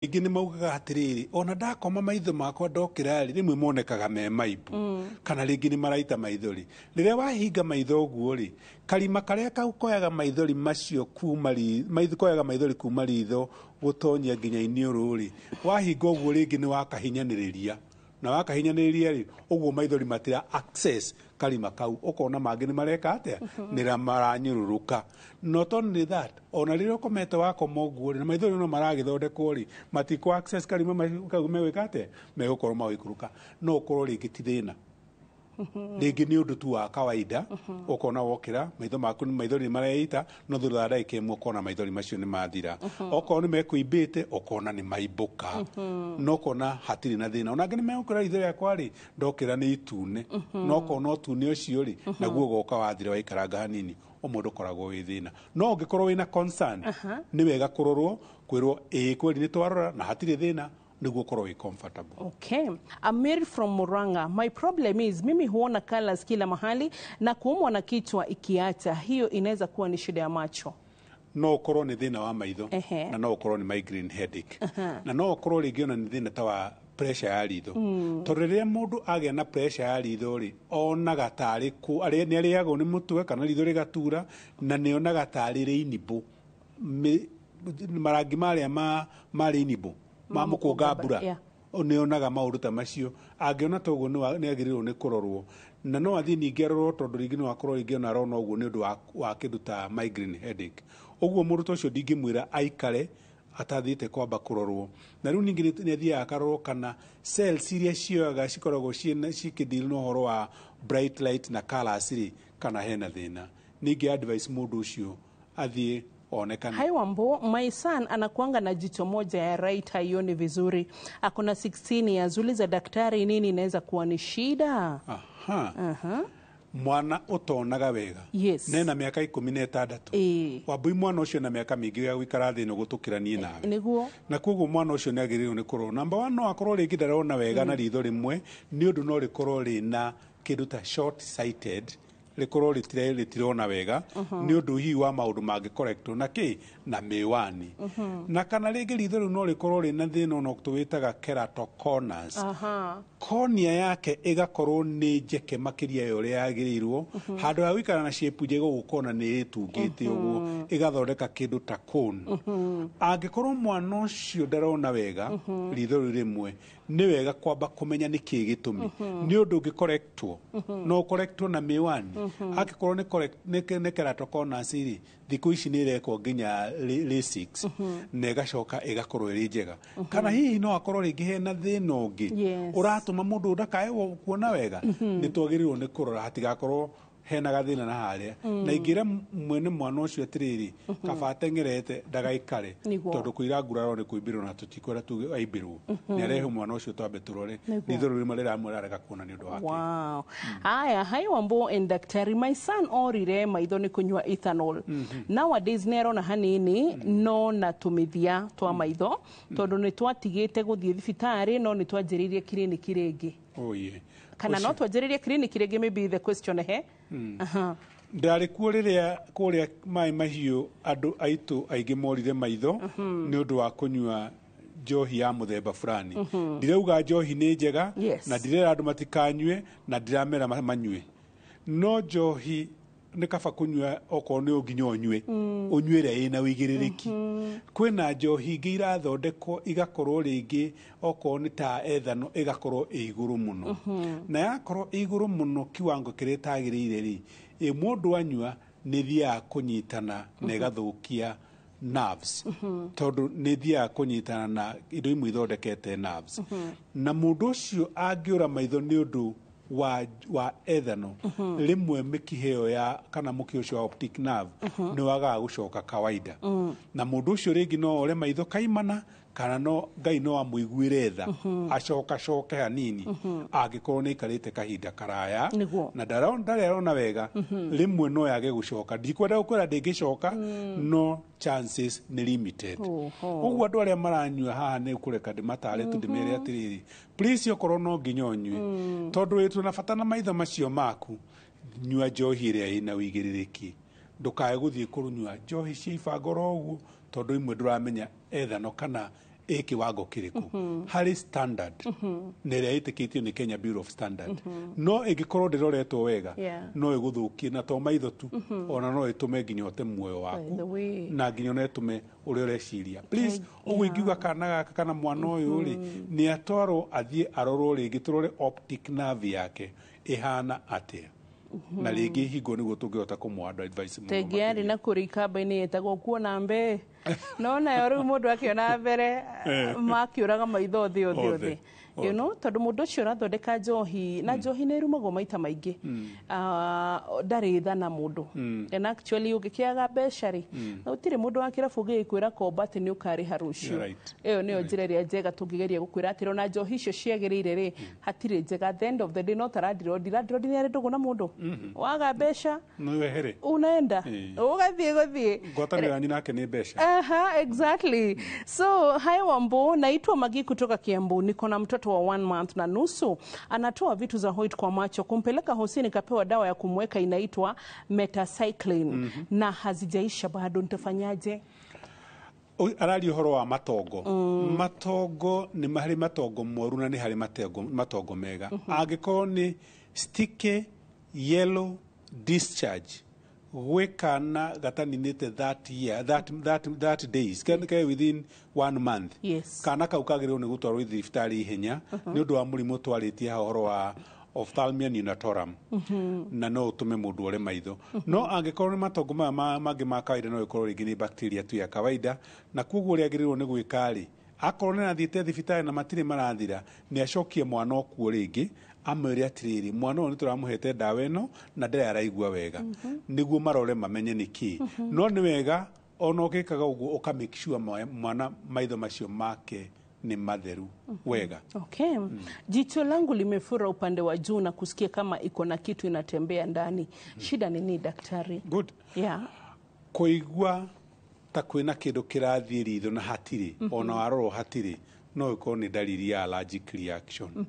Rĩngĩ nĩ maugaga atĩrĩrĩ, ona ndakoma maitho makwa ndokĩra rĩ, rĩmwe monekaga me maimbu, kana rĩngĩ nĩ maraita maithori. Rĩrĩa wahinga maitho ũguo rĩ, karima karĩa kau koyaga maithori macio kuma maitho, koyaga maithori kuma ritho gũtonyia nginya iniũrũ rĩ, wahinga ũguo rĩngĩ nĩ wakahinyanĩrĩria, na wakahinyanĩrĩria rĩ, ũguo maithori matira access karima kau, ũkona mangĩ nĩ mareka atĩa, nĩ maranyũrũrũka. Not only that, ona rĩrĩa ũkomete wakoma ũguo rĩ, na maithori no maragĩthondekwo rĩ, matikũ access karima kau, megwĩka atĩa, megũkorwo magĩikũrũka. No ũkorwo rĩngĩ ti thĩna, rĩngĩ nĩ ũndũ tu wa kawaida, ũkona wokĩra maitho maku maithori nĩ mareita, no thutha wa ndagĩka 1 ũkona maithori macio nĩ mathira. Okorwo nĩ mekũimbĩte, ũkona nĩ maimbũka, no ũkona hatirĩ na thĩna. Ona angĩ nĩ megũkĩra, ritho rĩakwa rĩ, ndokĩra nĩ itune, no ũkona ũtune ũcio rĩ, naguo ũgoka wathira waikaranga hanini. Ũmwe ndũkoragwo wĩ thĩna, no ũngĩkorwo wĩna concern, nĩ wega kũrorwo, kwĩrwo ĩĩ kweli nĩ twarora na hatirĩ thĩna, nĩguo ũkorwo wĩ comfortable. Okay. Amir from Murang'a. My problem is mimi huona colors kila mahali na kuumwa na kichwa ikiacha. Hiyo inaweza kuwa ni shida ya macho? No ũkorwo nĩ thĩna wa maitho, na no ũkorwo nĩ migraine headache, na no ũkorwo rĩngĩ ona nĩ thĩna ta wa pressure ya ritho, tondũ rĩrĩa mũndũ agĩa na pressure ya ritho rĩ, onaga tarĩ nĩ arĩagwo nĩ mũtwe kana ritho rĩgatura, na nĩ onaga tarĩ rainbow, marangi marĩa ma rainbow ma mũkũnga mbura. Nĩ onaga maũndũ ta macio. Angĩona ta ũguo, nĩ agĩrĩirwo nĩ kũrorwo, na no athiĩ ningĩ arorwo, tondũ rĩngĩ no akorwo rĩngĩ ona arona ũguo nĩ ũndũ wa kĩndũ ta migraine headache. Ũguo mũndũ ta ũcio ndingĩmwĩra aikare atathiĩte kwamba kũrorwo. Na rĩu ningĩ nĩ athiaga akarorwo kana cells iria cioyaga cikoragwo cikĩdeal na ũhoro wa bright light na colours rĩ, kana hena thĩna. Ningĩ advice mũndũ ũcio athiĩ onekane. Hi Wambo, my son anakuanga na jicho moja ya right haioni vizuri. Ako na 16 years. Uliza daktari nini inaweza kuwa ni shida. Aha. Mwana ũtonaga wega nena mĩaka 16? Ĩĩ. Wambui, mwana ũcio na mĩaka mĩingĩ ya gũikara thĩ ĩno gũtũkĩra niĩ nawe. Na koguo mwana ũcio nĩ agĩrĩirwo nĩ kũrorwo. Number one, no akorwo rĩngĩ ndarona wega na ritho rĩmwe, nĩ ũndũ no rĩkorwo rĩna kĩndũ ta short sighted, rĩkorwo rĩtirona wega nĩ ũndũ hihi wa maũndũ mangĩ correctwo na kĩ na mĩwani, na kana rĩngĩ ritho rĩu no rĩkorwo rĩna thĩna ona tũwĩtaga keratoconus. Cornea yake ĩgakorwo nĩ njeke makĩria ya ũrĩa yagĩrĩirwo. Handũ ha gũikara na shape njega, ũgũkona nĩ ĩtungĩte ũguo, ĩgathondeka kĩndũ ta cone. Angĩkorwo mwana ũcio ndarona wega ritho rĩu rĩmwe, nĩ wega kwamba kũmenya nĩ kĩĩ gĩtũmi, nĩ ũndũ ũngĩkorektwo no ũkorektwo na mĩwani. Angĩkorwo nĩ keratoconus rĩ, thikũ ici nĩ ĩrekwo nginya LASIK na ĩgacoka ĩgakorwo ĩrĩ njega. Kana hihi no akorwo rĩngĩ hena thĩna ũngĩ ũratũma mũndũ ndakae kuona wega. Nĩ twagĩrĩirwo nĩ kũrora hatigakorwo hena gathĩna na harĩa. Na ingĩra mwene mwana ũcio atĩrĩrĩ, kaba ateng'erete ndagaikare, tondũ kũira nguraro nĩ kũimbĩrwo, na tũtikwenda tuge aimbĩrwo. Nĩ arehe mwana ũcio twambe tũrore ritho rĩu rĩmwe rĩramwĩra arega kuona nĩ ũndũ wake. Wow. Haya, hi Wambo and daktari. My son orire maitho nĩ kũnyua ethanol. Nowadays nĩ arona hanini, no na tũmĩthia twa maitho, tondũ nĩ twatigĩte gũthiĩ thibitarĩ, no nĩ twanjĩrĩirie kiriniki rĩngĩ. Oh, yeah. Kana no twanjĩrĩrie kiriniki rĩngĩ, maybe the question he. Aha. Ndarĩ kuo rĩrĩa kũrĩa Maĩ Mahiũ andũ aitũ aingĩ morire maitho nĩ ũndũ wa kũnyua njohi ya mũthemba fulani. Ndirauga njohi nĩ njega, na ndirera andũ matikanyue, na ndiramera manyue, no njohi nĩ kaba kũnyua okorwo nĩ nginya ũnyue, ũnyue ĩrĩa ĩna ũigĩrĩrĩki. Kwĩna njohi ingĩ irathondekwo igakorwo rĩngĩ okorwo nĩ ta ethanol, ĩgakorwo ĩ igũrũ mũno, na yakorwo ĩ igũrũ mũno kiwango kĩrĩa ĩtagĩrĩire rĩ, ĩ mũndũ anyua nĩ ĩthiaga kũnyitana na ĩgathũkia nerves, tondũ nĩ ĩthiaga kũnyitana na indo imwe ithondekete nerves, na mũndũ ũcio angĩũra maitho nĩ ũndũ wa ethanol, rĩmwe mĩkiha ĩyo ya kana mũkiha ũcio wa optic nerve nĩ wagaga gũcoka kawaida, na mũndũ ũcio rĩngĩ no ore maitho kaimana, kana no Ngai no amũiguĩre tha acoka coke hanini angĩkorwo nĩ aikarĩte kahinda karaya na ndarĩ arona wega. Rĩmwe no yage gũcoka. Ndikwenda gũkwĩra ndĩngĩcoka, no chances nĩ limited. Ũguo andũ arĩa maranyua haha nĩ kũreka ndĩmatare tu, ndĩmere atĩrĩrĩ, please, okorwo no nginya ũnyue, tondũ wĩ na bata na maitho macio maku, nyua njohi ĩrĩa ĩna ũigĩrĩrĩki. Ndũkae gũthiĩ kũnyua njohi cia ibangoro ũguo, tondũ imwe ndũramenya ethanol kana Ĩ kĩwango kĩrĩkũ harĩ standard na ĩrĩa ĩtĩkĩtio nĩ Kenya Bureau of Standard. No ĩngĩkorwo ndĩroretwo wega, no ĩgũthũkie, na to maitho tu, ona no ĩtũme nginya ũte muoyo By the waku way. na nginya ona ĩtũme ũrĩa ũreciria. Please, ũguo ingiuga kana gaka kana mwana ũyũ rĩ, nĩ atwarwo athiĩ arorwo rĩngĩ, tũrore optic nerve yake ĩhana atĩa, na rĩngĩ hingo nĩguo tũngĩhota kũmũ advice mũno Tengĩ yarĩ makĩria. Na kũrĩ ikamba-inĩ yetagwo kuona mbe, no nayo rĩu mũndũ akĩona mbere makĩũraga maitho othe othe. Othe, Othe, you know, tondũ mũndũ ũcio ũrathondeka njohi, na njohi nĩ ĩrumagwo maita maingĩ. Ah, ndarĩ tha na mũndũ. And actually ũngĩkĩaga mbeca rĩ, na gũtirĩ mũndũ wa kĩrabu ũngĩgĩkwĩra komba atĩ nĩ ũkarĩha rũciũ. You're right. Ĩyo nĩyo njĩra ĩrĩa njega tũngĩgeria gũkwĩra atĩrĩ, ona njohi icio ciagĩrĩire rĩ, hatirĩ njega. At the end of the day, no ta landirondi, landirondi nĩ arĩ ndũgũ na mũndũ waga mbeca. No wehere. Unaenda ũgathiĩ gũthiĩ. Ngwatanĩro yanyu nake nĩ mbeca. Aha, exactly. So, hi Wambo, naitwa Magi kutoka Kiambu. Niko na mtoto wa 1 month na nusu. Anatoa vitu za white kwa macho. Kumpeleka hosi nikapewa dawa ya kumweka inaitwa metacycline na hazijaisha bado, nitafanyaje? Araria ũhoro wa matongo. Matongo nĩ harĩ matongo moru na nĩ harĩ matongo mega. Angĩkorwo nĩ sticky yellow discharge gwĩ kana gataninĩte that year, that days ke within one month, kana kau kagĩrĩirwo nĩ gũtwarwo thibitarĩ ihenya nĩ ũndũ wa mũrimũ twarĩtie haha ũhoro wa ophthalmia neonatorum, na no ũtũme mũndũ ore maitho. No angĩkorwo nĩ matongo maya mangĩ ma kawaida, no ĩkorwo rĩngĩ nĩ bacteria tu ya kawaida, na koguo ũrĩa agĩrĩirwo nĩ gwĩka rĩ, akorwo nĩ arathiĩte thibitarĩ na matirĩ marathira, nĩ acokie mwana okuo rĩngĩ, amwĩre atĩrĩrĩ, mwana ũyũ nĩ tũramũhete ndawa ĩno na ndarĩ araigua wega, nĩguo marore mamenye nĩ kĩ. No nĩ wega ona ũgĩkaga ũguo ũka make sure mwana maitho macio make nĩ matheru wega. Okay. Jicho langu limefura upande wa juu na kusikia kama iko na kitu inatembea ndani. Shida ni nini, daktari? Good. Kũigua ta kwĩna kĩndũ kĩrathiĩ ritho na hatirĩ, ona warorwo hatirĩ, no ĩkorwo nĩ ndariri ya allergic reaction.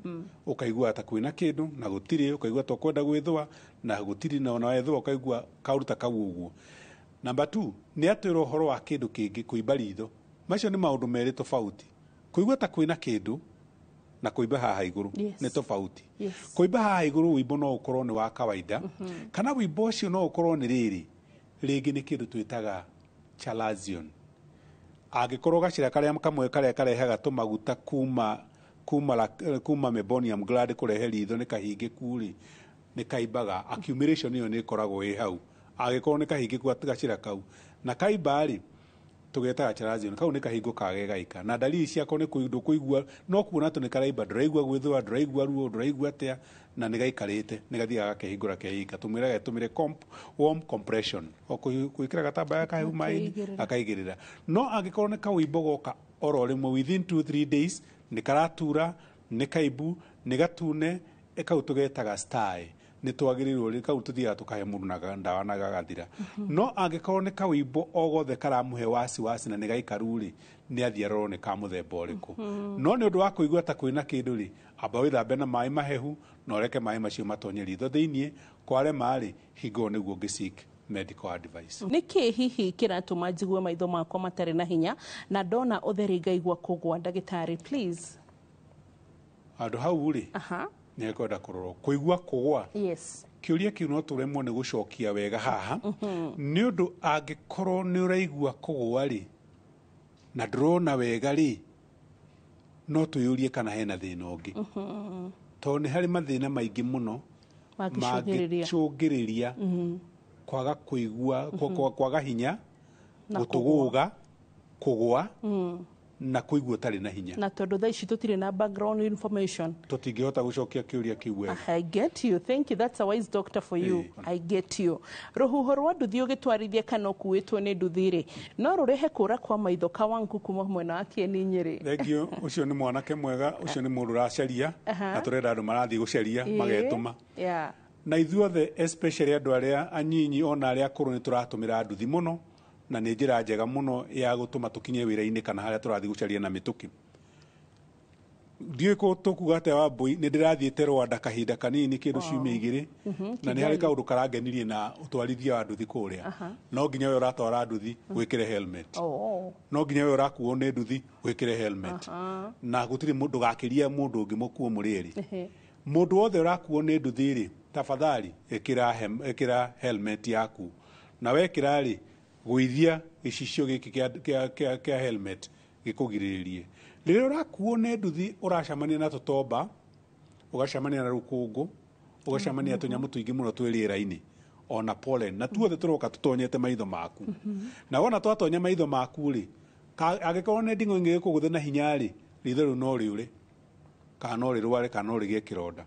Ũkaigua ta kwĩna kĩndũ na gũtirĩ, ũkaigua ta ũkwenda gwĩthũa na gũtirĩ, na ona wethũa ũkaigua kaũruta kau ũguo. Number two, nĩ atwĩra ũhoro wa kĩndũ kĩngĩ kũimba ritho. Macio nĩ maũndũ merĩ tofauti. Kũigua ta kwĩna kĩndũ na kũimba haha igũrũ nĩ tofauti. Kũimba haha igũrũ, wĩimbo no ũkorwo nĩ wa kawaida, kana wĩimbo ũcio no ũkorwo nĩ rĩrĩ rĩngĩ nĩ kĩndũ twĩtaga chalazion. Angĩkorwo gacĩra karĩa kamwe karĩa karehaga tũmaguta kuma meibomian gland kũrehe ritho nĩ kahingĩku rĩ, nĩ kaimbaga. Accumulation ĩyo nĩ ĩkoragwo ĩ hau. Angĩkorwo nĩ kahingĩku gacĩra kau na kaimba rĩ, tũgetaga chalazion. Kau nĩ kahingo kage gaika, na ndariri ciako nĩ ndũkũigua, no kuona tu nĩ karaimba, ndũraigua gwĩthũa, ndũraigua ruo, ndũraigua atĩa, na nĩ gaikarĩte, nĩ gathiaga gakehingũra kehinga. Tũmwĩraga ĩtũmĩre warm compression, o gwĩkĩra gatambaya kahehu maĩ-inĩ. Gakaigĩrĩra. Gakaigĩrĩra. No angĩkorwo nĩ kawĩimbo goka oro rĩmwe within 2 3 days, nĩ karatura, nĩ kaimbu, nĩ gatune, kau tũgetaga stye. Nĩ twagĩrĩirwo rĩ, kau tũthiaga tũkahe mũndũ na ndawa na gagathira. No angĩkorwo nĩ kawĩimbo o gothe karamũhe wasiwasi na nĩ gaikaru rĩ, nĩ athiĩ arorwo nĩ ka mũthemba ũrĩkũ. No nĩ ũndũ wa kũigua ta kwĩna kĩndũ rĩ, amba wĩthambe na maĩ mahehu na ũreke maĩ macio matonye ritho thĩiniĩ. Kwarema rĩ, hingo ĩyo nĩguo ũngĩ seek medical advice. Nĩ kĩ hihi kĩratũma njigue maitho makwa matarĩ na hinya na ndona ũtheri ngaigua kũgwa, ndagĩtarĩ, please? Handũ hau rĩ, nĩ ekwenda kũrorwo kũigua kũgwa. Kĩũria kĩu no tũremwo nĩ gũcokia wega haha, nĩ ũndũ angĩkorwo nĩ ũraigua kũgwa rĩ, na ndũrona wega rĩ, no twĩyũrie kana hena thĩna ũngĩ, tondũ nĩ harĩ mathĩna maingĩ mũno mangĩcũngĩrĩria. Mangĩcũngĩrĩria kwaga kũigua, kwaga hinya, Na gũtũgũga, kũgwa na kũigua ũtarĩ na hinya. Na tondũ thaa ici tũtirĩ na background information, tũtingĩhota gũcokia kĩũria kĩu wega. I get you. Thank you. That's a wise doctor for you. I get you. Rũhuho rwa nduthi ũgĩtwarithia kana ũkuĩtwo nĩ nduthi rĩ, no rũrehe kũra kwa maitho? Kawangu kuma mwena wa Kieni Nyĩrĩ. Thank you. Ũcio nĩ mwanake mwega, ũcio nĩ mũndũ ũracaria, na tũrenda andũ marathiĩ gũcaria magetũma. Na ithuothe, especially andũ arĩa anyinyi ona arĩa akũrũ, nĩ tũratũmĩra nduthi mũno, na nĩ njĩra njega mũno ya gũtũma tũkinye wĩra-inĩ kana harĩa tũrathiĩ gũcaria na mĩtũkĩ. Ndiũĩ tũkuga atĩa Wambũi, nĩ ndĩrathiĩte Rwanda kahinda kanini kĩndũ ciumia 2, na nĩ harĩ kaũndũ karangenirie na ũtwarithia wa nduthi kũrĩa. No nginya we ũratwara nduthi wĩkĩre helmet. No nginya we ũrakuo nĩ nduthi wĩkĩre helmet. Na gũtirĩ mũndũ ndũgakĩrie mũndũ ũngĩ mũkuo mũrĩ erĩ. Mũndũ wothe ũrakuo nĩ nduthi rĩ, tafadhali ĩkĩra helmet yaku. Na wekĩra rĩ, gũithia gĩcicio gĩkĩ kĩa helmet gĩkũgirĩrĩrie. Rĩrĩa ũrakuo nĩ nduthi ũracemania na tũtomba, ũgacemania na rũkũngũ, ũgacemania na tũnyamũ tũingĩ mũno twĩ rĩera-inĩ, ona pollen, na tuothe tũroka tũtonyete maitho maku. Na wona twatonya maitho maku rĩ, angĩkorwo nĩ nding'o ĩngĩgĩkũgũthe na hinya rĩ, ritho rĩu no rĩũre, kana no rĩrware, kana no rĩgĩe kĩronda.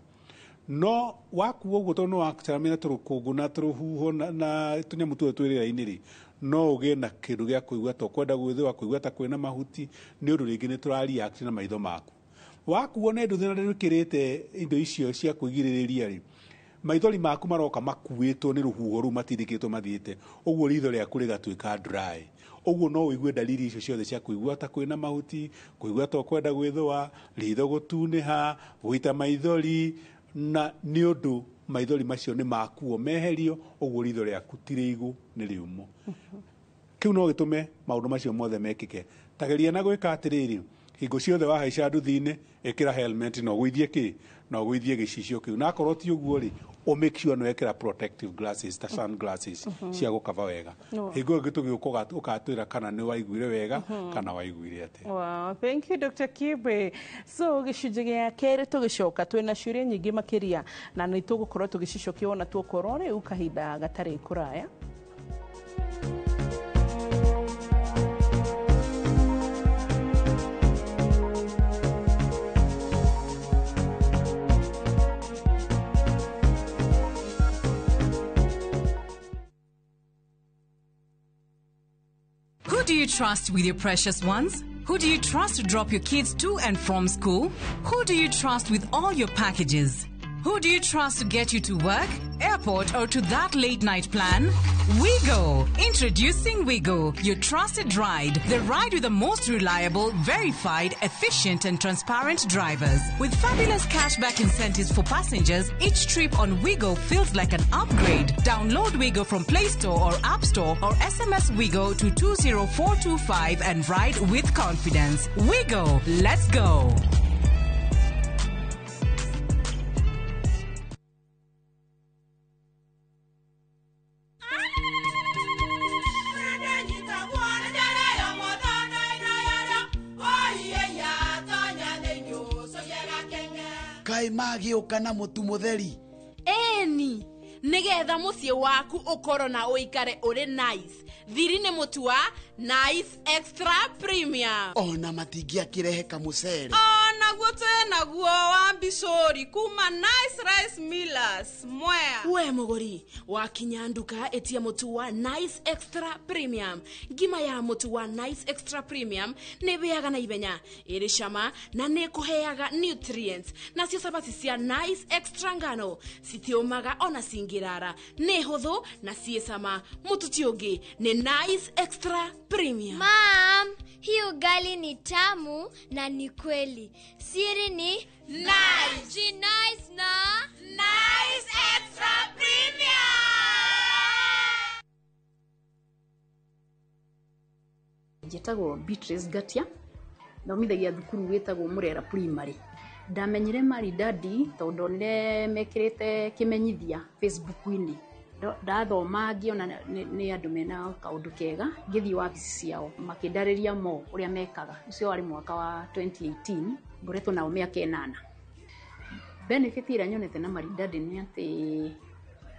No wakuo ũguo tondũ nĩ wacemania na tũrũkũngũ na tũrũhuho na tũnyamũ tuothe twĩ rĩera-inĩ rĩ, no ũgĩe na kĩndũ gĩa kũigua ta ũkwenda gwĩthũa, kũigua ta kwĩna mahuti, nĩ ũndũ rĩngĩ nĩ tũra react na maitho maku. Wakuo nĩ nduthi na ndwĩkĩrĩte indo icio cia kwĩgirĩrĩria rĩ, maithori maku maroka makuĩtwo nĩ rũhuho rũu matindĩkĩtwo mathiĩte, ũguo ritho rĩaku rĩgatuĩka dry. Ũguo no ũigue dalili icio ciothe cia kũigua ta kwĩna mahuti, kũigua ta ũkwenda gwĩthũa, ritho gũtunĩha, gũita maithori, na nĩ ũndũ maithori macio nĩ makuo meherio, ũguo ritho rĩaku ti rĩigũ nĩ rĩũmũ. Kĩu no gĩtũme maũndũ macio mothe mekĩke. Tageria na gwĩka atĩrĩrĩ, hingo ciothe wahaica nduthi-inĩ ĩkĩra helmet na ũgũithie kĩ, na ũgũithie gĩcicio kĩu. Na akorwo ti ũguo rĩ, ũ make sure nĩ wekĩra protective glasses ta sunglasses cia gũkaba wega. Hingo ĩngĩ tũgĩũka ũgatwĩra kana nĩ waiguire wega kana waiguire atĩa. Wow, thank you Dr. Kibe. So gĩcunjĩ gĩa kerĩ tũgĩcoka twĩna ciũria nyingĩ makĩria na nĩ tũgũkorwo tũgĩcicokia ona tuokorwo rĩu kahinda gatarĩ kũraya. Who do you trust with your precious ones? Who do you trust to drop your kids to and from school? Who do you trust with all your packages? Who do you trust to get you to work, airport, or to that late night plan? Wigo! Introducing Wigo, your trusted ride. The ride with the most reliable, verified, efficient, and transparent drivers. With fabulous cashback incentives for passengers, each trip on Wigo feels like an upgrade. Download Wigo from Play Store or App Store or SMS Wigo to 20425 and ride with confidence. Wigo, let's go! Kai magĩũka na mũtu mũtheri. Eni, nĩgetha mũciĩ waku ũkorwo na ũikare ũrĩ nice. Thiri nĩ mũtu wa Nice Extra Premium. Ona matingĩakĩrehe kamũcere. Onaguo twĩnaguo wa mbicũri kuma Nice Rice Millers Mwea. We mũgũri, wakinya nduka ĩtia mũtu wa Nice Extra Premium. Ngima ya mũtu wa Nice Extra Premium nĩ ĩhĩaga na ihenya, ĩrĩ cama na nĩ ĩkũheaga nutrients. Nacio cabaci cia Nice Extra ngano citiũmaga ona cingĩrara, nĩ hũthũ na ciĩ cama. Mũtu ti ũngĩ nĩ Nice Extra Premium. Mom, hii ugali ni tamu na ni kweli. Siri ni Nice. Nice na Nice Extra Premium. Njĩtagwo Beatrice Ngatia, thomithagia thukuru wĩtagwo Murera Primary. Ndamenyire Maridadi tondũ ndonire mekĩrĩte kĩmenyithia Facebook-inĩ. Ndathoma ngĩona nĩ andũ mena kaũndũ kega, ngĩthiĩ wabici ciao makĩndarĩria mo ũrĩa mekaga. Ũcio warĩ mwaka wa 2018, ngoretwo nao mĩaka 8. Benefit ĩrĩa nyonete na Maridadi nĩ atĩ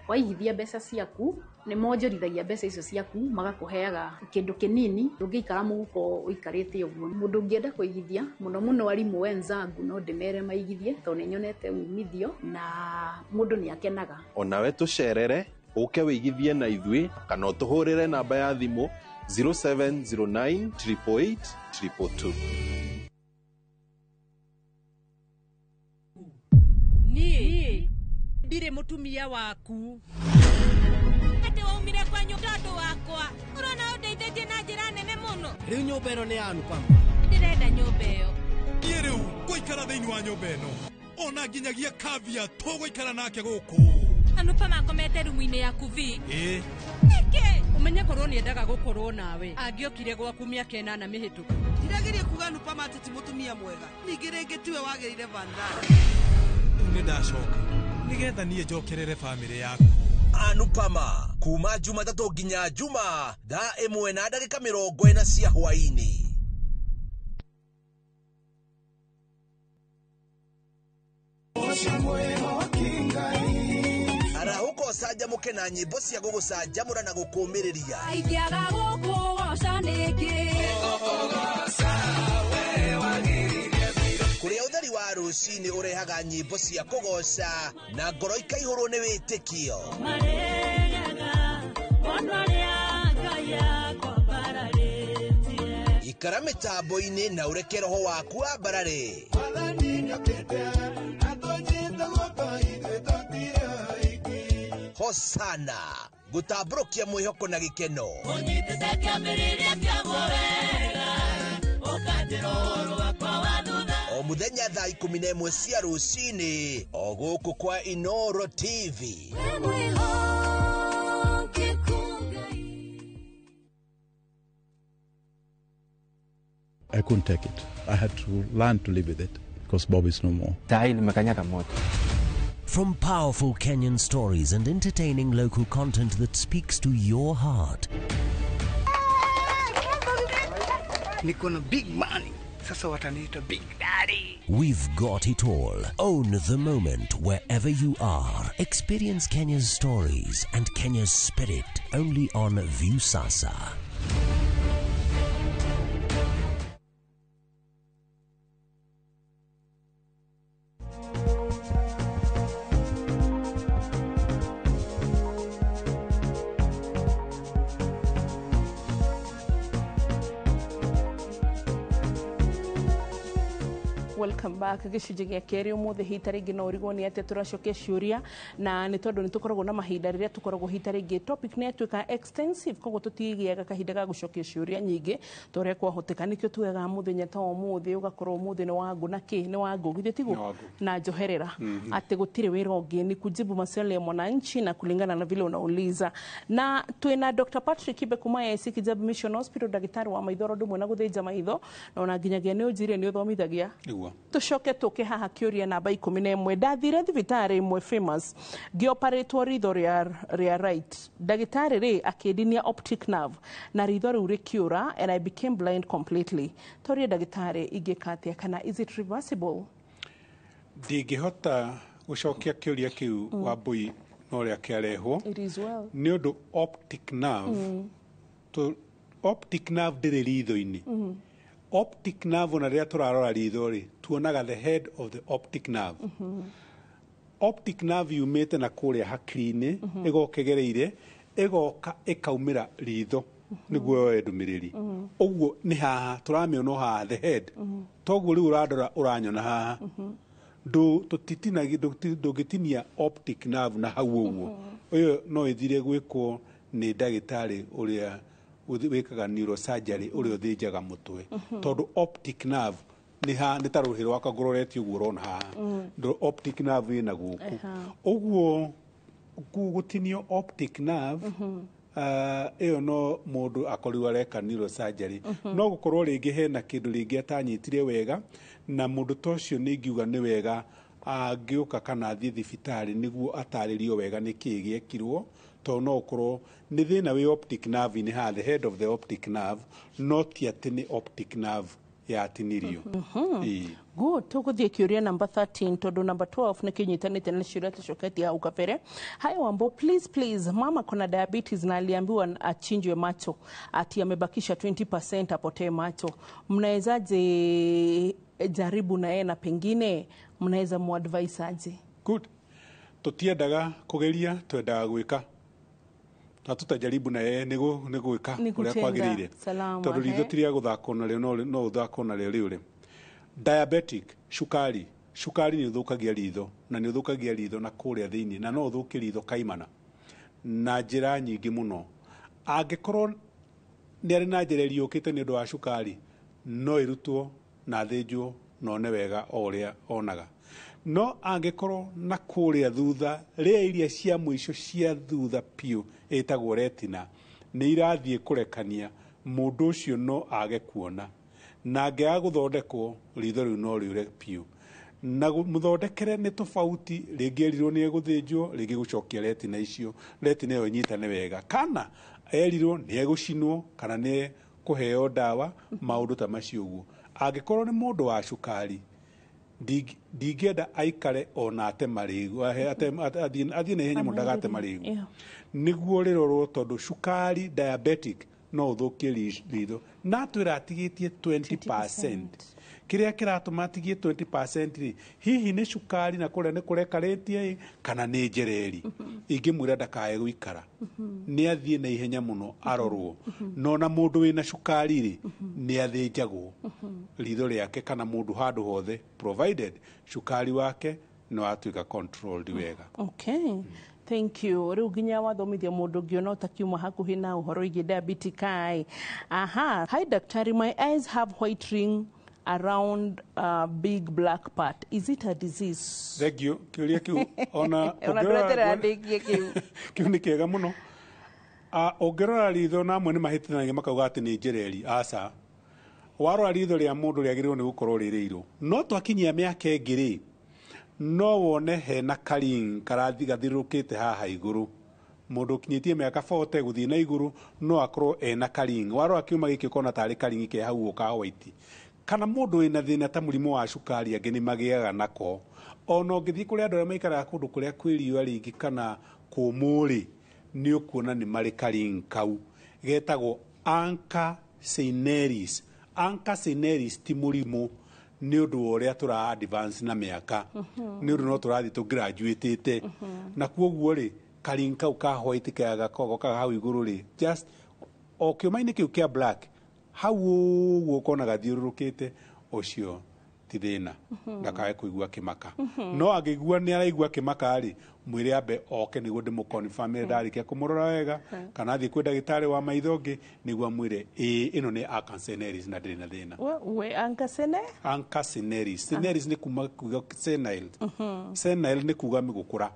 waigithia mbeca ciaku nĩ monjorithagia mbeca icio ciaku magakũheaga kĩndũ kĩnini ndũngĩikara mũhuko ũikarĩte ũguo. Mũndũ ũngĩenda kũigithia mũno mũno arimũ wenzangu no ndĩmere maigithie tondũ nĩ nyonete umithio na mũndũ nĩ akenaga. Onawe tũcerere ũke wĩigithie na ithuĩ kana ũtũhũrĩre namba ya thimũ 0709 888 222. Niĩ ndirĩ mũtumia waku. Atĩ waumire kwanyu tondũ wakwa. Ũrona ũndeithĩtie na njĩra nene mũno. Rĩu nyũmba ĩno nĩ ya Anupama. Ndĩrenda nyũmba ĩyo. Niĩ rĩu ngũikara Thĩinĩ wa nyũmba ĩno ona nginyagia kavia tũgũikara nake gũkũ. Anupama akomete rumu-inĩ yaku vi? Ĩĩ. Nĩkĩ? Ũmenye korwo nĩendaga gũkorwo nawe angĩokire gwaku mĩaka 8 mĩhĩtũku. Ndirageria kuga Anupama atĩ ti mũtumia mwega, ningĩ rĩngĩ tiwe wagĩrĩire Vandana. Rĩu nĩ ndacoka nĩgetha niĩ njokerere bamĩrĩ yaku. Anupama kuma Jumatatũ nginya Juma thaa 1:40 cia hwaĩ-inĩ. Arahũka ũcanjamũke na nyĩmbo cia gũgũcanjamũra na gũkũũmĩrĩria. Ingĩaga gũkũgoca nĩkĩ? Kũrĩa ũtheri wa rũcinĩ ũrehaga nyĩmbo cia kũgoca na ngoro ikaihũrwo nĩ wĩtĩkio. Ikara mĩtambo-inĩ na ũreke roho waku wambarare. Hosana gũtambũrũkia mwĩhoko na gĩkeno. O mũthenya thaa 11 cia rũcinĩ o gũkũ kwa Inoro TV. I couldn't take it. I had to learn to live with it because Bob is no more. From powerful Kenyan stories and entertaining local content that speaks to your heart. Niko na big money. Sasa wataniita Big Daddy. We've got it all. Own the moment wherever you are. Experience Kenya's stories and Kenya's spirit only on Viusasa. Welcome back. Gĩcunjĩ gĩa kerĩ ũmũthĩ hita rĩngĩ no ũrigwo nĩ atĩa tũracokia ciũria, na nĩ tondũ nĩ tũkoragwo na mahinda rĩrĩa tũkoragwo hita rĩngĩ topic nĩ yatuĩka extensive, koguo tũtigĩaga kahinda ga gũcokia ciũria nyingĩ ta ũrĩa kwahoteka. Nĩkĩo tugaga mũthenya ta ũmũthĩ ũgakorwo ũmũthĩ nĩ wangũ na kĩ nĩ wangũ githĩ tiguo na njoherera atĩ gũtirĩ wĩra ũngĩ ni kujibu maswali ya mwananchi na kulingana na vile unauliza. Na twĩna Dr. Patrick Kibe kuma AIC Kijabe Mission Hospital, ndagĩtarĩ wa maitho ro ndũmwe na gũthĩnja maitho, na ona nginyagia nĩ ũnjire nĩ ũthomithagia. Tucoke tuke haha kĩũria namba 11. Ndathire thibitarĩ ĩmwe famous ngĩoparĩtwo ritho rĩa right, ndagĩtarĩ rĩ akĩndinia optic nerve na ritho rĩu rĩkĩũra and I became blind completely. Torie ndagĩtarĩ ingĩka atĩa kana is it reversible? Ndingĩhota gũcokia kĩũria kĩu Wambui no ũrĩa kĩarehwo. It is well. Nĩ ũndũ optic nerve optic nerve ndĩrĩ ritho-inĩ. Optic nerve ona rĩrĩa tũrarora ritho rĩ tuonaga the head of the optic nerve. Optic nerve yumĩte na kũrĩa hakiri-inĩ ĩgoka ĩgereire ĩgoka ĩkaumĩra ritho nĩguo yoe ndũmĩrĩri. Ũguo nĩ haha tũramĩona o haha the head, toguo rĩu ũrandora ũranyona haha. Ndũngĩtinia optic nerve na hau ũguo. Ũyũ no ĩthire gwĩkwo nĩ ndagĩtarĩ ũrĩa wĩkaga neurosurgery ũrĩa ũthĩnjaga mũtwe, tondũ optic nerve nĩ ta rũhĩ rwakwa ngũroretie ũguo ũrona haha. Optic nerve ĩna gũkũ ũguo gũtinio optic nerve ĩyo no mũndũ akorirwo areka neurosurgery. No gũkorwo rĩngĩ hena kĩndũ rĩngĩ atanyitire wega, na mũndũ ta ũcio nĩ ingiuga nĩ wega angĩũka kana athiĩ thibitarĩ nĩguo atarĩrio wega nĩ kĩĩ gĩekirwo, tondũ no ũkorwo nĩ thĩna wĩ optic nerve inĩ haha, the head of the optic nerve, no ti atĩ nĩ optic nerve yatinirio. Good. Tũgũthiĩ kĩũria namba 13 tondũ namba 12 nĩ kĩnyitanĩte na ciũria tũcoketie hau kabere. Hi Wambo, please please, mama kona diabetes na aliambiwa achinjwe macho ati amebakisha 20% apotee macho. Mnawezaje jaribu na yeye na pengine mnaweza muadvise aje? Good. Tũtiendaga kũgeria, twendaga gwĩka. Na tutajaribu na yeye nĩ gwĩka ũrĩa kwagĩrĩire, tondũ ritho ti rĩa gũthakwo narĩo, no ũthakwo narĩo rĩũre. Diabetic, cukari nĩ ũthũkagia ritho, na nĩ ũthũkagia ritho na kũrĩa thĩinĩ, na no ũthũkie ritho kaimana na njĩra nyingĩ mũno. Angĩkorwo nĩ arĩ na njĩra ĩriũkĩte nĩ ũndũ wa cukari, no ĩrutwo na thĩnjwo na one wega o ũrĩa onaga. No angĩkorwo na kũrĩa thutha rĩa iria cia mũico cia thutha piũ ĩtagwo retina nĩ irathiĩ kũrekania, mũndũ ũcio no age kuona, na angĩaga gũthondekwo ritho rĩu no rĩũre piũ. Na mũthondekere nĩ tofauti, rĩngĩ erirwo nĩ egũthĩnjwo, rĩngĩ gũcokia retina icio, retina ĩyo ĩnyitane wega, kana erirwo nĩ egũcinwo kana nĩ kũheo ndawa, maũndũ ta macio ũguo. Angĩkorwo nĩ mũndũ wa cukari, ndingĩenda aikare ona ate marĩgu, athiĩ na ihenya mũno ndagate marĩgu, nĩguo rĩrorwo, tondũ cukari diabetic no ũthũkie ritho. Na twĩra atigĩtie 20%. Kĩrĩa kĩratũma atigie 20% rĩ, hihi nĩ cukari na kũrĩa nĩ kũrekarĩtie kana nĩ njereri. Ingĩmwĩra ndakae gũikara, nĩ athiĩ na ihenya mũno arorwo. No na mũndũ wĩna cukari rĩ, nĩ athĩnjagwo ritho rĩake kana mũndũ handũ hothe, provided cukari wake no atuĩka controlled wega. Okay. Thank you. Rĩu nginya wathomithia mũndũ ngĩona ũtakiuma hakuhĩ na ũhoro wĩgiĩ diabetic eye. Aha. Hi daktari, my eyes have white ring around a big black part. Is it a disease? Thank you. Kĩũria kĩu ona Ona ndũreterera ndĩkie kĩu. Kĩu nĩ kĩega mũno. Ũngĩrora ritho na amwe nĩ mahĩtanagia makauga atĩ nĩ njereri. Aca. Warora ritho rĩa mũndũ rĩagĩrĩirwo nĩ gũkorwo rĩ rĩirũ. No twakinyia mĩaka ĩngĩ rĩ, no wone hena karing karathi gathirũrũkĩte haha igũrũ. Mũndũ ũkinyĩtie mĩaka 40 gũthiĩ na igũrũ no akorwo ena karing. Warora kĩuma gĩkĩ ũkona tarĩ karing ke hau ka white. Kana mũndũ wĩna thĩna ta mũrimũ wa cukari angĩ nĩ magĩaga nako. Ona ũngĩthiĩ kũrĩ andũ arĩa maikaraga kũndũ kũrĩa kwĩ riũa rĩingĩ kana kũmũ rĩ, nĩ ũkuona nĩ marĩ karing kau getagwo anka cineris. Anka cineris ti mũrimũ, nĩ ũndũ wa ũrĩa tũra advance na mĩaka, nĩ ũndũ no tũrathiĩ tũgraduatĩte, na kuoguo rĩ, karing kau ka white gagokaga hau igũrũ rĩ, just o kĩũma-inĩ kĩu kĩa black hau ũguo ũkona gathiũrũrũkĩte, ũcio ti thĩna, ndakae kũigua kĩmaka. No angĩigua nĩ araigua kĩmaka rĩ, mwĩre ambe oke nĩguo ndĩmũconfirm ndarĩkia kũmũrora wega, kana athiĩ kwĩ ndagĩtarĩ wa maitho ũngĩ nĩguo amwĩre ĩĩ ĩno nĩ anka cineris na ndĩrĩ na thĩna. We anka sene? Anka cineris. Cineris nĩ kuma kuga senile. Senile nĩ kuga gũkũra.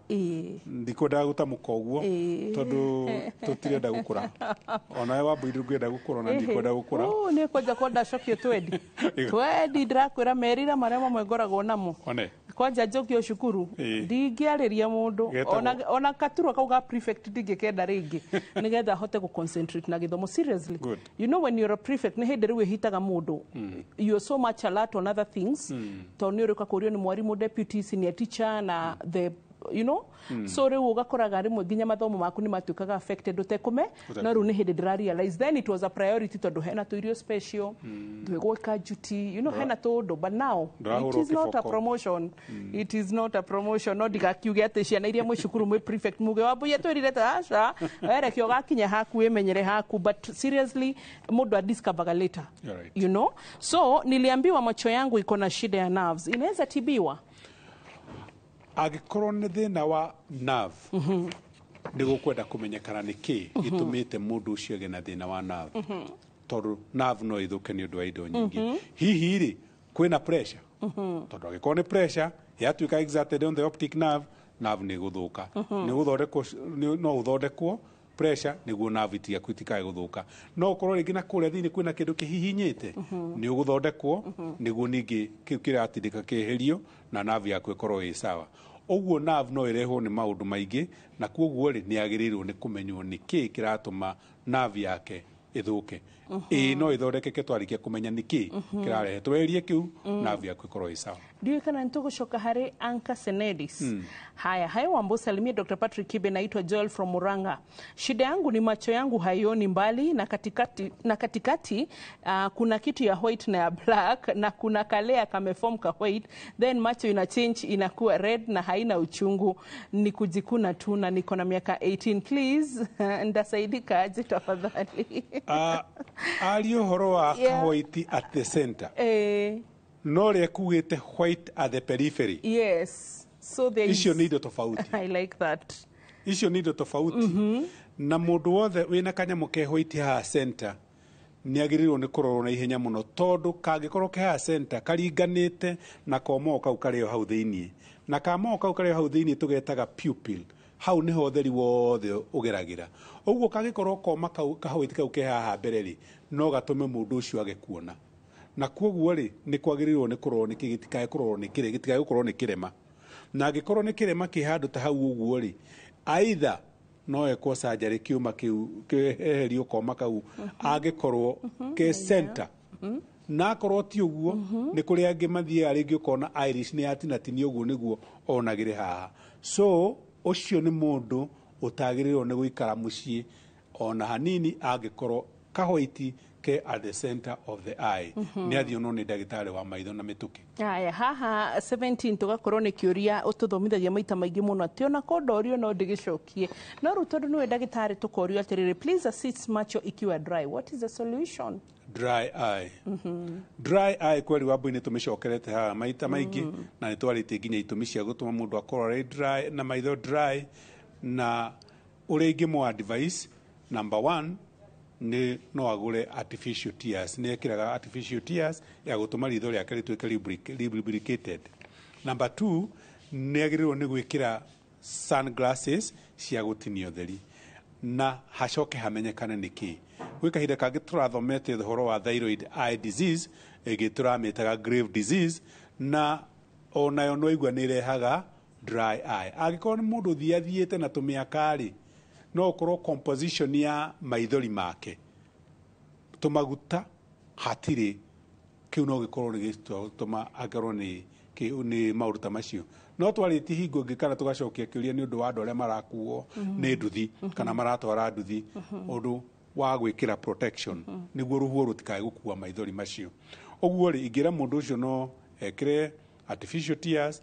Ndikwendaga gũtamũka ũguo tondũ tũtirenda gũkũra. Onawe Wambui ndũngĩenda gũkũra, ona ndikwenda gũkũra. Nĩ kwanja kwa ndacokio twendi. Twendi ndĩrakwĩra merira marĩa mamwe ngoragwo namo. One. Kwanja njokio cukuru ndingĩarĩria mũndũ ona katurwa kau ga prefect ndingĩkenda rĩngĩ nĩgetha hote gũ concentrate na gĩthomo seriously. Good. You know when you're a prefect nĩ hĩndĩ rĩu ĩhitaga mũndũ, you're so much alert on other things, tondũ nĩ ũrĩũka kũũrio nĩ mwarimũ, deputy senior teacher na the you know, so rĩu ũgakoraga rĩmwe nginya mathomo maku nĩ matuĩkaga affected ũtekũme. No rĩu nĩ hĩndĩ ndĩra realize then it was a priority tondũ hena tũirio special, twĩgwĩka duty, you know, hena tũũndũ, but now it is not a promotion. It is not a promotion. No ndigakiuge atĩ ciana iria mwĩ cukuru mwĩ prefect muge Wambui atwĩrire ta aca, wereke ũgakinya haku wĩmenyere haku, but seriously mũndũ adiscoverga later. Right. You know, so niliambiwa macho yangu iko na shida ya nerves, inaweza tibiwa? Angĩkorwo nĩ thĩna wa nerve, nĩ gũkwenda kũmenyekana nĩ kĩ gĩtũmĩte mũndũ ũcio agĩe na thĩna wa nerve, tondũ nerve no ĩthũke nĩ ũndũ wa indo nyingĩ. Hihi rĩ, kwĩna pressure? Tondũ angĩkorwo nĩ pressure yatuĩka exerted on the optic nerve, nerve nĩ ĩgũthũka. Nĩ gũthondekwo, no ũthondekwo pressure nĩguo nerve itikae gũthũka. No ũkorwo rĩngĩ na kũrĩa thĩinĩ kwĩna kĩndũ kĩhihinyĩte, nĩ ũgũthondekwo nĩguo ningĩ kĩu kĩratindĩka kĩeherio na nerve yaku ĩkorwo ĩ sawa. Ũguo nerve no ĩrehwo nĩ maũndũ maingĩ, na kuoguo rĩ, nĩ agĩrĩirwo nĩ kũmenywo nĩ kĩĩ kĩratũma nerve yake ĩthũke. Ĩĩ no ĩthondekeke twarĩkia kũmenya nĩ kĩĩ kĩrarehe, tweherie kĩu, nerve yaku ĩkorwo ĩ sawa. Ndiũĩ kana nĩtũgũcoka harĩ anka senedis. Haya, hayo Wambo, salimia Dr. Patrick Kibe, naitwa Joel from Murang'a. Shida yangu ni macho yangu haioni mbali na katikati, kuna kitu ya white na ya black na kuna kalea kameform ka white, then macho ina change inakuwa red na haina uchungu, ni kujikuna tu, na niko na miaka 18. Please ndasaidika aje tafadhali? Aria ũhoro wa white at the center. No rĩa kugĩte white at the periphery. Yes. So there is. Icio nĩ indo tofauti. I like that. Icio nĩ indo tofauti. Na mũndũ wothe wĩna kanyamũ ke white haha center Nĩ agĩrĩirwo nĩ kũrorwo na ihenya mũno, tondũ kangĩkorwo ke haha center karinganĩte na komoo kau karĩ o hau thĩiniĩ, na kamoo kau karĩ o hau thĩiniĩ tũgetaga pupil, hau nĩho ũtheri wothe ũgeragĩra. Ũguo kangĩkorwo koma kau kahũĩti kau ke haha mbere rĩ, no gatũme mũndũ ũcio age kuona. Na koguo rĩ, nĩ kwagĩrĩirwo nĩ kũrorwo nĩkĩ gĩtikae kũrorwo nĩ kĩrĩ gĩtikae gũkorwo nĩ kĩrema. Na angĩkorwo nĩ kĩrema kĩ handũ ta hau ũguo rĩ, aitha no ekwo surgery, kĩũma kĩu kĩeherio, koma kau angĩkorwo ke center. Na akorwo ti ũguo, nĩ kũrĩ angĩ mathiaga rĩngĩ ũkona iris nĩ yatinatinio ũguo nĩguo onagĩre haha. So ũcio nĩ mũndũ ũtagĩrĩirwo nĩ gũikara mũciĩ ona hanini. Angĩkorwo kahwaiti ke at the center of the eye, nĩ athiĩ onwo nĩ ndagĩtarĩ wa maitho na mĩtũkĩ. Aya, haha 17 tũgakorwo nĩ kĩũria ũtũthomithagia maita maingĩ mũno, atĩ ona ko ndorio no ndĩgĩcokie, no rĩu tondũ nĩwe ndagĩtarĩ tũkorio atĩrĩrĩ, please assist, macho ikiwa dry, what is the solution? Dry eye. Dry eye, kweri wambui, nĩ tũmĩcokerete haha maita maingĩ, na nĩ twarĩtie nginya itũmi cia gũtũma mũndũ akorwo arĩ dry na maitho dry. Na ũrĩa ingĩmũ advice, number one, nĩ no agũre artificial tears. Nĩ ekĩraga artificial tears ya gũtũma ritho rĩake rĩtuĩke lubricated. Number two, nĩ agĩrĩirwo nĩ gwĩkĩra sunglasses cia gũtinia ũtheri na hacoke hamenyekane nĩ kĩ. Gwĩ kahinda kangĩ tũrathomete ũhoro wa thyroid eye disease, ĩngĩ tũramĩtaga grave disease, na onayo no igua nĩ ĩrehaga dry eye. Angĩkorwo nĩ mũndũ ũthiathiĩte na tũmĩaka rĩ, no ũkorwo composition ya maithori make, tũmaguta hatirĩ, kĩu no gĩkorwo nĩ gĩtũma akorwo nĩ maũndũ ta macio. No twarĩtie hingo ĩngĩ kana tũgacokia kĩũria nĩ ũndũ wa andũ arĩa marakuo nĩ nduthi kana maratwara nduthi, ũndũ wa gwĩkĩra protection nĩguo rũhuho rũtikae gũkua maithori macio. Ũguo rĩ, ingĩra mũndũ ũcio no ekĩre artificial tears,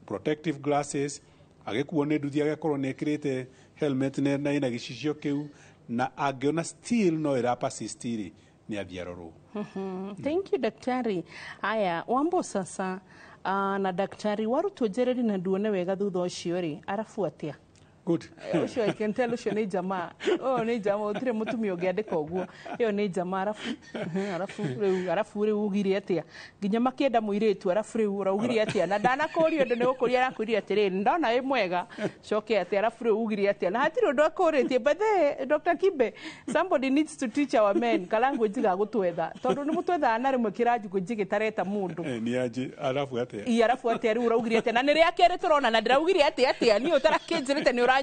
protective glasses, agĩkuo nĩ nduthi agakorwo nĩ ekĩrĩte helmet na ĩna gĩcicio kĩu, na angĩona still no ĩra persist rĩ, nĩ athiĩ arorwo. Thank you, daktari. Aya, Wambo sasa na daktari warutwo njereri na nduone wega thutha ũcio rĩ, arabu atĩa? Good. Ũcio I can tell, ũcio nĩ jamaa, ũyũ nĩ jamaa, ũtirĩ mũtumia ũngĩandĩka ũguo, ĩyo nĩ jamaa. Arabu arabu rĩu, arabu rĩu ugire atĩa nginya makĩenda mũirĩtu? Arabu rĩu ũraugire atĩa? Na ndanakũria ũndũ, nĩ gũkũria arakwĩrire atĩrĩrĩ, ndona wĩ mwega, coke atĩa? Arabu rĩu ugire atĩa? Na hatirĩ ũndũ akũrĩtie. But the Dr. Kibe, somebody needs to teach our men kalanguage ga gũtwetha, tondũ nĩ mũtwethaga na rĩmwe kĩranjugũ gĩtareta mũndũ. Nĩ anjĩ arabu atĩa? I arabu atĩa? Rĩu ũraugire atĩa? Na nĩ rĩa kerĩ tũrona na ndĩraugire atĩa atĩa, niĩ ũtarakĩnjĩrĩte nĩ ũranyenda.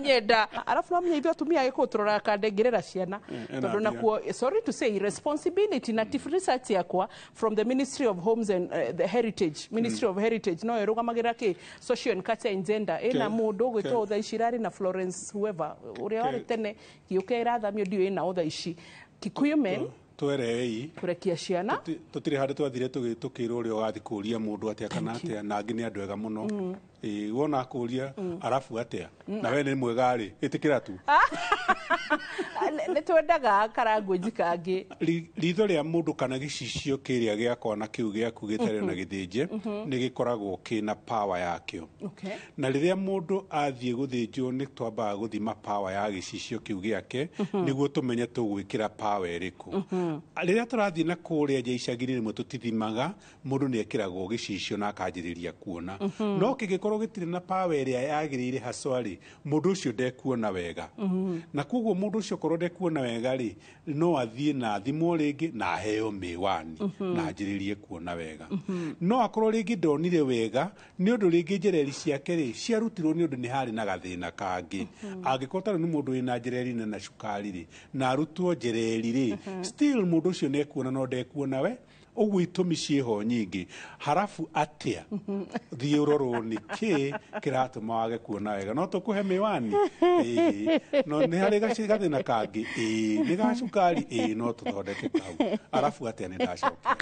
Arabu no menya ithuĩ atumia agĩkũyũ tũroraga kandengĩrĩra ciana, ena tondũ mbia. Nakuo, sorry to say, responsibility na research yakwa from the Ministry of Homes and the Heritage, Ministry of Heritage, no ĩrũgamagĩrĩra kĩ social and culture and gender, ĩna mũndũ ũgwĩtwo thaa ici irarĩ na Florence whoever ũrĩa warĩ tene gĩũke ĩrathamio, ndiũĩ ĩna thaa ici. Kikuyu men Twerei kũrekia ciana. Tũtirĩ handũ twathire tũkĩrwo ũrĩa ũgathiĩ kũũria mũndũ atĩa kana atĩa, na angĩ nĩ andũ ega mũno. Ĩĩ, wona akũria arabu atĩa na we nĩ mwega rĩ, ĩtĩkĩra tu. Nĩ twendaga karangũnji kangĩ. Ritho rĩa mũndũ kana gĩcicio kĩrĩa gĩakwa na kĩu gĩaku gĩtarĩ na gĩthĩnje nĩ gĩkoragwo kĩna power yakĩo. Na rĩrĩa mũndũ athiĩ gũthĩnjwo, nĩ twambaga gũthima power ya gĩcicio kĩu gĩake nĩguo tũmenye tũgwĩkĩra power ĩrĩkũ. Rĩrĩa tũrathiĩ na kũrĩa nja icagi-inĩ, rĩmwe tũtithimaga, mũndũ nĩ ekĩragwo gĩcicio na akanjĩrĩria kuona. No kĩngĩkorwo gĩtirĩ na power ĩrĩa yagĩrĩire haswa rĩ, mũndũ ũcio ndekuona wega. Na koguo mũndũ ũcio korwo ndekuona wega rĩ, no athiĩ na athimwo rĩngĩ na aheo mĩwani na anjĩrĩrie kuona wega. No akorwo rĩngĩ ndonire wega nĩ ũndũ rĩngĩ njereri ciake rĩ ciarutirwo nĩ ũndũ nĩ harĩ na gathĩna kangĩ. Angĩkorwo tarĩu nĩ mũndũ wĩna njereri na cukari rĩ, na arutwo njereri rĩ, still mũndũ ũcio nĩ ekuona no ndekuona we ũguo. Itũmi ciĩho nyingĩ. Harabu atĩa, thiĩ ũrorwo nĩ kĩ kĩratũma wage kuona wega. No tũkũhe mĩwani. Ĩĩ. No nĩ harĩ gathĩna kangĩ, ĩĩ, nĩ ga cukari, ĩĩ, no tũthondeke kau. Arabu atĩa, nĩ ndacokia.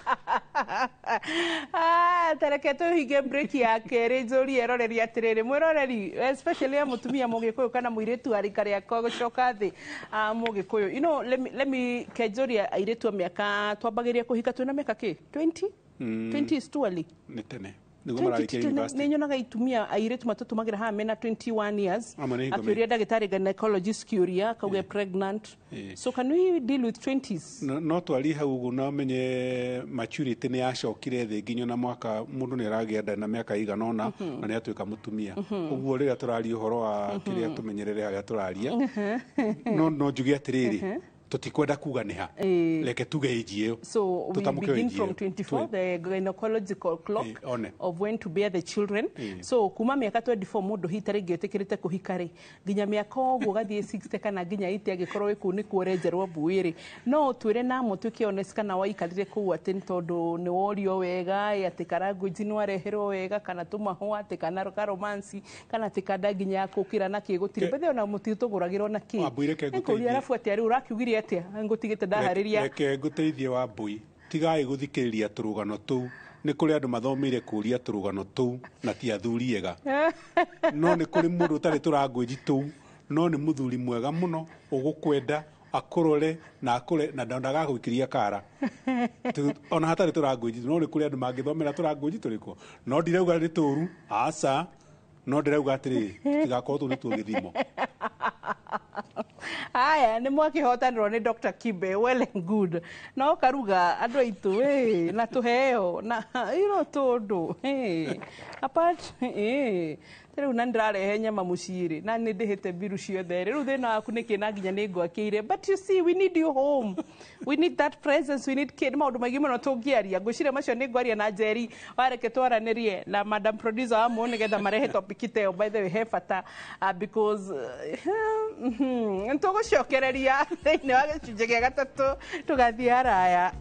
Ah, tareke tũhinge break ya kerĩ, njũrie eroreri atĩrĩrĩ, mwĩroreri especially ya mũtumia mũgĩkũyũ kana mũirĩtu wa rika rĩakwa gũcoka thĩ, ah, mũgĩkũyũ, let me kenjũria airĩtu a mĩaka twambagĩria kũhika twĩna mĩaka kĩ 20. 20 is too early. Nĩ tene. Nĩguo mararĩkia university. Nĩ nyonaga itumia airĩtu matũtũmagĩra haha mena 21 years. Amwe nĩ hingo Akĩũria ndagĩtarĩ gynecologist kĩũria akauga pregnant. So can we deal with 20s? No twarie hau ũguo na ũmenye maturity nĩ yacokire thĩ nginya na mwaka mũndũ nĩ aragĩa nda na mĩaka ĩigana ũna na nĩ atuĩka mũtumia. Ũguo rĩrĩa tũraria ũhoro wa kĩrĩa tũmenyerere harĩa tũraria, no njuge atĩrĩrĩ, tũtikwenda kuga nĩ ha. Reke tuge age ĩyo. So we Tũtamũke begin age from ĩyo. 24, the gynecological clock One. of when to bear the children. So kuma mĩaka 24 mũndũ hihi ta rĩngĩ ĩtĩkĩrĩte kũhika rĩ, nginya mĩaka ũguo gathiĩ 60 kana nginya 80 angĩkorwo wĩ kũu nĩkuo ũrenjerwo mbuĩ rĩ, no ũtwĩre namo tuĩke honest kana waikarire kũu atĩ nĩ tondũ nĩ worio wega ĩ, atĩ karangũnji nĩ wareherwo wega kana tũmahũa atĩ kana karomansi kana atĩ kanda nginya ya kũkĩra na kĩ gũtirĩ bethe ona mũtitũgũragĩrwo na kĩ. Wambui, reke Ngũria ngũteithie. arabu atĩa rĩu ũrakiugire atĩa ngũtigĩte ndaharĩria. Reke ngũteithie Wambui, tigai gũthikĩrĩria tũrũgano tũu. Nĩ kũrĩ andũ mathomeire kũũria tũrũgano tũu na ti athuri ega. No nĩ kũrĩ mũndũ ũtarĩ tũrangũnji tũu, no nĩ mũthuri mwega mũno ũgũkwenda akũrore na akũre na ndagagũikĩria kara. Ona hatarĩ tũrangũnji, no nĩ kũrĩ andũ mangĩthomera tũrangũnji tũrĩkũ. No ndirauga nĩ tũru, aca, no ndĩrauga atĩrĩrĩ, tũtigakorwo tũu nĩtuo gĩthimo. Haya, nĩ mwakĩhotanĩrwo nĩ Dr. Kibe, well and good. No karuga andũ aitũ ĩ, na tũheo na you know tũndũ ĩ, apart ĩ, ta rĩu na nĩndĩrarehe nyama mũciĩ rĩ, na nĩ ndĩhĩte mbiru ciothe rĩ, rĩu thĩna waku nĩkĩ na nginya nĩ ngwakĩire. But you see, we need you home, we need that presence, we need kid. Maũndũ maingĩ mũno tũngĩaria, ngwĩciria macio nĩ ngwaria na Njeri, wareke twaranĩrie na madam producer wa mo nĩgetha marehe topic ta ĩyo. By the way, he bata because nĩtũgũcokereria thĩinĩ wa gĩcunjĩ gĩa gatatũ tũgathiĩ haraya.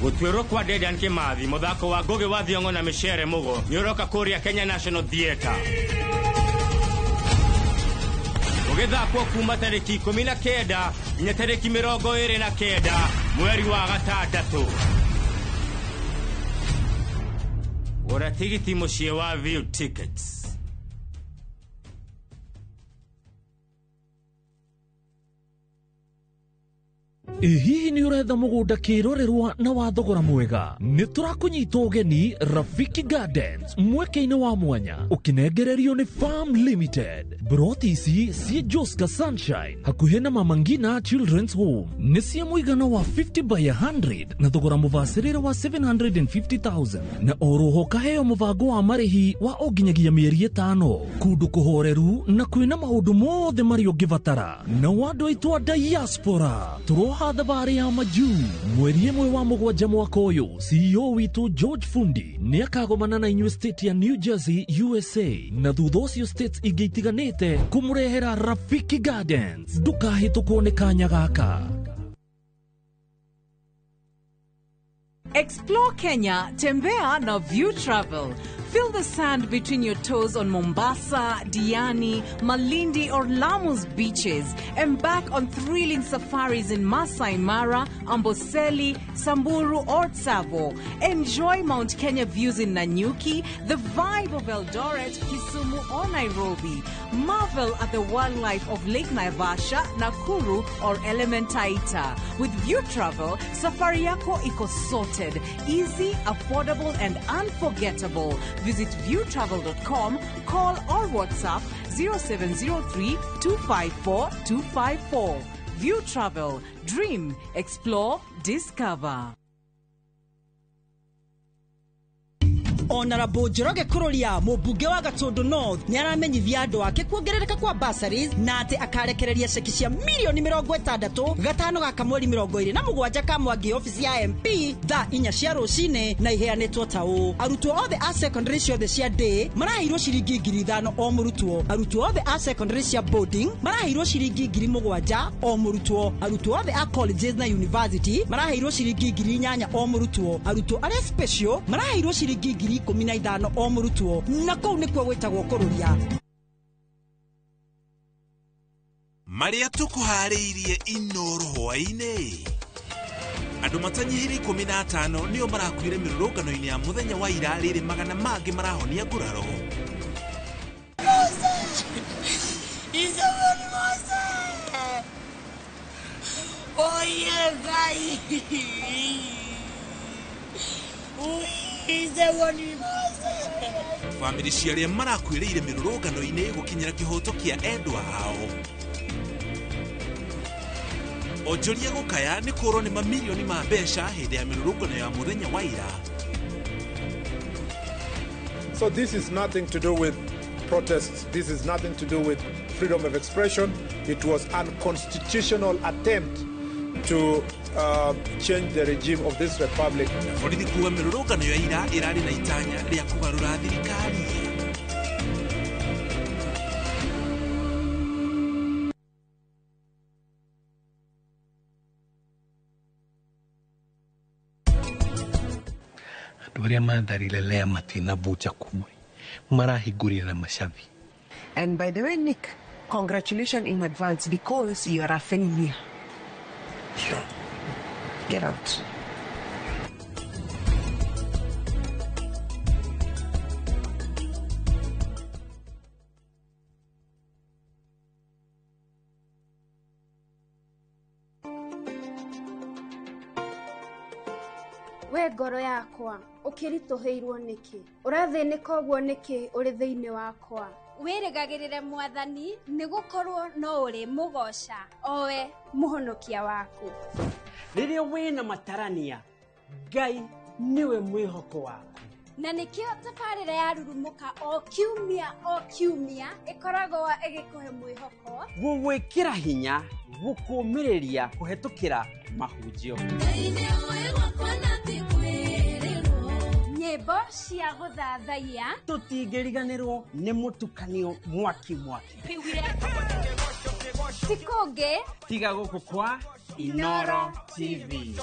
Gũtuĩrwo kwa Dedan Kimathi mũthako wa Ngũgĩ wa Thiong'o na Micere Mũgo nĩ ũroka kũrĩa Kenya National Theatre ũgĩthakwo kuma tarĩki 19 nginya tarĩki 29 mweri wa gatandatũ. Gũra tigiti mũciĩ wa View Tickets. Hihi nĩ ũretha mũgũnda kĩrorerwa na wa thogora mwega? Nĩ tũrakũnyita ũgeni Rafiki Gardens mweke-inĩ wa mwanya ũkĩnengererio nĩ Farm Limited. Broti ici ciĩ Joska Sunshine hakuhĩ na Mama Ngina Children's Home nĩ cia mũigana wa 50 by 100 na thogora mũbacĩrĩre wa 750,000 na oroho kaheo mũbango wa marĩhi wa o nginyagia mĩeri 5 kũndũ kũhoreru na kwĩna maũndũ mothe marĩa ũngĩbatara. Na andũ aitũ a diaspora tũroha thabarĩ ya majuu mweri 1 wa 7 mwaka ũyũ. CEO witũ George Fundi nĩ akagomana na inyuĩ state ya New Jersey USA na thutha ũcio states ingĩ itiganĩte kũmũrehera Rafiki Gardens. Ndũkahĩtũkwo nĩ kanya gaka. Explore Kenya, tembea na View Travel. Feel the sand between your toes on Mombasa, Diani, Malindi or Lamu's beaches. Embark on thrilling safaris in Masai Mara, Amboseli, Samburu or Tsavo. Enjoy Mount Kenya views in Nanyuki, the vibe of Eldoret, Kisumu or Nairobi. Marvel at the wildlife of Lake Naivasha, Nakuru or Elementaita. With View Travel, safari yako iko sorted, easy, affordable and unforgettable. Visit viewtravel.com, call or WhatsApp 0703 254 254. View Travel, dream, explore, discover. Honorable Njoroge Kururia mũmbunge wa Gatundu North nĩ aramenyithia andũ ake kuongerereka kwa bursaries na atĩ akarekereria ceki cia mirioni 60 gatano gaka mweri 27 ka Mwangi office ya MP thaa 4 cia rũcinĩ na iheanĩtwo ta ũũ. Arutwo othe a secondary ciothe cia day maraheirwo ciringi 5,000 o mũrutwo. Arutwo othe a secondary cia boarding maraheirwo ciringi 7,000 o mũrutwo. Arutwo othe a colleges na university maraheirwo ciringi 8,000 o mũrutwo. Arutwo arĩa special maraheirwo ciringi 15,000 o mũrutwo. Na kũu nĩkuo gwĩtagwo kũrũria. Marĩa tũkũharĩirie Inoro hwaĩ-inĩ. Andũ matanyihĩire 15 nĩo marakuire mĩrũrũngano-inĩ ya mũthenya wa ira, rĩrĩ magana mangĩ marahonia nguraro. Bamĩrĩ cia arĩa marakuĩrĩire mĩrũrũngano-inĩ gũkinyĩra kĩhoto kĩa endwa ao. Onjoria gũkaya nĩ kũrwo nĩ mamirioni ma mbeca hĩndĩ ya mĩrũrũngano ya mũthenya wa ira. So this is nothing to do with protests. This is nothing to do with freedom of expression. It was unconstitutional attempt to change the regime of this republic. Na borithi kuga mĩrũrũngano ya ira ĩrarĩ na itanya rĩa kũgarũra thirikari. Andũ arĩa matharire Lea matinabucha kumwe marahingũrire na macabi. And by the way, Nick, congratulations in advance because you are a failure. Get out. We ngoro yakwa ũkĩritũhĩirwo nĩkĩ? Ũrathĩnĩka ũguo nĩkĩ ũrĩ thĩinĩ wakwa? Wĩrĩgagĩrĩre mwathani nĩgũkorwo no ũrĩ mũgoca owe mũhonokia waku. Rĩrĩa wĩna matarania, Ngai nĩwe mwĩhoko waku. Na nĩkĩo tabarĩra ya Rurumũka o kiumia ĩkoragwo ĩgĩkũhe mwĩhoko, gũgwĩkĩra hinya, gũkũmĩrĩria kũhetũkĩra mahunjio, nyĩmbo cia gũthathaiya, tũtingĩriganĩrwo nĩ mũtukanio mwaki mwaki ti kũngĩ tiga gũkũ kwa Inoro TV.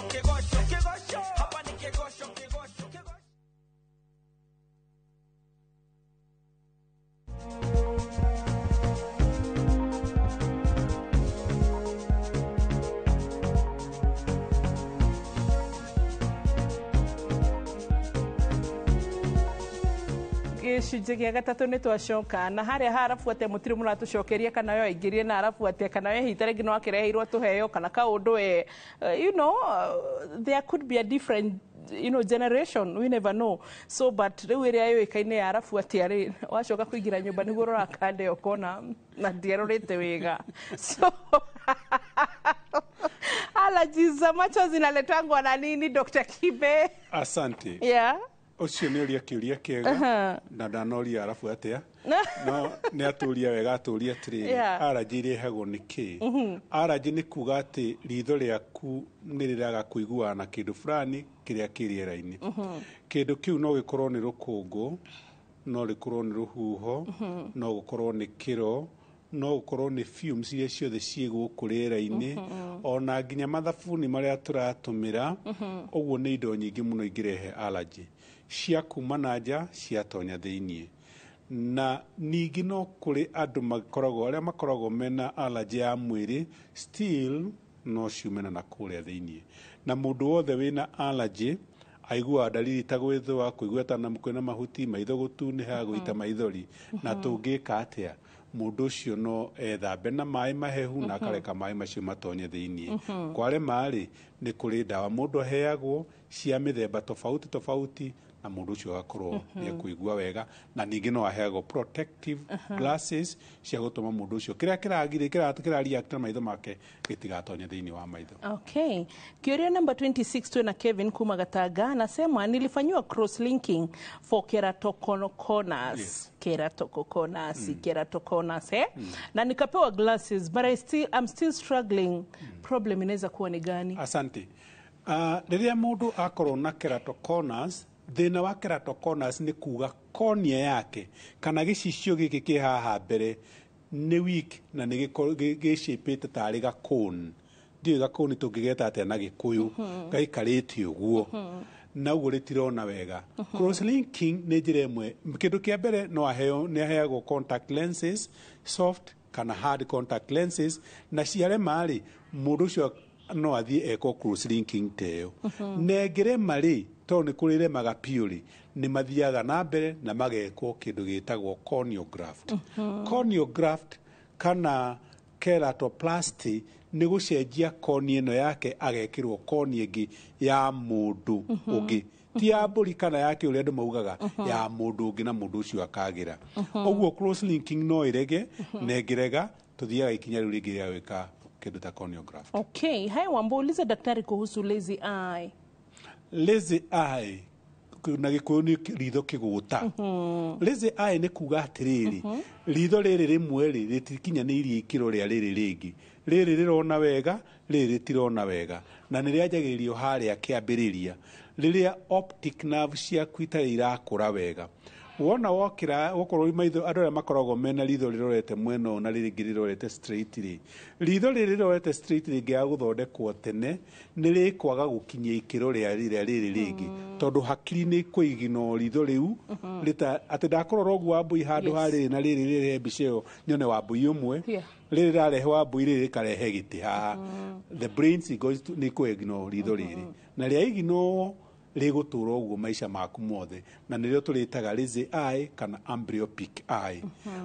Gĩcunjĩ gĩa gatatũ nĩ twacoka na harĩa harabu atĩa mũtirĩ mũratũcokeria kana yo aingĩrie na arabu atĩa kana yo hita rĩngĩ no akĩreheirwo tũheo kana kaũndũ you know, there could be a different, you know, generation, we never know. So but rĩu ĩrĩa yũĩkaine ya arabu atĩa rĩ, wacoka kũingĩra nyũmba nĩguo ũrora kande ũkona na ndiarorĩte wega. So allergies za macho zinaletangwa na nini, Dr. Kibe? Asante. Yeah. Ũcio nĩ ũria kĩũria kĩega na ndanoria arabu atĩa no nĩ atũria wega atũria atĩrĩrĩ, allergy irehagwo nĩ kĩ? Allergy nĩ kuga atĩ ritho rĩaku nĩ rĩraga kũiguana na kĩndũ fulani kĩrĩa kĩ rĩera-inĩ. Kĩndũ kĩu no gĩkorwo nĩ rũkũngũ, no rĩkorwo nĩ rũhuho, no gũkorwo nĩ kĩro, no gũkorwo nĩ fumes iria ciothe ciĩ gũkũ rĩera-inĩ, ona nginya mathabuni marĩa tũratũmĩra. Ũguo nĩ indo nyingĩ mũno ingĩrehe allergy cia kuma na nja ciatonya thĩiniĩ. Na ningĩ no kũrĩ andũ makoragwo arĩa makoragwo mena allergy ya mwĩrĩ still no ciumena na kũrĩa thĩiniĩ. Na mũndũ wothe wĩna allergy aiguaga dalili ta gwĩthũa, kũigua ta kwĩna mahuti, maitho gũtunĩha, gũita maithori. Na tũngĩka atĩa? Mũndũ ũcio no ethambe na maĩ mahehu na akareka maĩ macio matonye thĩiniĩ. Kwarema rĩ, nĩ kũrĩ ndawa mũndũ aheagwo cia mĩthemba tofauti tofauti na mũndũ ũcio agakorwo nĩ ekũigua wega. Na ningĩ no aheagwo protective glasses cia gũtũma mũndũ ũcio kĩrĩa kĩragirĩ kĩrareact na maitho make gĩtigatonye thĩinĩ wa maitho. Okay. Kĩũria number 26 twĩna Kevin kuma Gatanga anasema nilifanyiwa cross linking for keratoconus. Yes. Keratoconus, keratoconus, eh? Na nikapewa glasses but I'm still struggling. Problem inaweza kuwa ni gani? Asante. Rĩrĩa mũndũ akorwo na keratoconus, thĩna wa keratoconus nĩ kuga cornea yake kana gĩcicio gĩkĩ kĩ haha mbere nĩ weak na nĩ gĩcĩpĩte tarĩ gakoni. Ndiũĩ gakoni tũngĩgeta atĩa na Gĩkũyũ, gaikarĩte ũguo na ũguo rĩtirona wega. Cross linking nĩ njĩra ĩmwe. Kĩndũ kĩa mbere no aheo, nĩ aheagwo contact lenses soft kana hard contact lenses, na ciarema rĩ, mũndũ ũcio no athiĩ ekwo cross linking ta ĩyo. Na ĩngĩrema rĩ, tondũ nĩ kũrĩ remaga piũ rĩ, nĩ mathiaga na mbere na magekwo kĩndũ gĩtagwo corneal graft. Corneal graft kana keratoplasty nĩ gũcenjia cornea ĩno yake agekĩrwo cornea ĩngĩ ya mũndũ ũngĩ, ti ya mbũri kana ya kĩ ũrĩa andũ maugaga, ya mũndũ ũngĩ, na mũndũ ũcio akagĩra. Ũguo cross linking no ĩrege, na ĩngĩrega tũthiaga ikinya rĩu rĩngĩ rĩa gwĩka kĩndũ ta corneal graft. Okay, haya Wambo, uliza daktari kuhusu lazy eye. Lazy eye na Gĩkũyũ nĩ ritho kĩgũta. Lazy eye nĩ kuga atĩrĩrĩ, ritho rĩrĩ rĩmwe rĩ rĩtikinyanĩirie ikĩro rĩa rĩrĩ rĩngĩ, rĩrĩ rĩrona wega, rĩrĩ rĩtirona wega, na nĩ rĩanjagĩrĩrio harĩa kĩambĩrĩria rĩrĩa optic nerve ciaku itarĩ irakũra wega. Wona wokĩra okorwo maitho, andũ arĩa makoragwo mena ritho rĩrorete mwena ũyũ na rĩrĩ rĩngĩ rĩrorete straight rĩ, ritho rĩrĩ rĩrorete straight rĩngĩaga gũthondekwo tene nĩ rĩkwaga gũkinyia ikĩro rĩa rĩrĩa rĩrĩ rĩngĩ, tondũ hakiri nĩ kũiginwo ritho rĩu rĩta atĩ ndakũrora ũguo Wambui handũ ha rĩrĩ na rĩrĩ rĩrehe mbica ĩyo nyone Wambui ũmwe, rĩrĩ rĩrarehe Wambui, rĩrĩ rĩkarehe gĩtĩ haha. The brain is going to nĩ kũiginwo ritho rĩrĩ, na rĩa iginwo rĩgũtũra ũguo maica maku mothe, na nĩrĩo tũrĩtaga lazy eye kana amblyopic eye.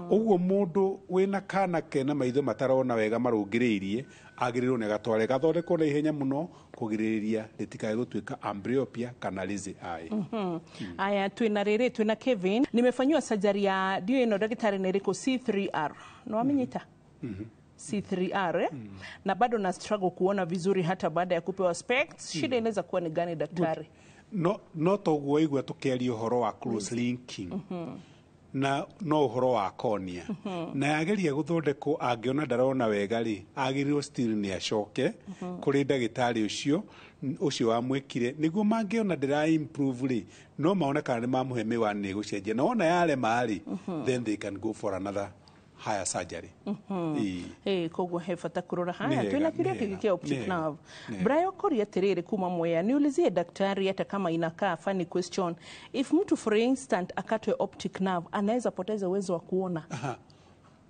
Ũguo mũndũ wĩna kana kena maitho matarona wega marũngĩrĩirie agĩrĩirwo nĩ agatware gathondekwo na ihenya mũno kũgirĩrĩria rĩtikae gũtuĩka amblyopia kana lazy eye. Aya, twina rĩrĩ, twina Kevin, nimefanyiwa surgery ya ndio ĩno, ndagĩtarĩ nĩ ĩrĩkũ? C3R no wamenyita C3R, eh? Na bado na struggle kuona vizuri hata baada ya kupewa specs. Shida inaweza kuwa ni gani, daktari? No toguo waigua tũkĩaria ũhoro wa cross linking na no ũhoro wa cornea, na yageria gũthondekwo angĩona ndarona wega rĩ, agĩrĩirwo still nĩ acoke kũrĩ ndagĩtarĩ ũcio ũcio wamwĩkire, nĩguo mangĩona ndĩra improve rĩ, no maone kana nĩ mamũhe mĩwani nĩ gũcenjia, na wona yarema rĩ, then they can go for another higher surgery. Ĩĩ. Koguo he bata kurora haya. Nĩ Twina wega, kĩũria nĩ kĩngĩ wega, kĩa optic nĩ wega, nerve. nĩ wega. Brayo koria atĩrĩrĩ kuma Mwea, niulizie daktari, hata kama inakaa funny question, if mtu for instance akatwe optic nerve, anaweza poteza uwezo wa kuona? Aha.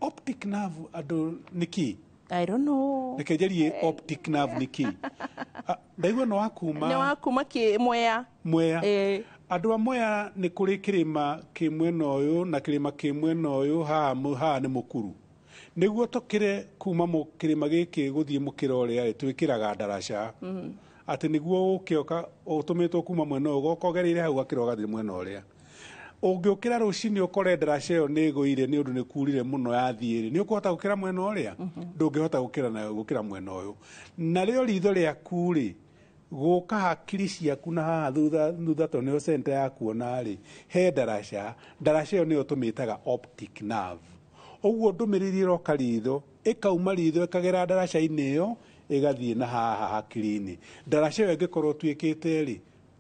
Optic nerve andũ nĩ kĩ? I don't know. Reke njarie optic nerve nĩ kĩ. Ah, ndaigua nĩ wakuma Nĩ wakuma kĩ Mwea. Mwea. Andũ a Mwea nĩ kũrĩ kĩrĩma kĩ mwena ũyũ na kĩrĩma kĩ mwena ũyũ, haha haha nĩ mũkuru. Nĩguo tũkĩre kuma kĩrĩma gĩkĩ gũthiĩ mũkĩra ũrĩa rĩ, twĩkĩraga ndaraca atĩ nĩguo ũkĩoka ũtũmĩtwo kuma mwena ũyũ ũgoka ũgereire hau ũgakĩra ũgathiĩ mwena ũrĩa. Ũngĩũkĩra rũcinĩ ũkore ndaraca ĩyo nĩ ĩgũire nĩ ũndũ nĩ kurire mũno yathiĩ rĩ, nĩ ũkũhota gũkĩra mwena ũrĩa? Ndũngĩhota gũkĩra nayo gũkĩra mwena ũyũ. Narĩo ritho rĩaku rĩ, gũka hakiri ciaku na haha thutha thutha tondũ nĩyo center ya kuona rĩ, he ndaraca. Ndaraca ĩyo nĩyo tũmĩtaga optic nerve. Ũguo ndũmĩrĩri ĩroka ritho, ĩkauma ritho ĩkagera ndaraca-inĩ ĩyo ĩgathiĩ na haha hakiri-inĩ. Ndaraca ĩyo ĩngĩkorwo ĩtuĩkĩte rĩ,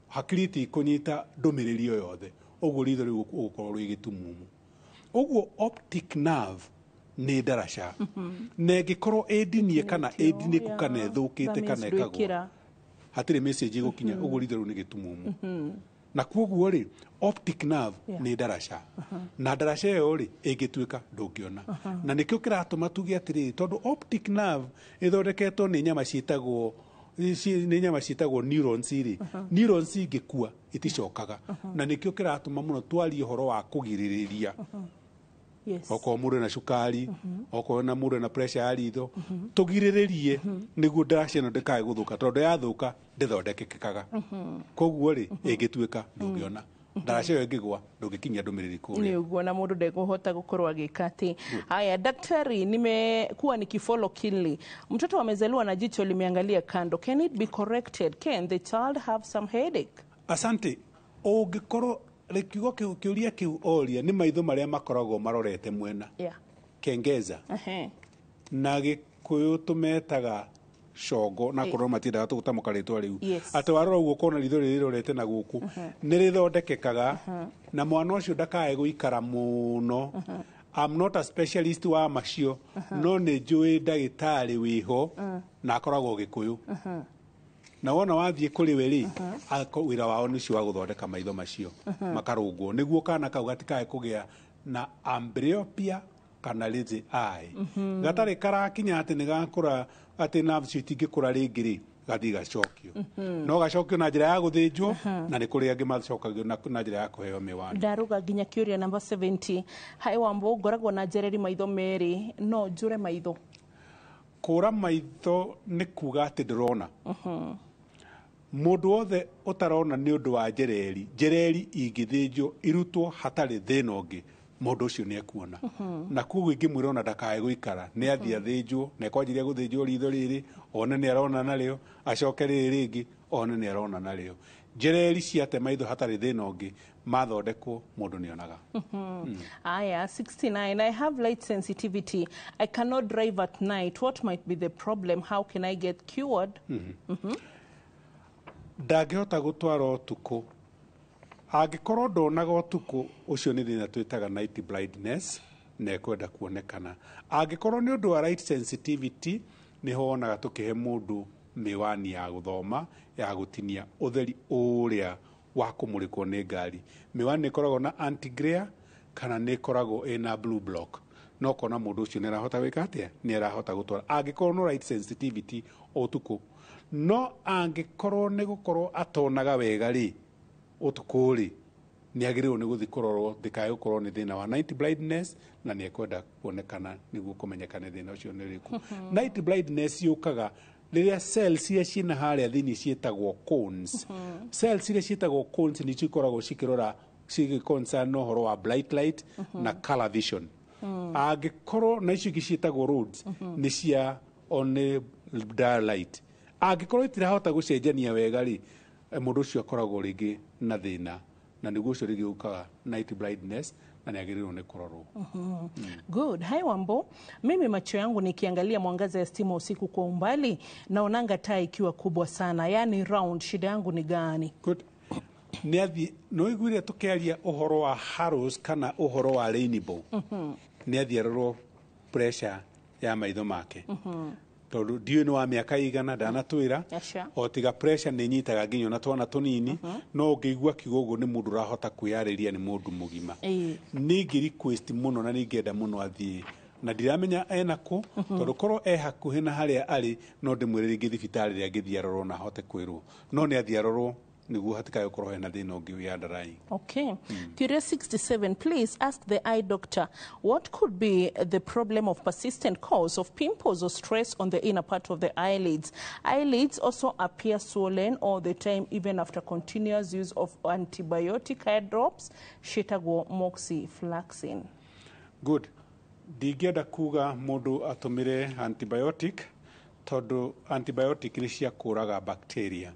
hakiri itikũnyita ndũmĩrĩri o yothe, ũguo ritho rĩu ũgũkorwo rwĩ gĩtumumu. Ũguo optic nerve nĩ ndaraca, na ĩngĩkorwo ĩndinie kana ĩndinĩku kana ĩthũkĩte kana ĩkagwa, hatirĩ message ĩgũkinya, ũguo ritho rĩu nĩ gĩtumumu. Na koguo rĩ, optic nerve nĩ ndaraca, na ndaraca ĩyo rĩ ĩngĩtuĩka ndũngĩona. Na nĩkĩo kĩratũma tuge atĩrĩrĩ, tondũ optic nerve ĩthondeketwo nĩ nyama ciĩtagwo nĩ nyama ciĩtagwo neurons rĩ, neurons ingĩkua iticokaga. Na nĩkĩo kĩratũma mũno twarie ũhoro wa kũgirĩrĩria. Okorwo mũndũ ena cukari, okorwo na mũndũ ena pressure ya ritho, tũgirĩrĩrie nĩguo ndaraca ĩno ndĩkae gũthũka, tondũ yathũka ndĩthondekekaga. Koguo rĩ, ĩngĩtuĩka ndũngĩona, ndaraca ĩyo ĩngĩgwa ndũngĩkinyia ndũmĩrĩri kũrĩa. Nĩ ũguo, na mũndũ ndekũhota gũkorwo agĩka atĩ. Haya daktari, nimekuwa nikifollow keenly, mtoto amezaliwa na jicho limeangalia kando, can it be corrected? Can the child have some headache? Asante. Ũngĩkorwo kiugo kĩu kĩũria kĩu oria nĩ maitho marĩa makoragwo marorete mwena, kengeza, na Gĩkũyũ tũmetaga congo, na korwo matiendaga tũgũtamũka rĩtwa rĩu. Atĩ warora ũguo ũkona ritho rĩrĩ rĩrorete na gũkũ, nĩ rĩthondekekaga na mwana ũcio ndakae gũikara mũno. I'm not a specialist wa macio, no nĩ njũĩ ndagĩtarĩ wĩho na akoragwo Gĩkũyũ, na wona wathiĩ kũrĩ we rĩ, wĩra wao nĩ ũcio wa gũthondeka maitho macio makarũngwo nĩguo kana kau gatikae kũgĩa na amblyopia Kana lazy eye. Gatarĩ karakinya atĩ nĩ gakũra, atĩ nerves icio itingĩkũra rĩngĩ rĩ, gathiĩ gacokio. No gacokio na njĩra ya gũthĩnjwo, na nĩ kũrĩ angĩ macokagio na njĩra ya kũheo mĩwani. Ndaruga nginya kĩũria namba 70. Hi Wambo, ngoragwo na njereri maitho merĩ, no njũre maitho? Kũra maitho nĩ kuga atĩ ndũrona. Mũndũ wothe ũtarona nĩ ũndũ wa njereri, njereri ingĩthĩnjwo irutwo hatarĩ thĩna ũngĩ, mũndũ ũcio nĩ ekuona. Na koguo ingĩmwĩra ona ndakae gũikara, nĩ athiĩ athĩnjwo, na ekwanjirie gũthĩnjwo ritho rĩrĩ, one nĩ arona narĩo, acoke rĩrĩ rĩngĩ, one nĩ arona narĩo. Njereri ciate maitho hatarĩ thĩna ũngĩ, mathondekwo mũndũ nĩ onaga. Aya, 69. I have light sensitivity. I cannot drive at night. What might be the problem? How can I get cured? Ndangĩhota gũtwara ũtukũ. Angĩkorwo ndonaga ũtukũ, ũcio nĩ thĩna twĩtaga night blindness, na ekwenda kuonekana. Angĩkorwo nĩ ũndũ wa light sensitivity, nĩho wonaga tũkĩhe mũndũ mĩwani ya gũthoma, ya gũtinia ũtheri ũrĩa wa kũmũrĩkwo nĩ ngari. Mĩwani nĩ ĩkoragwo na anti glare kana nĩ ĩkoragwo ĩna blue block, no kona mũndũ ũcio nĩ arahota gwĩka atĩa, nĩ arahota gũtwara angĩkorwo no light sensitivity ũtukũ. No angĩkorwo nĩ gũkorwo atonaga wega rĩ, ũtukũ rĩ, nĩ agĩrĩirwo nĩ gũthiĩ kũrorwo ndĩkae gũkorwo nĩ thĩna wa night blindness, na nĩ ekwenda kuonekana nĩguo kũmenyekane thĩna ũcio nĩ ũrĩkũ. Night blindness yũkaga rĩrĩa cells iria ciĩna harĩa thĩinĩ ciĩtagwo cones. Cells iria ciĩtagwo cones nĩcio ikoragwo cikĩrora, cigĩconcern na ũhoro wa bright light na color vision. Angĩkorwo na icio ingĩ ciĩtagwo rods nĩ cia one dull light. Angĩkorwo itirahota gũcenjania wega rĩ, mũndũ ũcio akoragwo rĩngĩ na thĩna, na nĩguo ũcio rĩngĩ ũkaga night blindness, na nĩ agĩrĩirwo nĩ kũrorwo. Good. Hi Wambo, mimi macho yangu nikiangalia mwangaza ya stima usiku kwa umbali naonanga taa ikiwa kubwa sana, yani round. Shida yangu ni gani? Good. Nĩ athiĩ, no iguire tũkĩaria ũhoro wa halos kana ũhoro wa rainbow. Nĩ athiĩ arorwo pressure ya maitho make, tondũ ndiũĩ nĩ wa mĩaka igana ndanatwĩra. Aca. O tiga pressure nĩ nyitaga nginya ona twana tũnini, no ũngĩigua kiugo ũguo nĩ mũndũ ũrahota kwĩyarĩria, nĩ mũndũ mũgima. Nĩ ingĩ request mũno na nĩ ingĩenda mũno athiĩ, na ndiramenya ena kũ, tondũ korwo e hakuhĩ na harĩa arĩ no ndĩmwĩre rĩngĩ thibitarĩ ĩrĩa angĩthiĩ arorwo na ahote kwĩrwo, no nĩ athiĩ arorwo nĩguo hatikae gũkorwo hena thĩna ũngĩ wĩ underlying. Okay. Curious 67, please ask the eye doctor what could be the problem of persistent cause of pimples or stress on the inner part of the eyelids. Eyelids also appear swollen all the time even after continuous use of antibiotic eye drops, ciĩtagwo moxifloxacin. Good. Ndingĩenda kuga mũndũ atũmĩre antibiotic, tondũ antibiotic nĩ cia kũraga bacteria,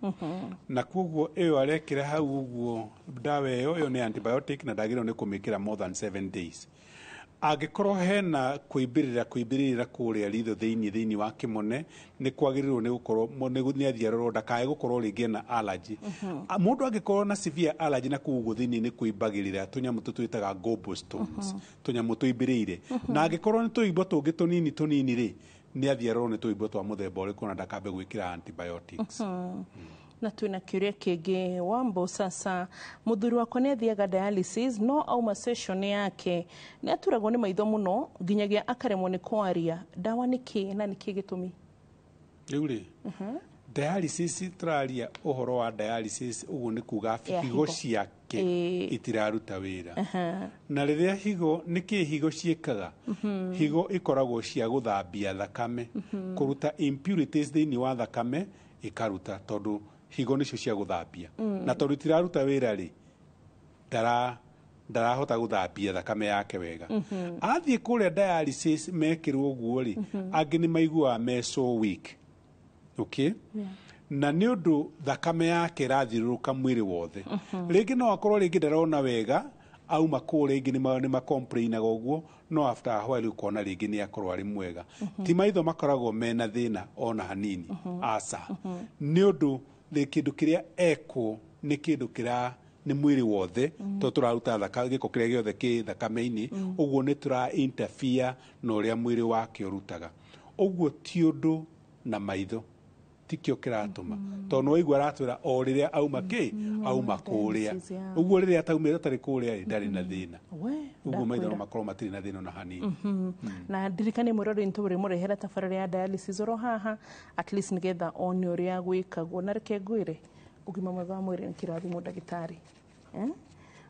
na koguo ĩyo arekĩra hau ũguo ndawa ĩyo nĩ antibiotic na ndagĩrĩirwo nĩ kũmĩkĩra more than 7 days. Angĩkorwo hena kũimbĩrĩra kũrĩa ritho thĩinĩ wa kĩmone, nĩ kwagĩrĩirwo nĩ gũkorwo nĩ athiĩ arorwo ndakae gũkorwo rĩngĩ ena allergy. Mũndũ angĩkorwo na severe allergy na kũu ũguo thĩinĩ nĩ kũimbagĩrĩra tũnyamũ tũtũ twĩtaga gobstones, tũnyamũ tũimbĩrĩire, na angĩkorwo nĩ tũimbo tũngĩ tũnini tũnini rĩ, nĩ athiĩ arorwo nĩ tũimbo twa mũthemba ũrĩkũ na ndakambe gwĩkĩra antibiotics. Na twina kĩũria kĩngĩ Wambo. Sasa mũthuri wakwa nĩ athiaga dialysis, no auma session yake nĩ aturagwo nĩ maitho mũno nginyagia akaremwo nĩ kwaria. Ndawa nĩ kĩ na nĩ kĩ gĩtũmi? Rĩu rĩ, dialysis, tũraria ũhoro wa dialysis, ũguo nĩ kuga Ya higo higo. Ciake itiraruta wĩra. Na rĩrĩa higo, nĩ kĩ higo ciĩkaga? Higo ikoragwo cia gũthambia thakame, kũruta impurities thĩinĩ wa thakame, ikaruta, tondũ higo nĩcio cia gũthambia. Na tondũ itiraruta wĩra rĩ, ndarahota gũthambia thakame yake wega. Athiĩ kũrĩa dialysis mekĩrwo ũguo rĩ, angĩ nĩ maiguaga me so weak, okay? Na nĩ ũndũ thakame yake ĩrathiũrũrũka mwĩrĩ wothe. Rĩngĩ no akorwo rĩngĩ ndarona wega auma kũu, rĩngĩ nĩ macomplainaga ũguo, no after a while ũkona rĩngĩ nĩ akorwo arĩ mwega. Ti maitho makoragwo mena thĩna ona hanini, aca. Nĩ ũndũ kĩndũ kĩrĩa ekwo nĩ kĩndũ kĩra nĩ mwĩrĩ wothe, tondũ tũraruta gĩko kĩrĩa gĩothe kĩ thakame-inĩ. Ũguo nĩ tũra interfere na ũrĩa mwĩrĩ wake ũrutaga. Ũguo ti ũndũ na maitho. Tikĩo kĩratũma, tondũ nĩwaigua aratwĩra o rĩrĩa auma kĩ auma kũrĩa. Dialysis, yeah. Ũguo rĩrĩa ataumĩte atarĩ kũrĩa rĩ, ndarĩ na thĩna. We, Ũguo maitho no ndakwĩra. makorwo matirĩ na thĩna ona hanini. Na ndirikanie mwĩrori nĩ mũrehera tabarĩra ya dialysis oro haha, at least nĩgetha one ũrĩa gwĩkagwo. Na reke ngwĩre, ũgima mwega wa mwĩrĩ nĩ kĩrathimo, ndagĩtarĩ. Eh?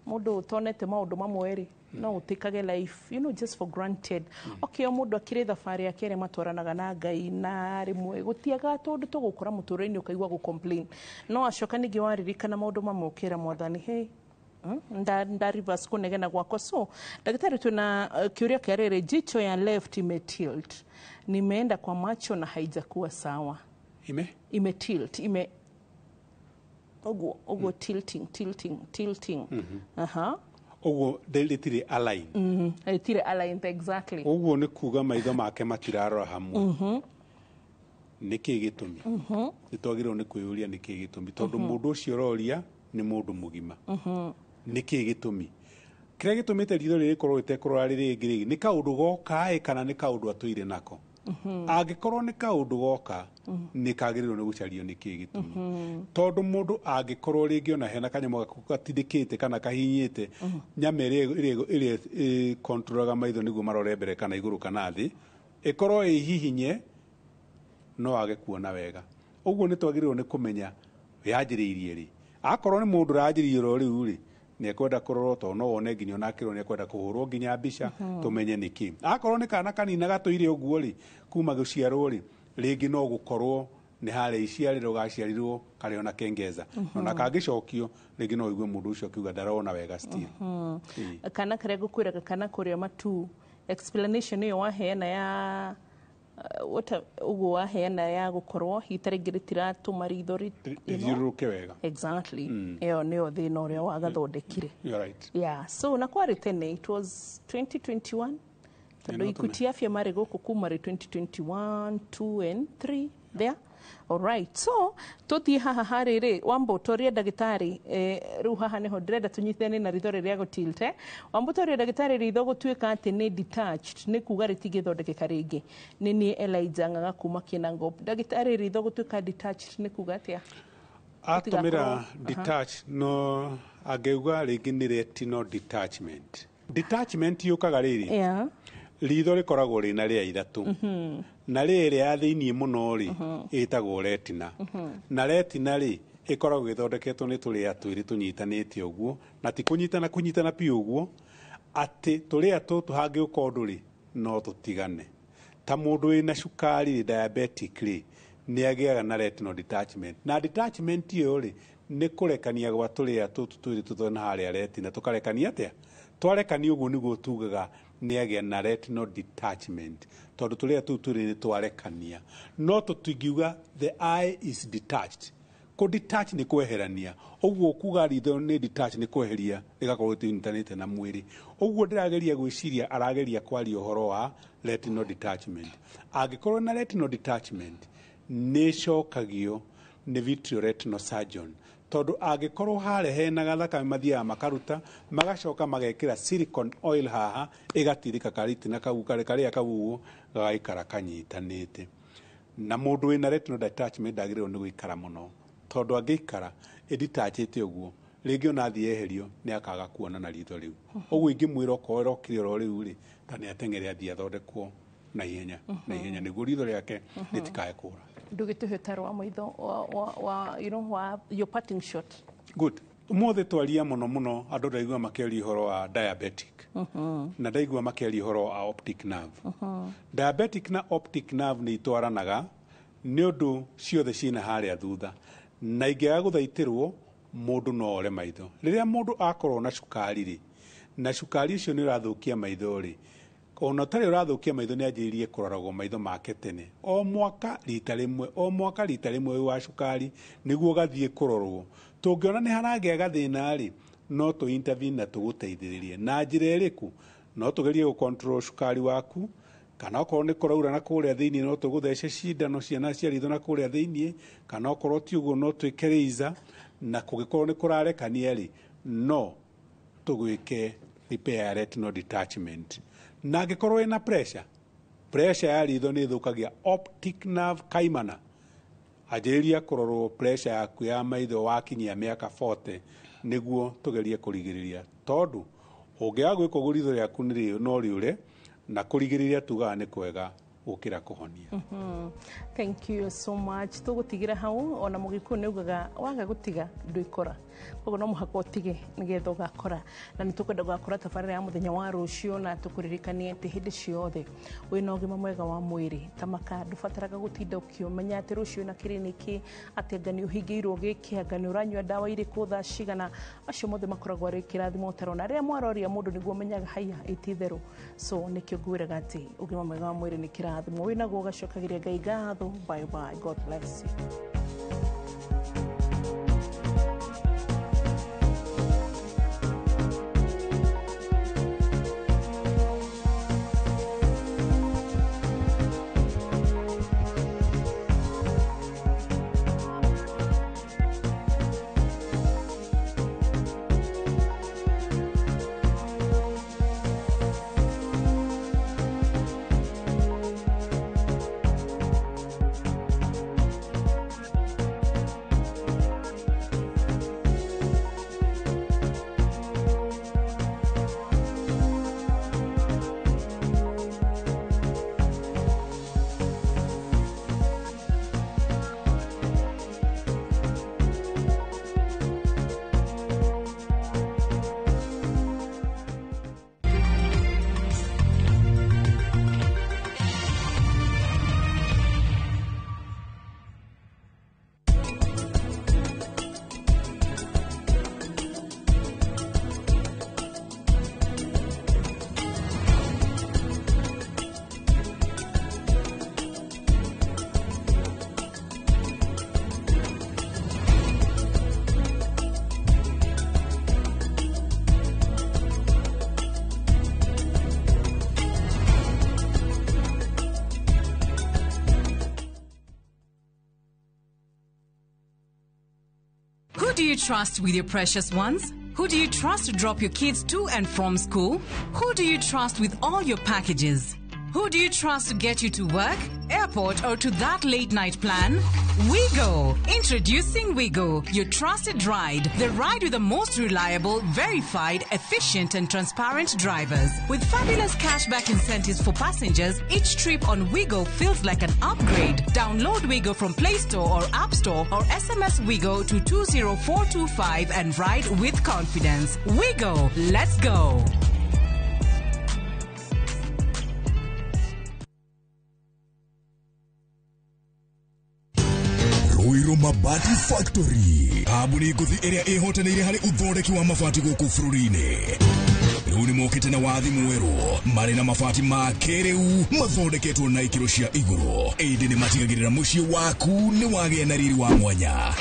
Mũndũ ũtonete maũndũ mamwe rĩ, no ũtĩkage life just for granted. Okay, o mũndũ akĩrĩ thabarĩ yake ĩrĩa matwaranaga na Ngai, na rĩmwe gũtiagaga tũndũ tũgũkora mũtũrĩre-inĩ ũkaigua gũ complain, no acoka ningĩ waririkana maũndũ mamwe ũkĩra Mwathani, hey, nda reverse kũnegena gwakwa. So ndagĩtarĩ, twĩna kĩũria kĩa rĩrĩ: jicho ya left imetilt, nimeenda kwa macho na haijakuwa sawa. Ime? Imetilt, ime ũguo ũguo, tilting, tilting, tilting. Aha. Ũguo rĩtirĩ align. Rĩtirĩ aligned, exactly. Ũguo nĩ kuga maitho make matirarora hamwe. Nĩ kĩ gĩtũmi? Nĩ twagĩrĩirwo nĩ kwĩyũria nĩ kĩ gĩtũmi, tondũ mũndũ ũcio ũroria nĩ mũndũ mũgima. Nĩ kĩ gĩtũmi kĩrĩa gĩtũmĩte ritho rĩrĩ rĩkorwo rĩtekũrora rĩrĩ rĩngĩ rĩ? Nĩ kaũndũ goka ĩ, kana nĩ kaũndũ atũire nako? Angĩkorwo nĩ kaũndũ goka, nĩ kagĩrĩirwo nĩ gũcario nĩ kĩ gĩtũmi, tondũ mũndũ angĩkorwo rĩngĩ ona hena kanyamũ gaku gatindĩkĩte kana kahinyĩte nyama ĩrĩa ĩkontrolaga maitho nĩguo marore mbere kana igũrũ kana thĩ, ĩkorwo ĩ hihinye, no age kuona wega. Ũguo nĩ twagĩrĩirwo nĩ kũmenya yanjĩrĩirie rĩ. Akorwo nĩ mũndũ ũranjĩrĩirie oro rĩu rĩ, nĩ ekwenda kũrorwo, tondũ no wone nginya onakĩrwo nĩ ekwenda kũhũrwo nginya mbica tũmenye nĩkĩ. Akorwo nĩ kana kanina gatũire ũguo rĩ kuma gũciarwo rĩ, rĩngĩ no gũkorwo nĩ harĩa iciarĩro gaciarirwo karĩ ona kengeza, ona kangĩcokio rĩngĩ no ũigue mũndũ ũcio akiuga ndarona wega still. Ĩĩ. Kana karĩa ngũkwĩraga, kana kũrĩa matu explanation ĩyo waheana ya ũguo waheana ya gũkorwo hita rĩngĩ rĩtiratũma ritho rĩthiũrũrũke wega. Exactly. Ĩyo nĩyo thĩna ũrĩa wagathondekire. You're right. Yeah, so na kwarĩ tene, it was 2021, tondũ no Equity Afya marĩ gũkũ kuma rĩ 2021, 2 and 3 there. Alright, so tũthiĩ haha harĩ rĩ, wamba ũtorie ndagĩtarĩ. Rĩu haha nĩho ndĩrenda tũnyitane na ritho rĩrĩa gũtilte. Wamba ũtorie ndagĩtarĩ, ritho gũtuĩka atĩ nĩ detached nĩ kuga rĩtingĩthondekeka rĩngĩ? Nĩ niĩ Elijah Ng'ang'a kuma Kinangop. Ndagĩtarĩ, ritho gũtuĩka detached nĩ kuga atĩa? Atũmĩra Aha. detach, no angĩuga rĩngĩ nĩ retinal detachment. Detachment yũkaga rĩrĩ, ritho rĩkoragwo rĩna rĩa ithatũ, na rĩrĩ ya thĩiniĩ mũno rĩ ĩtagwo retina. Na retina rĩ ĩkoragwo ĩthondeketwo nĩ tũrĩa twĩrĩ tũnyitanĩte ũguo, na ti kũnyitana kũnyitana biũ ũguo, atĩ tũrĩa tũtũ hangĩũka ũndũ rĩ no tũtigane. Ta mũndũ wĩna cukari rĩ, diabetic rĩ, nĩ agĩaga na retinal detachment. Na detachment ĩyo rĩ nĩ kũrekania gwa tũrĩa tũtũ twĩrĩ tũtona harĩa retina. Tũkarekania atĩa? Twarekania ũguo nĩguo tugaga nĩ agĩa na retinal detachment, tondũ tũrĩa tũu twĩrĩ nĩ twarekania. No tũtingiuga the eye is detached. Kũ detach nĩ kweherania. Ũguo kuga ritho nĩ detach nĩ kweheria, rĩgakorwo rĩtinyitanĩte na mwĩrĩ. Ũguo ndĩrageria gwĩciria arageria kwaria ũhoro wa retinal detachment. Angĩkorwo na retinal detachment, nĩ ĩcokagio nĩ vitreoretinal surgeon, tondũ angĩkorwo harĩa hena gathakame, mathiaga makaruta, magacoka magekĩra silicone oil haha, ĩgatirĩka karitina kau karĩ karĩa kau ũguo gagaikara kanyitanĩte. Na mũndũ wĩna retinal detachment ndagĩrĩirwo nĩ gũikara mũno, tondũ angĩikara ĩditachĩte ũguo, rĩngĩ ona athiĩ eherio nĩ akaga kuona na ritho rĩu. Ũguo ingĩmwĩra okorwo ĩrokire oro rĩu rĩ, ta nĩ ateng'ere athiĩ athondekwo na ihenya na ihenya nĩguo ritho rĩake rĩtikae kũra. Ndũgĩtũhe ũtaro wa maitho wa you know wa your parting shot. Good. Ũmũthĩ twaria mũno mũno, andũ ndaigua makĩaria ũhoro wa diabetic, na ndaigua makĩaria ũhoro wa optic nerve. Diabetic na optic nerve nĩ itwaranaga, nĩ ũndũ ciothe ciĩna harĩa thutha, na ingĩaga gũthaitĩrwo mũndũ no ore maitho. Rĩrĩa mũndũ akorwo na cukari rĩ, na cukari ũcio nĩ ũrathũkia maitho rĩ, ona ũtarĩ ũrathũkia maitho, nĩ anjĩrĩrie kũroragwo maitho make tene, o mwaka rita rĩmwe, o mwaka rita rĩmwe wĩ wa cukari, nĩguo gathiĩ kũrorwo. Tũngĩona nĩ haragĩa gathĩna rĩ, no tũ intervene na tũgũteithĩrĩrie. Na njĩra ĩrĩkũ? No tũgerie gũ control cukari waku, kana okorwo nĩ kũraura na kũrĩa thĩiniĩ, no tũgũthece cindano ciana cia ritho na kũrĩa thĩiniĩ, kana okorwo ti ũguo no twĩke laser. Na kũngĩkorwo nĩ kũrarekania rĩ, no tũgwĩke repair retinal detachment. Na angĩkorwo wĩna pressure, pressure ya ritho nĩ ĩthũkagia optic nerve kaimana. Anjĩrĩria kũrorwo pressure yaku ya maitho wakinyia mĩaka 40 nĩguo tũgerie kũrigĩrĩria, tondũ ũngĩaga gwĩka ũguo ritho rĩaku no rĩũre, na kũrigĩrĩria tugaga nĩ kwega gũkĩra kũhonia. Thank you so much. Tũgũtigĩra hau, ona mũgĩkũyũ nĩ ugaga waga gũtiga ndwĩkora, koguo no mũhaka ũtige nĩgetha ũgakora, na nĩ tũkwenda gũgakora tabarĩra ya mũthenya wa rũciũ, na tũkũririkanie atĩ hĩndĩ ciothe wĩna ũgima mwega wa mwĩrĩ tamaka, ndũbataraga gũtinda ũkĩũmenya atĩ rũciũ na kiriniki atĩ anga nĩ ũhingĩirwo gĩkĩ, anga nĩ ũranyua ndawa irĩkũ thaa cigana. Acio mothe makoragwo arĩ kĩrathimo ũtarona. Rĩrĩa mwaroria mũndũ nĩguo ũmenyaga haiya ĩti itherũ. So nĩkĩo ngwĩraga atĩ ũgima mwega wa mwĩrĩ nĩ kĩrathimo, wĩnaguo ũgacokagĩria Ngai ngatho. Bye bye, God bless you. Who do you trust with your precious ones? Who do you trust to drop your kids to and from school? Who do you trust with all your packages? Who do you trust to get you to work, airport, or to that late night plan? WeGo! Introducing WeGo, your trusted ride. The ride with the most reliable, verified, efficient, and transparent drivers. With fabulous cashback incentives for passengers, each trip on WeGo feels like an upgrade. Download WeGo from Play Store or App Store or SMS WeGo to 20425 and ride with confidence. WeGo! Let's go! Ruiru Mabati Factory, kambuni ngũthi ĩrĩa ĩhotanĩire harĩ ũthondeki wa mabati gũkũ bũrũri-inĩ. Rĩu nĩ mokĩte na wathi mwerũ, marĩ na mabati ma kĩrĩu mathondeketwo na ikĩro cia igũrũ, ĩndĩ nĩ matigagĩrĩra mũciĩ waku nĩ wagĩa na riri wa mwanya.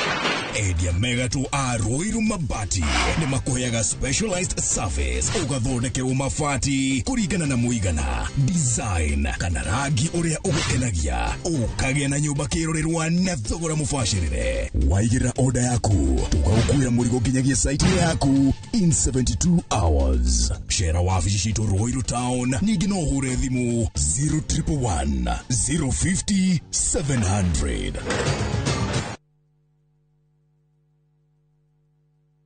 Endia megatũ a Ruiru Mabati nĩ makũheaga specialized service, ũgathondekerwo mabati kũringana na mũigana, design kana rangi ũrĩa ũgũkenagia, ũkagĩa na nyũmba kĩrorerwa na thogora mũbacĩrĩre. Waigĩrĩra order yaku, tũgagũkuĩra mũrigo nginyagia site yaku in 72 hours. Cera wabici citũ Ruiru Town, ningĩ no ũhũre thimũ 0111 050 700.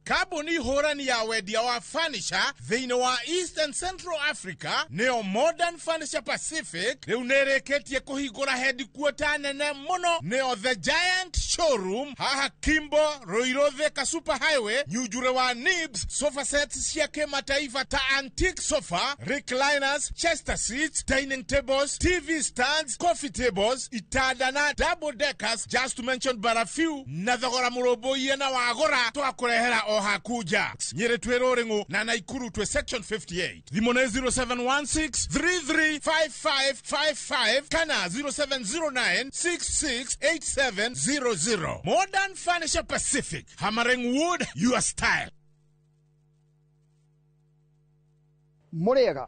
Kambuni hũrani ya wendia wa furniture thĩinĩ wa East and Central Africa nĩyo Modern Furniture Pacific rĩu nĩrĩkĩtie kũhingũra headquarter nene mũno, nĩyo The Giant Showroom haha Kimbo, Ruiru Thika Super Highway, Nyunjure wa Nibs. Sofa sets cia kĩmataifa ta antique sofa, recliners, chester seats, dining tables, TV stands, coffee tables, itanda na double deckers, just to mention but a few, na thogora mũrũmbũiye na wagũra twakũrehera o hakuja. Nyĩrĩ twĩ Rũrĩng'ũ na Naikuru twĩ section 58. Thimũ nĩ 0716 335555 kana 0709 668700. Modern Furniture Pacific, hammering wood your style. Mũrĩega,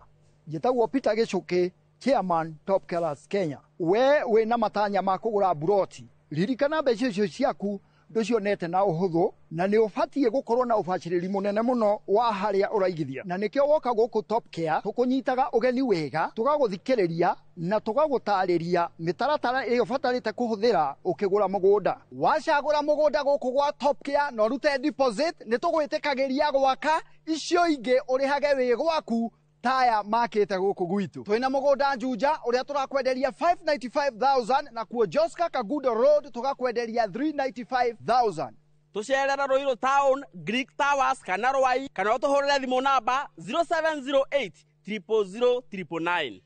njĩtagwo Peter Gĩcũkĩ, chairman Top Killers Kenya. We wĩna matanya ma kũgũra buroti, ririkana mbeca icio ciaku Ndũcionete na ũhũthũ na nĩ ũbatiĩ gũkorwo na ũbacĩrĩri mũnene mũno wa harĩa ũraigithia, na nĩkĩo woka gũkũ Top Care tũkũnyitaga ũgeni wega, tũgagũthikĩrĩria na tũgagũtarĩria mĩtaratara ĩrĩa ũbatarĩte kũhũthĩra ũkĩgũra mũgũnda. Wacagũra mũgũnda gũkũ gwa Top Care na ũrute deposit, nĩ tũgwĩtĩkagĩria gwaka icio ingĩ ũrĩhage wĩ gwaku taya makĩte gũkũ gwitũ. Twĩna mũgũnda Juja ũrĩa tũrakwenderia 595,000 na kuo Joska Kagudo Road tũgakwenderia 395,000. Tũcerere Ruiru Town, Greek Towers kana Rwai, kana ũtũhũrĩre thimũ namba 0708 000 999.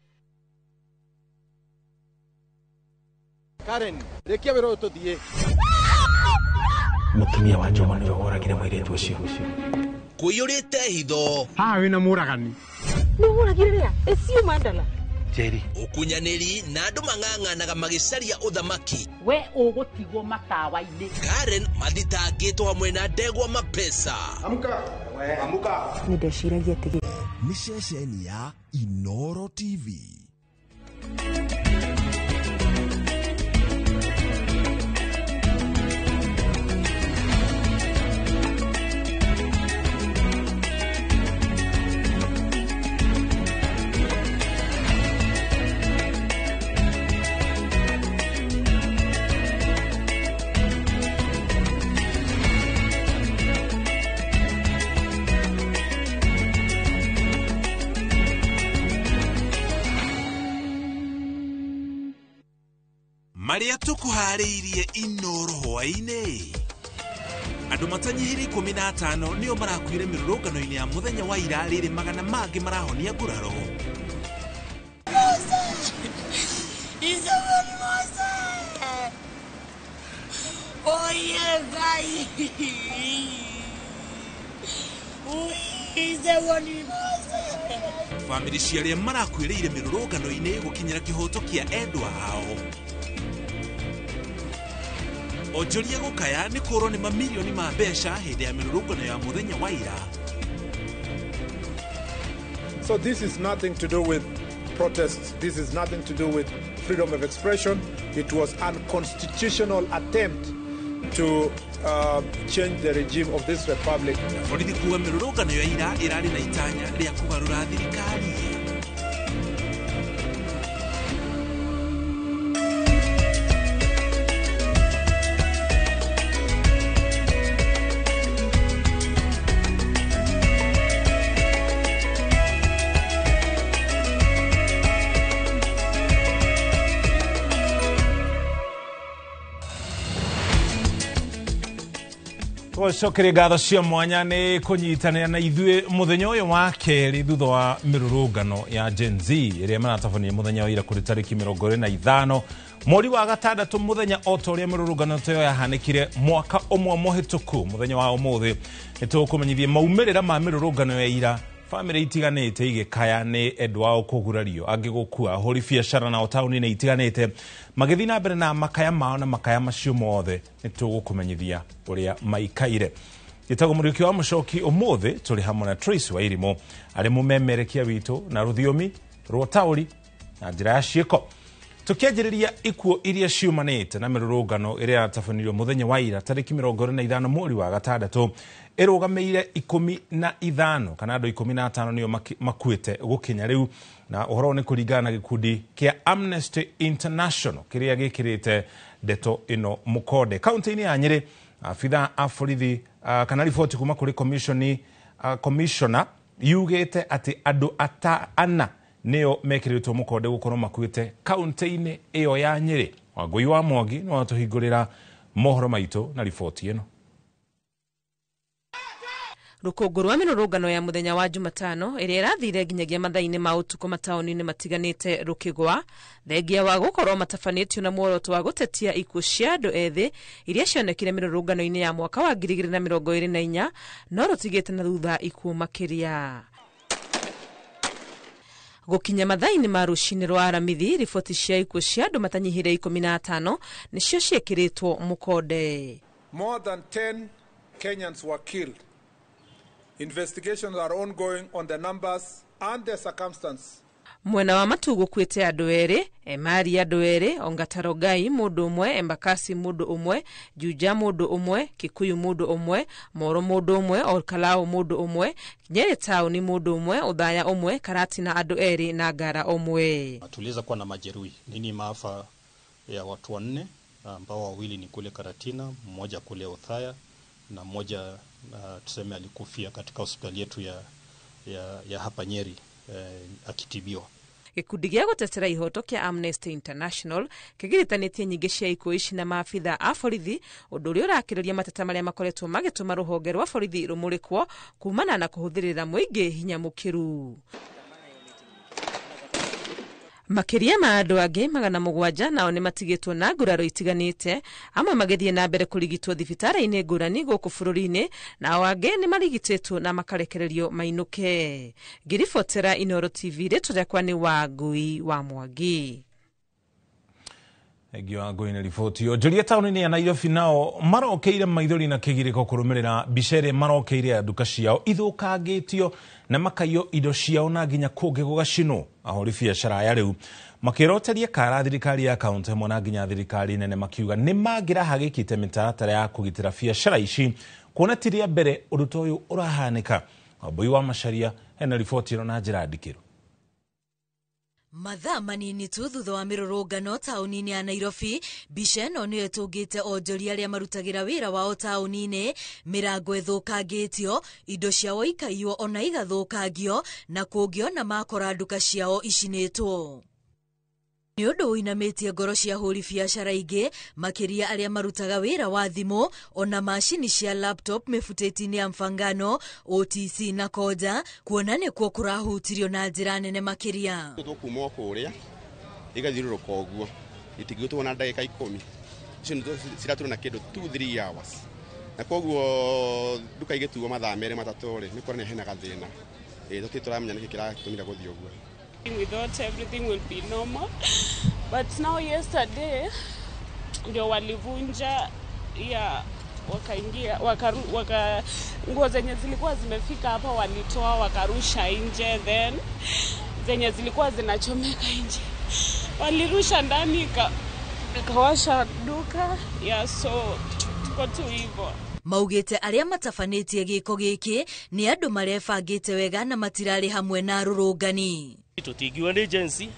Karen, rĩkia wĩra ũyũ tũthiĩ. Mũtumia wa Njoma nĩwe woragire mũirĩtu ũcio. Kũiyũrĩte hitho. Haha wĩna mũragani. Nĩ ũragire rĩa? Ĩcio Mandala. Njeri. Ũkunyanĩri na andũ mang'ang'anaga magĩcaria ũthamaki. We ũgũtigwo matawa-inĩ. Karen mathitangĩtwo hamwe na ndegwa mapesa. Amuka. We, amuka. Nĩ ndeciragia atĩ nĩ ceceni ya Inoro TV. Marĩa tũkũharĩirie Inoro hwaĩ-inĩ. Andũ matanyihĩire 15 nĩo marakuire mĩrũrũngano-inĩ ya mũthenya wa ira, rĩrĩ magana mangĩ marahonia nguraro. Bamĩrĩ cia arĩa marakuĩrĩire mĩrũrũngano-inĩ gũkinyĩra kĩhoto kĩa endwa ao. Onjoria gũkaya nĩ kũrwo nĩ mamirioni ma mbeca hĩndĩ ya mĩrũrũngano ya mũthenya wa ira. So this is nothing to do with protests. This is nothing to do with freedom of expression. It was unconstitutional attempt to change the regime of this republic. Borithi kuga mĩrũrũngano ya ira ĩrarĩ na itanya rĩa kũgarũra thirikari. Twacokeria ngatho cia mwanya nĩ kũnyitanĩra na ithuĩ mũthenya ũyũ wa kerĩ thutha wa mĩrũrũngano ya Gen Z ĩrĩa maratabania mũthenya wa ira kũrĩ tarĩki 25 mweri wa gatandatũ, mũthenya o ta ũrĩa mĩrũrũngano ta ĩyo yahanĩkire mwaka ũmwe mũhĩtũku. Mũthenya wa ũmũthĩ nĩ tũkũmenyithia maumĩrĩra ma mĩrũrũngano ya ira, bamĩrĩ itiganĩte igĩkaya nĩ endwa ao kũgurario, angĩ gũkua, ahũri biacara nao taũni-inĩ itiganĩte magĩthiĩ na mbere na makaya mao, na makaya macio mothe nĩ tũgũkũmenyithia ũrĩa maikaire. Njĩtagwo Mũriũki wa Mũcoki, ũmũthĩ tũrĩ hamwe na Trace Wairimu arĩ mũmemerekia witũ na rũthiomi rwa taũri na njĩra ya ciĩko. Tũkĩanjĩrĩria ikuũ iria ciumanĩte na mĩrũrũngano ĩrĩa yatabanĩirio mũthenya wa ira tarĩki 25 mweri wa gatandatũ ĩrũgamĩire 15 kana andũ 15 nĩo makuĩte gũkinya rĩu, na ũhoro nĩ kũringana na gĩkundi kĩa Amnesty International kĩrĩa gĩkĩrĩte ndeto ĩno mũkonde. Kaunti-inĩ ya Nyĩrĩ, abithaa a borithi kana riboti kuma kũrĩ commissioner yugĩte atĩ andũ ana nĩo mekĩrĩtwo mũkonde gũkorwo makuĩte kaunti-inĩ ĩyo ya Nyĩrĩ. Wangũi wa Mwangi no atũhingũrĩra mohoro maitũ na riboti ĩno. Rũkũngũ rwa mĩrũrũngano ya mũthenya wa Jumatano ĩrĩa ĩrathire nginyagia mathaa-inĩ ma ũtukũ mataũni-inĩ matiganĩte rũkĩgwa, thengia wa gũkorwo matabanĩtio na muoroto wa gũtetia ikuũ cia andũ ethĩ iria cionekire mĩrũrũngano-inĩ ya mwaka wa 2024, no rũtigĩte na thutha ikuũ makĩria. Gũkinya mathaa-inĩ ma rũcinĩ rwa Aramithi, riboti cia ikuũ cia andũ matanyihĩire 15 nĩcio ciĩkĩrĩtwo mũkonde. More than 10 Kenyans were killed. Investigations are ongoing on the numbers and the circumstances. Mwena wa Matu gũkuĩte andũ 2, Emari andũ 2, Ongatarogai mũndũ ũmwe, Embakasi mũndũ ũmwe, Juja mũndũ ũmwe, Kikuyu mũndũ ũmwe, Moro mũndũ ũmwe, Olkalou mũndũ ũmwe, Nyeri taũni mũndũ ũmwe, Othaya ũmwe, Karatina andũ 2 na Ngara ũmwe. Tuliweza kuwa na majeruhi nini maafa ya watu 4 ambao wawili ni kule Karatina, mmoja kule Othaya na mmoja tuseme alikufia katika hospitali yetu ya hapa Nyeri akitibiwa. Gĩkundi gĩa gũtetera ihoto kĩa Amnesty International kĩgiritanĩtie nyingĩ cia ikuũ ici na maabitha a borithi, ũndũ ũrĩa ũrakĩrĩria mateta marĩa makoretwo magĩtũma rũhonge rwa borithi rũmũrĩkwo kumana na kũhũthĩrĩra mũingĩ hinya mũkĩru. Makĩria ma andũ angĩ 700 nao nĩ matigĩtwo na nguraro itiganĩte, amwe magĩthiĩ na mbere kũrigitwo thibitarĩ-inĩ ngũrani gũkũ bũrũri-inĩ, nao angĩ nĩ marigitĩtwo na makarekererio mainũke. Ngĩribotera Inooro TV, rĩtwa rĩakwa nĩ Wangui wa Mwangi. Thengiũ Wangui nĩ riboti. Onjoria taũni-inĩ ya Nairobi nao marokeire maithori na kĩgirĩko kũrũmĩrĩra mbica ĩrĩa marokeire ya nduka ciao ithũkangĩtio na makaiywo indo ciao na nginya kũngĩ gũgacinwo. Ahũri biacara aya rĩu makĩroteria kara thirikari ya kaũntĩ hamwe na nginya thirikari nene makiuga nĩ mangĩrahagĩkĩte mĩtaratara ya kũgitĩra biacara ici kuona ti rĩa mbere ũndũ ta ũyũ ũrahanĩka. Wambui wa Macharia ena riboti ĩno na njĩra ndikĩru. Mathaa manini tu thutha wa mĩrũrũngano taũni-inĩ ya Nairobi, mbica ĩno nĩyo ĩtũngĩte onjoria arĩa marutagĩra wĩra wao taũni-inĩ, mĩrango ĩthũkangĩtio, indo ciao ikaiywo ona igathũkangio, na kũngĩ ona makora nduka ciao icinĩtwo. Nĩ ũndũ ũinamĩtie ngoro cia hũri biacara ingĩ, makĩria arĩa marutaga wĩra wa thimũ ona macini cia laptop mĩbutĩti-inĩ ya Mfangano, OTC na Koja, kuona nĩkuo kũrahutirio na njĩra nene makĩria. Tũkuma o kũrĩa igathiũrũrũka ũguo itingĩtwo na ndagĩka 10 icio ciratũra na kĩndũ 2-3 hours, na koguo nduka igĩtuo mathaa 2 3 rĩ, nĩ kuonania hena gathĩna. Tũtirĩ tũramenya nĩkĩ kĩratũmire gũthiĩ ũguo. We thought everything will be normal, but now yesterday ndio walivunja ya wakaingia waka nguo zenye zilikuwa zimefika hapa walitoa wakarusha nje, then zenye zilikuwa zinachomeka nje walirusha ndani ikawasha duka ya, so tuko tu hivyo. Maugĩte arĩa matabanĩtie gĩko gĩkĩ nĩ andũ marebangĩte wega na matirarĩ hamwe na arũrũngani. Tũtingiuga nĩ agency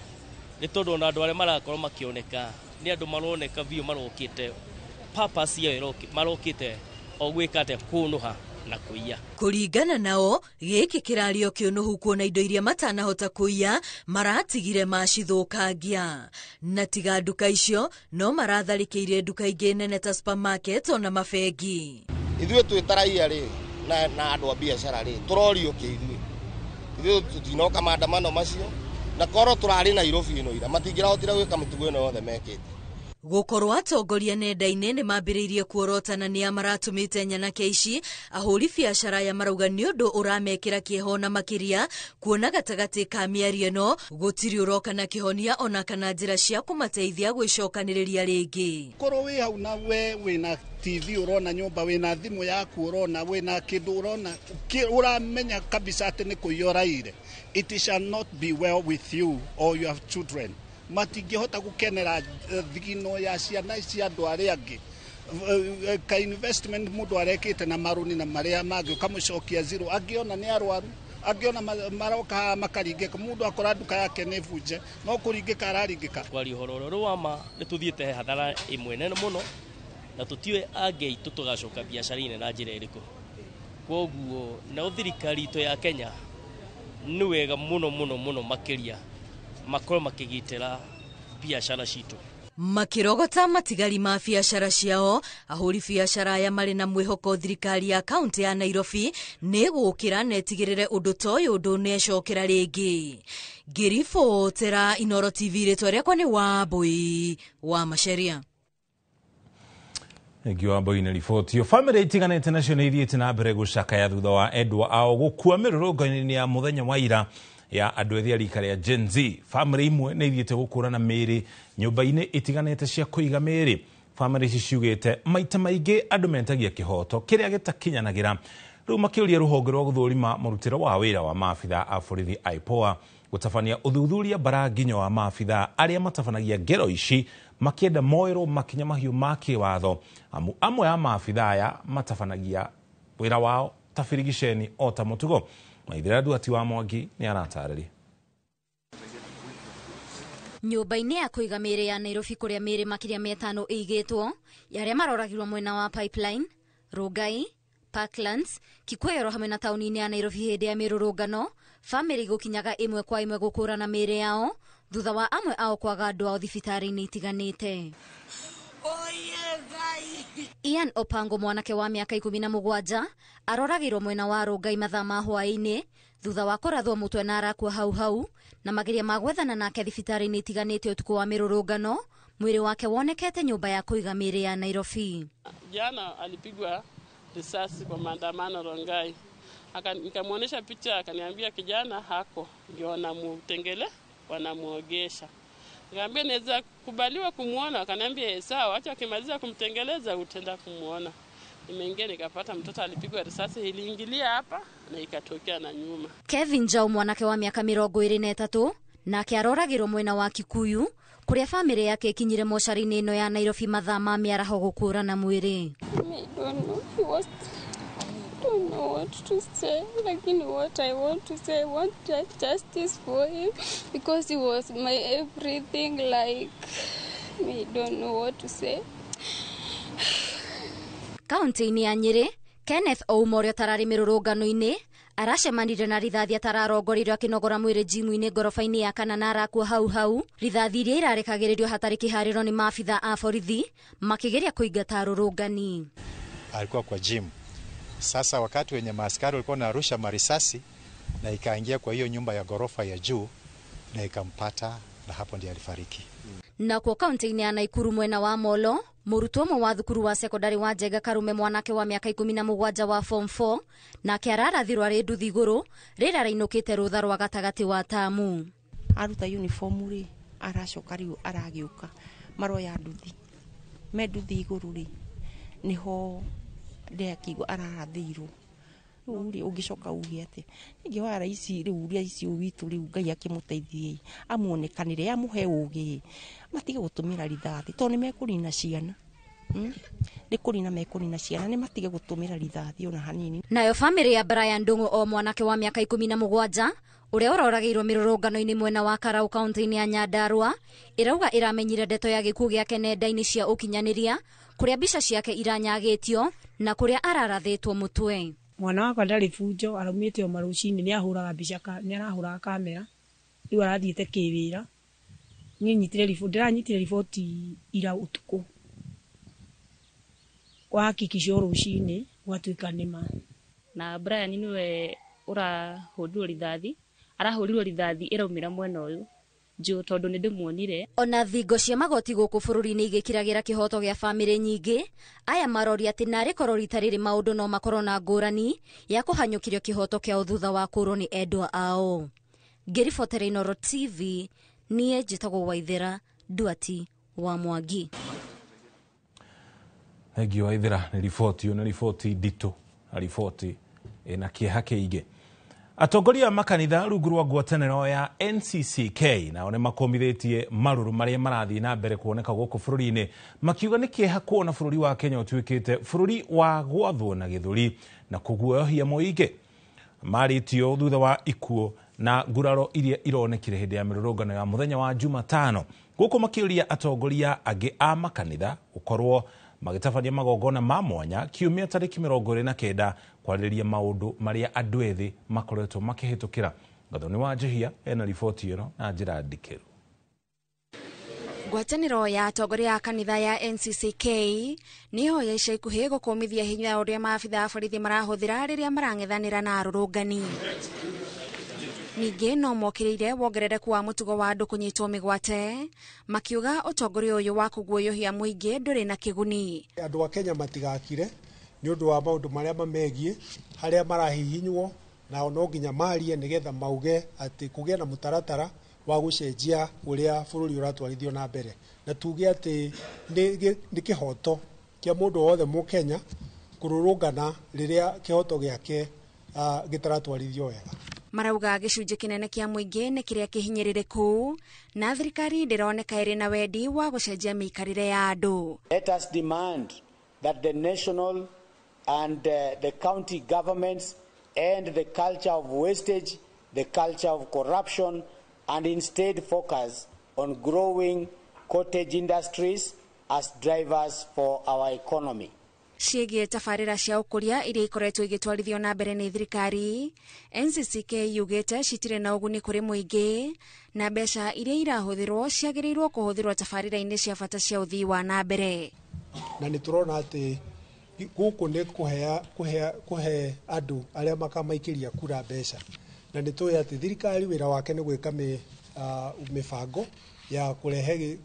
nĩ tondũ ona andũ arĩa marakorwo makĩoneka nĩ andũ maroneka biũ marokĩte purpose yao marokĩte o gwĩka atĩa, kũnũha na kũiya. Kũringana nao gĩkĩ kĩrario kĩũnũhu kuona indo iria matanahota kũiya maratigire macithũkangia, na tiga nduka icio no maratharĩkĩire nduka ingĩ nene ta supermarket ona mabengi. Ithuĩ twĩ ta raia rĩ na andũ a biacara rĩ tũrorio kĩ ithuĩ ithuĩ tũtinoka maandamano macio, na korwo tũrarĩ Nairobi ĩno ira matingĩrahotire gwĩka mĩtugo ĩno yothe mekĩte. Gũkorwo atongoria nenda-inĩ nĩ mambĩrĩirie kuorotana nĩa maratũmĩte nyanake ici, ahũri biacara aya marauga nĩ ũndũ ũramekĩra kĩeha na makĩria kuona gatagatĩ ka mĩario ĩno gũtirĩ ũroka na kĩhonia ona kana njĩra cia kũmateithia gwĩcokanĩrĩria rĩngĩ. Korwo wĩ hau na we wĩna TV ũrona nyũmba, wĩna thimũ yaku ũrona, wĩna kĩndũ ũrona, ũramenya kabisa atĩ nĩ kũiya ũraire. It shall not be well with you or your children. Matingĩhota gũkenera thigino ya ciana cia andũ arĩa angĩ. Ka investment mũndũ arekĩte na marũni na marĩa mangĩ ũkamũcokia zero, angĩona nĩ arwaru, angĩona maroka haha makaringĩka, mũndũ akora nduka yake nĩ bunje no kũringĩka araringĩka. Kwaria ũhoro ũrĩa wa ma nĩ tũthiĩte hathara ĩmwe nene mũno na tũtiũĩ angĩ aitũ tũgacoka biacara-inĩ na njĩra ĩrĩkũ. Kwoguo nao thirikari itũ ya Kenya nĩ wega mũno mũno mũno makĩria makorwo makĩgitĩra biacara citũ. Makĩrogota matigari ma biacara ciao, ahũri biacara aya marĩ na mwĩhoko thirikari ya kaunti ya Nairobi nĩ ĩgũkĩra na ĩtigĩrĩre ũndũ ta ũyũ ndũnecokera rĩngĩ. Ngĩribotera Inooro TV, rĩtwa rĩakwa nĩ Wambui wa Macharia. Thengiũ Wambui nĩ riboti. Bamĩrĩ itiganĩte nacio nĩ ithiĩte na mbere gũcakaya thutha wa endwa ao gũkua mĩrũrũngano-inĩ ya mũthenya wa ira ya andũ ethĩ a rika rĩa Gen Z. Bamĩrĩ imwe nĩ ithiĩte gũkũrana mĩĩrĩ nyũmba-inĩ itiganĩte cia kũiga mĩĩrĩ. Bamĩrĩ ici ciugĩte maita maingĩ andũ metagia kĩhoto kĩrĩa gĩtakinyanagĩra. Rĩu makĩũria rũhonge rwa gũthũrima mũrutĩre wa wĩra wa maabitha a borithi IPOA Gũtabania ũthuthuria bara nginyo wa maabithaa arĩa matabanagia ngero ici makĩenda moerwo makinya mahiũ ma kĩwatho, amu amwe a maabithaa aya matabanagia wĩra wao ta birigiceni o ta mũtugo. Maithĩra Nduati wa Mwangi nĩ aratarĩria. Nyũmba-inĩ ya kũiga mĩĩrĩ ya Nairobi, kũrĩa mĩĩrĩ makĩria 500 ĩigĩtwo ya arĩa maroragirwo mwena wa Pipeline, Rongai, Parklands, Kikuero hamwe na taũni-inĩ ya Nairobi hĩndĩ ya mĩrũrũngano, bamĩrĩ gũkinyaga ĩmwe kwa ĩmwe gũkũrana mĩĩrĩ yao thutha wa amwe ao kwaga andũ ao thibitarĩ-inĩ itiganĩte. Ian Opango, mwanake wa mĩaka 17, aroragirwo mwena wa Rongai mathaa ma hwaĩ-inĩ thutha wa kũrathwo mũtwe na arakua hau hau, na mageria ma gwethana nake thibitarĩ-inĩ itiganĩte ũtukũ wa mĩrũrũngano, mwĩrĩ wake wonekete nyũmba ya kũiga mĩĩrĩ ya Nairobi. Jana alipigwa risasi kwa maandamano Rongai. Nikamwonyesha picha, akaniambia kijana hako ndio wanamutengele, wanamuogesha. Nikamwambia naweza kubaliwa kumuona, akaniambia sawa, acha akimaliza kumtengeleza utaenda kumuona. Nimeingia nikapata mtoto alipigwa risasi, iliingilia hapa na ikatokea na nyuma. Kevin Njau, mwanake wa mĩaka 23, nake aroragirwo mwena wa Kikuyu kũrĩa bamĩrĩ yake ĩkinyire mocarĩ-inĩ ĩno ya Nairobi mathaa ma mĩaraho gũkũrana mwĩrĩ. I don't know. He was, don't know what to say. Lakini what I want to say, I want justice for him because he was my everything. Like, I don't know what to say. Kaunti-inĩ ya Nyĩrĩ, Kenneth Ouma, ũrĩa ũtararĩ mĩrũrũngano-inĩ, aracemanire na rithathi atararongoreirio akĩnogora mwĩrĩ jimu-inĩ ngoroba-inĩ ya kana na arakua hau hau. Rithathi iria irarekagĩrĩrio hatarĩ kĩharĩro nĩ maabitha a borithi makĩgeria kũingata arũrũngani. Alikuwa kwa gym. Sasa wakati wenye maaskari walikuwa wanarusha marisasi na ikaingia kwa hiyo nyumba ya ghorofa ya juu na ikampata, na hapo ndiye alifariki. Nakuo kaunti-inĩ ya Naikuru mwena wa Molo, mũrutwo ũmwe wa thukuru wa sekondari wa Njenga Karume, mwanake wa mĩaka 17 wa form 4, nake ararathirwo arĩ nduthi igũrũ rĩrĩa arainũkĩte rũtha rwa gatagatĩ wa tamu. Aruta uniform rĩ, aracoka rĩu aragĩũka maroya nduthi, me nduthi igũrũ rĩ, nĩho ndekigua ararathĩirwo. Rĩu rĩ, ũngĩcoka uge atĩa? Ingĩhoya raici rĩu, raici ũyũ witũ rĩu, Ngai akĩmũteithie, amuonekanĩre, amũhe ũgĩ, matige gũtũmĩra rithathi tondũ nĩ mekũnina ciana, Nĩ kũnina mekũnina ciana, nĩ matige gũtũmĩra rithathi ona hanini. Nayo bamĩrĩ ya Brian Ndung'u, o mwanake wa mĩaka 17 ũrĩa ũroragĩirwo mĩrũrũngano-inĩ mwena wa Karau kaunti-inĩ ya Nyandarua, ĩrauga ĩramenyire ndeto ya gĩkuũ gĩake nenda-inĩ cia ũkinyanĩria, kũrĩa mbica ciake iranyagĩtio na kũrĩa ararathĩtwo mũtwe. Mwana wakwa ndarĩ bunjo, araumĩte o marũcinĩ, nĩ ahũraga mbica, nĩ arahũraga kamera, rĩu arathiĩte kĩwĩra. Niĩ nyitire riboti, ndĩranyitire riboti ira ũtukũ, kwahakikishwo rũcinĩ gwatuĩka nĩ ma. Na Brian nĩwe ũrahũrirwo rithathi, arahũrirwo rithathi ĩraumĩra mwena ũyũ njũ tondũ nĩ ndĩmuonire. Ona thingo cia magoti gũkũ bũrũri-inĩ igĩkiragĩra kĩhoto gĩa bamĩrĩ nyingĩ, aya maroria atĩ narĩ korwo rita rĩrĩ maũndũ no makorwo na ngũrani ya kũhanyũkĩrio kĩhoto kĩao thutha wa kũrwo nĩ endwa ao. Ngĩribotera Inooro TV, niĩ njĩtagwo Waithera Nduati wa Mwangi. Thengiũ Waithera nĩ riboti ĩyo, nĩ riboti nditũ na riboti ĩna kĩeha kĩingĩ. Atongoria a makanitha rungu rwa ngwatanĩro ya NCCK nao nĩ makomithĩtie marũrũ marĩa marathiĩ na mbere kuoneka gũkũ bũrũri-inĩ, makiuga nĩ kĩeha kuona bũrũri wa Kenya ũtuĩkĩte bũrũri wa gwathwo na gĩthũri na kũguoyohia mũingĩ. Marĩtio thutha wa ikuũ na nguraro iria ironekire hĩndĩ ya mĩrũrũngano ya mũthenya wa Jumatano, gũkũ makĩũria atongoria angĩ a makanitha gũkorwo magĩtabania magongona ma mwanya kiumia tarĩki 29 kwarĩrĩria maũndũ marĩa andũ ethĩ makoretwo makĩhĩtũkĩra. Gathoni wa Njihia ena riboti ĩno na njĩra ndikĩru. Ngwatanĩro ya atongoria a kanitha ya NCCK nĩyo ya ica ikuhĩ gũkũmithia hinya ũrĩa maabitha a borithi marahũthĩra rĩrĩa marang'ethanĩra na arũrũngani. Ningĩ no mokĩrĩire wongerereku wa mũtugo wa andũ kũnyitwo mĩgwate, makiuga ũtongoria ũyũ wa kũguoyohia mũingĩ ndũrĩ na kĩguni. Andũ a Kenya matigakire nĩ ũndũ wa maũndũ marĩa mamegiĩ harĩa marahihinywo, nao no nginya marie nĩgetha mauge atĩ kũgĩe na mũtaratara wa gũcenjia ũrĩa bũrũri ũratwarithio na mbere, na tuge atĩ nĩ kĩhoto kĩa mũndũ wothe mũkenya kũrũrũngana rĩrĩa kĩhoto gĩake gĩtaratwarithio wega. Marauga gĩcunjĩ kĩnene kĩa mũingĩ nĩ kĩrĩa kĩhinyĩrĩrĩku na thirikari ndĩroneka ĩrĩ na wendi wa gũcenjia mĩikarĩre ya andũ. Let us demand that the national and the county governments end the culture of wastage, the culture of corruption, and instead focus on growing cottage industries as drivers for our economy. Ciĩgiĩ tabarĩra cia ũkũria iria ikoretwo igĩtwarithio na mbere nĩ thirikari, NCCK yugĩte citirĩ na ũguni kũrĩ mũingĩ na mbeca iria irahũthĩrwo ciagĩrĩirwo kũhũthĩrwo tabarĩra-inĩ cia bata cia ũthii wa na mbere. Na nĩ tũrona atĩ gũkũ nĩ kũhe andũ arĩa makamaikĩria kura mbeca, na nĩ tũĩ atĩ thirikari wĩra wake nĩ gwĩka mĩbango ya kũrehe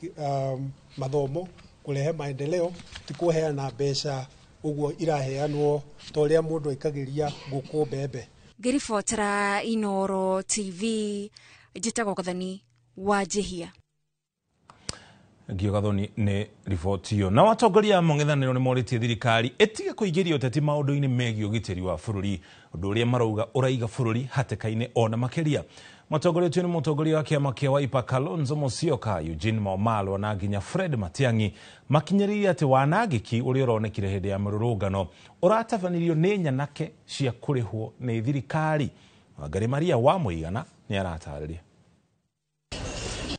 mathomo, kũrehe maendeleo, ti kũheana mbeca ũguo iraheanwo ta ũrĩa mũndũ aikagĩria ngũkũ mbembe. Ngĩribotera Inooro TV, njĩtagwo Gathoni wa Njihia. Ngio Gathoni nĩ riboti ĩyo. Na atongoria a mũng'ethanĩro nĩ morĩtie thirikari ĩtige kũingĩria ũteti maũndũ-inĩ megiĩ ũgitĩri wa bũrũri, ũndũ ũrĩa marauga ũraiga bũrũri hatĩka-inĩ ona makĩria. Matongoretio nĩ mũtongoria wa kĩama kĩa Wiper Kalonzo Musyoka, Eugene Wamalwa na nginya Fred Matiang'i makinyĩrĩire atĩ wanangĩki ũrĩa ũronekire hĩndĩ ya mĩrũrũngano ũratabanirio nĩ nyanake cia kũrĩhwo nĩ thirikari. Wangari Maria wa Mũigana nĩ aratarĩria.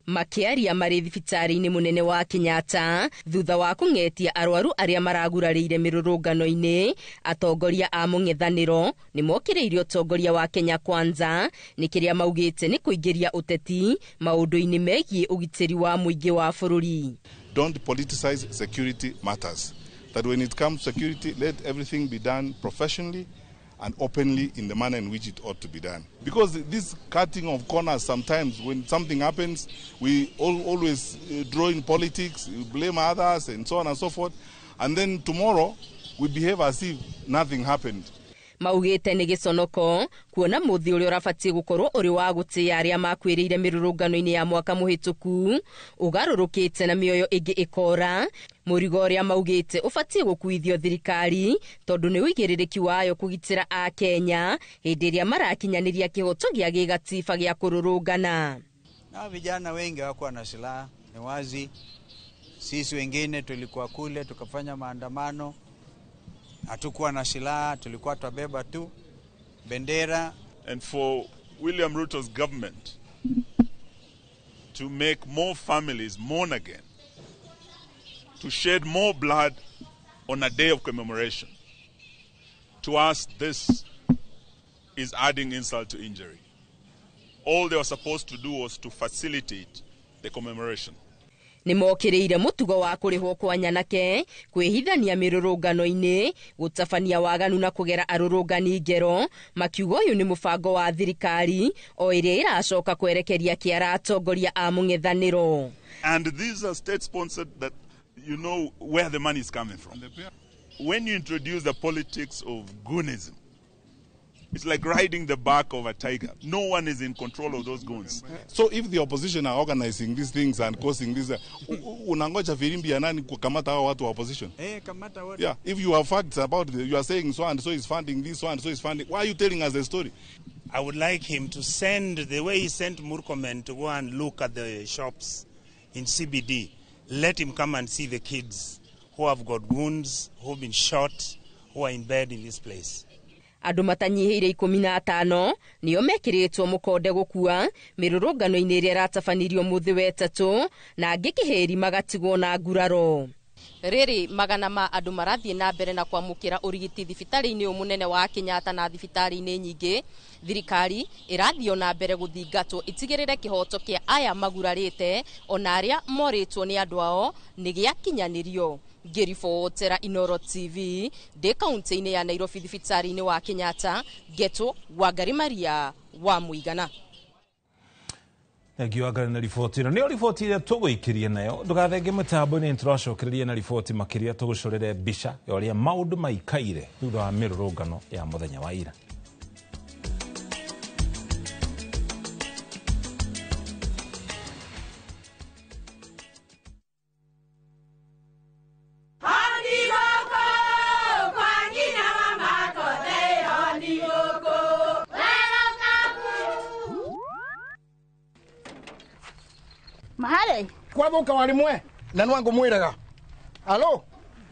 Makĩaria marĩ thibitarĩ-inĩ mũnene wa Kenyatta thutha wa kũng'etia arwaru arĩa maragurarĩire mĩrũrũngano-inĩ, atongoria a mũng'ethanĩro nĩ mokĩrĩirie ũtongoria wa Kenya Kwanza nĩ kĩrĩa maugĩte nĩ kũingĩria ũteti maũndũ-inĩ megiĩ ũgitĩri wa mũingĩ wa bũrũri. Don't politicize security matters. That when it comes to security, let everything be done professionally and openly in the manner in which it ought to be done. Because this cutting of corners, sometimes when something happens, we always draw in politics, we blame others and so on and so forth. And then tomorrow, we behave as if nothing happened. Maugĩte nĩ gĩconoko kuona mũthĩ ũrĩa ũrabatiĩ gũkorwo ũrĩ wa gũtĩĩa arĩa makuĩrĩire mĩrũrũngano-inĩ ya mwaka mũhĩtũku ũgarũrũkĩte na mĩoyo ĩngĩ ĩkora. Mũrigo ũrĩa maugĩte ũbatiĩ gũkuithio thirikari tondũ nĩ ũigĩrĩrĩki wayo kũgitĩra Akenya hĩndĩ ĩrĩa marakinyanĩria kĩhoto gĩa gĩgatiba gĩa kũrũrũngana. Na vijana wengi hawakuwa na silaha, ni wazi. Sisi wengine tulikuwa kule tukafanya maandamano, hatukuwa na silaha, tulikuwa twabeba tu bendera. And for William Ruto's government to make more families mourn again, to shed more blood on a day of commemoration, to us this is adding insult to injury. All they were supposed to do was to facilitate the commemoration. Nĩ mokĩrĩire mũtugo wa kũrĩhwo kwa nyanake kwĩhithania mĩrũrũngano-inĩ, gũtabania waganu na kũgera arũrũngani ngero, makiuga ũyũ nĩ mũbango wa thirikari o ĩrĩa ĩracoka kwerekeria kĩara atongoria a mũng'ethanĩro. And these are state sponsored, that you know where the money is coming from. When you introduce the politics of goonism, it's like riding the back of a tiger. No one is in control of those goons. So if the opposition are organizing these things and causing this, unangoja firimbi ya nani kukamata hao watu wa opposition? Kamata wote. Yeah, if you have facts about it, you are saying so and so is funding this, so and so is funding. Why are you telling us the story? I would like him to send, the way he sent Murkomen to go and look at the shops in CBD, let him come and see the kids who have got wounds, who have been shot, who are in bed in this place. Andũ matanyihĩire 15 nĩo mekĩrĩtwo mũkonde gũkua mĩrũrũngano-inĩ ĩrĩa ĩratabanirio mũthĩ wetatũ, na angĩ kĩhĩri magatigwo na nguraro. Rĩrĩ magana ma andũ marathiĩ na mbere na kwamũkĩra ũrigiti thibitarĩ-inĩ ũyũ mũnene wa Kenyatta na thibitarĩ-inĩ nyingĩ. Thirikari ĩrathiĩ na mbere gũthingatwo ĩtigĩrĩre kĩhoto kĩa aya magurarĩte ona arĩa morĩtwo nĩ andũ ao nĩ gĩakinyanĩrio. Ngĩribotera Inooro TV ndĩ kaunti-inĩ ya Nairobi thibitarĩ-inĩ wa Kenyatta, Geto Wangari Maria wa Mũigana. Thengiũ Wangari na riboti ĩno. Nĩyo riboti ĩrĩa tũgũikĩrie nayo. Ndũgathenge mĩtambo-inĩ, nĩtũracokereria na riboti makĩria tũgũcorere mbica ya ũrĩa maũndũ maikaire thutha wa mĩrũrũngano ya mũthenya wa ira. Ndĩrathũka wa rĩmwe na nwa ngũmwĩraga. Alo,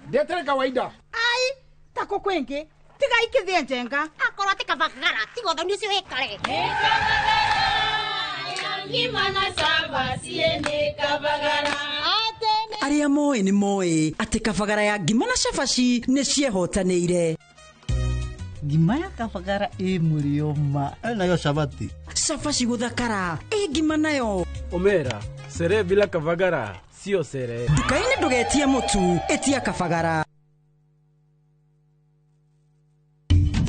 ndetere kawaida. Ai, tako kwingi tiga ikithie njenga akorwo ti kabagara tiga ũthoni ũcio wĩkare. Arĩa moĩ nĩ moĩ atĩ kabagara ya ngima na cabaci nĩ ciehotanĩire. Ngima ya kabagara ĩ mũrĩo ma. Nayo cabati. Cabaci gũthakara ĩ ngima nayo. Omera, sere bila kabagara sio sere. Nduka-inĩ ndũgetie mũtu, ĩtia kabagara.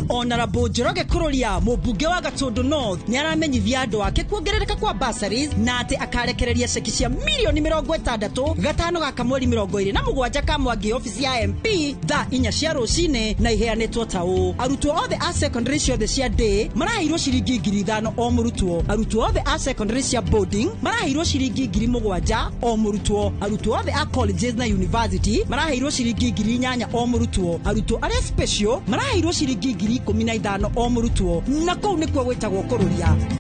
Honorable Njoroge Kururia mũmbunge wa Gatũndũ North nĩ aramenyithia andũ ake kuongerereka kwa bursaries na atĩ akarekereria ceki cia mirioni 60 gatano gaka mweri 27 ka Mwangi ofici ya MP thaa 4 cia rũcinĩ na iheanĩtwo ta ũũ. Arutwo othe a secondary ciothe cia day maraheirwo ciringi 5,000 o mũrutwo. Arutwo othe a secondary cia boarding maraheirwo ciringi 7,000 o mũrutwo. Arutwo othe a colleges na university maraheirwo ciringi 8,000 o mũrutwo. Arutwo arĩa special maraheirwo ciringi 15,000 o mũrutwo, na kũu nĩkuo gwĩtagwo kũrũria.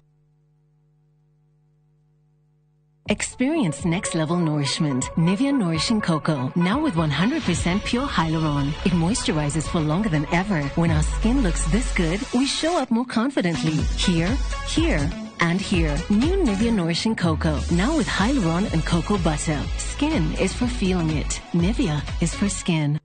Experience next level nourishment. Nivea Nourishing Cocoa, now with 100% pure hyaluron. It moisturizes for longer than ever. When our skin looks this good, we show up more confidently. Here, here, and here. New Nivea Nourishing Cocoa, now with hyaluron and cocoa butter. Skin is for feeling it. Nivea is for skin.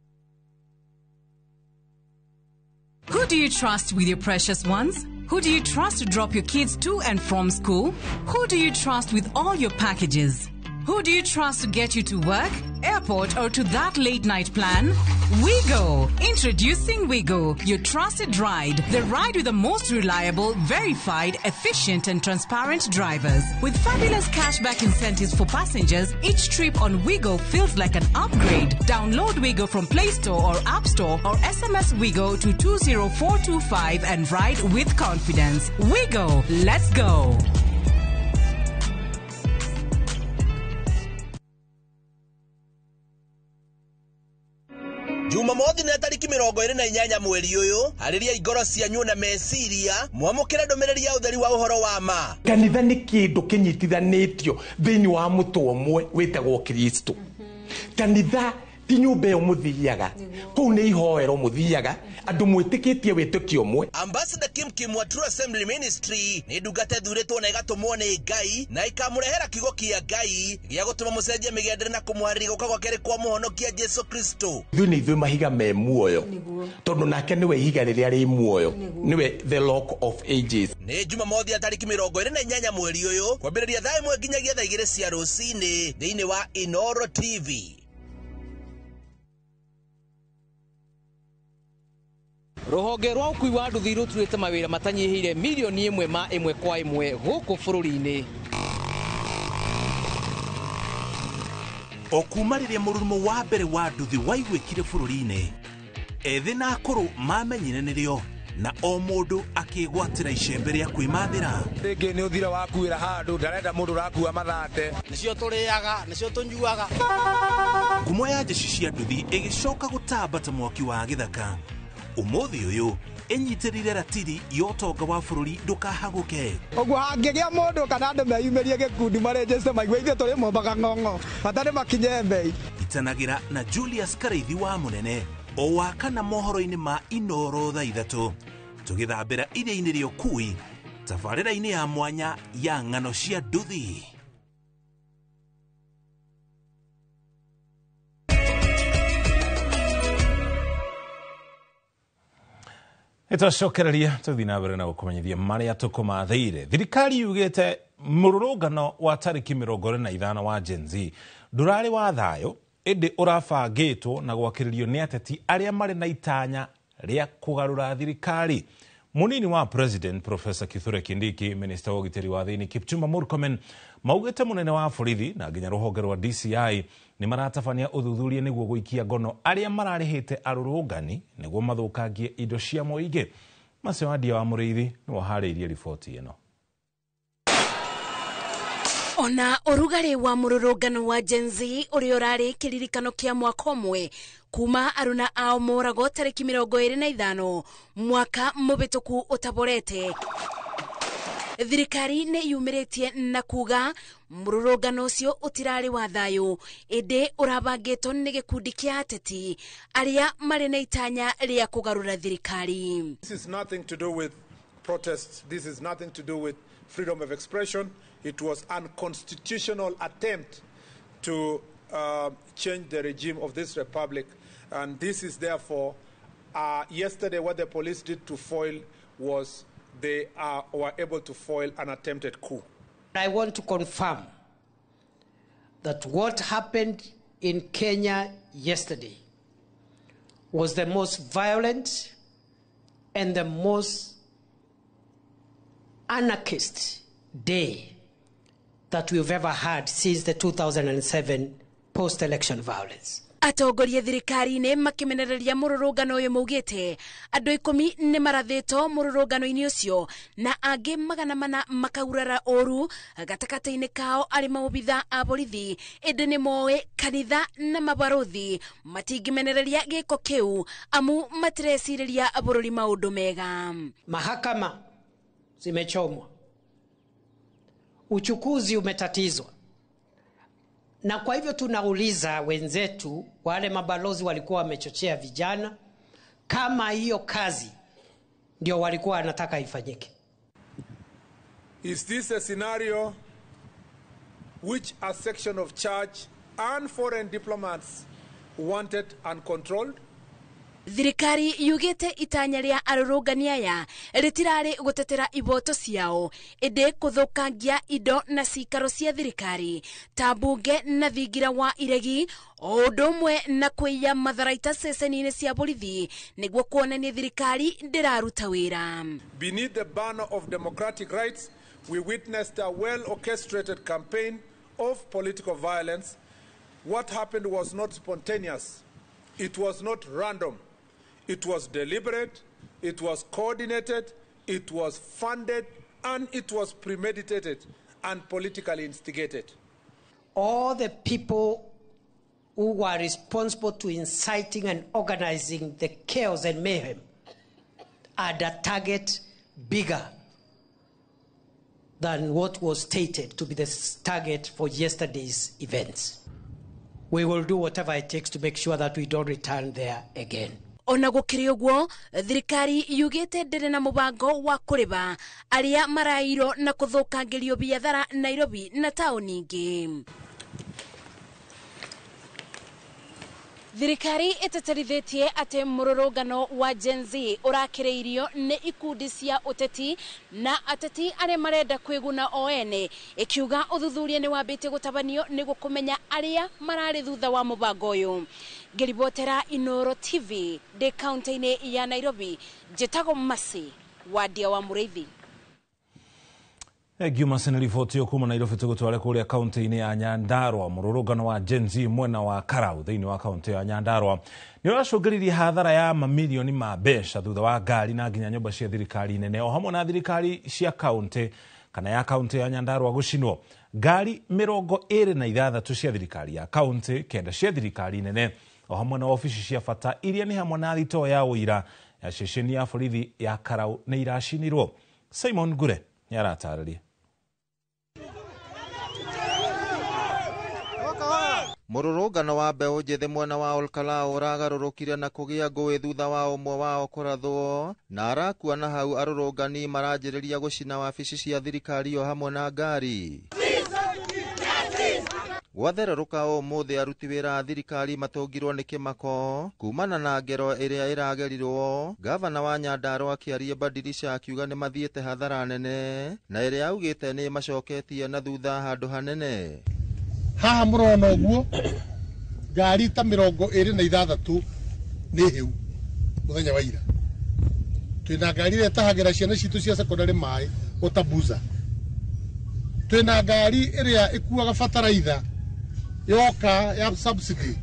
Who do you trust with your precious ones? Who do you trust to drop your kids to and from school? Who do you trust with all your packages? Who do you trust to get you to work, airport, or to that late night plan? Wigo! Introducing Wigo, your trusted ride. The ride with the most reliable, verified, efficient, and transparent drivers. With fabulous cashback incentives for passengers, each trip on Wigo feels like an upgrade. Download Wigo from Play Store or App Store or SMS Wigo to 20425 and ride with confidence. Wigo, let's go! Jumamothi nĩ tariki 28 mweri ũyũ, harĩria ingoro cianyu na meciria mwamũkĩre ndũmĩrĩri ya ũtheri wa ũhoro wa ma. Kanitha nĩ kĩndũ kĩnyitithanĩtio thĩinĩ wa mũtwe ũmwe wĩtagwo Kristo. Kanitha ti nyũmba ĩyo mũthiaga, kũu nĩ ihoero mũthiaga, andũ mwĩtĩkĩtie wĩtĩkio ũmwe. Ambassador Kim Kim wa True Assembly Ministry nĩ ndungata ĩthurĩtwo na ĩgatũmwo nĩ Ngai na ĩkamũrehera kiugo kĩa Ngai gĩa gũtũma mũcenjie mĩgendere na kũmũharĩria gũka gwa kerĩ kwa mũhonokia Jesu Kristo. Ithuĩ nĩ ithuĩ mahiga me muoyo, tondũ nake nĩwe ihiga rĩrĩa rĩ muoyo, nĩwe the rock of ages. Nĩ Jumamothi ya tariki 28 mweri ũyũ kwambĩrĩria thaa 1 nginyagia thaa 2 cia rũcinĩ thĩinĩ wa Inoro TV. Rũhonge rwa ũkui wa nduthi rũturĩte mawĩra matanyihĩire mirioni 1 ma 1 kwa 1 gũkũ bũrũri-inĩ. O kuma rĩrĩa mũrurumo wa mbere wa nduthi waiguĩkire bũrũri-inĩ, ethĩ na akũrũ mamenyire nĩrĩo na o mũndũ akĩgwatĩra icembe rĩa kwĩmathĩra. Rĩngĩ nĩ ũthira wakuĩra handũ ndarenda mũndũ ũrakua mathate. Nĩcio tũrĩaga, nĩcio tũnyuaga. Ngumo ya jeshi cia nduthi ĩgĩcoka gũtamba ta mwaki wa gĩthaka. Ũmũthĩ ũyũ ĩnyitĩrĩire ratiri ya ũtonga wa bũrũri ndũkahagũke. Ũguo hangĩgĩa mũndũ kana andũ meyumĩrie gĩkundi marĩnjĩte maigue ithuĩ tũrĩ mombaga ng'ong'o bata nĩ makinye mbei. Itanagĩra na Julius Karaithi wa Mũnene o wa kana mohoro-inĩ ma Inoro thaa 3 tũgĩthambĩra iria-inĩ rĩa ũkui tabarĩra-inĩ ya mwanya ya ng'ano cia nduthi. Nĩtwacokereria tũthiĩ na mbere na gũkũmenyithia marĩa tũkũmathĩire. Thirikari yugĩte mũrũrũngano wa tarĩki 25 wa Gen Z ndũrarĩ wa thayũ, ĩndĩ ũrabangĩtwo na gwakĩrĩrio nĩ ateti arĩa marĩ na itanya rĩa kũgarũra thirikari. Mũnini wa President Professor Kithure Kindiki, Minister wa ũgitĩri wa thĩinĩ Kipchumba Murkomen maugĩte mũnene wa borithi na nginya rũhonge rwa DCI nĩ maratabania ũthuthuria nĩguo gũikia ngono arĩa mararĩhĩte arũrũngani nĩguo mathũkangie indo cia mũingĩ. Macio Wandia wa Mũrĩithi nĩwe ũharĩirie riboti ĩno. Ona ũrugarĩ wa mũrũrũngano wa Gen Z ũrĩa ũrarĩ kĩririkano kĩa mwaka ũmwe kuma aruna ao moragwo tarĩki 25 mwaka mũhĩtũku ũtaborete. Thirikari nĩ yumĩrĩtie na kuga mũrũrũngano ũcio ũtirarĩ wa thayũ, ĩndĩ ũrabangĩtwo nĩ gĩkundi kĩa ateti arĩa marĩ na itanya rĩa kũgarũra thirikari. This is nothing to do with protests. This is nothing to do with freedom of expression. It was unconstitutional attempt to change the regime of this republic. And this is therefore, yesterday what the police did to foil was they were able to foil an attempted coup. I want to confirm that what happened in Kenya yesterday was the most violent and the most anarchist day that we've ever had since the 2007 post-election violence. Atongoria thirikari-inĩ makĩmenereria mũrũrũngano ũyũ maugĩte andũ 10 nĩ marathĩtwo mũrũrũngano-inĩ ũcio na angĩ 400 makaurara ũru gatagatĩ-inĩ kao arĩ maobitha a borithi, ĩndĩ nĩ moĩ kanitha na mabarothi matingĩmenereria gĩko kĩu amu matirecirĩria bũrũri maũndũ mega. Mahakama zimechomwa, uchukuzi umetatizwa, na kwa hivyo tunauliza wenzetu wale mabalozi walikuwa wamechochea vijana kama hiyo kazi ndio walikuwa wanataka ifanyike. Is this a scenario which a section of church and foreign diplomats wanted and controlled? Thirikari yugĩte itanya rĩa arũrũngani aya rĩtirarĩ gũtetera iboto ciao, ĩndĩ kũthũkangia indo na cikaro cia thirikari ta mbunge na thingira wa iregi, o ũndũ ũmwe na kũiya matharaita ceceni-inĩ cia borithi nĩguo kuonania thirikari ndĩraruta wĩra. Beneath the banner of democratic rights, we witnessed a well-orchestrated campaign of political violence. What happened was not spontaneous. It was not random. It was deliberate, it was coordinated, it was funded, and it was premeditated and politically instigated. All the people who were responsible to inciting and organizing the chaos and mayhem had a target bigger than what was stated to be the target for yesterday's events. We will do whatever it takes to make sure that we don't return there again. Ona gũkĩrĩ ũguo, thirikari yugĩte ndĩrĩ na mũbango wa kũrĩba arĩa marairwo na kũthũkangĩrio biathara Nairobi na taũni ingĩ. Thirikari ĩteterithĩtie atĩ mũrũrũngano wa Gen Z ũrakĩrĩirio nĩ ikundi cia ũteti na ateti arĩa marenda kwĩguna o ene, ĩkiuga ũthuthuria nĩ wambĩtie gũtabanio nĩguo kũmenya arĩa mararĩ thutha wa mũbango ũyũ. Ngĩribotera Inooro TV ndĩ kaunti-inĩ ya Nairobi, njĩtagwo Mercy Wandia wa Mũrĩithi. Thengiũ nĩ riboti kuma Nairobi tũgũtware kũrĩa kaunti-inĩ ya Nyandarua. Mũrũrũngano wa Gen Z mwena wa Karau thĩinĩ wa kaunti ya Nyandarua nĩ ũracũngĩrĩirie hathara ya mamirioni ma mbeca thutha wa ngari na nginya nyũmba cia thirikari nene o hamwe na thirikari cia kaunti kana ya kaunti ya Nyandarua gũcinwo. Ngari 26 cia thirikari ya kaunti, 9 cia thirikari nene o hamwe na obici cia bata iria nĩ hamwe na thitoo ya ũira ya ceceni ya borithi ya Karau nĩ iracinirwo. Simon Ngure nĩ aratarĩria. Mũrũrũngano wa mbeũ njĩthĩ mwena wa Olkalau ũragarũrũkire na kũgĩa ngũĩ thutha wa ũmwe wao kũrathwo na arakua, na hau arũrũngani maranjĩrĩria gũcina wabici cia thirikari o hamwe na ngari. Gwathererũka ũmũthĩ aruti wĩra a thirikari matũngirwo nĩ kĩmako kumana na ngero ĩrĩa ĩragerirwo. Gavana wa Nyandarua akĩaria Badirisha akiuga nĩ mathiĩte hathara nene na ĩrĩa augĩte nĩ macoketie na thutha handũ hanene. Haha mũrona ũguo ngari ta 26 nĩ hĩu mũthenya wa ira. Twĩna ngari ĩrĩa ĩtahagĩra ciana citũ cia secondary maĩ Otabuza. Twĩna ngari ĩrĩa ĩkuaga bataraitha yoka ya subsidy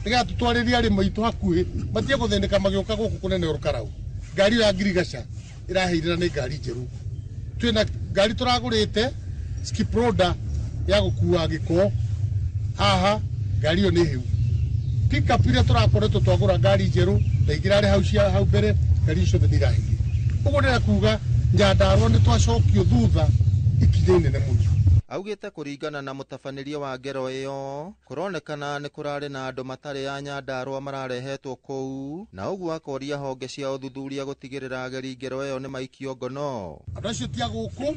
nĩgetha tũtwarĩrie arĩmi aitũ hakuhĩ matige gũthĩnĩka magĩũka gũkũ kũnene Olkalau. Ngari ĩyo ya ngirigaca ĩraheire na nĩ ngari njerũ. Twĩna ngari tũragũrĩte skiproda ya gũkua gĩko haha, ngari ĩyo nĩ hĩu. Pickup iria tũrakoretwo twagũra ngari njerũ na ingĩ irarĩ hau cia hau mbere, ngari icio ciothe nĩ irahĩire. Ũguo ndĩrenda kuga Nyandarua nĩ twacokio thutha ikinya inene mũno. Augĩte kũringana na mũtabanĩria wa ngero ĩyo kũronekana nĩ kũrarĩ na andũ matarĩ a Nyandarua mararehetwo kũu, na ũguo akoria honge cia ũthuthuria gũtigĩrĩra ageri ngero ĩyo nĩ maikio ngono. Andũ acio ti a gũkũ,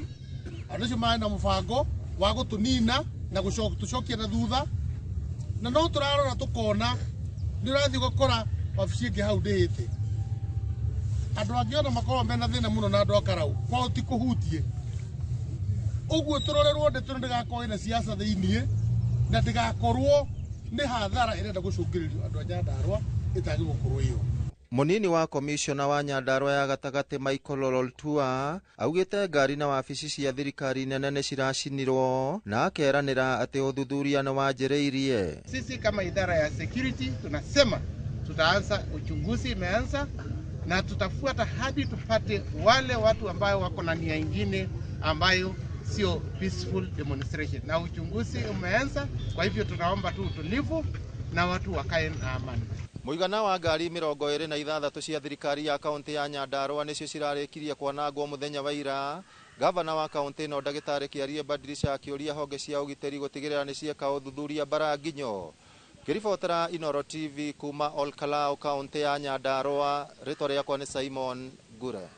andũ acio marĩ na mũbango wa gũtũnina na gũtũcokia na thutha, na no tũrarora tũkona nĩ ũrathiĩ ũgakora wabici ĩngĩ hau ndĩhĩte. Andũ angĩ ona makoragwo mena thĩna mũno na andũ a Karau, kwao ti kũhutie. Ũguo tũrorerwo ndeto ndĩgakorwo ĩna siasa thĩiniĩ na ndĩgakorwo nĩ hathara ĩrenda gũcũngĩrĩrio andũ a Nyandarua ĩtagĩrĩirwo gũkorwo ĩyo. Mũnini wa komishona wa Nyandarua ya gatagatĩ Michael Loltua augĩte ngari na wabici cia thirikari nene nĩ ciracinirwo na akeranĩra atĩ ũthuthuria nĩ wanjĩrĩirie. Sisi kama idara ya security tunasema tutaanza uchunguzi, imeanza na tutafuata hadi tupate wale watu ambayo wako na nia ingine ambayo sio peaceful demonstration, na uchunguzi umeanza. Kwa hivyo tunaomba tu utulivu na watu wakae na amani. Mũigana wa ngari 26 cia thirikari ya kaunti ya Nyandarua nĩcio cirarĩkirie kwanangwo mũthenya wa ira. Gavana wa kaunti ĩno ndagĩtarĩ Kĩarie Badirisha akĩũria honge cia ũgitĩri gũtigĩrĩra nĩ cieka ũthuthuria mbara nginyo. Ngĩribotera Inooro TV kuma Olkalau kaunti ya Nyandarua, rĩtwa rĩakwa nĩ Simon Ngure.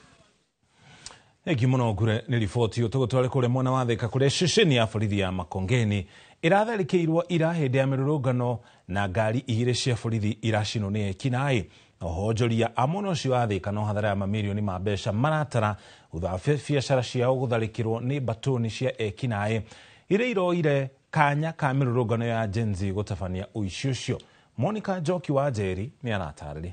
Thengiũ mũno Ngure nĩ riboti ĩyo. Tũgũtware kũrĩa mwena wa Thika kũrĩa ceceni ya borithi ya Makongeni ĩratharĩkĩirwo ira hĩndĩ ya mĩrũrũngano na ngari 2 cia borithi iracinwo nĩ ekinaĩ. Oho onjoria a mwena ũcio wa Thika no hathara ya mamirioni ma mbeca maratara thutha wa biacara ciao gũtharĩkĩrwo nĩ mbatũni cia ekinaĩ iria iroire kanya ka mĩrũrũngano ya Gen Z gũtabania ũici ũcio. Monica Njoki wa Njeri nĩ aratarĩria.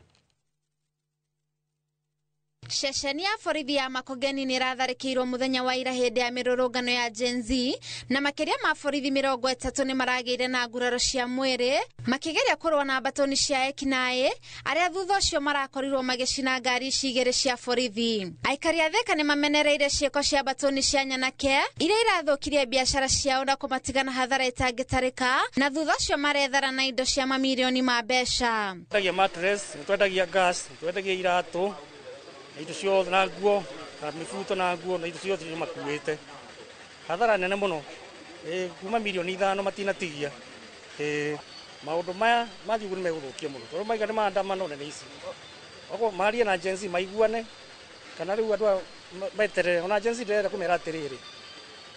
Ceceni ya borithi ya Makongeni nĩ ĩratharĩkĩirwo mũthenya wa ira hĩndĩ ya mĩrũrũngano ya Gen Z, na makĩria ma borithi 30 nĩ maragĩire na nguraro cia mwĩrĩ makĩgeria kũrũa na mbatũni cia ekinaĩ arĩa thutha ũcio marakorirwo magĩcina ngari ici 2 cia borithi. Aikari a Thika nĩ mamenereire ciĩko cia mbatũni cia nyanake iria irathũkirie biacara ciao na kũmatigana hathara ĩtangĩtarĩka, na thutha ũcio marethara na indo cia mamirioni ma mbeca. Twendagia mattress, twendagia gas, twendagia iratũ na indo ciothe na nguo na mĩbuto na nguo na indo ciothe iria makuĩte. Hathara nene mũno, kuma mirioni 5 matinatigia. Maũndũ maya mathiĩ ũguo nĩ megũthũkia mũno tondũ maiga nĩ maandamano nene ici. Okorwo marie na Gen Z maiguane kana rĩu andũ aya meterere, ona Gen Z ndĩrenda kũmera atĩrĩrĩ,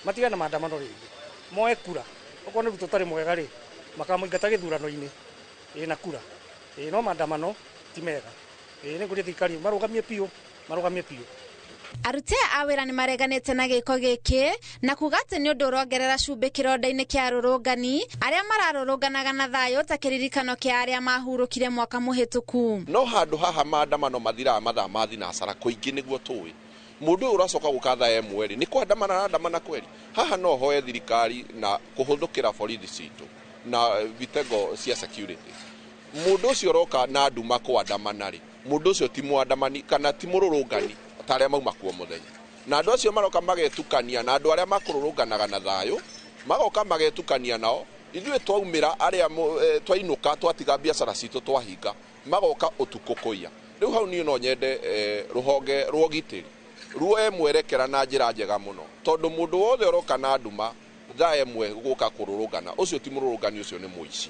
matigane na maandamano rĩngĩ, moe kura. Okorwo nĩ Ruto ũtarĩ mwega rĩ, makamũingata gĩthurano-inĩ na kura. No maandamano ti mega. Nĩ ngũria thirikari marũgamie biũ, marũgamie biũ. Aruti a wĩra nĩ mareganĩte na gĩko gĩkĩ na kuga atĩ nĩ ũndũ ũrongerera cumbĩ kĩronda-inĩ kĩa arũrũngani arĩa mararũrũnganaga na thayũ ta kĩririkano kĩa arĩa mahurũkire mwaka mũhĩtũku. No handũ haha maandamano mathiraga mathaa ma thinacara kũingĩ nĩguo tũĩ mũndũ ũyũ ũracoka gũka thaa 1 rĩ nĩ kwandamana arandamana kweri. Haha no hoe thirikari na kũhũthũkĩra borithi citũ na vitengo cia security. Mũndũ ũcio ũroka na nduma kwandamana rĩ, mũndũ ũcio ti mwandamani kana ti mũrũrũngani ta arĩa mauma kuo mũthenya. Na andũ acio maroka magetukania na andũ arĩa makũrũrũnganaga na thayũ magoka magetukania nao. Ithuĩ twaumĩra arĩa twainũka twatiga biacara citũ twahinga, magoka ũtukũ kũiya. Rĩu hau niĩ no nyende rũhonge rwa ũgitĩri ruoe mwerekera na njĩra njega mũno, tondũ mũndũ wothe ũroka na nduma thaa 1 gũka kũrũrũngana ũcio ti mũrũrũngani, ũcio nĩ mũici.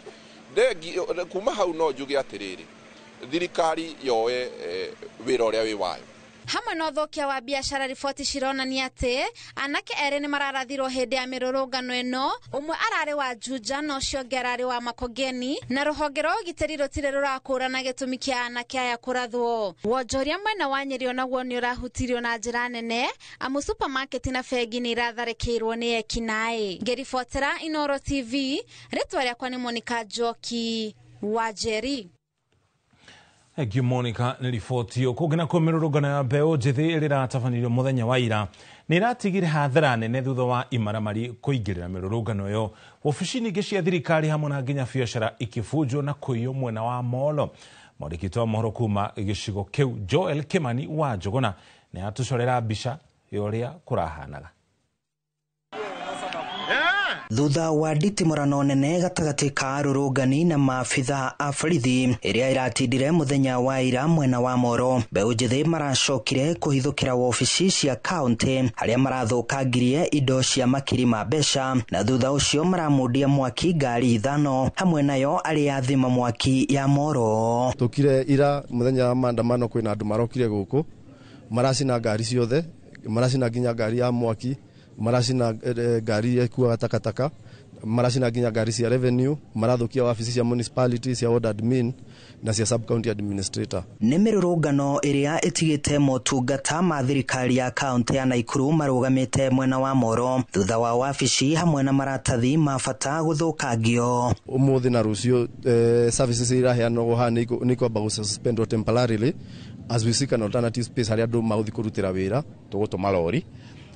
Kuma hau no njuge atĩrĩrĩ, thirikari yoe wĩra ũrĩa wĩ wayo. Hamwe na ũthũkia wa biacara, riboti cironania atĩ anake erĩ nĩ mararathirwo hĩndĩ ya mĩrũrũngano ĩno, ũmwe ararĩ wa Juja na ũcio ũngĩ ararĩ wa Makongeni, na rũhonge rwa ũgitĩri rũtirĩ rũrakũrana gĩtũmi kĩa anake aya kũrathwo. Wonjoria mwena wa Nyĩrĩ onaguo nĩ ũrahutirio na njĩra nene, amu supermarket na bengi nĩ iratharĩkĩirwo nĩ ekinaĩ. Ngĩribotera Inooro TV, rĩtwa rĩakwa nĩ Monica Njoki wa Njeri. Thengiũ Monica nĩ riboti ĩyo. Kũngĩ nakuo mĩrũrũngano ya mbeũ njĩthĩ ĩrĩa ĩratabanĩrio mũthenya wa ira nĩ ĩratigire hathara nene thutha wa imaramari kũingĩrĩra mĩrũrũngano ĩyo. Wabici nyingĩ cia thirikari hamwe na nginya biacara ikĩbunjwo na kũiywo mwena wa Molo. Mwandĩki wa mohoro kuma gĩcigo kĩu Joel Kimani wa Njũgũna nĩ atũcorera mbica ya ũrĩa kũrahanaga. Thutha wa nditimũrano nene gatagatĩ ka arũrũngani na maabitha a borithi ĩrĩa ĩratindire mũthenya wa ira mwena wa Moro, mbeũ njĩthĩ maracokire kũhithũkĩra wobici cia kaũntĩ harĩa marathũkangirie indo cia makiri ma mbeca, na thutha ũcio maramundia mwaki ngari 5 hamwe nayo arĩa thima mwaki ya Moro. Tukire ira muthenya wa maandamano kwina andu marokire guku maracina ngari ciothe, maracina nginya ngari ya mwaki, maracina ngari ikuaga takataka, maracina nginya ngari cia revenue, marathukia wabici cia municipality, cia ward admin na cia sub county administrator. Nĩ mĩrũrũngano ĩrĩa ĩtigĩte motungata ma thirikari ya kaũntĩ ya Naikuru marũgamĩte mwena wa Moro thutha wa wabici hamwe na maratathi ma bata gũthũkangio. Ũmũthĩ na rũciũ services iraheanwo haha nĩ kwamba gũsuspendwo temporarily as we seek an alternative space harĩa andũ magũthiĩ kũrutĩra wĩra. Tũgũtũma lori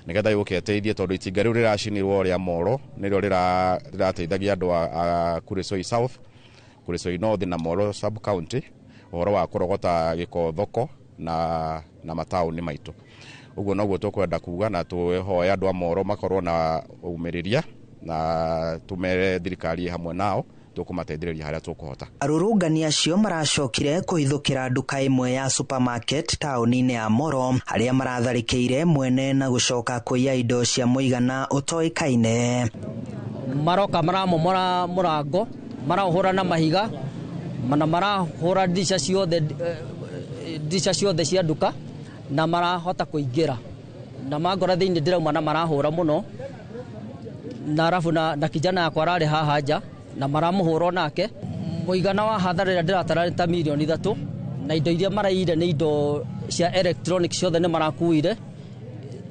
nigetha yũke ĩteithie tondũ itinga rĩu rĩracinirwo rĩa Moro nĩrĩo rĩrateithagia andũ a Kuresoi South, Kuresoi North na Moro sub county ũhoro wa kũrogota gĩko thoko na mataũni maitũ. Ũguo noguo tũkwenda kuga, na tũhoe andũ a Moro makorwo na ũmĩrĩria na tũmere thirikari hamwe nao tũkũmateithĩrĩria harĩa tũkũhota. Arũrũngani acio maracokire kũhithũkĩra nduka ĩmwe ya supermarket taũni-inĩ ya Moro harĩa maratharĩkĩire mwene na gũcoka kũiya indo cia mũigana ũtoĩkaine. Maroka maramomora mũrango, marahũra na mahiga na marahũra ndirisha ciothe cia nduka na marahota kũingĩra na mangora thĩinĩ ndĩrauma na marahũra mũno, na arabu na kijana yakwa ararĩ haha nja na maramuhũra nake. Mũigana wa hathara ĩrĩa ndĩratara nĩ ta mirioni 3, na indo iria maraiyire nĩ indo cia electronic ciothe nĩ marakuire,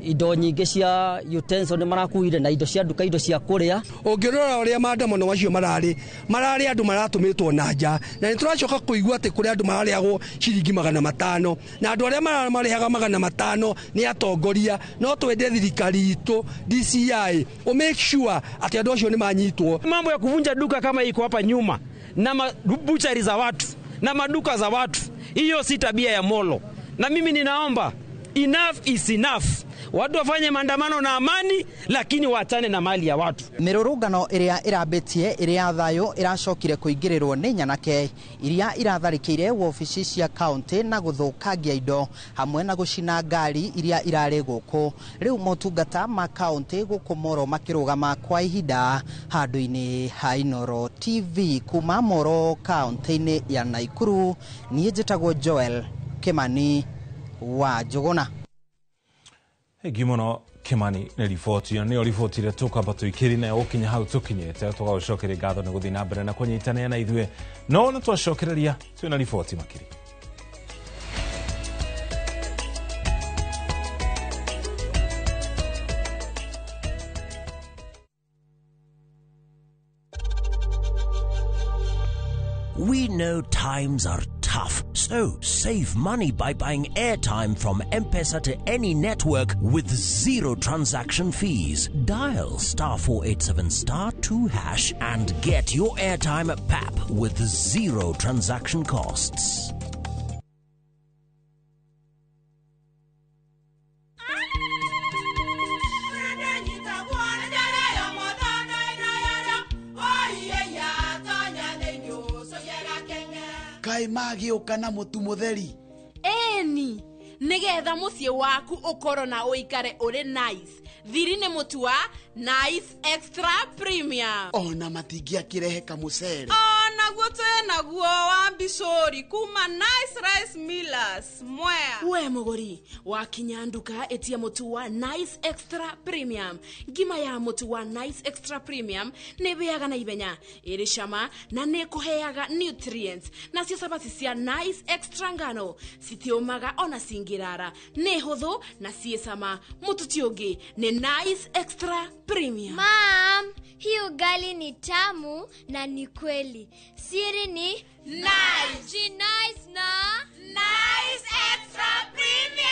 indo nyingĩ cia utensil nĩ marakuire, na indo cia nduka, indo cia kũrĩa. Ũngĩrora ũrĩa maandamano macio mararĩ andũ maratũmĩtwo na nja, na nĩ tũracoka kũigua atĩ kũrĩ andũ mararĩhagwo ciringi 500, na andũ arĩa mararĩhaga 500 nĩ atongoria. No twende thirikari itũ DCI o make sure atĩ andũ acio nĩ manyitwo. Mambo ya kuvunja duka kama iko hapa nyuma na mabuchari za watu na maduka za watu, hiyo si tabia ya Molo, na mimi ninaomba enough is enough. Watu wafanye maandamano na amani, lakini waachane na mali ya watu. Mĩrũrũngano ĩrĩa ĩrambĩtie ĩrĩa ya thayũ ĩracokire kũingĩrĩrwo nĩ nyanake iria iratharĩkĩire wobici cia kaũntĩ na gũthũkangia indo hamwe na gũcina ngari iria irarĩ gũkũ. Rĩu motungata ma kaũntĩ gũkũ Moro makĩrũgama kwa ihinda handũ-inĩ ha Inooro TV. Kuma Moro kaũntĩ-inĩ ya Naikuru, niĩ njĩtagwo Joel Kimani wa Njũgũna. Thengiũ mũno Kimani nĩ riboti ĩyo, nĩyo riboti ĩrĩa tũkwamba tũikĩri nayo gũkinya hau tũkinyĩte. Tũgagũcokeria ngatho nĩ gũthiĩ na mbere na kũnyitanĩra na ithuĩ, no nĩ twacokereria twĩna riboti makĩria. We know times are tough, so save money by buying airtime from M-Pesa to any network with zero transaction fees. Dial *487*2# and get your airtime at PAP with zero transaction costs. Kai magĩũka na mũtu mũtheri. Ĩni, nĩgetha mũciĩ waku ũkorwo na ũikare ũrĩ nice. Thiri nĩ mũtu wa Nice Extra Premium. Ona matingĩakĩrehe kamũcere. Onaguo twĩnaguo wa mbicũri kuma Nice Rice Millers Mwea. We mũgũri, wakinya nduka ĩtia mũtu wa Nice Extra Premium. Ngima ya mũtu wa Nice Extra Premium nĩ ĩhĩaga na ihenya, ĩrĩ cama na nĩ ĩkũheaga nutrients. Nacio cabaci cia Nice Extra ngano citiũmaga ona cingĩrara, nĩ hũthũ na ciĩ cama. Mũtu ti ũngĩ nĩ Nice Extra Premium. Mom, hii ugali ni tamu na ni kweli. Siri ni Nice. Nice na Nice Extra Premium.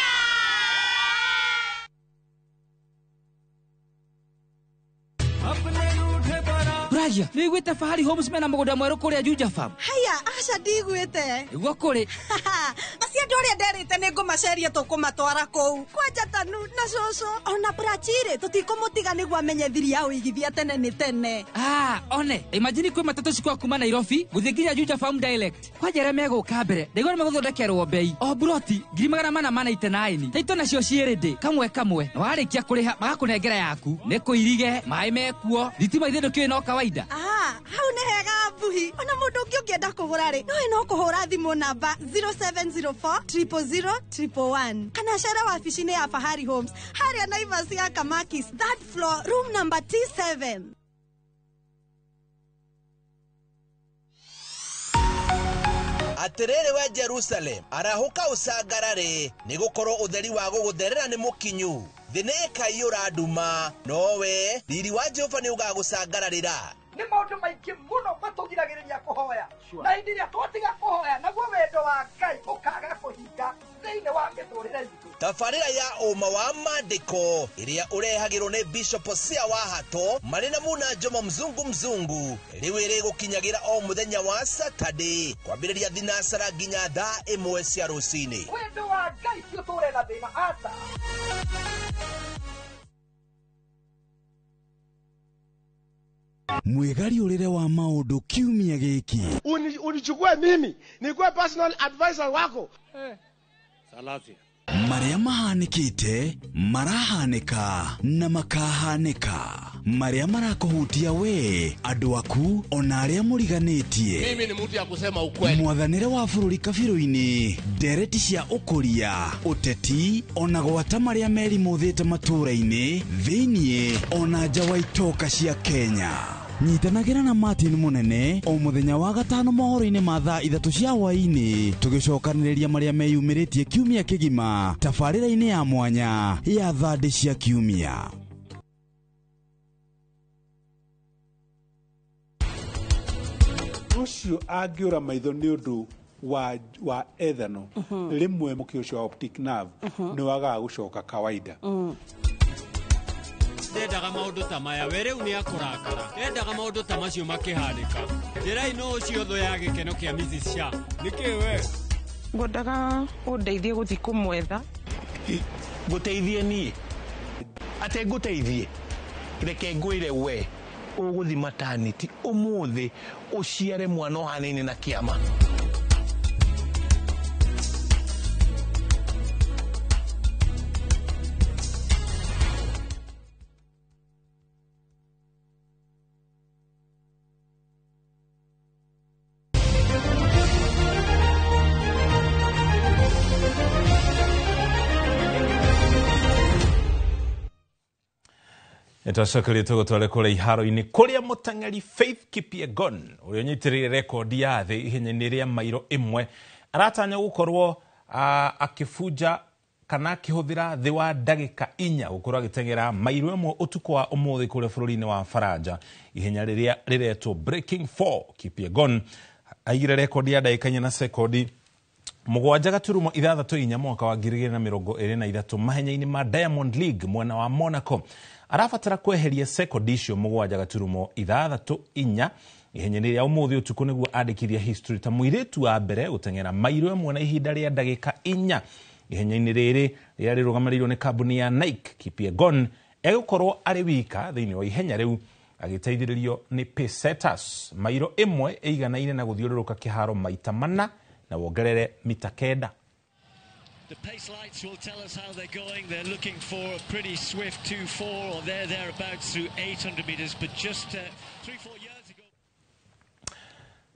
Ragia, nĩiguĩte Fahari Homes mena mũgũnda mwerũ kũrĩa Juja Farm? Haya, aca ndiguĩte. Nĩguo kũrĩ. Macio andũ arĩa Ngũkwerĩte nĩ ngũmaceria tũkũmatwara kũu. Kwanja Tanu na cũcũ ona Prachire tũtikũmũtiga nĩguo amenye thiri ya ũigithia tene nĩ tene. Ah, one imagine kwĩ matatũ cikwa kuma Nairobi gũthiĩ nginya Juja Farm Direct. Kwanja arĩa megũka mbere ndaigua nĩ megũthondekerwo bei o buroti 489 taito nacio ciĩrĩ kamwe kamwe na warĩkia kũrĩha magakũnengera yaku nĩ kũirige maĩ mekuo thitima ithe ndũkĩũĩ no kawaida. Ah, hau nĩ hega Mbuhi. Ona mũndũ ũngĩ ũngĩenda kũgũra rĩ no kũhũra thimũ namba 0704 000 111 kana cere wabici-inĩ ya Fahari Homes harĩa Naivas ya Kamakis third floor room number T7. Atiriri we Jerusalem, arahũka ũcangarare, nĩgũkorwo ũtheri wa gũgũtherera nĩ mũkinyu. Thĩ nĩ ĩkaiyũra nduma, nowe riri wa Jehova nĩ ũgagũcangararĩra. Nĩ maũndũ maingĩ mũno matũgiragĩrĩria kũhoya, na hĩndĩ ĩrĩa twatiga kũhoya naguo wendo wa Ngai ũkaga kũhinga thĩinĩ wa mĩtũrĩre itũ. Tabarĩra ya ũma wa maandĩko ĩrĩa ũrehagĩrwo nĩ Bishop Hosea wa Hato marĩ na Muna Njomo mzungu mzungu rĩu ĩrĩgũkinyagĩra o mũthenya wa Saturday kwambĩrĩria thinacara nginya thaa 1 cia rũcinĩ. Wendo wa Ngai ti ũtũre na thĩna aca. Mwĩgariũrĩre wa maũndũ kiumia gĩkĩ. Unichukue mimi nikuwe personal advisor wako. Salasia. Marĩa mahanĩkĩte marahanĩka na makahanĩka, marĩa marakũhutia we, andũ aku ona arĩa mũriganĩtie. Mimi ni mtu ya kusema ukweli. Mwathanĩre wa bũrũri kabirũ-inĩ, ndereti cia ũkũria, ũteti ona gwata marĩa merimũthĩte matũũra-inĩ thĩiniĩ ona nja wa itoka cia Kenya. Nyitanagĩra na Martin Munene o mũthenya wa gatano mohoro-inĩ ma thaa 3 cia hwaĩ-inĩ, tũgĩcokanĩrĩria marĩa meyumĩrĩtie kiumia kĩgima tabarĩra-inĩ ya mwanya ya thandĩ cia kiumia. Ũcio angĩũra maitho nĩ ũndũ wa ethanol, rĩmwe mũkĩ ũcio wa optic nerve nĩ wagaga gũcoka kawaida. Ndendaga maũndũ ta maya we rĩu nĩ akũrakara. Ndendaga maũndũ ta macio makĩhanĩka. Njĩrai nũ ũcio thũ ya gĩkeno kĩa Mrs. Shah. Nĩkĩ we? Ngwendaga ũndeithie gũthiĩ kũmwetha. Ngũteithie niĩ? Atĩ ngũteithie? Reke ngwĩre we ũgũthiĩ maternity ũmũthĩ ũciare mwana ũhanaine na kĩama. Nĩtwacokeria tũgũtware kũrĩa iharo-inĩ kũrĩa mũteng'eri Faith Kipyegon ũrĩa ũnyitĩrĩire rekondi ya thĩ ihenya-inĩ rĩa mairo 1 aratanya gũkorwo akĩbunja kana akĩhũthĩra thĩ wa ndagĩka 4 gũkorwo agĩteng'era mairo 1 ũtukũ wa ũmũthĩ kũrĩa bũrũri-inĩ wa Faranja ihenya rĩrĩa rĩretwo Breaking 4. Kipyegon aigire rekondi ya ndagĩka 4 na sekondi 7.64 mwaka wa 2023 mahenya-inĩ ma Diamond League mwena wa Monaco. Arabatara kweheria sekondi icio 7.64 ihenya-inĩ rĩa ũmũthĩ ũtukũ nĩguo andĩkithia history ta mũirĩtu wa mbere gũteng'era mairo 1 na ihinda rĩa ndagĩka 4. Ihenya-inĩ rĩrĩ rĩrĩa rĩrũgamĩrĩirwo nĩ kambuni ya Nike, Kipyegon egũkorwo arĩ wika thĩinĩ wa ihenya rĩu agĩteithĩrĩrio nĩ Pacesetters. Mairo 1 ĩiganaine na gũthiũrũrũka kĩharo maita 4 na wongerere mita 9. The pace lights will tell us how they're going. They're looking for a pretty swift 2.4 or there thereabouts through 800 meters, but just 3-4 years ago.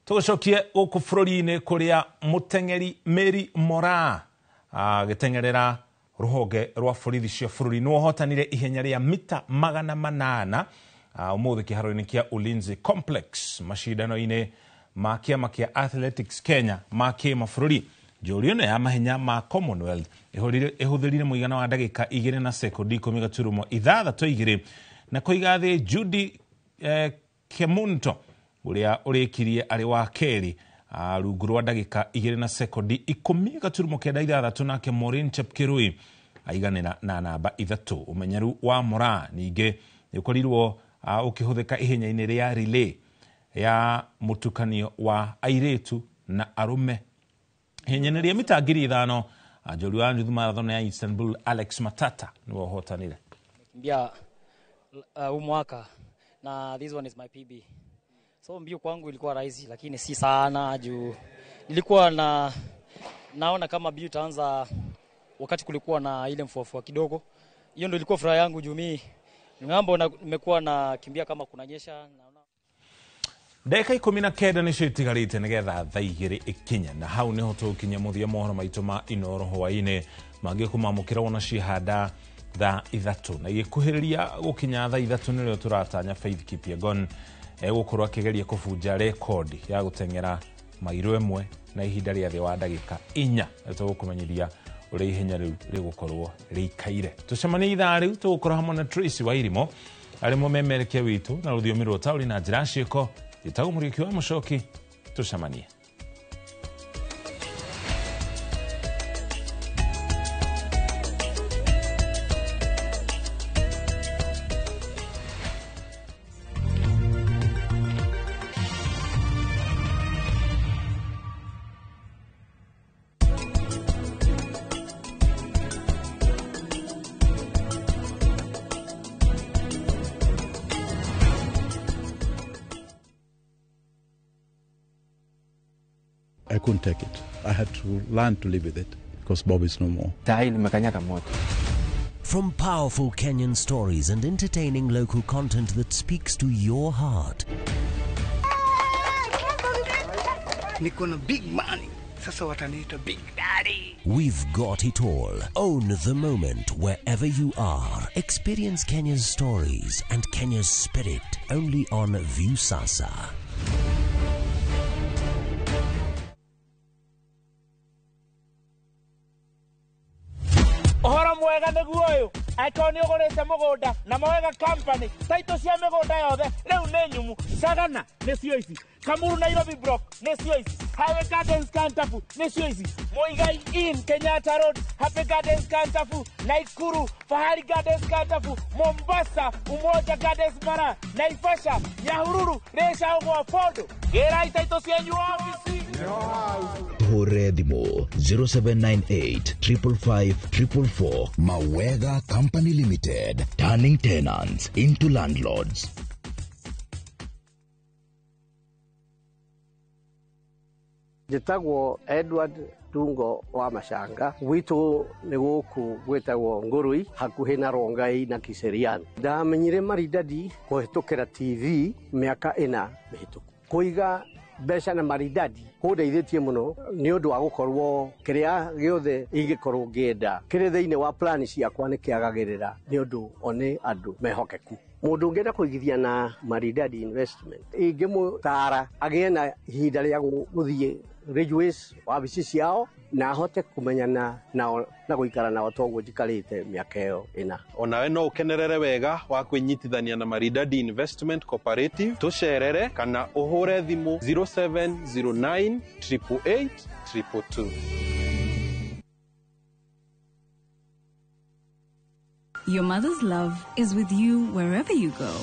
Tũgũcokie gũkũ bũrũri-inĩ kũrĩa mũteng'eri Mary Moraa agĩteng'erera rũhonge rwa borithi cia bũrũri nĩ ũhotanire ihenya rĩa mita 800 ũmũthĩ kĩharo-inĩ kĩa Ulinzi Complex macindano-inĩ ma kĩama kĩa Athletics Kenya ma kĩmabũrũri. Njũrio ĩno ya mahenya ma Commonwealth ĩhũthĩrire mũigana wa ndagĩka 2 na sekondi 10.62 na kũiga thĩ Judy Kemunto ũrĩa ũrĩkirie arĩ wa kerĩ rungu rwa ndagĩka 2 na sekondi 10.96, nake Maureen Chepkirui aiganĩra na namba 3. Ũmenyeru wa Moraa ningĩ nĩ ũkorirwo ũkĩhũthĩka ihenya-inĩ rĩa relay ya mũtukanio wa airĩtu na arũme. Ihenya-inĩ rĩa mita 5,000 Njorua wa nuthu marathon ya Istanbul Alex Matata nĩwe ũhotanire. Kimbia huu mwaka na this one is my PB. So mbio kwangu ilikuwa rahisi, lakini si sana juu nilikuwa na naona kama mbio itaanza wakati kulikuwa na ile mfuafua kidogo. Hiyo ndio ilikuwa furaha yangu juu mimi ngambo na nimekuwa na kimbia kama kunanyesha. Ndagĩka 19 nĩcio itigarĩte nĩgetha thaa 2 ikinye, na hau nĩho tũgũkinyia mũthia mohoro maitũ ma Inooro hwaĩ-inĩ. Mangĩ kũmamũkĩra wona cihanda thaa 3, na igĩkuhĩrĩria gũkinya thaa 3 nĩrĩo tũratanya Faith Kipyegon egũkorwo akĩgeria kũbunja rekondi ya gũteng'era mairo 1 na ihinda rĩa thĩ wa ndagĩka 4. Tũgũkũmenyithia ũrĩa ihenya rĩu rĩgũkorwo rĩikaire. Tũcemanie ithaa rĩu, tũgũkorwo hamwe na Tracy Wairimo arĩ mũmemerekia witũ na rũthiomi rwa ũtaũri na njĩra ciĩko. Njĩtagwo Mũriũki wa Mũcoki, tũcemanie. I couldn't take it. I had to learn to live with it because Bob is no more. From powerful Kenyan stories and entertaining local content that speaks to your heart. Niko na big money. Sasa wataniita Big Daddy. We've got it all. Own the moment wherever you are. Experience Kenya's stories and Kenya's spirit only on Viusasa. Ũhoro mwega nĩguo ũyũ, angĩkorwo nĩ ũgũrĩte mũgũnda na Mawega Company, taitũ cia mĩgũnda yothe rĩu nĩ nyumu. Sagana nĩcio ici, Kamuru Nairobi Block nĩcio ici, Highway Gardens Kantafu nĩcio ici, Muigai Inn Kenyatta Road, Happy Gardens Kantafu, Naikuru Fahari Gardens Kantafu, Mombasa Umoja Gardens Mara, Naivasha Nyahururu Rĩcagwo Bondo. Gĩrai taitũ cianyu ofici. Hũre thimũ 0798 555 444. Mawega Company Limited, turning tenants into landlords. Njĩtagwo Edward Tungo wa Macanga, gwitũ nĩ gũkũ gwĩtagwo Ngũrũi, hakuhĩ na Rongai na Kiserian. Ndamenyire Maridadi kũhĩtũkĩra TV mĩaka 4 mĩhĩtũku. Kũiga mbeca na Maridadi kũndeithĩtie mũno nĩ ũndũ wa gũkorwo kĩrĩa gĩothe ingĩkorwo ngĩenda kĩrĩ thĩinĩ wa plani ciakwa nĩ kĩagagĩrĩra nĩ ũndũ o nĩ andũ mehokeku. Mũndũ ũngĩenda kũigithia na Maridadi Investment ingĩmũtara agĩe na ihinda rĩa gũthiĩ Ridgeways wabici ciao na ahote kũmenyana nao na gũikara nao toguo njikarĩte mĩaka ĩyo 4. Onawe no ũkenerere wega wa kwĩnyitithania na Maridadi Investment Cooperative, tũcerere kana ũhũre thimũ 0709 888 222. Your mother's love is with you wherever you go.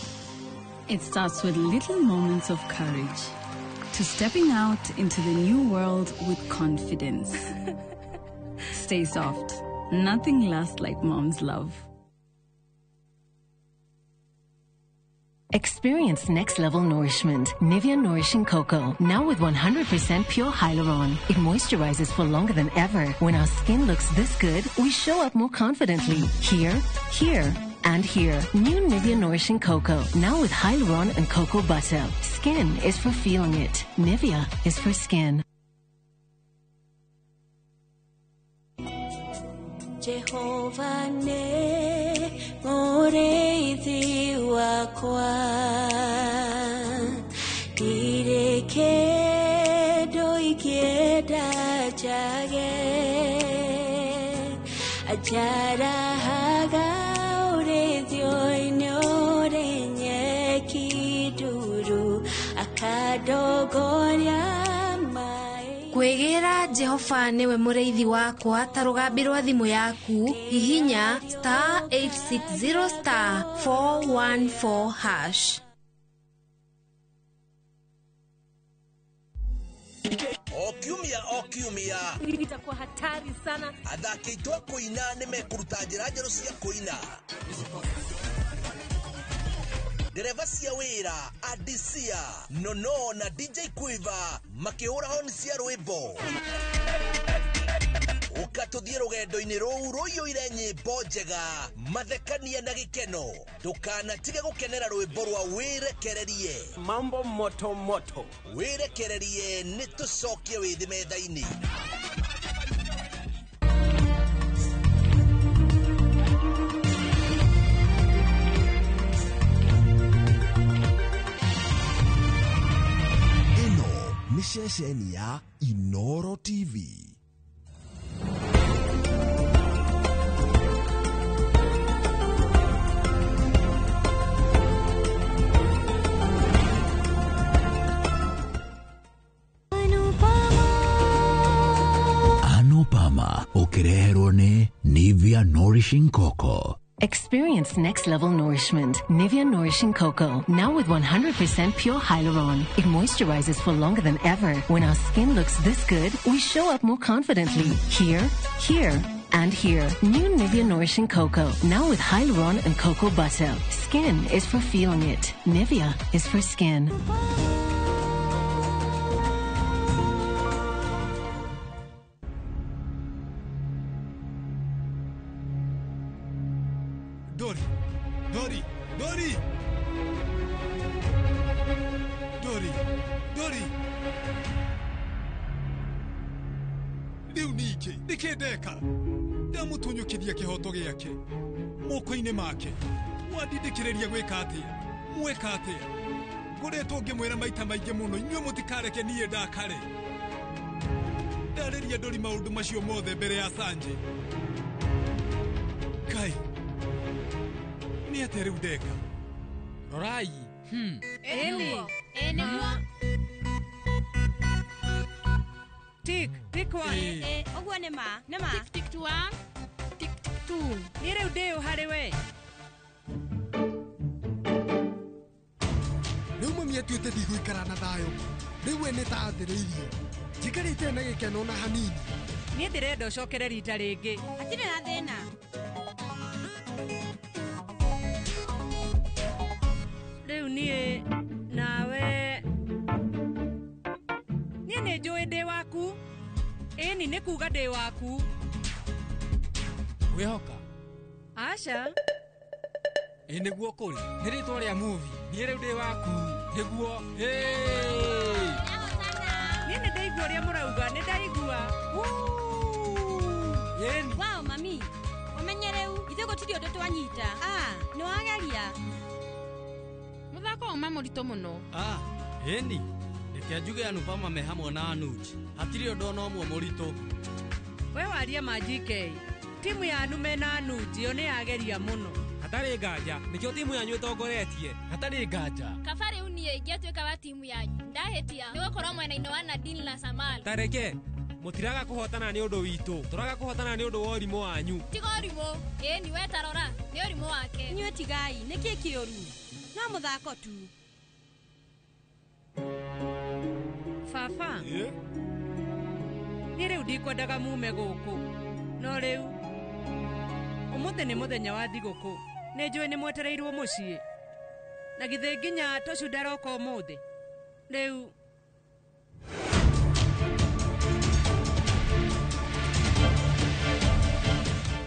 It starts with little moments of courage, to stepping out into the new world with confidence. Stay soft. Nothing lasts like mom's love. Experience next level nourishment. Nivea Nourishing Cocoa, now with 100% pure hyaluron. It moisturizes for longer than ever. When our skin looks this good, we show up more confidently. Here, here, and here. New Nivea Nourishing Cocoa, now with hyaluron and cocoa butter. Skin is for feeling it. Nivea is for skin. Jehovah ne mũrĩithi wakwa, ndirĩ kĩndũ ingĩenda njage, anjarahaga ũrĩithio-inĩ ũrĩ nyeki nduru, akandongoria. Kwĩgĩra Jehova nĩwe mũrĩithi wakwa ta rũgambi rwa thimũ yaku, hihinya *860 *414#. O kiumia o kiumia itakuwa hatari sana. Athaki aitũ a kũina nĩ mekũruta njĩra njerũ cia kũina. Ndereba cia wĩra Adisia Nono na DJ Quiver makĩhũra honi cia rwĩmbo. Ũka tũthiĩ rũgendo-inĩ rũu rũiyũire nyĩmbo njega, mathekania na gĩkeno. Ndũkanatige gũkenera rwĩmbo rwa wĩrekererie. Mambo moto moto. Wĩrekererie nĩ tũcokie wĩthĩ metha-inĩ. Ĩno nĩ ceceni ya Inoro TV. Anupama ũkĩreherwo nĩ Nivea Nourishing Cocoa. Experience next level nourishment. Nivea Nourishing Cocoa. Now with 100% pure hyaluron. It moisturizes for longer than ever. When our skin looks this good, we show up more confidently. Here, here, and here. New Nivea Nourishing Cocoa. Now with hyaluron and cocoa butter. Skin is for feeling it. Nivea is for skin. Dori, Dori, Dori, Dori, Dori. Rĩu ningĩ nĩkĩ ndeka? Ndamũtunyũkithia kĩhoto gĩake moko-inĩ make. Mwandindĩkĩrĩria gwĩka atĩa? Mweka atĩa? Ngoretwo ngĩmwĩra maita maingĩ mũno, inyuĩ mũtikareke niĩ ndakare. Ndarĩria Dori maũndũ macio mothe mbere ya Sanjay. Kai, nĩ atĩa rĩu ndeka? Rorai. Ĩni. Nĩguo. Tick, tick one. Ũguo nĩ ma, nĩ ma. Tick tick one, tick tick two. Niĩ rĩu ndĩ ũ harĩ we? Rĩu mami atuĩte ndigũikara na thayũ. Rĩu we nĩ ta athĩrĩirie. Njikarĩte na gĩkeno na hanini. Niĩ ndĩrenda ũcokere rita rĩngĩ. Hatirĩ na thĩna. Rĩu niĩ nawe niĩ nĩ njũĩ ndĩ waku. Ĩni nĩ kuga ndĩ waku. Wĩhoka? Aca. Ĩ nĩguo kũrĩ. Nĩ rĩtwa rĩa movie. Niĩ rĩu ndĩ waku. Nĩguo. Niĩ nĩ ndaigua ũrĩa mũrauga, nĩ ndaigua. Yeni. Wow, mami. Ũmenye rĩu ithuĩ gũtirĩ ũndũ twanyita. Ah, nĩ wageria. Mũthako uma mũritũ mũno. Ah, ĩni. Reke njuge Anupama me hamwe na Anuj. Hatirĩ ũndũ ona ũmwe mũritũ. We waria ma GK. Timu ya Anu mena Anuj yo nĩ yageria mũno. Hatarĩ nganja, nĩkĩo timu yanyu ĩtongoretie. Hatarĩ nganja. Kaba rĩu niĩ ingĩatuĩka wa timu yanyu. Ndahĩtia nĩ gũkorwo mwena-inĩ wa Nadine na Samal. Tareke, mũtiraga kũhotana nĩ ũndũ witũ. Tũraga kũhotana nĩ ũndũ wa ũrimũ wanyu. Tiga ũrimũ. Ĩni we tarora, nĩ ũrimũ wake. Inyuĩ tigai, nĩkĩ kĩũru? No mũthako tu. Baba. Niĩ rĩu ndikwendaga mume gũkũ. No rĩu ũmũthĩ nĩ mũthenya wa thigũkũ. Nĩ njũĩ nĩ mwetereirwo mũciĩ. Na githĩ nginya tũcu ndaroka ũmũthĩ. Rĩu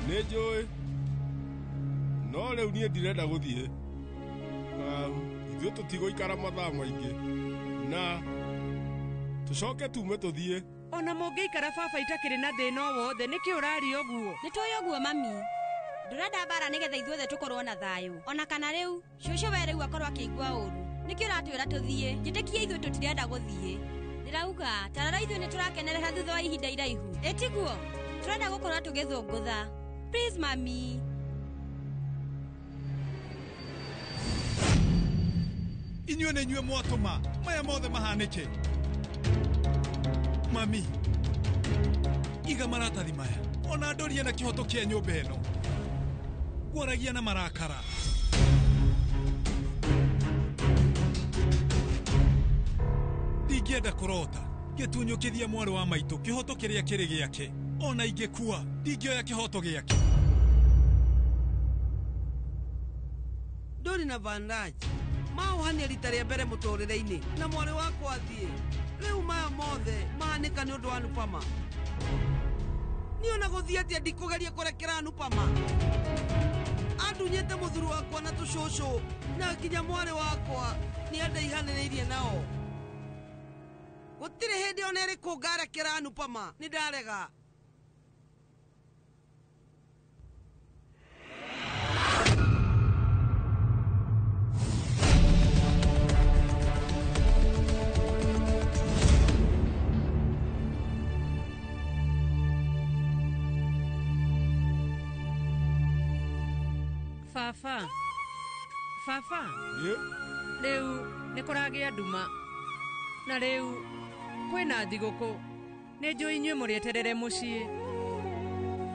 Nĩ njũĩ. No rĩu niĩ ndirenda gũthiĩ. Ithuĩ tũtigũikara mathaa maingĩ. Na tũcoke tume tũthiĩ. Ona mũngĩikara baba itakĩrĩ na thĩna o wothe, nĩkĩ ũraria ũguo? Nĩ tũĩ ũguo mami. Ndũrenda mbara nĩgetha ithuothe tũkorwo na thayũ. Ona kana rĩu cũcũ we rĩu akorwo akĩigua ũru. Nĩkĩ ũratwĩra tũthiĩ? Njĩtĩkie ithuĩ tũtirenda gũthiĩ. Ndĩrauga tarara ithuĩ nĩ tũrakenerera thutha wa ihinda iraihu. Ĩ tiguo? Tũrenda gũkorwo tũgĩthũngũtha. Please mami. Inyuĩ nĩ inyuĩ mwatũma maya mothe mahanĩke. Mami, iga maratathi maya. Ona ndorie na kĩhoto kĩa nyũmba ĩno. Ngwaragia na marakara. Ndingĩenda kũrota Ndingĩtunyũkithia mwarĩ wa maitũ kĩhoto kĩrĩa kĩrĩ gĩake. Ona ingĩkua, ndingĩoya kĩhoto gĩake. Ndũrĩ na bandage. Maũhania rita rĩa mbere mũtũrĩre-inĩ na mwarĩ wakwa athiĩ. Rĩu maya mothe mahanĩka nĩ ũndũ wa Anupama. Niĩ ona gũthiĩ atĩa ndikũgeria kũrekera Anupama. Andunyĩte mũthuri wakwa na tũcũcũ na nginya mwarĩ wakwa nĩ andaihanĩrĩirie nao. Gũtirĩ hĩndĩ ona ĩrĩkũ ngarekera Anupama, nĩ ndarega. Baba, baba, rĩu nĩ kũragĩa nduma na rĩu kwĩna thigũkũ. Nĩ njũĩ inyuĩ mũrĩeterere mũciĩ.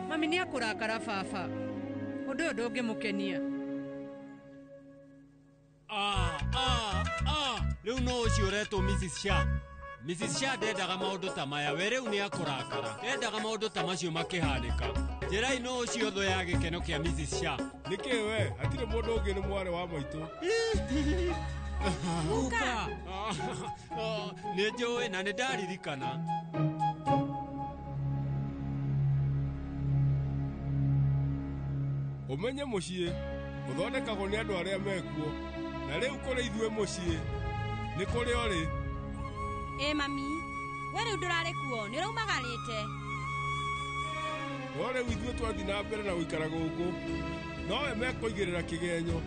Mami nĩ akũrakara baba, ũndũ ũyũ ndũngĩmũkenia. Rĩu no ũcio ũretwo Mrs. Shah. Mrs. Shah ndendaga maũndũ ta maya, we rĩu nĩ akũrakara. Ndendaga maũndũ ta macio makĩhanĩka. Njĩrai no ũcio thũ ya gĩkeno kĩa Mrs. Shah. Nĩkĩ we, hatirĩ mũndũ ũngĩ nĩ mwarĩ wa maitũ. Guka! Nĩ njũĩ na nĩ ndaririkana. Ũmenye mũciĩ ũthondekagwo nĩ andũ arĩa mekuo, na rĩu kũrĩ ithuĩ mũciĩ nĩ kũrĩ ũrĩ. Ĩ mami, we rĩu ndũrarĩ kuo, nĩ ũraumagarĩte. No rĩu ithuĩ twathiĩ na mbere na gũikara gũkũ, nowe mekũigĩrĩra kĩgenyo.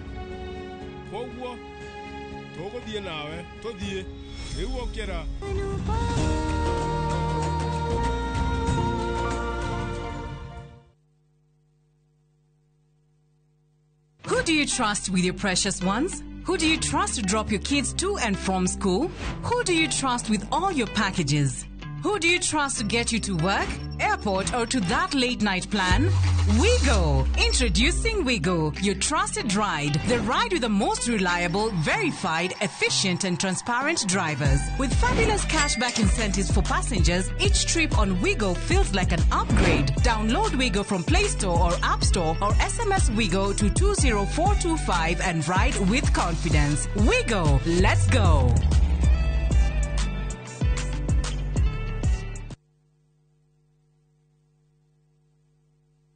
Kwoguo tũgũthiĩ nawe, tũthiĩ. Rĩu ũkĩra. Who do you trust with your precious ones? Who do you trust to drop your kids to and from school? Who do you trust with all your packages? Who do you trust to get you to work, airport, or to that late night plan? Wigo! Introducing Wigo, your trusted ride. The ride with the most reliable, verified, efficient, and transparent drivers. With fabulous cashback incentives for passengers, each trip on Wigo feels like an upgrade. Download Wigo from Play Store or App Store or SMS Wigo to 20425 and ride with confidence. Wigo, let's go!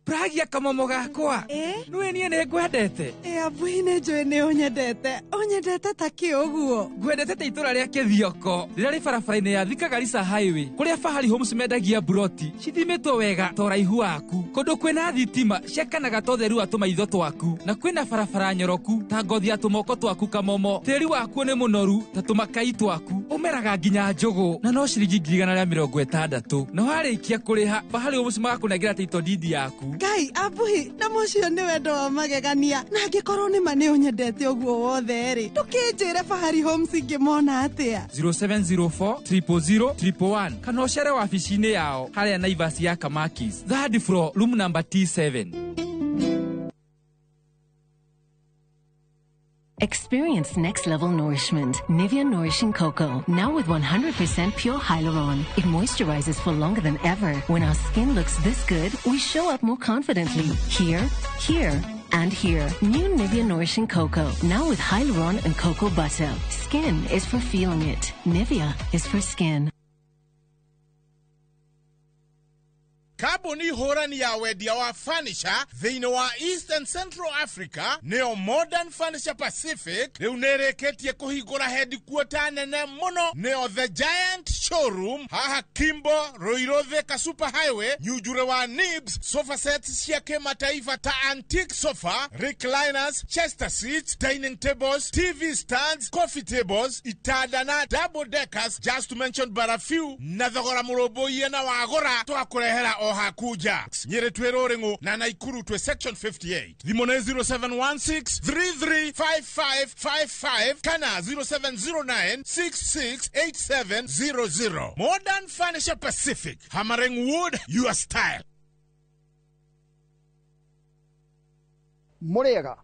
Pragia kamomo gakwa. Nĩwe niĩ nĩ ngwendete. Abuhi nĩ njũĩ nĩ ũnyendete. Ũnyendete ta kĩ ũguo? Ngwendete ta itũra rĩa Kĩthioko rĩrĩa rĩ barabara-inĩ ya Thika Garissa Highway kũrĩa Fahari Homes mendagia buroti cithimĩtwo wega ta ũraihu waku, kũndũ kwĩna thitima ciakanaga ta ũtheru wa tũmaitho twaku, na kwĩna barabara nyoroku ta ngothi ya tũmoko twaku kamomo. Tĩri wakuo nĩ mũnoru ta tũmakai twaku, ũmeraga nginya njũgũ na no ciringi 160,000. Na warĩkia kũrĩha Fahari Homes magakũnengera title deed yaku. Ngai abuhi na mũcio nĩ wendo wa magegania, na angĩkorwo nĩ ma nĩ ũnyendete ũguo wothe rĩ, ndũkĩnjĩre Fahari Homes ingĩmona atĩa? 0704 000 111 kana ũcere wabici-inĩ yao harĩa Naivas ya Kamakis, third floor, room number T7. Experience next level nourishment. Nivea Nourishing Cocoa, now with 100% pure hyaluron. It moisturizes for longer than ever. When our skin looks this good, we show up more confidently. Here, here, and here. New Nivea Nourishing Cocoa, now with hyaluron and cocoa butter. Skin is for feeling it. Nivea is for skin. Kambuni hũrani ya wendia wa furniture thĩinĩ wa East and Central Africa nĩyo Modern Furniture Pacific rĩu nĩrĩkĩtie kũhingũra headquarter nene mũno nĩyo The Giant Showroom haha Kimbo Ruiru Thika Super Highway nyunjure wa Nibs. Sofa sets cia kĩmataifa ta antique sofa, recliners, chester seats, dining tables, TV stands, coffee tables, itanda na double deckers, just to mention but a few, na thogora mũrũmbũiye na wagũra twakũrehera o hakuja. Nyĩrĩ twĩ Rũrĩng'ũ na Naikuru twĩ section 58. Thimũ nĩ 0716 335555 kana 0709 668700. Modern Furniture Pacific, hammering wood your style. Mũrĩega,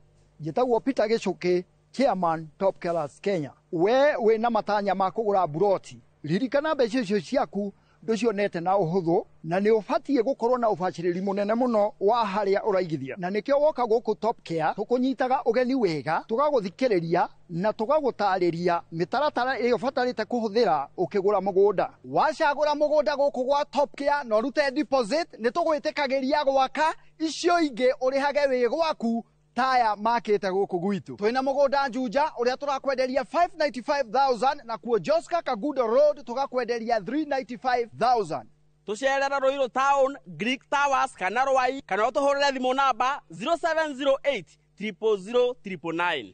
njĩtagwo Peter Gĩcũkĩ, Chairman Top Killers Kenya. We wĩna matanya ma kũgũra buroti, Ririkana mbeca icio ciaku ndũcionete na ũhũthũ, na nĩ ũbatiĩ gũkorwo na ũbacĩrĩri mũnene mũno wa harĩa ũraigithia. Na nĩkĩo woka gũkũ Top Care tũkũnyitaga ũgeni wega, tũgagũthikĩrĩria na tũgagũtarĩria mĩtaratara ĩrĩa ũbatarĩte kũhũthĩra ũkĩgũra mũgũnda. Wacagũra mũgũnda gũkũ gwa Top Care na ũrute deposit, nĩ tũgwĩtĩkagĩria gwaka icio ingĩ ũrĩhage wĩ gwaku taya makĩte gũkũ gwitũ. Twĩna mũgũnda Juja ũrĩa tũrakwenderia 595,000, na kuo Joska Kagudo Road tũgakwenderia 395,000. Tũcerera Ruiru Town, Greek Towers kana Rwai, kana ũtũhũrĩre thimũ namba 0708 000 999.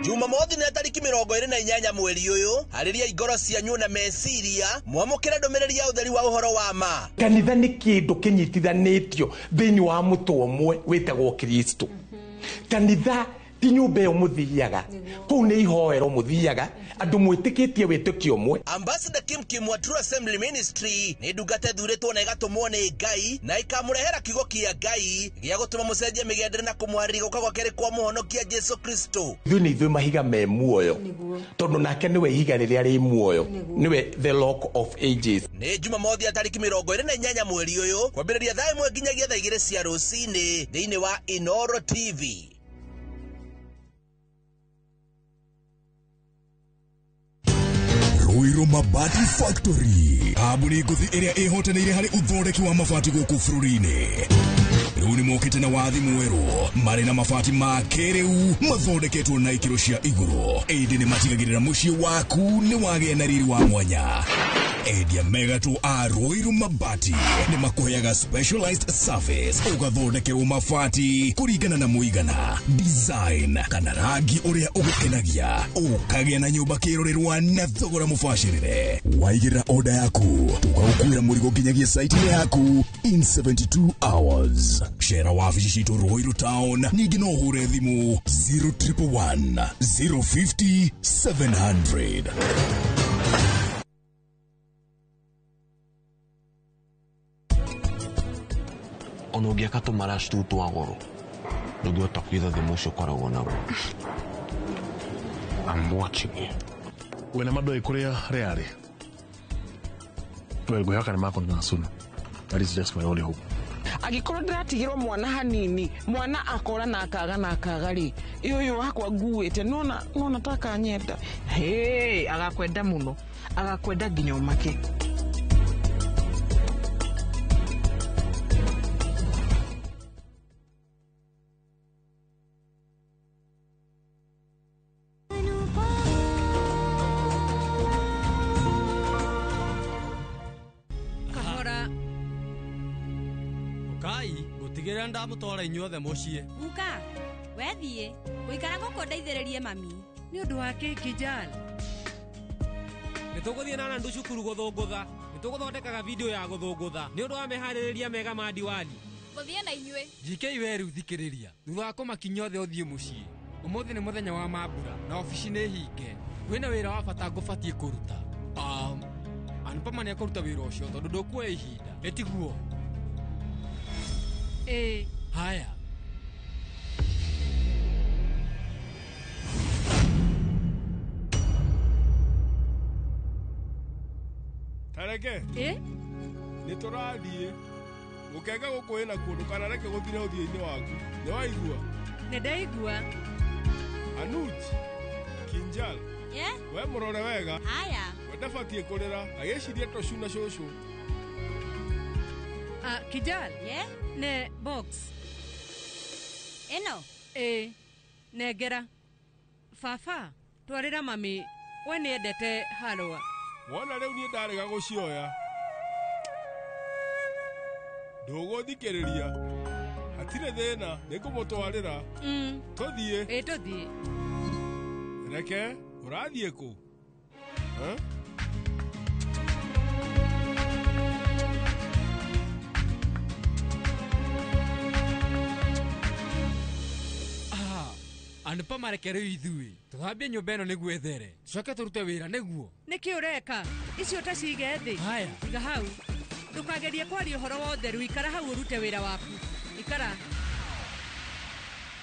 Jumamothi nĩ tariki 28 mweri ũyũ, harĩria ingoro cianyu na meciria mwamũkĩre ndũmĩrĩri ya ũtheri wa ũhoro wa ma. Kanitha nĩ kĩndũ kĩnyitithanĩtio thĩinĩ wa mũtwe ũmwe wĩtagwo Kristo. Kanitha ti nyũmba ĩyo mũthiaga, kũu nĩ ihoero mũthiaga, andũ mwĩtĩkĩtie wĩtĩkio ũmwe. Ambassador Kim Kim wa True Assembly Ministry nĩ ndungata ĩthurĩtwo na ĩgatũmwo nĩ Ngai na ĩkamũrehera kiugo kĩa Ngai gĩa gũtũma mũcenjie mĩgendere na kũmũharĩria gũka gwa kerĩ kwa mũhonokia Jesu Kristo. Ithuĩ nĩ ithuĩ mahiga me muoyo, tondũ nake nĩwe ihiga rĩrĩa rĩ muoyo, nĩwe the rock of ages. Nĩ Jumamothi ya tariki 28 mweri ũyũ kwambĩrĩria thaa 1 nginyagia thaa 2 cia rũcinĩ thĩinĩ wa Inoro TV. Ruiru Mabati Factory, kambuni ngũthi ĩrĩa ĩhotanĩire harĩ ũthondeki wa mabati gũkũ bũrũri-inĩ. Rĩu nĩ mokĩte na wathi mwerũ, marĩ na mabati ma kĩrĩu mathondeketwo na ikĩro cia igũrũ, ĩndĩ nĩ matigagĩrĩra mũciĩ waku nĩ wagĩa na riri wa mwanya. Endia mega tu a Ruiru Mabati nĩ makũheaga specialized service, ũgathondekerwo mabati kũringana na mũigana, design kana rangi ũrĩa ũgũkenagia, ũkagĩa na nyũmba kĩrorerwa na thogora mũbacĩrĩre. Waigĩrĩra order yaku, tũgagũkuĩra mũrigo nginyagia site-inĩ yaku in 72 hours. Cera wabici citũ Ruiru Town, ningĩ no ũhũre thimũ 0111 050 700. Ona ũngĩaka tũmaraci tũu twa goro ndũngĩhota kwitha thimũ ũcio ũkoragwo naguo. I'm watching you. Wĩna mandũ kũrĩa rĩarĩ. Well, ngwĩhoka nĩ makũnina soon. That is just my only hope. Angĩkorwo ndĩratigĩrwo mwana hanini, mwana akora na akaga na akaga rĩ, ũyũ wakwa nguĩte nona nona takanyenda. Hey, agakwenda mũno, agakwenda nginya ũmake. Ngũtigĩrĩra ndamũtwara inyuothe mũciĩ. Guka, wethiĩ gũikara gũkũ ndeithĩrĩrie mami. Nĩ ũndũ wa kĩ Kijal? Nĩ tũgũthiĩ na Nandu cukuru gũthũngũtha. Nĩ tũgũthondekaga video ya gũthũngũtha nĩ ũndũ wa meharĩrĩria mega ma Diwali. Gũthiĩ na inyuĩ. GK we rĩu thikĩrĩria. Thutha wa kũmakinyia othe ũthiĩ mũciĩ. Ũmũthĩ nĩ mũthenya wa mambura na obici nĩ hinge. Kwĩna wĩra wa bata ngũbatiĩ kũruta. Anupama nĩ ekũruta wĩra ũcio tondũ ndũkuoya ihinda. Ĩtiguo? Haya. Tareke. Nĩ tũrathiĩ. Gũkenga gũkũ wĩna kuo ndũkanareke gũthire ũthiũ-inĩ waku. Nĩ waigua? Nĩ ndaigua. Anuj, Kinjal. We mũrore wega. Haya. We ndabatiĩ kũrĩra agĩciria tũcu na cũcũ. Kijal. Ne box. Ĩno? Ĩ, nengera. Baba, twarĩra mami, we nĩendete halwa. Wona rĩu niĩ ndarega gũcioya. Ndũgũthikĩrĩria. Hatirĩ thĩna, nĩngũmũtwarĩra. Tũthiĩ. Ĩ, tũthiĩ. Reke, ũrathiĩ kũ? Anupama reke rĩu ithuĩ tũthambie nyũmba ĩno nĩguo ĩthere, tũcoke tũrute wĩra nĩguo. Nĩkĩ ũreka? Icio ũtacige thĩ. Haya. Iga hau. Ndũkagerie kwaria ũhoro wa ũtheru, ikara hau ũrute wĩra waku. Ikara.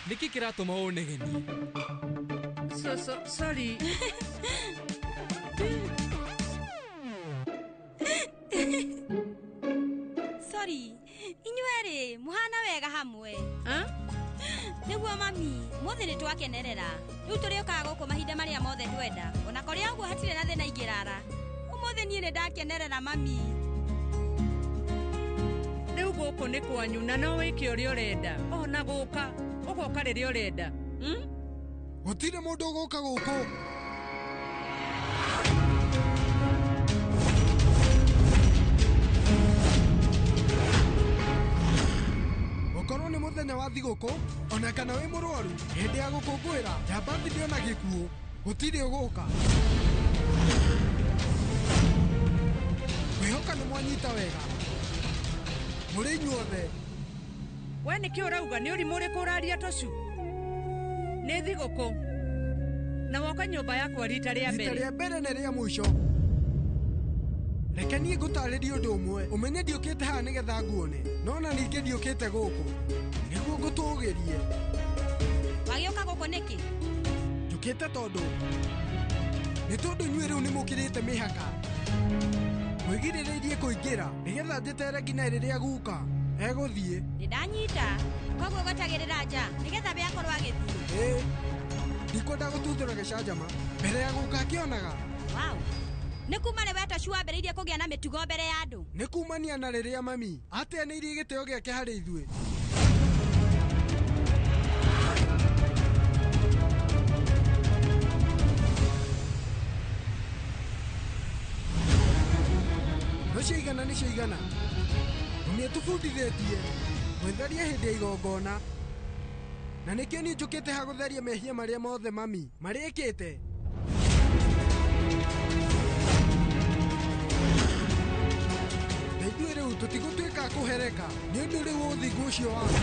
Nĩkĩ kĩratũma ũnegenie? So, so, sorry. Sorry. Inyuerĩ muhana wega hamwe. Nĩguo mami, mũthĩ nĩ twakenerera. Rĩu tũrĩũkaga gũkũ mahinda marĩa mothe twenda. Ona kũrĩ ũguo hatirĩ na thĩna ingĩrara. Ũmũthĩ niĩ nĩ ndakenerera mami. Rĩu gũkũ nĩ kwanyu na no wĩke ũrĩa ũrenda. Ona gũka, ũgoka rĩrĩa ũrenda. Gũtirĩ mũndũ ũgũka gũkũ. Gũkorwo nĩ mũthenya wa thigũkũ ona kana wĩ mũrwaru hĩndĩ ya gũkũngũĩra ya birthday ona gĩkuũ gũtirĩ ũgũka. Ngwĩhoka nĩ mwanyita wega mũrĩ inyuothe. We nĩkĩ ũrauga? Nĩ ũrimũ ũrĩkũ ũraria tũcu? Nĩ thigũkũ na woka nyũmba yakwa rita rĩa mbere. Rita rĩa mbere na rĩa mũico. Reke niĩ ngũtarĩrie ũndũ ũmwe ũmenye ndiũkĩte haha nĩgetha nguone no na ningĩ ndiũkĩte gũkũ nĩguo ngũtũgĩrie. Wagĩũka gũkũ nĩkĩ? Njũkĩte tondũ nĩ tondũ inyuĩ rĩu nĩ mũkĩrĩte mĩhaka. Mwĩgirĩrĩirie kũingĩra nĩgetha njĩtere nginya rĩrĩa guka egũthiĩ. Nĩ ndanyita koguo gwetagĩrĩra nja nĩgetha we akorwo agĩthiĩ. Ĩĩ, ndikwenda gũtuthũra gĩcanjama mbere ya guka akĩonaga. Wow. Nĩ kuma rĩ we Tocu wambĩrĩirie kũgĩa na mĩtugo mbere ya andũ? Nĩ kumania na rĩrĩa mami ateanĩirie gĩtĩo gĩake harĩ ithuĩ. No ciaigana nĩ ciaigana. Mami atũbundithĩtie gwĩtheria hĩndĩ ya igongona na nĩkĩo niĩ njũkĩte ha gũtheria mehia marĩa mothe mami marĩkĩte. Na ithuĩ rĩu tũtigũtuĩka a kũhereka nĩ ũndũ rĩu ũthingu ũcio waku.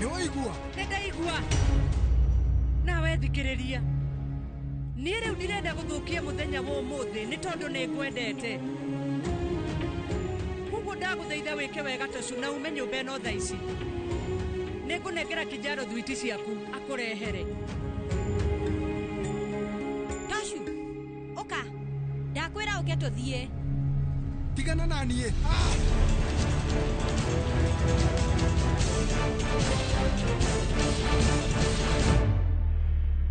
Nĩ waigua? Nĩ ndaigua. Nawe thikĩrĩria. Niĩ rĩu ndirenda gũthũkia mũthenya wa ũmũthĩ nĩ tondũ nĩ ngwendete. Koguo ndagũthaitha wĩke wega Tocu na ume nyũmba ĩno thaa ici. Nĩ ngũnengera Kijaro thwiti ciaku akũrehere. Tocu, ũka. Ndakwĩra ũke tũthiĩ. Tigana na niĩ.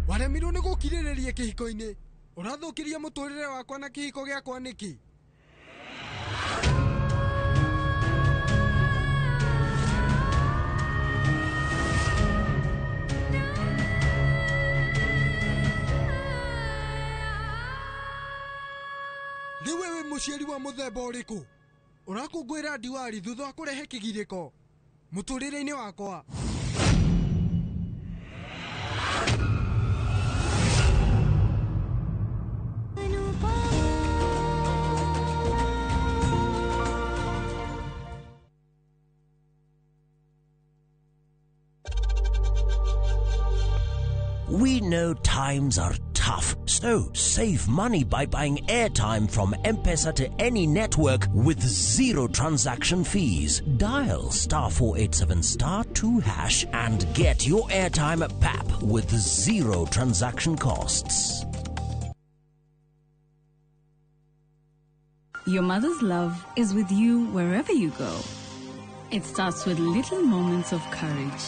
Waremirwo nĩ gũkirĩrĩria kĩhiko-inĩ. Ũrathũkirie mũtũrĩre wakwa na kĩhiko gĩakwa nĩkĩ? Rĩu we wĩ mũciari wa mũthemba ũrĩkũ? Ũrakũngũĩra Diwali thutha wa kũrehe kĩgirĩko mũtũrĩre-inĩ wakwa. We know times are tough, so save money by buying airtime from M-Pesa to any network with zero transaction fees. Dial *487*2# and get your airtime at PAP with zero transaction costs. Your mother's love is with you wherever you go. It starts with little moments of courage,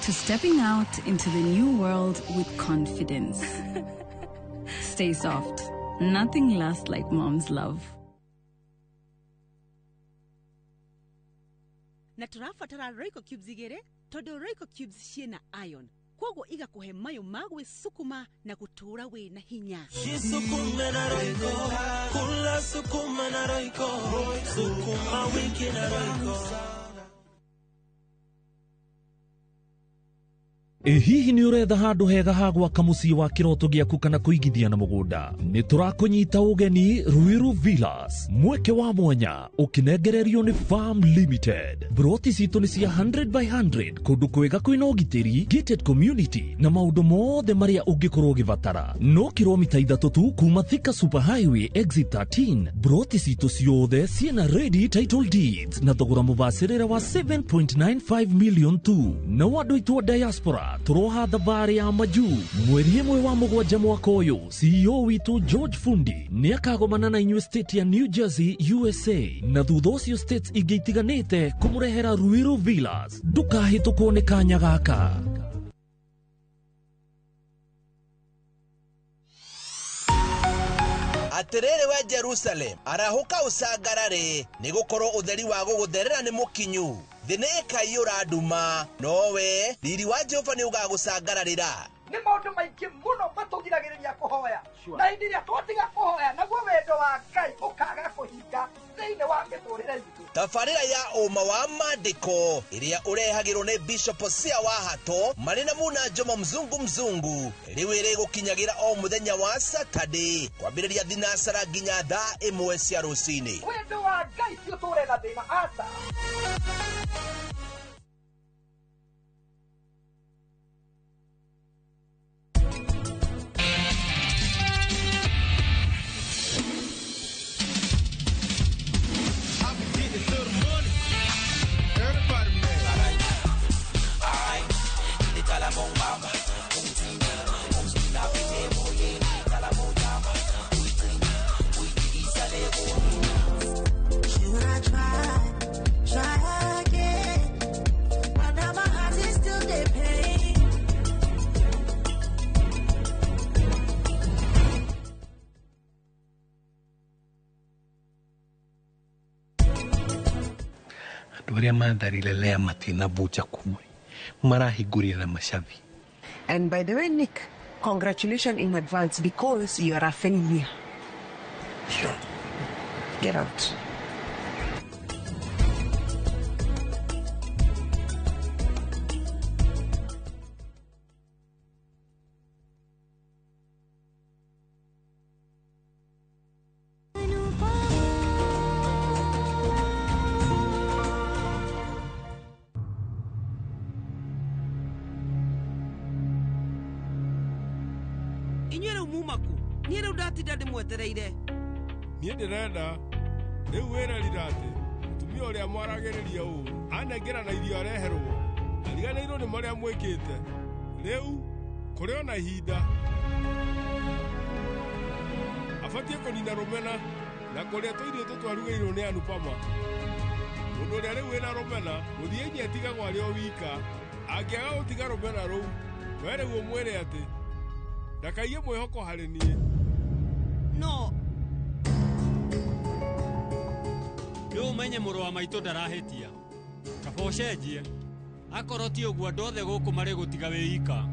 to stepping out into the new world with confidence. Stay soft. Nothing lasts like mom's love. Na tũrabatara Royco cubes igĩrĩ tondũ Royco cubes ciĩna iron koguo igakũhe mayũ ma gwĩcukuma na gũtũũra wĩ na hinya. Jisukume na Royco, kula sukuma na Royco, sukuma wiki na Royco. Ĩ hihi nĩ ũretha handũ hega ha gwaka mũciĩ wa kĩroto gĩaku kana kũigithia na mũgũnda? Nĩ tũrakũnyita ũgeni Ruiru Villas, mweke wa mwanya ũkĩnengererio nĩ Farm Limited. Broti citũ nĩ cia 100 by 100 kũndũ kwega kwĩna ũgitĩri, gated community na maũndũ mothe marĩa ũngĩkorwo ũgĩbatara. No kilomita 3 tu kuma Thika Super Highway exit 13. Broti citũ ciothe ciĩna ready title deeds na thogora mũbacĩrĩre wa 7.95 million tu. Na andũ aitũ a diaspora Ririkana tũroha thabarĩ ya majuu mweri 1 wa 7 mwaka ũyũ. CEO witũ George Fundi nĩ akagomana na inyuĩ state ya New Jersey USA na thutha ũcio states ingĩ itiganĩte kũmũrehera Ruiru Villas. Ndũkahĩtũkwo nĩ kanya gaka. Atĩrĩrĩ we Jerusalem, arahũka ũcangarare, nĩ gũkorwo ũtheri wa gũgũtherera nĩ mũkinyu. Thĩ nĩ ĩkaiyũra nduma, nowe riri wa Jehova nĩ ũgagũcangararĩra. Nĩ maũndũ maingĩ mũno matũgiragĩrĩria kũhoya, na hĩndĩ ĩrĩa twatiga kũhoya naguo wendo wa Ngai ũkaga kũhinga thĩinĩ wa mĩtũrĩre itũ. Tabarĩra ya ũma wa maandĩko ĩrĩa ũrehagĩrwo nĩ Bishop Hosea wa Hato marĩ na Muna Njomo mzungu mzungu rĩu ĩrĩgũkinyagĩra o mũthenya wa Saturday kwambĩrĩria thinacara nginya thaa 1 cia rũcinĩ. Wendo wa Ngai ti ũtũre na thĩna, aca. Andũ arĩa matharire lea matinabunja kumwe marahingũrire na macabi. And by the way, Nick, congratulations in advance because you are a failure. Sure. Get out. Inyuĩ rĩu muma kũ? Niĩ rĩu ndatinda ndĩmwetereire. Niĩ ndĩrenda rĩu wĩrerira atĩ mũtumia ũrĩa mwaragĩrĩria ũũru anengera na irio areherwo ariganĩirwo nĩ marĩa mwĩkĩte. Rĩu kũrĩ ona ihinda abatiĩ kũnina rũmena na kũrĩa tũirio tũtwarugĩirwo nĩ Anupama. Mũndũ ũrĩa rĩu wĩna rũmena mũthia-inĩ atigagwo arĩ o wika. Angĩaga gũtiga rũmena rũu we rĩu ũmwĩre atĩ ndakaige mwĩhoko harĩ niĩ. No rĩu ũmenye mũrũ wa maitũ ndarahĩtia, kaba ũcenjie. Akorwo ti ũguo andũ othe gũkũ marĩ gũtiga wĩ ika.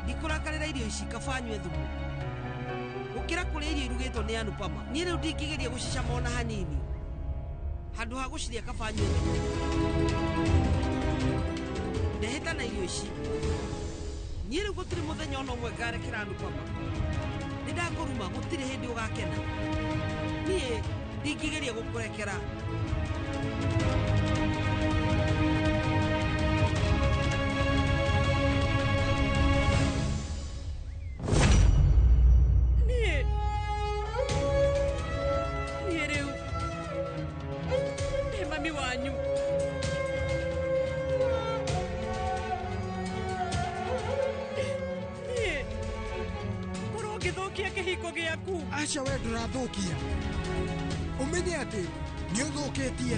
Ndikũrakarĩra irio ici, kaba nyue thumu gũkĩra kũrĩa irio irugĩtwo nĩ Anupama. Niĩ rĩu ndingĩgeria gũcicama ona hanini. Handũ ha gũcirĩa kaba nyue thumu. Ndehĩta na irio ici. Niĩ rĩu gũtirĩ mũthenya ona ũmwe ngarekera Anupama. Nĩ ndakũruma, gũtirĩ hĩndĩ ũgakena. Niĩ ndingĩgeria gũkũrekera. Niĩ rĩu ndĩ mami wanyu. Niĩ korwo ngĩthũkia kĩhiko gĩaku. Aca we ndũrathũkia, ũmenye atĩ nĩ ũthũkĩtie.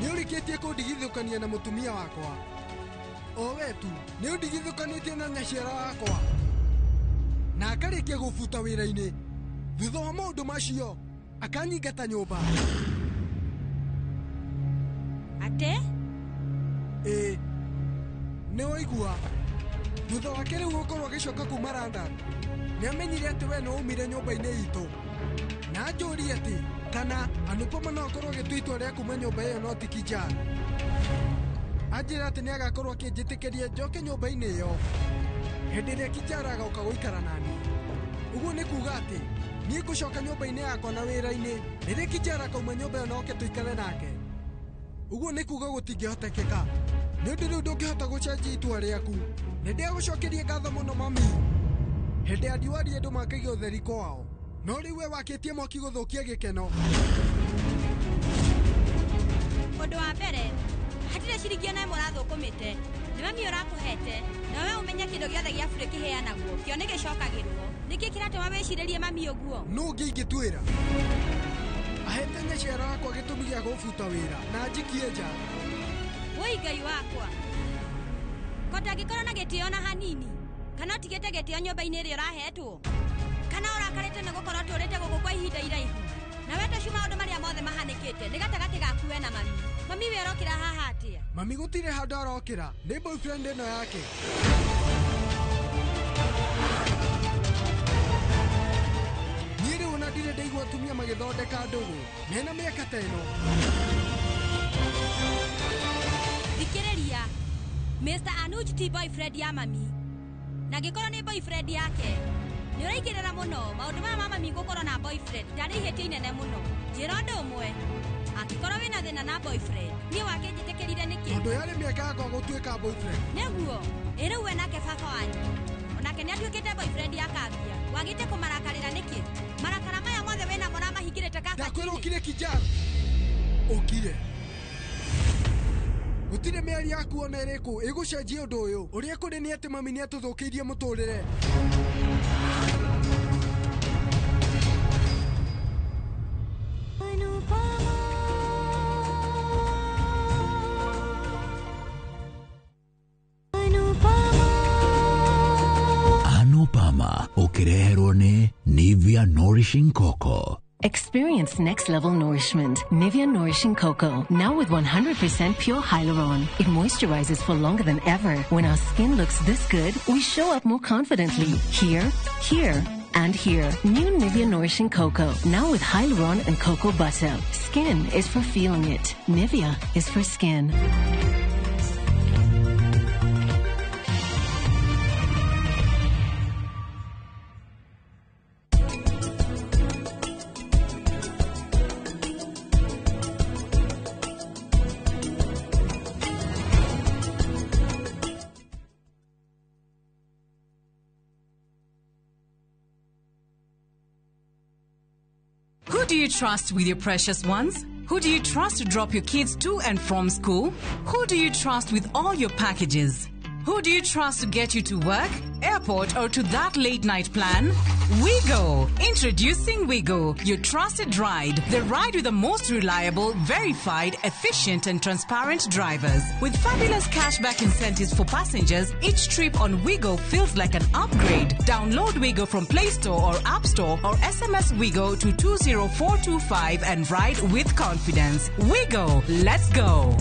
Nĩ ũrĩkĩtie kũndigithũkania na mũtumia wakwa. O we tu nĩ ũndigithũkanĩtie na nyaciara wakwa na akarĩkia gũbuta wĩra-inĩ. Thutha wa maũndũ macio akanyingata nyũmba. Atĩ? Ĩĩ, nĩ waigua. Thutha wake rĩu gũkorwo agĩcoka kuma London, nĩ amenyire atĩ we nĩ waumire nyũmba-inĩ itũ na anjũrie atĩ kana Anupama no akorwo agĩtua itua rĩa kuma nyũmba ĩyo no ti Kijana. Anjĩra atĩ nĩ agakorwo akĩnjĩtĩkĩria njoke nyũmba-inĩ ĩyo hĩndĩ ĩrĩa Kijana agoka gũikara nani. Ũguo nĩ kuga atĩ niĩ ngũcoka nyũmba-inĩ yakwa na wĩra-inĩ rĩrĩ Kijara kauma nyũmba ĩyo na oke tũikare nake. Ũguo nĩ kuga gũtingĩhotekeka. Nĩ ũndũ rĩu ndũngĩhota gũcenjia itua rĩaku. Nĩ ndĩagũcokeria ngatho mũno mami. Hĩndĩ ya Diwali andũ makagia ũtheri kwao. No rĩu we wakĩtie mwaki gũthũkia gĩkeno. Ũndũ wa mbere, hatirĩ ciringi ona ĩmwe ũrathũkũmĩte. Nĩ mami ũrakũhete, na we ũmenye kĩndũ gĩothe gĩa burĩ kĩheanagwo, kĩo nĩ gĩcokagĩrwo. Nĩkĩ kĩratũma wĩcirĩrie mami ũguo? Nũ ũngĩ ingĩtuĩra? Ahete nyaciara wakwa gĩtũmi gĩa gũbuta wĩra na njikie nja. Woi Ngai wakwa. Ko ndangĩkorwo na gĩtĩo na hanini, kana ũtigĩte gĩtĩo nyũmba-inĩ ĩrĩa ũrahetwo? Kana ũrakarĩte nĩ gũkorwo tũrĩte gũkũ kwa ihinda iraihu? Na we tocio maũndũ marĩa mothe mahanĩkĩte nĩ gatagatĩ gaku we na mami. Mami we ũrokĩra haha atĩa? Mami gũtirĩ handũ arokĩra, nĩ boyfriend ĩno yake. Niĩ rĩu ona ndirĩ ndaigua atumia magĩthondeka ndũgũ mena mĩaka ta ĩno. Thikĩrĩria, Mr. Anuj ti boyfriend ya mami. Na angĩkorwo nĩ boyfriend yake, nĩ ũraigĩrĩra mũno maũndũ maya ma mami gũkorwo na boyfriend ndarĩ ihĩtia inene mũno. Njĩra ũndũ ũmwe, angĩkorwo wĩna thĩna na boyfriend, niĩ wake njĩtĩkĩrire nĩkĩ? Tondũ yarĩ mĩaka yakwa gũtuĩka boyfriend. Nĩguo, ĩ rĩu we nake baba wanyu onake nĩatuĩkĩte boyfriend akambia. Wagĩte kũmarakarĩra nĩkĩ? Marakara maya mothe wĩnamo ũramahingĩrĩte Ndakwĩra kabati-inĩ. ũkire Kijara. Ũkire. Gũtirĩ mĩario yaku ona ĩrĩkũ ĩgũcenjia ũndũ ũyũ. Ũrĩa kũrĩ nĩ atĩ mami nĩatũthũkĩirie mũtũrĩre. Anupama ũkĩreherwo nĩ Nivea Nourishing Cocoa. Experience next level nourishment. Nivea Nourishing Cocoa, now with 100% pure hyaluron. It moisturizes for longer than ever. When our skin looks this good, we show up more confidently. Here, here, and here. New Nivea Nourishing Cocoa, now with hyaluron and cocoa butter. Skin is for feeling it. Nivea is for skin. Who do you trust with your precious ones? Who do you trust to drop your kids to and from school? Who do you trust with all your packages? Who do you trust to get you to work, airport, or to that late night plan? WeGo! Introducing WeGo, your trusted ride. The ride with the most reliable, verified, efficient, and transparent drivers. With fabulous cashback incentives for passengers, each trip on WeGo feels like an upgrade. Download WeGo from Play Store or App Store or SMS WeGo to 20425 and ride with confidence. WeGo! Let's go!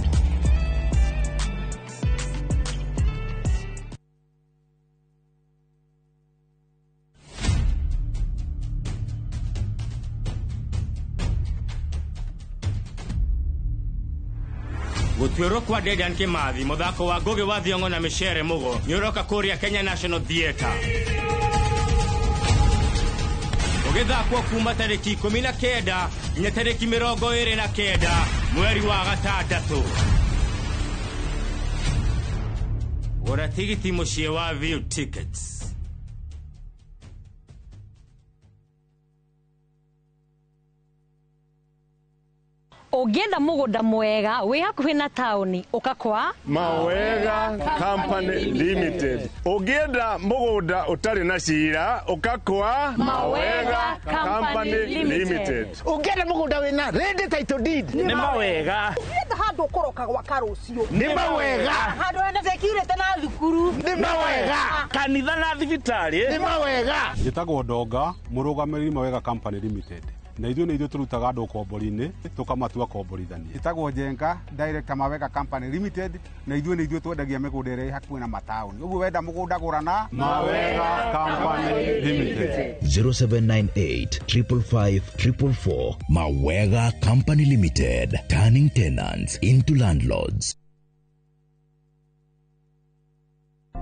Gũtuĩrwo kwa Dedan Kimathi mũthako wa Ngugi wa Thiong'o na Micere Mugo nĩ ũroka kũrĩa Kenya National Theatre ũgĩthakwo kuma tarĩki 19 nginya tarĩki 29 mweri wa gatandatũ. Gũra tigiti mũciĩ wa View Tickets. Ũngĩenda mũgũnda mwega wĩ hakuhĩ na taũni ũka kwa Mawega Company Limited. Ũngĩenda mũgũnda ũtarĩ na cira ũka kwa Mawega Company Limited. Ũngĩenda mũgũnda wĩna ready title deed Nĩ Mawega. Ũngĩenda handũ ũkũroka gwaka rũciũ Nĩ Mawega. Handũ hena security na thukuru Nĩ Mawega. Kanitha na thibitarĩ Nĩ Mawega. Njĩtagwo Ndonga, mũrũgamĩrĩri Mawega Company Limited. Na ithuĩ nĩ ithuĩ tũrutaga andũ ũkombori-inĩ tũkamatua komborithania. Njĩtagwo Njenga, director Mawega Company Limited, na ithuĩ nĩ ithuĩ twendagia mĩgũnda ĩrĩa ĩ hakuhĩ na mataũni. Ũguo wenda mũgũnda gũra na Mawega Company Limited. 0798 555 444. Mawega Company Limited, turning tenants into landlords.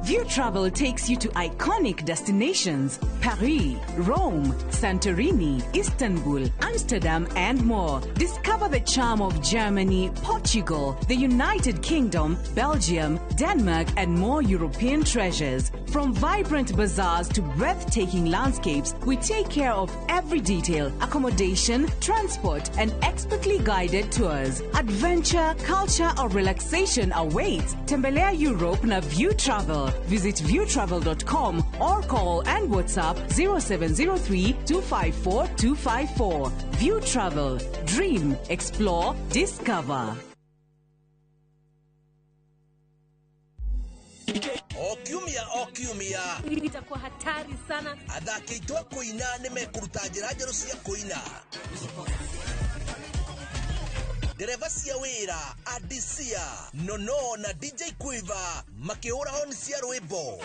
View Travel takes you to iconic destinations Paris, Rome, Santorini, Istanbul, Amsterdam, and more. Discover the charm of Germany, Portugal, the United Kingdom, Belgium, Denmark, and more European treasures. From vibrant bazaars to breathtaking landscapes, we take care of every detail: accommodation, transport, and expertly guided tours. Adventure, culture, or relaxation awaits. Tembelea Europe na View Travel. Visit viewtravel.com or call and WhatsApp 0703 254 254. View Travel. Dream, explore, discover. O kiumia o kiumia itakuwa hatari sana. Athaki aitũ a kũina nĩ mekũruta njĩra njerũ cia kũina. Ndereba cia wĩra Adisia Nono na DJ Quiver makĩhũra honi cia rwĩmbo.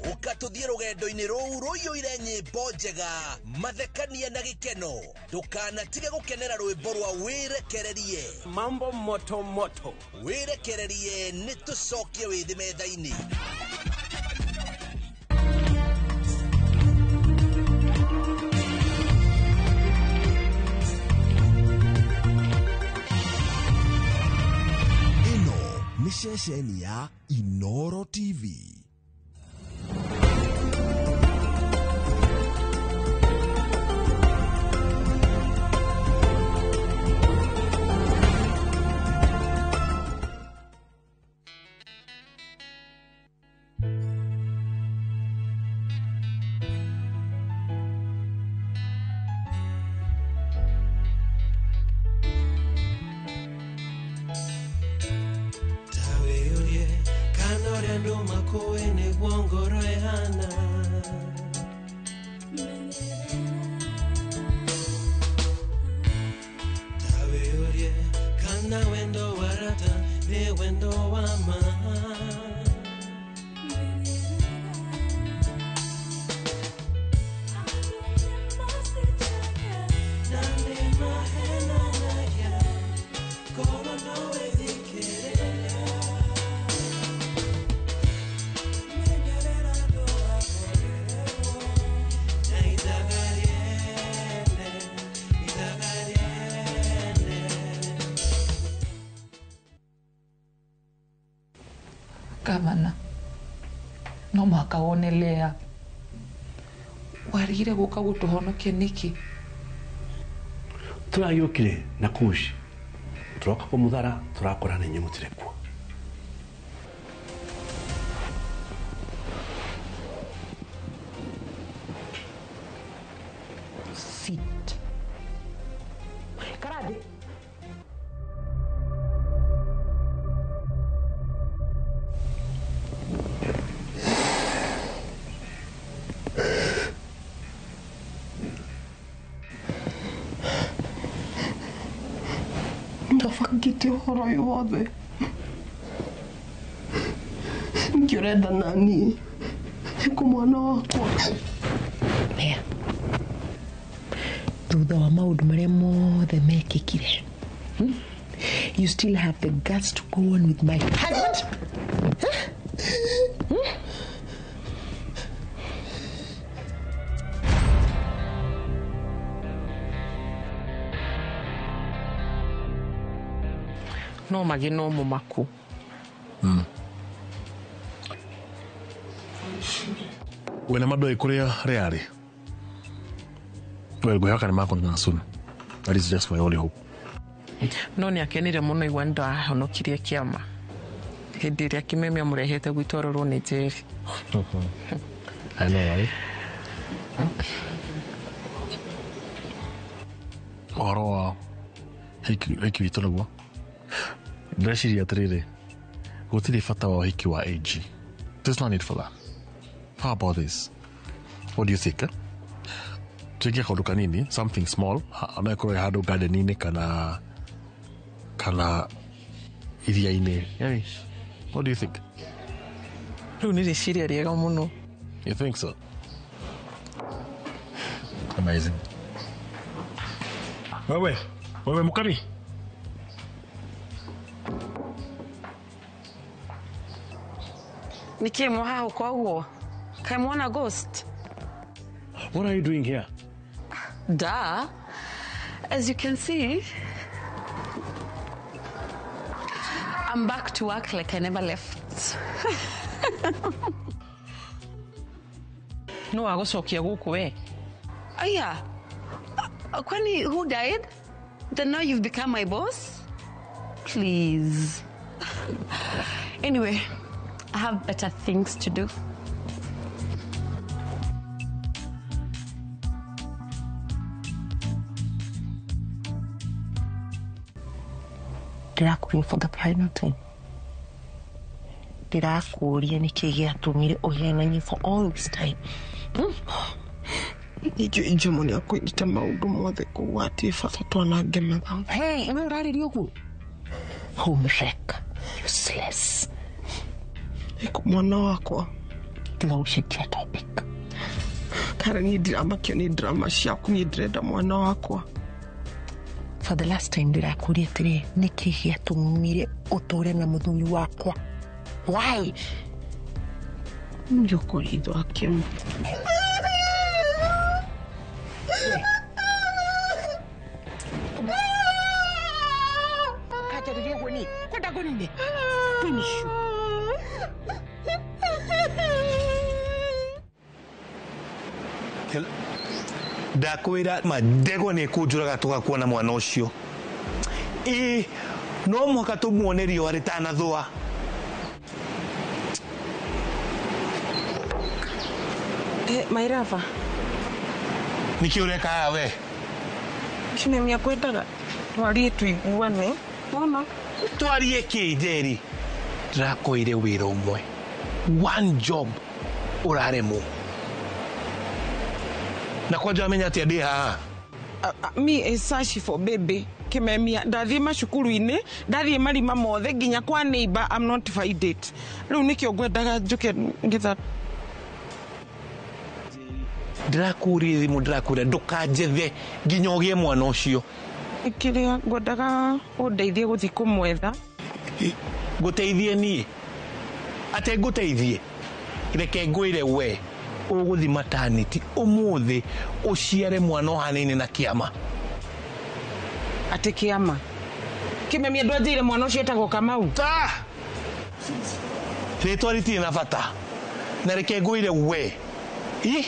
Ũka tũthiĩ rũgendo-inĩ rũu rũiyũire nyĩmbo njega, mathekania na gĩkeno. Ndũkanatige gũkenera rwĩmbo rwa wĩrekererie. Mambo moto moto. Wĩrekererie nĩ tũcokie wĩthĩ metha-inĩ. Ĩno nĩ ceceni ya Inoro TV. Gavana, no mũhaka wone Lea. Warigire gũka gũtũhonokia nĩkĩ? Tũragĩũkire na kuci tũroka kũmũthara tũrakora na inyuĩ mũtirĩ kuo. Sit. Karade. Ndabangĩte ũhoro ũyũ wothe nĩkĩ ũrenda naniĩ kũ mwana wakwa. Lea, thutha wa maũndũ marĩa mothe mekĩkire, you still have the guts to go on with my husband? Huh? Hmm? No magĩ no mũmaku. Wĩna mandũ kũrĩa rĩarĩ. Well, ngwĩhoka nĩ makonana soon. That is just my only hope. No nĩ akenire mũno igua nĩndahonokirie kĩama hĩndĩ ĩrĩa Kĩmeme amũrehete gwitũ arorwo nĩ Njeri. I know, right? Ũhoro wa hiki witũ naguo ndĩreciria atĩrĩrĩ, gũtirĩ bata wa ũhiki wa AG. There's no need for that. How about this? What do you think? Eh? Tuingie kaũndũ kanini, something small, no ĩkorwo ĩ handũ garden-inĩ kana iria-inĩ. Yani, what do you think? Rĩu nĩ rĩciria rĩega mũno. You think so? Amazing. Wewe, wewe Mukami. Nĩkĩ mũhahũka ũguo? Kaĩ muona ghost? What are you doing here? Duh. As you can see, I'm back to work like I never left. No agũcokia gũkũ we. Aya. Kwani who died? Then now you've become my boss? Please. Anyway, I have better things to do. Ndĩrakũria for the final time. Ndĩrakũria nĩkĩ gĩatũmire ũhenanie for all this time. Ningĩ Njomo nĩ akwĩrĩte maũndũ mothe koguo hatirĩ bata twanange mathaa. Hey, we ũrarĩria ũguo? Home wreck. Useless. Ĩko mwana wakwa. Tiga gũcenjia topic. Kara niĩ ndiramakio nĩ drama ciaku, niĩ ndĩrenda mwana wakwa. For the last time ndĩrakũria atĩrĩ, nĩkĩ gĩatũmire ũtũre na mũthuri wakwa? Why? Nĩ ũkorirwo akĩmũ. Kajarĩria ũguo nĩ kwenda ngũnine. Finish you. Ndakwĩra mandegwa nĩ kũnjũraga tũgakuona mwana ũcio. Ĩ no mũhaka tũmuone riũa rĩtanathũa. Mairava. Nĩkĩ ũreka haha we? Kimemia kwendaga twarie tuiguane. Wona? Twarie kĩ Njeri? Ndĩrakoire wĩra ũmwe. One job ũraremwo. Na kwanja amenya atĩa ndĩ haha? Me a search for baby. Kimemia ndathiĩ macukuru-inĩ, ndathiĩ marima mothe nginya kwa neighbor, I'm not find it. Rĩu nĩkĩo ngwendaga njũke ngetha. Ndĩrakũria thimũ, ndĩrakwĩra ndũkanjethe nginya ũgĩe mwana ũcio. Kĩrĩa ngwendaga ũndeithie gũthiĩ kũmwetha. Ngũteithie niĩ? Atĩ ngũteithie? Reke ngwĩre we ũgũthiĩ maternity ũmũthĩ ũciare mwana ũhanaine na kĩama. Atĩ kĩama? Kimemia ndwanjĩire mwana ũcio etagwo Kamau? Rĩtwa rĩtirĩ na bata. Na reke ngwĩre we ĩ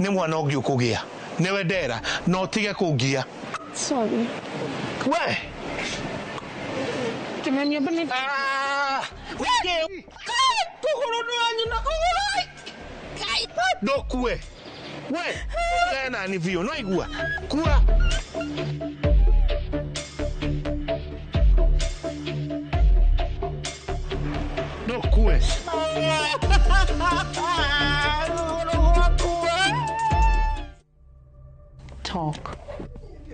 nĩ mwana ũngĩ ũkũgĩa. Nĩwe ndera na ũtige kũngia. Sorry. We! Kimemia mbona kũgũrũ nĩ wanyu na kũgũrũ. Ndũkue. We, tigana nani biũ, no igua. Kua. Ndũkue. Talk.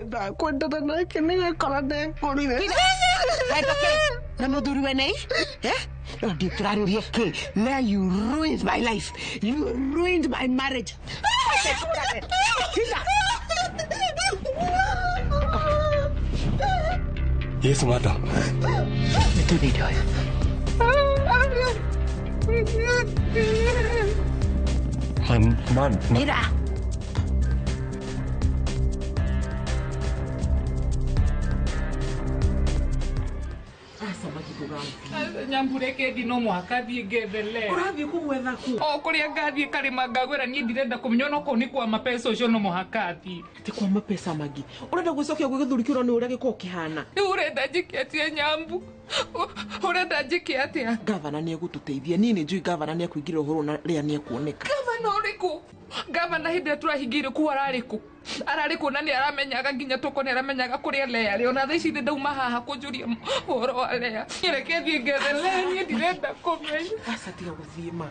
Ndakwendana nake nĩgekora ndekũrire. Na mũthuri wene? Eh? Ndĩtũrarĩria kĩ? There you ruined my life. You ruined my marriage. Yes, madam. Nĩtũrĩire ũyũ. Man. Ira. Nyambureke ndi no mũhaka thiĩ ngethe. Ũrathiĩ kũmwetha kũ? O kũrĩa ngathiĩ karĩma ngagwĩra niĩ ndirenda kũmenya ona okorwo nĩ kwa mapesa ũcio no mũhaka thiĩ. Ti kwa mapesa magi. Ũrenda gwĩcokia gwĩ gĩthuri kĩu nĩ ũrĩa gĩkoragwo kĩhana. Rĩu ũrenda njĩke atĩa Nyambu? Ũrenda njĩke atĩa? Gavana nĩ egũtũteithia. Niĩ nĩ njũĩ gavana nĩ ekũingĩrĩra ũhoro na rĩa nĩ ekuoneka. Gavana ũrĩkũ? Gavana hĩndĩ ĩrĩa tũrahingĩire kũu ararĩ kũ? Ararĩ kũ na nĩ aramenyaga nginya tũko nĩ aramenyaga kũrĩa Lea rĩ. Ona thaa ici ndauma haha kũnjũria ũhoro wa Lea. Reke thiĩ ngethe Lea, niĩ ndirenda kũmenya. Aca tiga gũthiĩ ma.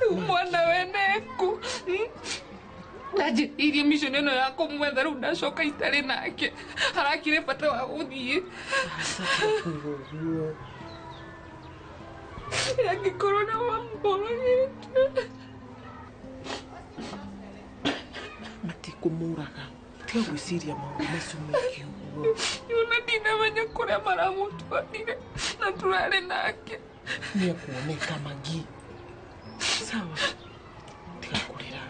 Rĩu mwana wene kũ? Ndanjĩrĩirie mission ĩno ya kũmwetha rĩu ndacoka itarĩ nake. Harakĩrĩ bata wa gũthiĩ. Aca tiga kuuga ũguo. Angĩkorwo nĩ mamũragĩte. Matikũmũraga. Tiga gwĩciria maũndũ macio maingĩ ũguo. Ona ndinamenya kũrĩa maramũtwarire na tũrarĩ nake. Nĩ ekuoneka Magi. Sawa. Tiga kũrĩra.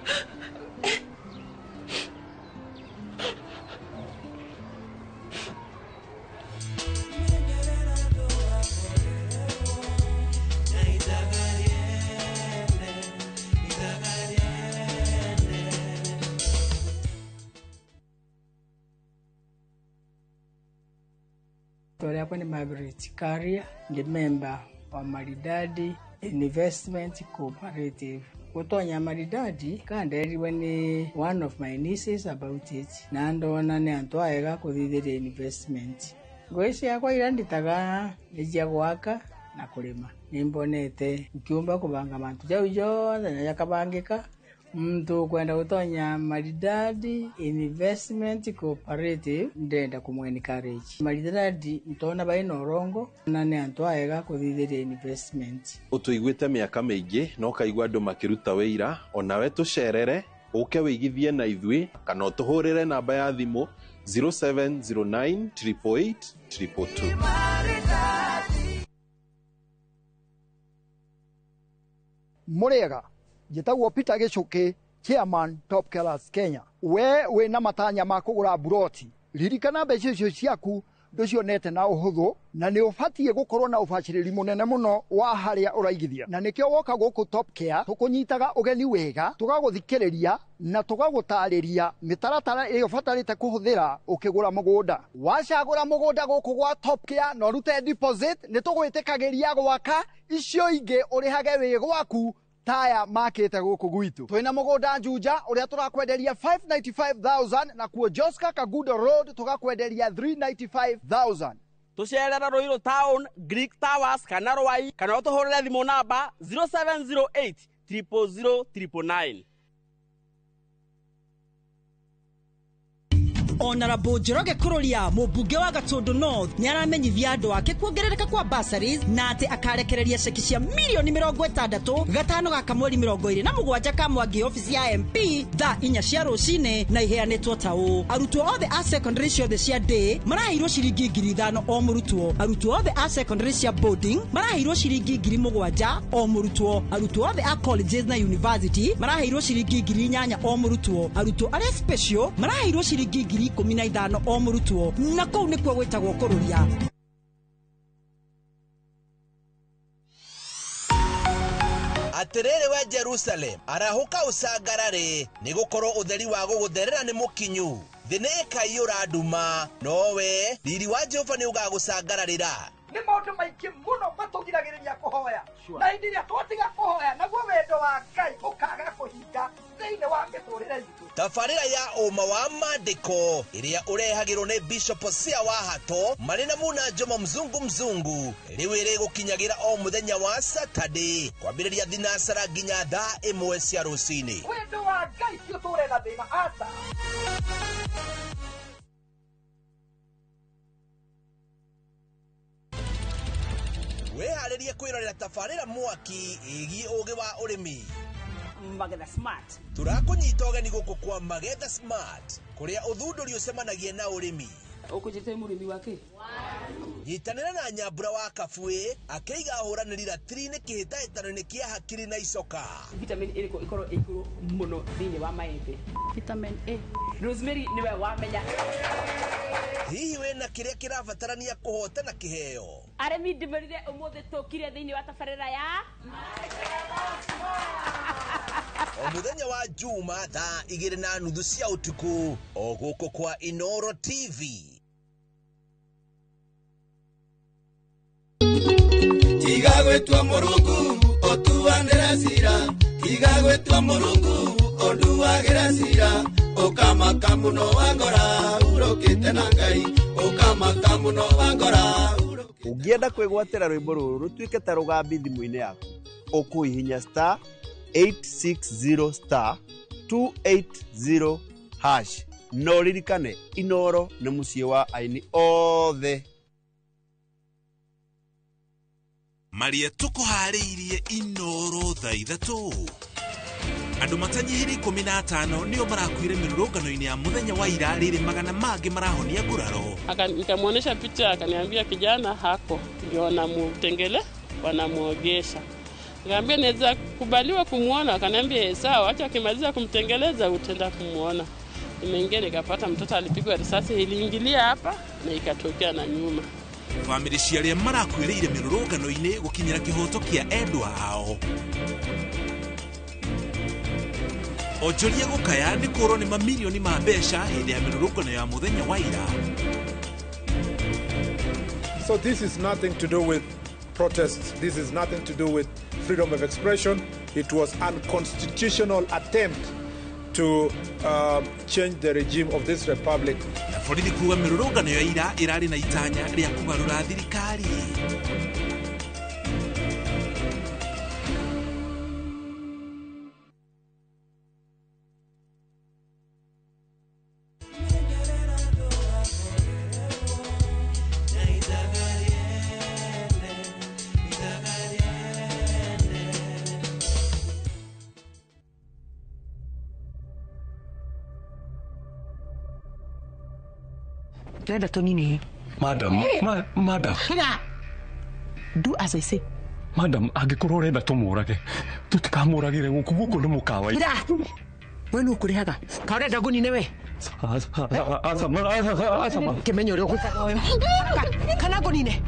Story yakwa ni Margaret Karia, ndi member wa Maridadi Investment Cooperative. Gutonya Maridadi kanderirwe ni one of my nieces about it na ndona ni antu aega kuthithiria investment. Ngũĩ ciakwa iria nditaga nĩ cia gwaka na kũrĩma. Nĩmbonete nkiumba kũbanga mantu jau jothe na jakabangĩka. Mtu kwenda gutonya Maridadi Investment Cooperative ndenda kumwe encourage. Maridadi ntona baina urongo na nĩ antu aega kuthithiria investment. Ũtũiguĩte mĩaka mĩingĩ na ũkaigua andũ makĩruta wĩira, onawe tũcerere ũke wĩigithie na ithuĩ kana ũtũhũrĩre namba ya thimũ 0709 888 222. Mũrĩega, njĩtagwo Peter Gĩchũkĩ, chairman Top Killers Kenya. We wĩna matanya ma kũgũra mburoti, ririkana mbeca icio ciaku ndũcionete na ũhũthũ, na nĩ ũbatiĩ gũkorwo na ũbacĩrĩri mũnene mũno wa harĩa ũraigithia, na nĩkĩo woka gũkũ Top Care tũkũnyitaga ũgeni wega, tũgagũthikĩrĩria na tũgagũtarĩria mĩtaratara ĩrĩa ũbatarĩte kũhũthĩra ũkĩgũra mũgũnda. Wacagũra mũgũnda gũkũ gwa Top Care na ũrute deposit, nĩ tũgwĩtĩkagĩria gwaka icio ingĩ ũrĩhage wĩ gwaku taya makĩte gũkũ gwitũ. Twĩna mũgũnda Juja ũrĩa tũrakwenderia 595,000 na kuo Joska Kagudo Road tũgakwenderia 395,000. Tũcerera Ruiru Town, Greek Towers kana Rwai kana ũtũhũrĩre thimũ namba 0708 000 999. Honorable Njoroge Kururia mũmbunge wa Gatundu North nĩ aramenyithia andũ ake kuongerereka kwa bursaries na atĩ akarekereria ceki cia mirioni 60 gatano gaka mweri 27 ka Mwangi ofici ya MP thaa 4 cia rũcinĩ na iheanĩtwo ta ũũ. Arutwo othe a secondary ciothe cia day maraheirwo ciringi 5,000 o mũrutwo. Arutwo othe a secondary cia boarding maraheirwo ciringi 7,000 o mũrutwo. Arutwo othe a colleges na university maraheirwo ciringi 8,000 o mũrutwo. Arutwo arĩa special maraheirwo ciringi 15,000 o mũrutwo, na kũu nĩkuo gwĩtagwo kũrũria. Atĩrĩrĩ we Jerusalem, arahũka ũcangarare, nĩgũkorwo ũtheri wa gũgũtherera nĩ mũkinyu. Thĩ nĩ ĩkaiyũra nduma, nowe riri wa Jehova nĩ ũgagũcangararĩra. Nĩ maũndũ maingĩ mũno matũgiragĩrĩria kũhoya, na hĩndĩ ĩrĩa twatiga kũhoya naguo wendo wa Ngai ũkaga kũhinga thĩinĩ wa mĩtũrĩre itũ. Tabarĩra ya ũma wa maandĩko ĩrĩa ũrehagĩrwo nĩ Bishop Hosea wa Hato marĩ na Muna Jomo mzungu mzungu rĩu ĩrĩgũkinyagĩra o mũthenya wa Saturday kwambĩrĩria thinacara nginya thaa 1 cia rũcinĩ. Wendo wa Ngai ti ũtũre na thĩna, aca. Wĩharĩrie kwĩrorera tabarĩra mwaki ĩgiĩ ũgĩ wa ũrĩmi. Magetha Smart. Tũrakũnyita ũgeni gũkũ kwa Magetha Smart kũrĩa ũthundũri ũcemanagia na ũrĩmi. Ũkũnjĩte mũrĩmi wake? Nyitanĩra na Nyambura wa Kabuĩ akĩiga ahũranĩri ratiri-inĩ kĩhĩtahĩtano-inĩ kĩa hakiri na icoka. Vitamin ĩrĩkũ ĩkorwo ĩ igũrũ mũno thĩinĩ wa maembe? Vitamin A. Rosemary nĩwe wamenya. Hihi wĩna kĩrĩa kĩrabatarania kũhotana kĩheo? Arĩmi ndĩmerire ũmũthĩ tũkire thĩinĩ wa tabarĩra ya o mũthenya wa Juma thaa 2:30 cia ũtukũ o gũkũ kwa Inoro TV. Tiga gwĩtua Mũrungu ũtuanĩre cira, tiga gwĩtua Mũrungu ũnduagĩre cira, ũkamaka mũno wangora urũkĩte na Ngai, ũkamaka mũno wangora. Ũngĩenda kwĩgwatĩra rwĩmbo rũrũ rũtuĩke ta rũgambi thimũ-inĩ yaku, ũkũhihinya star 860 star 280 hash. Na ũririkane Inoro nĩ mũciĩ wa aini othe. Maria tũkũharĩirie Inoro thaa 3. Andũ matanyihĩire 15 nĩo marakuire mĩrũrũngano-inĩ ya mũthenya wa ira, rĩrĩ magana mangĩ marahonia nguraro. Nikamuonesha picha akaniambia kijana hako, ndio wanamutengele wanamuogesha. Nikamwambia naweza kubaliwa kumuona, akaniambia sawa, acha akimaliza kumtengeleza utaenda kumuona. Nimeingia nikapata mtoto alipigwa risasi, iliingilia hapa na ikatokea na nyuma. Bamĩrĩ cia arĩa marakuĩrĩire mĩrũrũngano-inĩ gũkinyĩra kĩhoto kĩa endwa ao. Onjoria gũkaya nĩ kũũrwo nĩ mamirioni ma mbeca hĩndĩ ya mĩrũrũngano ya mũthenya wa ira. So this is nothing to do with protests. This is nothing to do with freedom of expression. It was unconstitutional attempt to change the regime of this republic. Na borithi kuga mĩrũrũngano ya ira ĩrarĩ na itanya rĩa kũgarũra thirikari. Ndĩrenda tũnini. Madam, madam. Do as I say. Madam, angĩkorwo ũrenda tũmũrage, tũtikamũragĩre gũkũ, gũkũ nĩ mũkawa. Ira. We nũ ũkũrĩhaga? Ka ũrenda ngũnine we? Aca, aca. Kĩmenye ũrĩa ũgwĩkaga ũyũ. Kana ngũnine?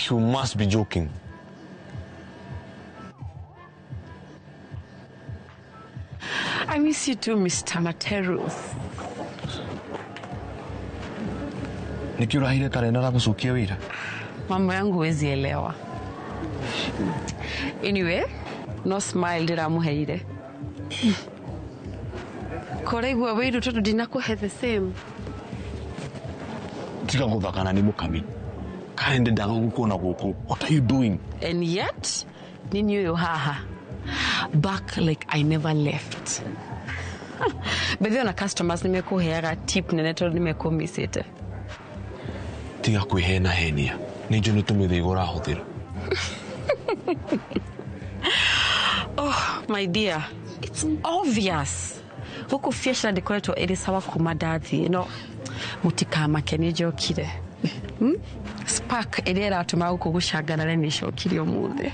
You must be joking. I miss you too, Mr. Materu. Nĩkĩ ũrahire karenda ga gũcokia wĩra? Mambo yangu huwezi elewa. Anyway, no smile ndĩramũheire. Koraigua wĩiru tondũ ndinakũhe the same. Tiga gũthaka na nĩ mũkami. Karen ndendaga gũkuona gũkũ. What are you doing? And yet, nini ũyũ haha. Back like I never left. But ona customers nimekuheaga tip nene tondũ nimekũmicĩte. Tiga kwĩhena henia. Nĩ njũĩ nĩ tũmĩthĩga ũrahũthĩra. Oh, my dear, it's obvious. Gũkũ biacara ndĩkoretwo ĩrĩ sawa kuma ndathiĩ, no mũtikamake nĩ njokire. Spark ĩrĩa ĩratũma gũkũ gũcangarare nĩ ĩcokire ũmũthĩ.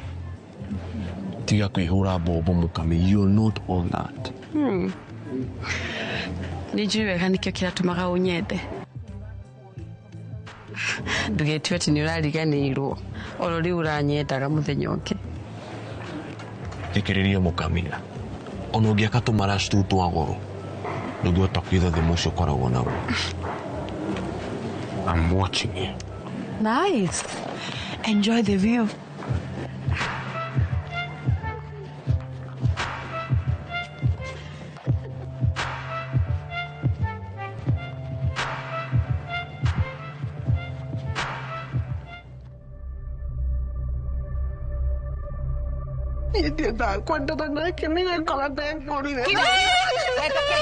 Tiga kwĩhũra mbombo mũkami, you're not all that. Nĩ njũĩ wega nĩkĩo kĩratũmaga ũnyende. Ndũgetue atĩ nĩ ũrariganĩirwo, oro rĩu ũranyendaga mũthenya ũngĩ. Thikĩrĩria mũkami, ona ũngĩaka tũmaraci tũu twa goro, ndũngĩhota kwĩtha thimũ ũcio ũkoragwo naguo. I'm watching you. Nice. Enjoy the view.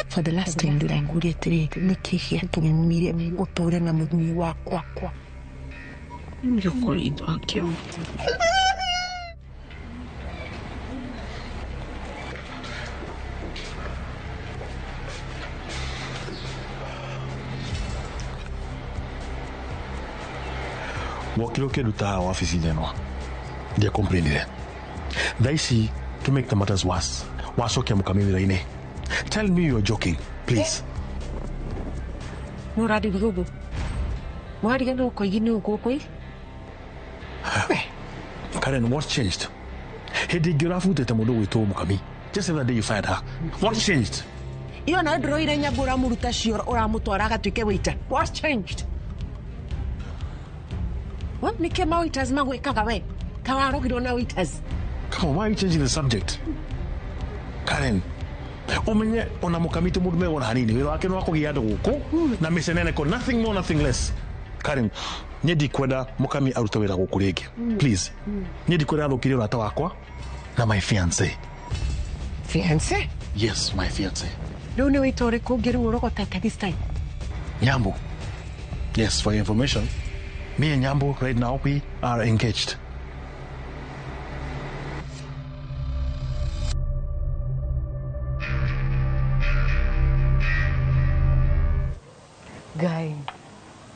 For the last time ndĩrangurie atĩrĩrĩ, nĩkĩ gĩatũmire ũtũre na mũthuri wakwa? Wokire ũkĩnduta haha wabici-inĩ ĩno ndiacomplainire. Thaa ici to make the matters worse wacokia mũkami wĩra-inĩ. Tell me you're joking, please. Nĩ ũrarigwo ũguo? Mwariganĩrwo ũkoigi nĩ ũgũkũ? Karen, what changed? Hĩndĩ ĩngĩ ũrabutĩte mũndũ gwĩtwo mũkami. Just the other day you fired her. What changed? Iyo nawe ndũroire nyambo ũramũruta cioro ũramũtwara agatuĩke waiter. What changed? What nĩkĩ ma waiters magwĩkaga we? Ta warogirwo na waiters. Come on, why are you changing the subject? Karen, umenye ona mũkami ti mũndũ megona hanini wĩra wake nĩ wa kũgĩa andũ gũkũ na mĩceneneko, nothing more nothing less. Karen, niĩ ndikwenda mũkami arute wĩra gũkũ rĩngĩ. Please, niĩ ndikwenda athũkirie ũrata wakwa na my fiance. Fiance? Yes, my fiance. Rĩu nĩ wĩta ũrĩkũ ũngĩ rĩu ũrogotete this time? Nyambo. Yes, for your information, me and Nyambo right now we are engaged. Ngai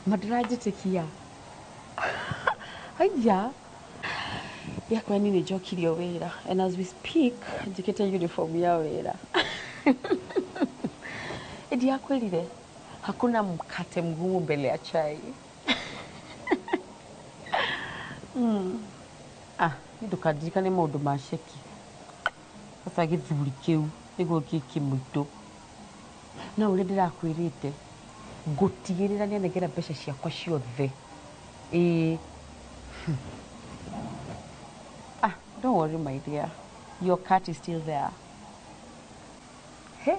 mandiranjĩtĩkia haiya yakwa ni nĩ njokirio wĩra and as we speak njĩkĩte uniform ya wĩra. Ĩndi yakwĩrire hakuna mkate mgumu mbele ya chai. Ah, nĩ ndũkandirikane maũndũ ma ceki. Sasa gĩthuri kĩu nĩguo gĩkĩ mũitũ no ũrĩa ndĩrakwĩrĩte ngũtigĩrĩra nĩanengera mbeca ciakwa ciothe. Ĩĩ. Ah, don't worry my dear, your cat is still there. Hey,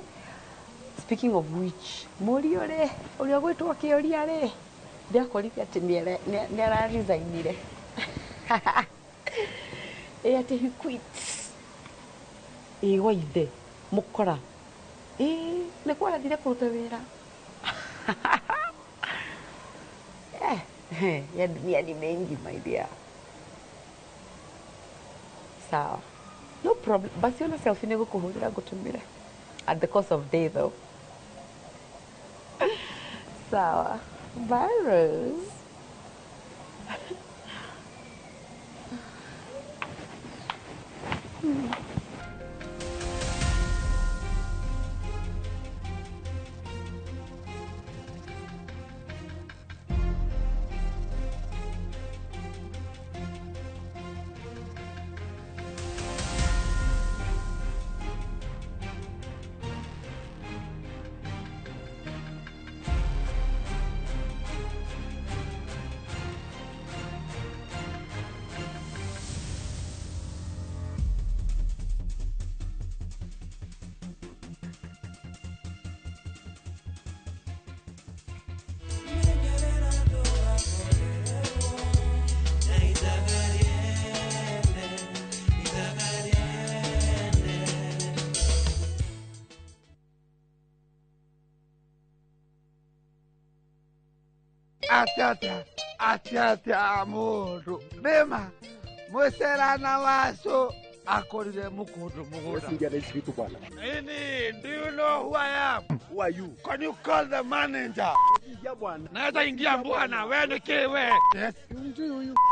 speaking of which, mũriũ rĩ ũrĩa ũgwĩtwo kĩũria rĩ ndĩakorire atĩ nĩararesignire. Ĩ atĩ he quit. Ĩ gwa ithe mũkora. Ĩ nĩkuo arathire kũruta wĩra. Ya dunia ni mengi my dear. Sawa, no problem. Basi ona selfie nĩgũkũhũrĩra ngũtũmĩre at the cost of day though. Sawa, bye Rose. Atia atia atia mundu nima mwicerana wacu akorire mukundu mugunda. Ini, do you know who I am? Who are you? Can you call the manager? Ingia bwana. Naweza ingia bwana, wewe ni kiwe. Yes.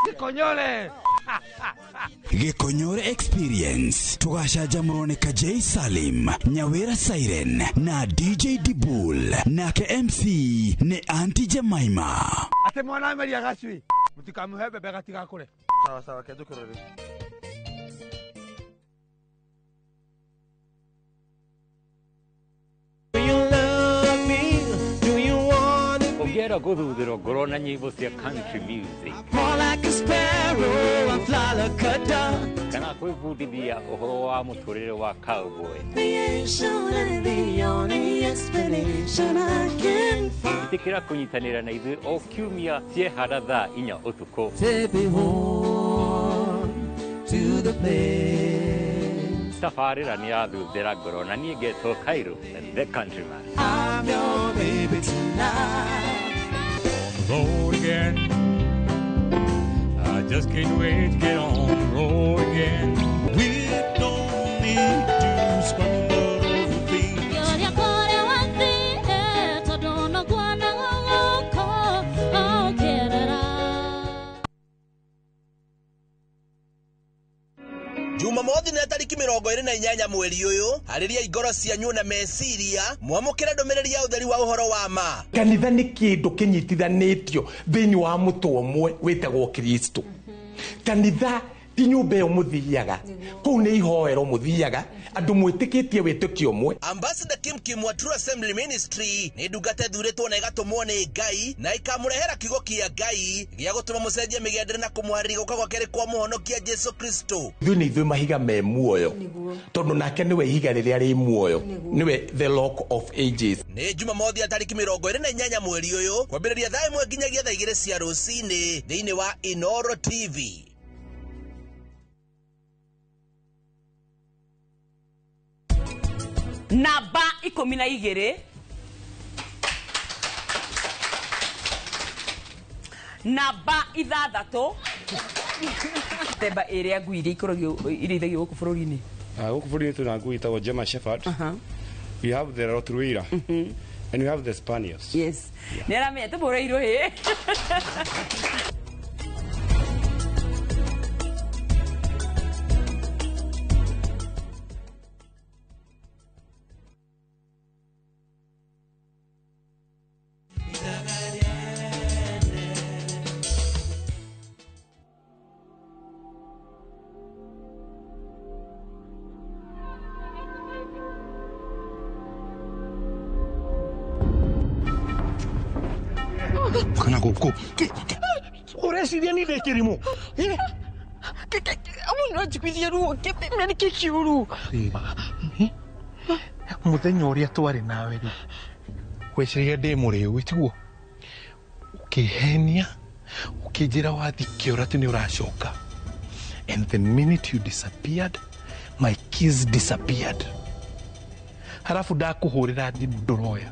Gikonyore. Gikonyore Experience tugacanjamũrwo nĩ Kajei Salim, Nyawira Siren na DJ Dibul, nake MC nĩ Auntie Jemima. Ate mwana ameria gacui mutikamuhe bebe gatigakure. Sawa sawa, kenjũkĩrore. Ũngĩenda gũthuthĩrwo ngoro na nyĩmbo cia country music More like a sparrow, I fly like a dove. kana kwĩbundithia ũhoro wa mũtũrĩre wa cowboy, Creation and the only explanation I can find. ĩtĩkĩra kũnyitanĩra na ithuĩ o kiumia ciehara thaa 4 ũtukũ. Take me home to the place. Tabarĩra nĩ yathuthĩra ngoro na niĩ ngetwo Cairo the countryman. I'm your baby tonight. On the road again. I just can't wait to get on the road again. We don't need to squabble over things. Jumamothi nĩ tariki 28 mweri ũyũ, harĩria ingoro cianyu na meciria mwamũkĩre ndũmĩrĩri ya ũtheri wa ũhoro wa ma. Kanitha nĩ kĩndũ kĩnyitithanĩtio thĩinĩ wa mũtwe ũmwe wĩtagwo Kristo. Kanitha ti nyũmba ĩyo mũthiaga, kũu nĩ ihoero mũthiaga, andũ mwĩtĩkĩtie wĩtĩkio ũmwe. Ambassador Kim Kim wa True Assembly Ministry nĩ ndungata ĩthurĩtwo na ĩgatũmwo nĩ Ngai na ĩkamũrehera kiugo kĩa Ngai gĩa gũtũma mũcenjie mĩgendere na kũmũharĩria gũka gwa kerĩ kwa mũhonokia Jesu Kristo. Ithuĩ nĩ ithuĩ mahiga me muoyo, tondũ nake nĩwe ihiga rĩrĩa rĩ muoyo, nĩwe the rock of ages. Nĩ Jumamothi ya tariki 28 mweri ũyũ kwambĩrĩria thaa 1 nginyagia thaa 2 cia rũcinĩ thĩinĩ wa Inoro TV. Namba 12. Namba 6. Temba ĩrĩa ngui iria ikoragio irĩithagio gũkũ bũrũri-inĩ. Gũkũ bũrũri-inĩ twĩna ngui ĩtagwo German Shepherd. We have the Rottweiler. And we have the Spaniels. Yes. Nĩ aramenya tũmũrĩirwo ĩ. Kana gũkũ ũreciria ni ndĩ kĩrimũ? Amwe no njiguithie ruo nĩ kĩ kĩũru. Mũthenya ũrĩa twarĩ nawe rĩ, weciria ndĩ mũrĩu tiguo? Ũkĩhenia ũkĩnjĩra wathi kĩũra atĩ nĩ ũracoka, and the minute you disappeared my keys disappeared. Halafu ndakũhũrĩra ndũroya.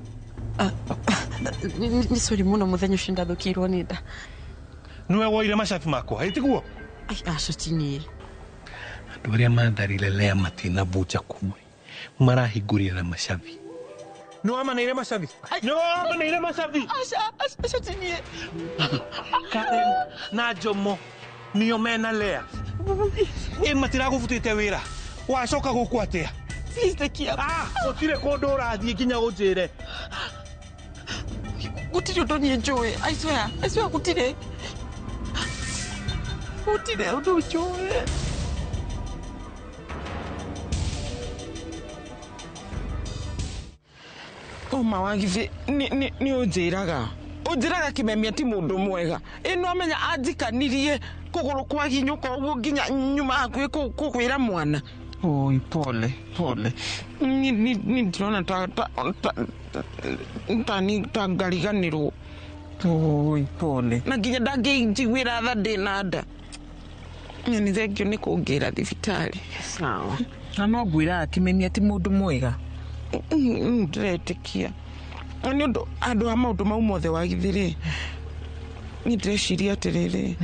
Nĩ sorry mũno mũthenya ũcio ndathũkĩirwo nĩ nda. Nĩwe woire macabi makwa ĩ tiguo? Ai aca ti niĩ. Andũ arĩa matharire Lea matinabunja kumwe marahingũrire na macabi. Nĩ wamaneire macabi? Nĩ wamaneire macabi? Aca aca ti niĩ. Karen na Jomo nĩo mena Lea. Ĩ matiragũbutĩte wĩra wacoka gũkũ atĩa? Please take care. Gũtirĩ kũndũ ũrathiĩ nginya ũnjĩre. Gũtirĩ ũndũ niĩ njũĩ. I swear gũtirĩ. Gũtirĩ ũndũ njũĩ. Ũma wagithĩ nĩ ũnjĩraga. Ũnjĩraga kĩmemia ti mũndũ mwega. Ĩ no amenya anjikanirie kũgũrũ kwaginyũka ũguo nginya nyuma hakuhĩ kũgwĩra mwana. Oi, pole pole. Ni ndĩrona ta ngariganĩrwo. Oi, pole. Na nginya ndangĩnjiguĩra tha ndĩ na nda. Nĩ thengio nĩ kũngĩra thibitarĩ. Sawa. Na no ngwĩraga kĩmemia ti mũndũ mwega. Ndĩretĩkia. Nĩ ũndũ andũ a maũndũ mau mothe wagithĩ rĩ, niĩ ndĩreciria atĩrĩrĩ,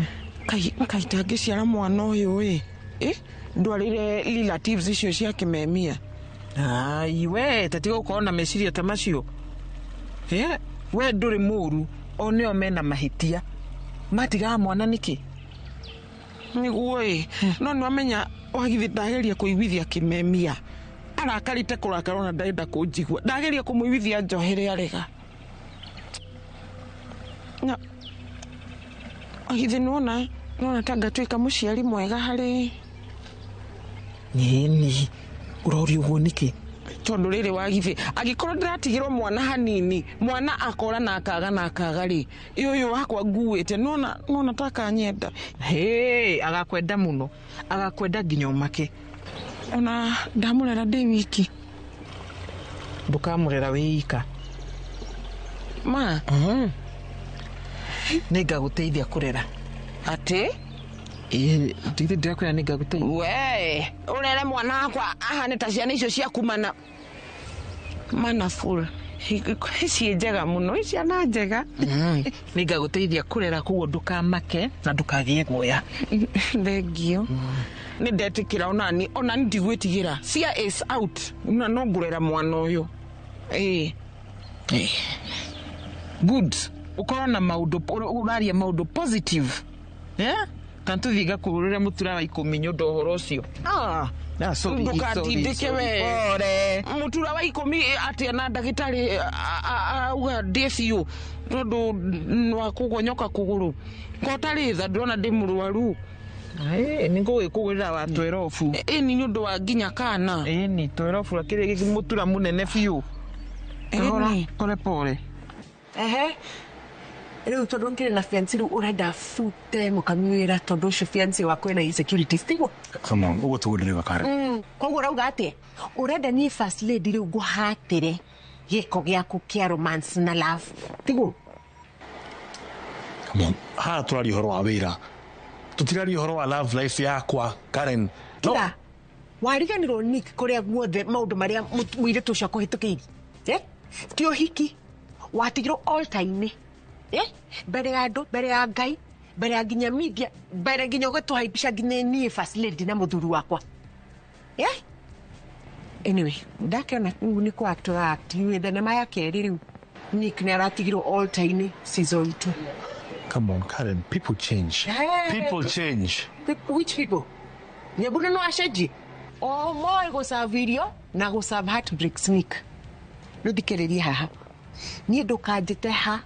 kai ndangĩciara mwana ũyũ ĩ, ndwarĩre relatives icio cia kĩmemia. Ai we tatiga gũkorwo na meciria ta macio. We ndũrĩ mũru, o nĩo mena mahĩtia. Matigaga mwana nĩkĩ? Nĩguo ĩ, no nĩwamenya wagithĩ ndageria kũiguithia kĩmemia. Arakarĩte kũrakara ona ndarenda kũnjigua. Ndageria kũmũiguithia njohere arega. Na wagithĩ nĩwona ta ngatuĩka mũciari mwega harĩ Nĩni ũroria ũguo nĩkĩ? Tondũ rĩrĩ wagithĩ angĩkorwo ndĩratigĩrwo mwana hanini, mwana akora na akaga na akaga rĩ, ĩ ũyũ wakwa nguĩte nĩwona ta akanyenda. Hĩ, agakwenda mũno, agakwenda nginya ũmake. Ona ndamũrera ndĩ wiki. Ndũkamũrera wĩ ika. Ma? Nĩngagũteithia kũrera. Atĩ? Ĩ, ndigithĩ ndĩrakwĩra nĩngagũteithia. We, ũrere mwana wakwa ahane ta ciana icio ciaku mana mana full. Ciĩ njega mũno, i ciana njega. Nĩngagũteithia kũrera koguo ndũkamake na ndũkagĩe guoya. Thengio. Nĩ ndetĩkĩra onani ndigwĩtigĩra. Fear is out. Na no ngũrera mwana ũyũ. Ĩ. Good. Ũkorwo na maũndũ ũraria maũndũ positive. Yeah? Kana tũthiĩ ngakũhũrĩre mũtura wa 10 nĩ ũndũ ũhoro ũcio. Ndũkatindĩke we. Mũtura wa 10 atĩa na ndagĩtarĩ auga ndĩe biũ tondũ wa kũgonyoka kũgũrũ. Ko ũtarĩ tha ndĩrona ndĩ mũrwaru. Nĩ ngũgĩkũgũrĩra wa 12. Ĩni nĩ ũndũ wa nginya kana. Ĩni 12 akĩrĩ mũtura mũnene biũ. Kahora pole pole. Ehe. Rĩu tondũ nkĩrĩ na fiancé rĩu ũrenda bute mũkami wĩra tondũ ũcio fiancé wakwa ena insecurities tiguo? Come on, ũguo tiguo ndĩrauga Karen. Koguo ũrauga atĩa? Ũrenda niĩ first lady rĩu ngũhatĩre gĩko gĩaku kĩa romance na love tiguo? Come on, haha tũraria ũhoro wa wĩra. Tũtiraria ũhoro wa love life yakwa, Karen. No. Wariganirwo Nick kuria guothe maundu maria muiritu ucio akuhitukiirie. Ti uhiki watigirwo altar-ini. Mbere ya andu, mbere ya Ngai, mbere ya nginya media, mbere nginya ũgĩtũhaimbisha nginya niĩ first lady na mũthuri wakwa. Anyway, ndakiona rĩu nĩ kũ act act thenema ya kerĩ rĩu Nick nĩ aratigirwo altar-inĩ season 2. Come on, Karen, people change. Hey. People change. Which people? Nyambura no acenjie. O moe gũserve irio na gũserve heartbreaks Nick. Rĩu thikĩrĩrie haha. Niĩ ndũkanjĩte ha.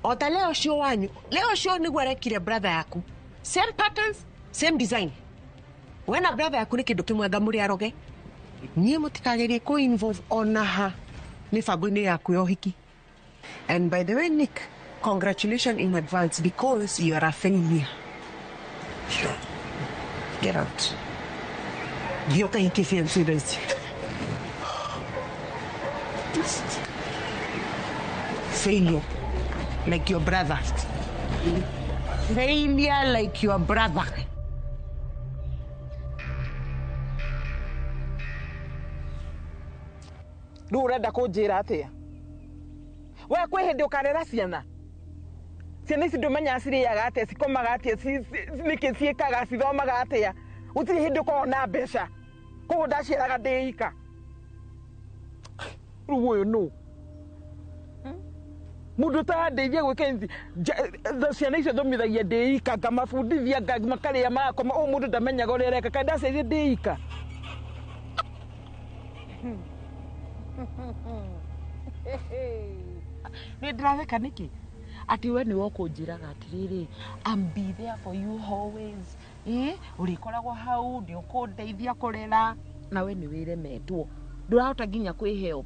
O ta leo ũcio wanyu. Leo ũcio nĩguo arekire brother yaku. Same patterns, same design. We na brother yaku nĩ kĩndũ kĩmwe anga mũrĩ aroge. Niĩ mũtikagerie kũ involve ona ha mĩbango-inĩ yaku ya ũhiki. And by the way, Nick, congratulations in advance because you are a failure. Sure. Get out. Thiĩ ũkahikie fiancé thaa ici. Failure. Like your brother. Failure like your brother. Rĩu ũrenda kũnjĩra atĩa? We kwĩ hĩndĩ ũkarera ciana? Ciana ici ndũmenyaga cirĩaga atĩa, cikomaga atĩa, nĩkĩ ciĩkaga, cithomaga atĩa. Gũtirĩ hĩndĩ ũkoragwo na mbeca. Koguo ndaciaraga ndĩ ika. Rĩu ũyũ nũ? Mũndũ ũtarandeithia gwĩka ici, ciana icio thomithagia ndĩ ika, ngamabundithia, makarĩa magakoma, ũyũ mũndũ ndamenyaga ũrĩa areka, kaĩ ndaciarire ndĩ ika? Nĩ ndĩratheka nĩkĩ? Atĩ we nĩwe ũkũnjĩraga atĩrĩrĩ, I'm be there for you always. Ũrĩkoragwo hau, nĩ ũkũndeithia kũrera. Na we nĩ wĩremetwo. Ndũrahota nginya kwĩ help.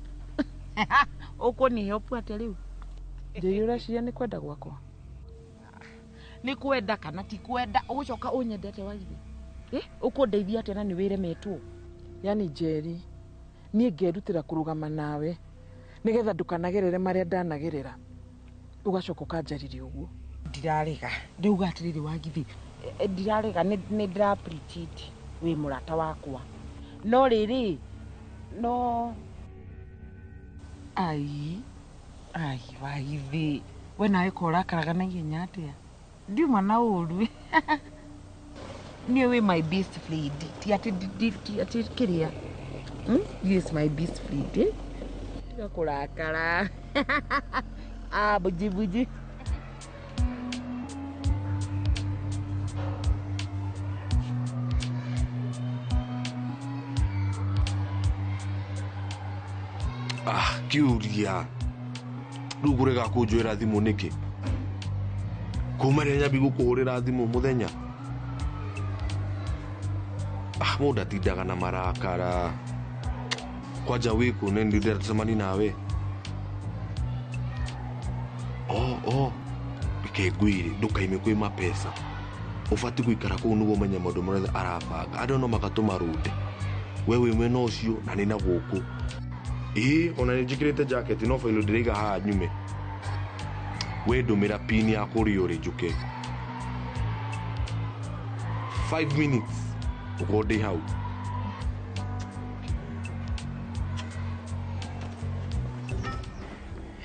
Ũkũni help atĩa rĩu? Njĩri ũreciria nĩ kwenda gwakwa? Nĩ kwenda kana ti kwenda, ũgũcoka ũnyendete wagithĩ? Ũkũndeithia atĩa na nĩ wĩremetwo? Yani Njeri, niĩ ngerutĩra kũrũgama nawe nĩgetha ndũkanagerere marĩa ndanagerera. Ũgacoka ũkanjarĩria ũguo. Ndirarega. Ndauga atĩrĩrĩ Wagithi, ndirarega, nĩ ndĩra appreciate wĩ mũrata wakwa. No rĩrĩ, no ai ai Wagithi, we nawe ko ũrakaraga na ihenya atĩa? Ndiuma na ũru. Niĩ wĩ my best friend. Ti atĩ ti atĩ kĩrĩa. Yes, my best friend. Tiga kũrakara. Ah, buji buji. Ah, kiuria. Rĩu kũrega kũnjoera thimũ nĩkĩ? Kuma rĩrĩa nyambi gũkũhũrĩra thimũ mũthenya. Ah, mũndũ atindaga na marakara. Kwanja wĩkũ nĩ ndĩracemania nawe. Oh, reke ngwĩre ndũkaime kwĩ mapesa. Ũbatiĩ gũikara kũu nĩguo ũmenye maũndũ marĩa arabanga. Andũ no magatũma rũnde. We wĩ mwena ũcio na nĩ na gũkũ. Ĩĩ, ona nĩ njĩkĩrĩte jacket no bailo ndĩraiga haha nyume. We ndũmĩra pin ya kũrĩa ũrĩ njũke. 5 minutes ũkorwo ndĩ hau.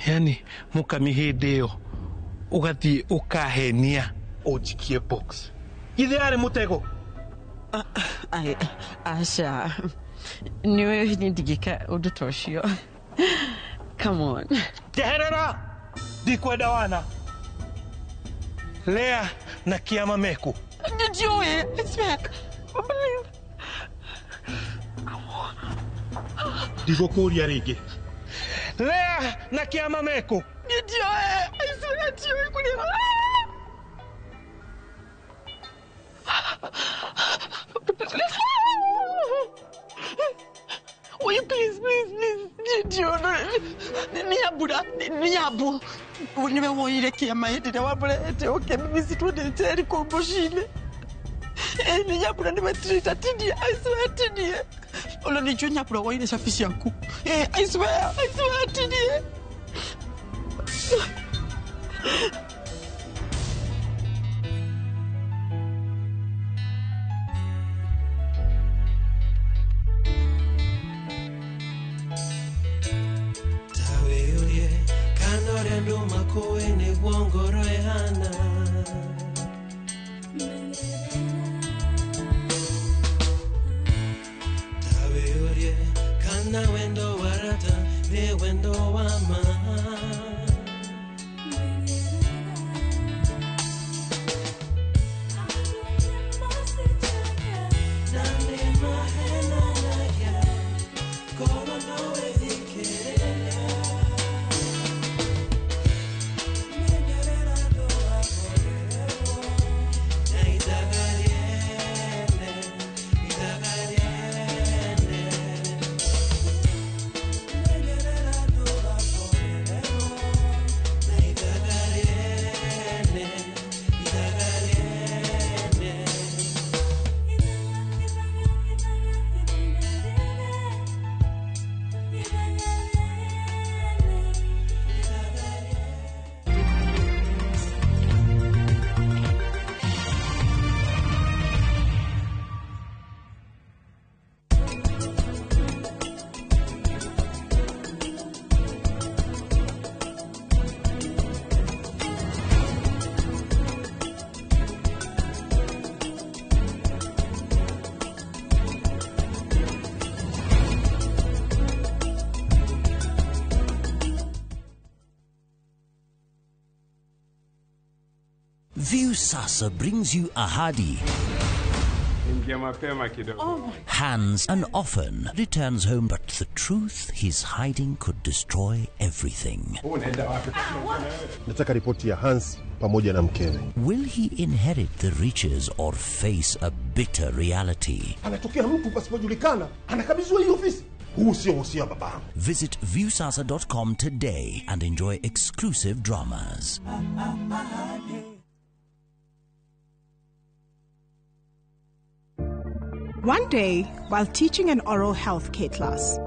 Yani mukami hĩndĩ ĩyo ũgathiĩ ũkahenia ũnjikie box. Githĩ yarĩ mũtego? Aca, nĩwe niĩ ndingĩka ũndũ ta ũcio. Come on. Njeherera! Ndikwenda wana. Lea na Kiama meku. Ndiũĩ, I swear. Ndigũkũria rĩngĩ. Lea na Kiama meku. Ndiũĩ, I swear ndiũĩ kũrĩa. Will you please, please, please? Ndiũĩ, nĩ Nyambura, nĩ Nyambu. Nĩwe woire Kĩama hĩndĩ ĩrĩa wamũrehete oke mimi twende Njeri kũu mũciĩ-inĩ. Nĩ Nyambura nĩwe traitor, tinie, I swear tinie. Ona nĩ njũĩ Nyambura woire cabi ciaku. I swear tinie. Ũkũĩ nĩguo ngoro ĩhana. Ta wĩyũrie kana wendo wa rata nĩ wendo wa ma. Na nĩ mahenanagia, ngoro no ĩthikĩrĩria. Menyerera ndũgakorererwo na ithaga rĩene, ithaga rĩene. Menyerera ndũgakorererwo na ithaga rĩene, ithaga rĩene. Viusasa brings you Ahadi. Ingia mapema kidogo. Hans and often returns home, but the truth he's hiding could destroy everything. Unaenda wapi? Nataka ripoti ya Hans pamoja na mkewe. Will he inherit the riches or face a bitter reality? Anatokea mtu pasipojulikana, anakabidhiwa hii ofisi. Huu sio usia wa babangu. Visit viewsasa.com today and enjoy exclusive dramas. One day, while teaching an oral health care class,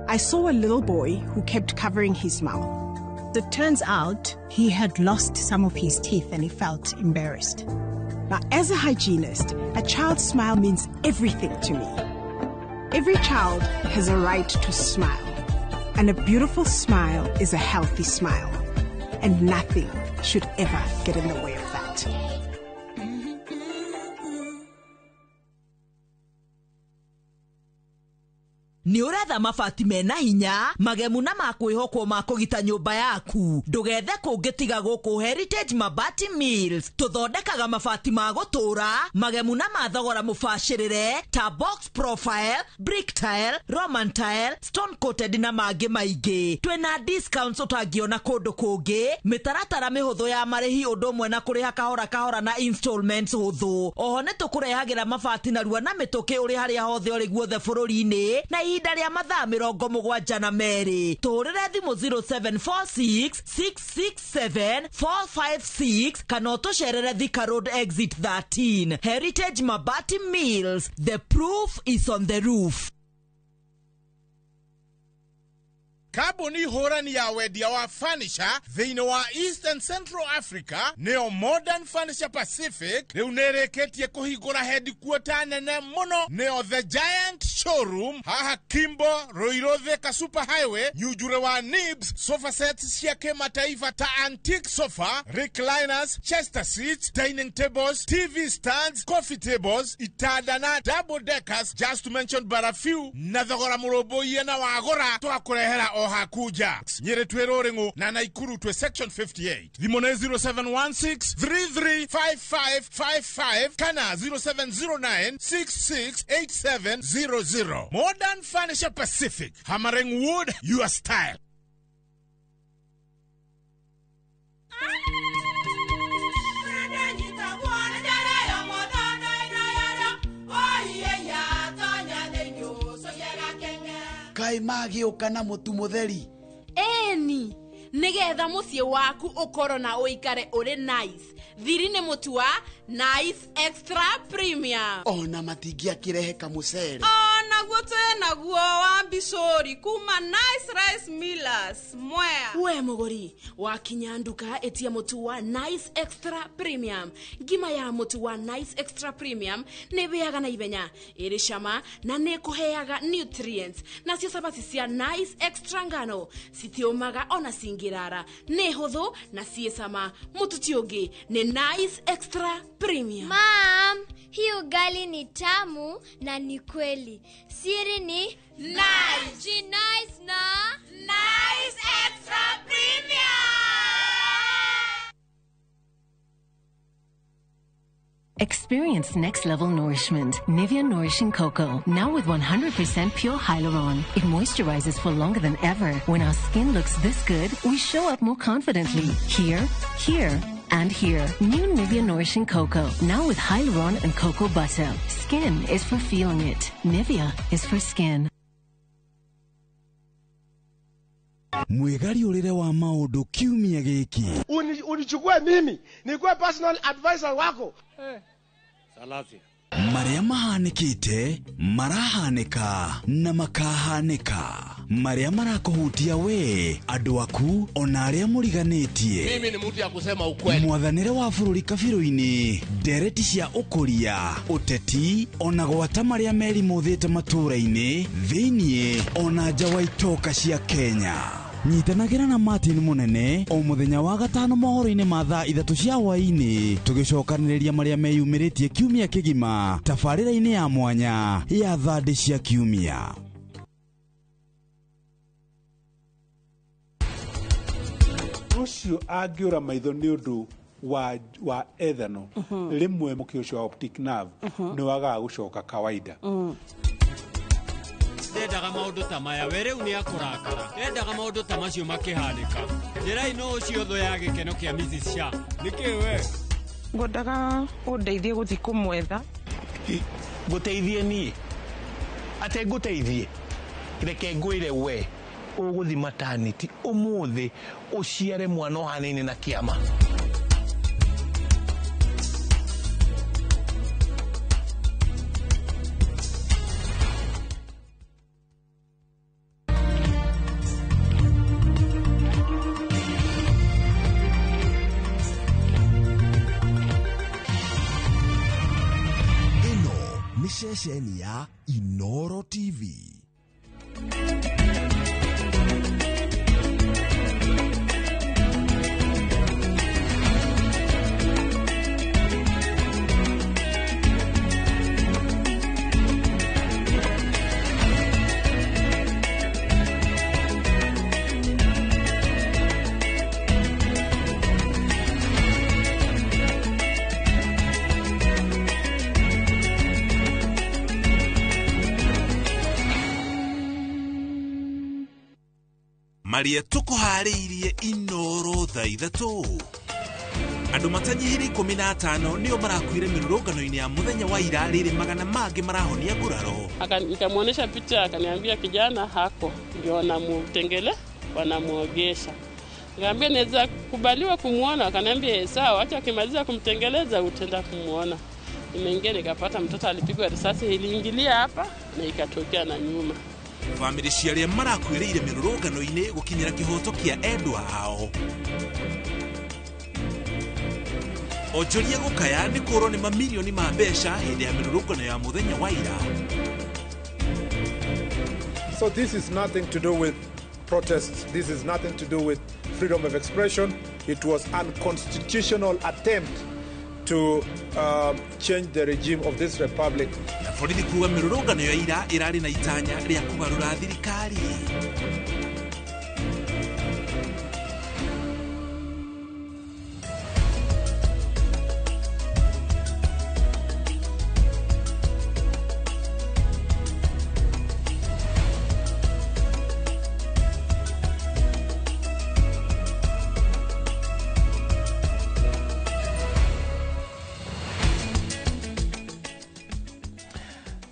I saw a little boy who kept covering his mouth. It turns out he had lost some of his teeth and he felt embarrassed. Now, as a hygienist, a child's smile means everything to me. Every child has a right to smile, and a beautiful smile is a healthy smile, and nothing should ever get in the way of that. Nĩ ũretha mabati mena hinya magemu na makwĩhokwo ma kũgita nyũmba yaku. Ndũgethe kũngĩ tiga gũkũ Heritage Mabati Mills. Tũthondekaga mabati ma gũtũũra magemu na ma thogora mũbacĩrĩre ta box profile, brick tile, roman tile, stone coated na mangĩ maingĩ. Twĩna discounts ũtangĩona kũndũ kũngĩ, mĩtaratara mĩhũthũ ya marĩhi ũndũ ũmwe na kũrĩha kahora kahora na installments hũthũ. Oho nĩ tũkũrehagĩra mabati narua na mĩtũkĩ ũrĩ harĩa hothe ũrĩ guothe bũrũri-inĩ na ihinda rĩa mathaa 72. Tũhũrĩre thimũ 0746 667 456 kana ũtũcerere Thika Road exit 13. Heritage Mabati Mills, the proof is on the roof. Kambuni hũrani ya wendia wa furniture thĩinĩ wa East and Central Africa nĩyo Modern Furniture Pacific rĩu nĩrĩkĩtie kũhingũra headquarter nene mũno nĩyo The Giant Showroom haha Kimbo Ruiru Thika Super Highway nyunjure wa Nibs. Sofa sets cia kĩmataifa ta antique sofa, recliners, chester seats, dining tables, TV stands, coffee tables, itanda na double deckers, just to mention but a few, na thogora mũrũmbũiye na wagũra twakũrehera o hakuja. Nyĩrĩ twĩ Rũrĩng'ũ na Naikuru twĩ section 58. Thimũ nĩ 0716 335555 kana 0709 668700. Modern Furniture Pacific, hammering wood your style. Kaĩ magĩũka na mũtu mũtheri. Eni nigetha mũciĩ waku ũkorwo na ũikare ũrĩ nice. Thiri nĩ mũtu wa Nice Extra Premium. Ona matingĩakĩrehe kamũcere. Ona Naguo twĩ naguo wa mbicũri kuma Nice Rice Millers Mwea. We mũgũri wakinya nduka ĩtia mũtu wa Nice Extra Premium. Ngima ya mũtu wa Nice Extra Premium nĩ ĩhĩaga na ihenya, ĩrĩ cama na nĩ ĩkũheaga nutrients. Nacio cabaci cia Nice Extra ngano citiũmaga ona cingĩrara, nĩ hũthũ na ciĩ cama. Mũtu ti ũngĩ nĩ Nice Extra Premium. Mam, hii ugali ni tamu na ni kweli. Siri ni Nice. Nice na Nice Extra Premium. Experience next level nourishment. Nivea Nourishing Cocoa. Now with 100% pure hyaluron. It moisturizes for longer than ever. When our skin looks this good, we show up more confidently. Here, here, and here. New Nivea Nourishing Cocoa. Now with hyaluron and cocoa butter. Skin is for feeling it. Nivea is for skin. Mwĩgariũrĩre wa maũndũ kiumia gĩkĩ. Unichukue mimi nikuwe personal advisor wako. Salasia. Marĩa mahanĩkĩte, marahanĩka na makahanĩka. Marĩa marakũhutia we, andũ aku, ona arĩa mũriganĩtie. Mimi ni mtu ya kusema ukweli. Mwathanĩre wa bũrũri kabirũ-inĩ, ndereti cia ũkũria, ũteti, ona gwata marĩa merimũthĩte matũũra-inĩ, thĩiniĩ, ona nja wa itoka cia Kenya. Nyitanagĩra na Martin Mũnene o mũthenya wa gatano mohoro-inĩ ma thaa 3 cia hwaĩ-inĩ, tũgĩcokanĩrĩria marĩa meyumĩrĩtie kiumia kĩgima tabarĩra-inĩ ya mwanya ya thandĩ cia kiumia. Ũcio angĩũra maitho nĩ ũndũ wa ethano, rĩmwe mũkĩ ũcio wa optic nerve nĩ wagaga gũcoka kawaida. Ndendaga maũndũ ta maya, we rĩu nĩ akũrakara. Ndendaga maũndũ ta macio makĩhanĩka. Njĩrai nũ ũcio thũ ya gĩkeno kĩa Mrs. Shah. Nĩkĩ we? Ngwendaga ũndeithie gũthiĩ kũmwetha. Ngũteithie niĩ? Atĩ ngũteithie? Reke ngwĩre we, ũgũthiĩ maternity ũmũthĩ ũciare mwana ũhanaine na kĩama. Ceceni ya Inoro TV. Maria tũkũharĩirie Inoro thaa 3. Andũ matanyihĩire 15 nĩo marakuire mĩrũrũngano-inĩ ya mũthenya wa ira, rĩrĩ magana mangĩ marahonia nguraro. Nikamuonesha picha akaniambia kijana hako ndio wanamtengele wanamuogesha. Nikamwambia naweza kubaliwa kumuona, akaniambia sawa, acha akimaliza kumtengeleza utaenda kumuona. Nimeingia nikapata mtoto alipigwa risasi, iliingilia hapa na ikatokea na nyuma. Famĩlĩ cia arĩa marakuĩrĩire mĩrũrũngano-inĩ gũkinyĩra kĩhoto kĩa endwa ao. Onjoria gũkaya nĩ kũrwo nĩ mamirioni ma mbeca hĩndĩ ya mĩrũrũngano ya mũthenya wa ira. So this is nothing to do with protests. This is nothing to do with freedom of expression. It was unconstitutional attempt to change the regime of this republic. Na borithi kuga mĩrũrũngano ya ira ĩrarĩ na itanya rĩa kũgarũra thirikari.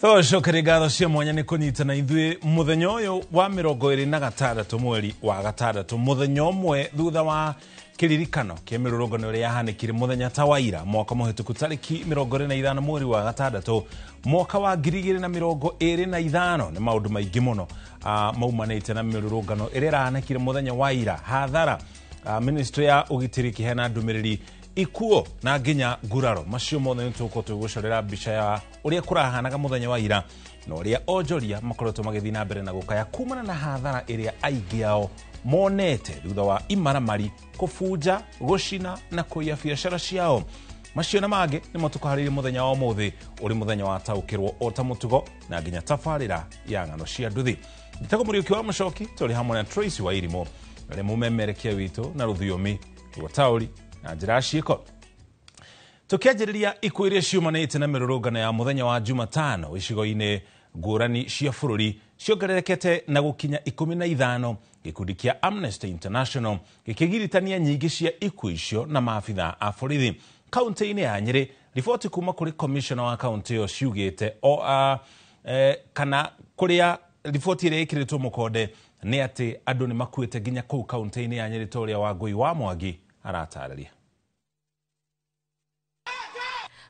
Tũcokerie ngatho cia mwanya nĩ kũnyitana ithuĩ mũthenya ũyũ wa 26 mweri wa 6, mũthenya ũmwe thutha wa Kiririkano kia mirurungano iria yahanikire muthenya ta wa ira mwaka muhituku tariki 25 mweri wa gatandatũ mwaka wa 2025 ni maundu maingi muno maumanite na mirurungano iria irahanikire muthenya wa ira hathara ministry ya ugitiri kihena ndumiriri ikuo na nginya nguraro macio mothe nĩ tũgũkorwo tũgĩgũcorera mbica ya ũrĩa kũrahanaga mũthenya wa ira na ũrĩa onjoria makoretwo magĩthiĩ na mbere na gũkaya kumana na hathara ĩrĩa aingĩ ao monete thutha wa imaramari kũbunja gũcina na kũiya biacara ciao. Macio na mangĩ nĩmo tũkũharĩirie mũthenya wa ũmũthĩ ũrĩ mũthenya wa taũkĩrwo o ta mũtugo na nginya tabarĩra ya ng'ano cia nduthi. Njĩtagwo Mũriũki wa Mũcoki, tũrĩ hamwe na Tracy wa Irimũ arĩa mũmemerekia witũ na rũthiomi rwa taũri na njĩra ya ciĩko. Tũkĩanjĩrĩria ikuũ iria ciumanĩte na mĩrũrũngano ya mũthenya wa Jumatano icigo-inĩ ngũrani cia bũrũri ciongererekete na gũkinya 15, gĩkundi kĩa Amnesty International gĩkĩgiritania nyingĩ cia ikuũ icio na maabitha a borithi. Kaunti-inĩ ya Nyĩrĩ, riboti kuma kũrĩ commissioner wa kaunti ĩyo ciugĩte kana kũrĩa riboti ĩrĩa ĩkĩrĩtwo mũkonde nĩ atĩ andũ nĩ makuĩte nginya kũu kaunti-inĩ ya Nyĩrĩ ta ũrĩa Wangũi wa Mwangi aratarĩria.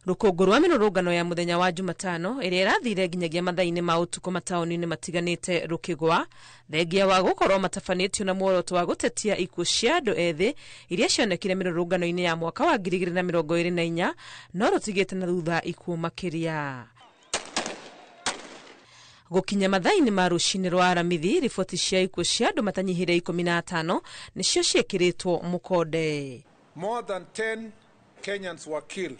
Rũkũngũ rwa mĩrũrũngano ya mũthenya wa Jumatano ĩrĩa ĩrathire nginyagia mathaa-inĩ ma ũtukũ mataũni-inĩ matiganĩte rũkĩgwa thengia wa gũkorwo matabanĩtio na muoroto wa gũtetia ikuũ cia andũ ethĩ iria cionekire mĩrũrũngano-inĩ ya mwaka wa 2024 no rũtigĩte na thutha ikuũ makĩria. Gũkinya mathaa-inĩ ma rũcinĩ rwa Aramithi, riboti cia ikuũ cia andũ matanyihĩire 15 nĩcio ciĩkĩrĩtwo mũkonde. More than 10 Kenyans were killed.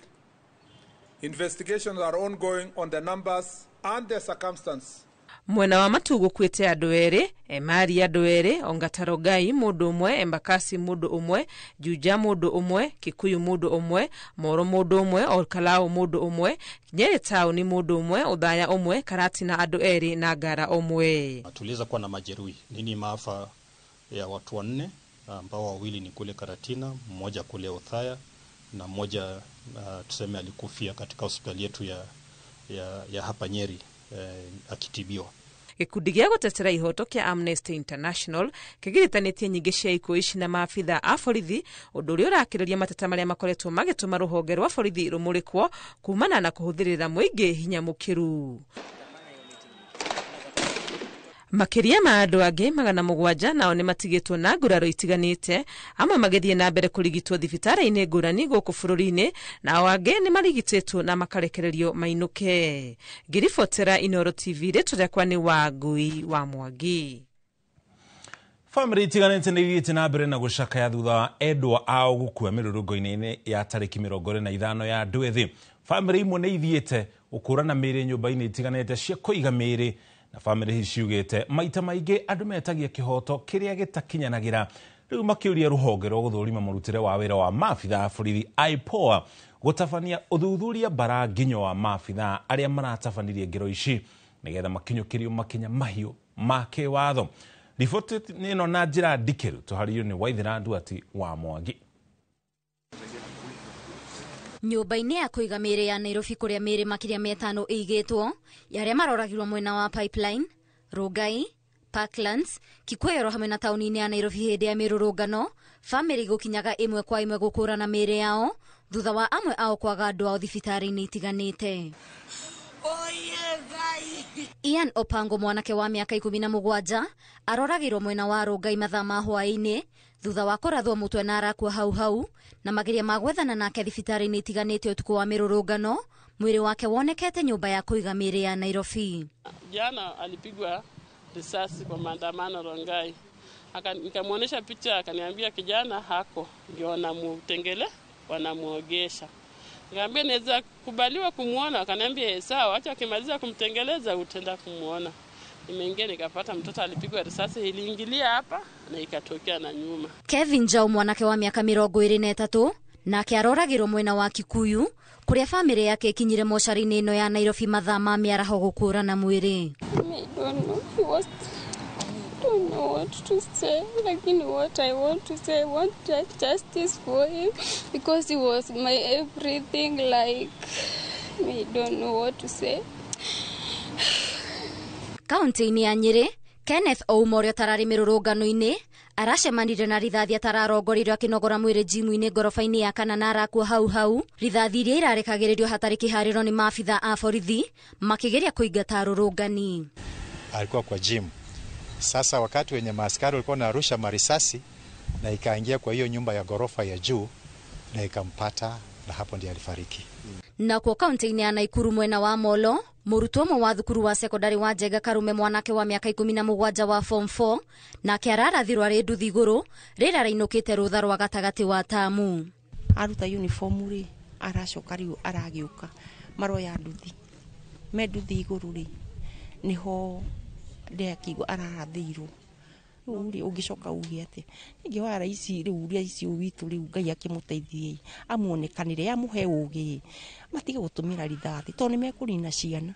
Investigations are ongoing on the numbers and the circumstances. Mwena wa Matu gũkuĩte andũ erĩ, Emari andũ erĩ, Ongatarogai mũndũ ũmwe, Embakasi mũndũ ũmwe, Juja mũndũ ũmwe, Kikuyu mũndũ ũmwe, Moro mũndũ ũmwe, Olkalou mũndũ ũmwe, Nyeri taũni mũndũ ũmwe, Othaya ũmwe, Karatina andũ erĩ na Ngara ũmwe. Tuliweza kuwa na majeruhi nini maafa ya watu wanne ambao wawili ni kule Karatina, mmoja kule Othaya na mmoja tuseme alikufia katika hospitali yetu ya hapa Nyeri akitibiwa. Gĩkundi gĩa gũtetera ihoto kĩa Amnesty International kĩgiritanĩtie nyingĩ cia ikuũ ici na maabitha a borithi, ũndũ ũrĩa ũrakĩrĩria mateta marĩa makoretwo magĩtũma rũhonge rwa borithi rũmũrĩkwo kumana na kũhũthĩrĩra mũingĩ hinya mũkĩru. Makĩria ma andũ angĩ 700 nao nĩ matigĩtwo na nguraro itiganĩte, amwe magĩthiĩ na mbere kũrigitwo thibitarĩ-inĩ ngũrani gũkũ bũrũri-inĩ, nao angĩ nĩ marigitĩtwo na makarekererio mainũke. Ngĩribotera Inooro TV, rĩtwa rĩakwa nĩ Wangũi wa Mwangi. Bamĩrĩ itiganĩte nĩ ithiĩte na mbere na gũcakaya thutha wa endwa ao gũkua mĩrũrũngo-inĩ ya tarĩki 25 ya andũ ethĩ. Bamĩrĩ imwe nĩ ithiĩte gũkũrana mĩĩrĩ nyũmba-inĩ itiganĩte cia kũiga mĩĩrĩ na bamĩrĩ ici ciugĩte maita maingĩ andũ metagia kĩhoto kĩrĩa gĩtakinyanagĩra, rĩu makĩũria rũhonge rwa gũthũrima mũrutĩre wa wĩra wa maabitha a borithi IPOA gũtabania ũthuthuria bara nginyo wa maabitha arĩa maratabanirie ngero ici nĩgetha makinyũkĩrio makinya mahiũ ma kĩwatho. Riboti ĩno na njĩra ndikĩru tũharĩirio nĩ Waithera Nduati wa Mwangi. Nyũmba-inĩ ya kũiga mĩĩrĩ ya Nairobi kũrĩa mĩĩrĩ makĩria 500 ĩigĩtwo ya arĩa maroragirwo mwena wa Pipeline, Rongai, Parklands, Kikuyu hamwe na taũni-inĩ ya Nairobi hĩndĩ ya mĩrũrũngano, bamĩrĩ gũkinyaga ĩmwe kwa ĩmwe gũkũrana mĩĩrĩ yao thutha wa amwe ao kwaga andũ ao thibitarĩ-inĩ itiganĩte. Ian Opango, mwanake wa mĩaka 17, aroragirwo mwena wa Rongai mathaa ma hwaĩ-inĩ thutha wa kũrathwo mũtwe na arakua hau hau, na mageria ma gwethana nake thibitarĩ-inĩ itiganĩte ũtukũ wa mĩrũrũngano, mwĩrĩ wake wonekete nyũmba ya kũiga mĩĩrĩ ya Nairobi. Jana alipigwa risasi kwa maandamano Rongai. Nikamuonesha picha akaniambia kijana hako ndio wanamtengele wanamuogesha. Nikamwambia naweza kubaliwa kumuona, akaniambia sawa, acha akimaliza kumtengeleza utaenda kumuona. Nimeingia nikapata mtoto alipigwa risasi iliingilia hapa na ikatokea na nyuma. Kevin Njau, mwanake wa miaka 23, nake aroragirwo mwena wa Kikuyu kuria famĩlĩ yake ikinyire mocarĩ-inĩ ĩno ya Nairobi mathaa ma mĩaraho gũkũrana mwĩrĩ. I don't know. He was, don't know what to say. Lakini what I want to say, I want justice for him because he was my everything. Like, I don't know what to say. Kaunti-inĩ ya Nyĩrĩ, Kenneth Ouma ũrĩa ũtararĩ mĩrũrũngano-inĩ Aracemanirie na rithathi atararongoreirio akĩnogora mwĩrĩ jimu-inĩ ngoroba-inĩ ya kana na arakua hau hau. Rithathi iria irarekagĩrĩrio hatarĩ kĩharĩro nĩ maabitha a borithi makĩgeria kũingata arũrũngani. Alikuwa kwa gym. Sasa wakati wenye maaskari walikuwa wanarusha marisasi na ikaingia kwa hiyo nyumba ya gorofa ya juu na ikampata, na hapo ndiye alifariki. Na kwa kaunti-inĩ ya Naikuru mwena wa Molo, mũrutwo ũmwe wa thukuru wa sekondari wa Njenga Karume, mwanake wa mĩaka 17 wa form 4, nake ararathirwo arĩ nduthi igũrũ rĩrĩa arainũkĩte rũtha rwa gatagatĩ wa tamu. Aruta uniform rĩ, aracoka rĩu aragĩũka maroya nduthi, me nduthi igũrũ rĩ, nĩho ndekigwo ararathĩirwo. Rĩu rĩ, ũngĩcoka uge atĩa? Ningĩ wa raici rĩu raici witũ rĩu Ngai akĩmũteithie amuonekanĩre amũhe ũgĩ, matige gũtũmĩra rithathi tondũ nĩmekũnina ciana.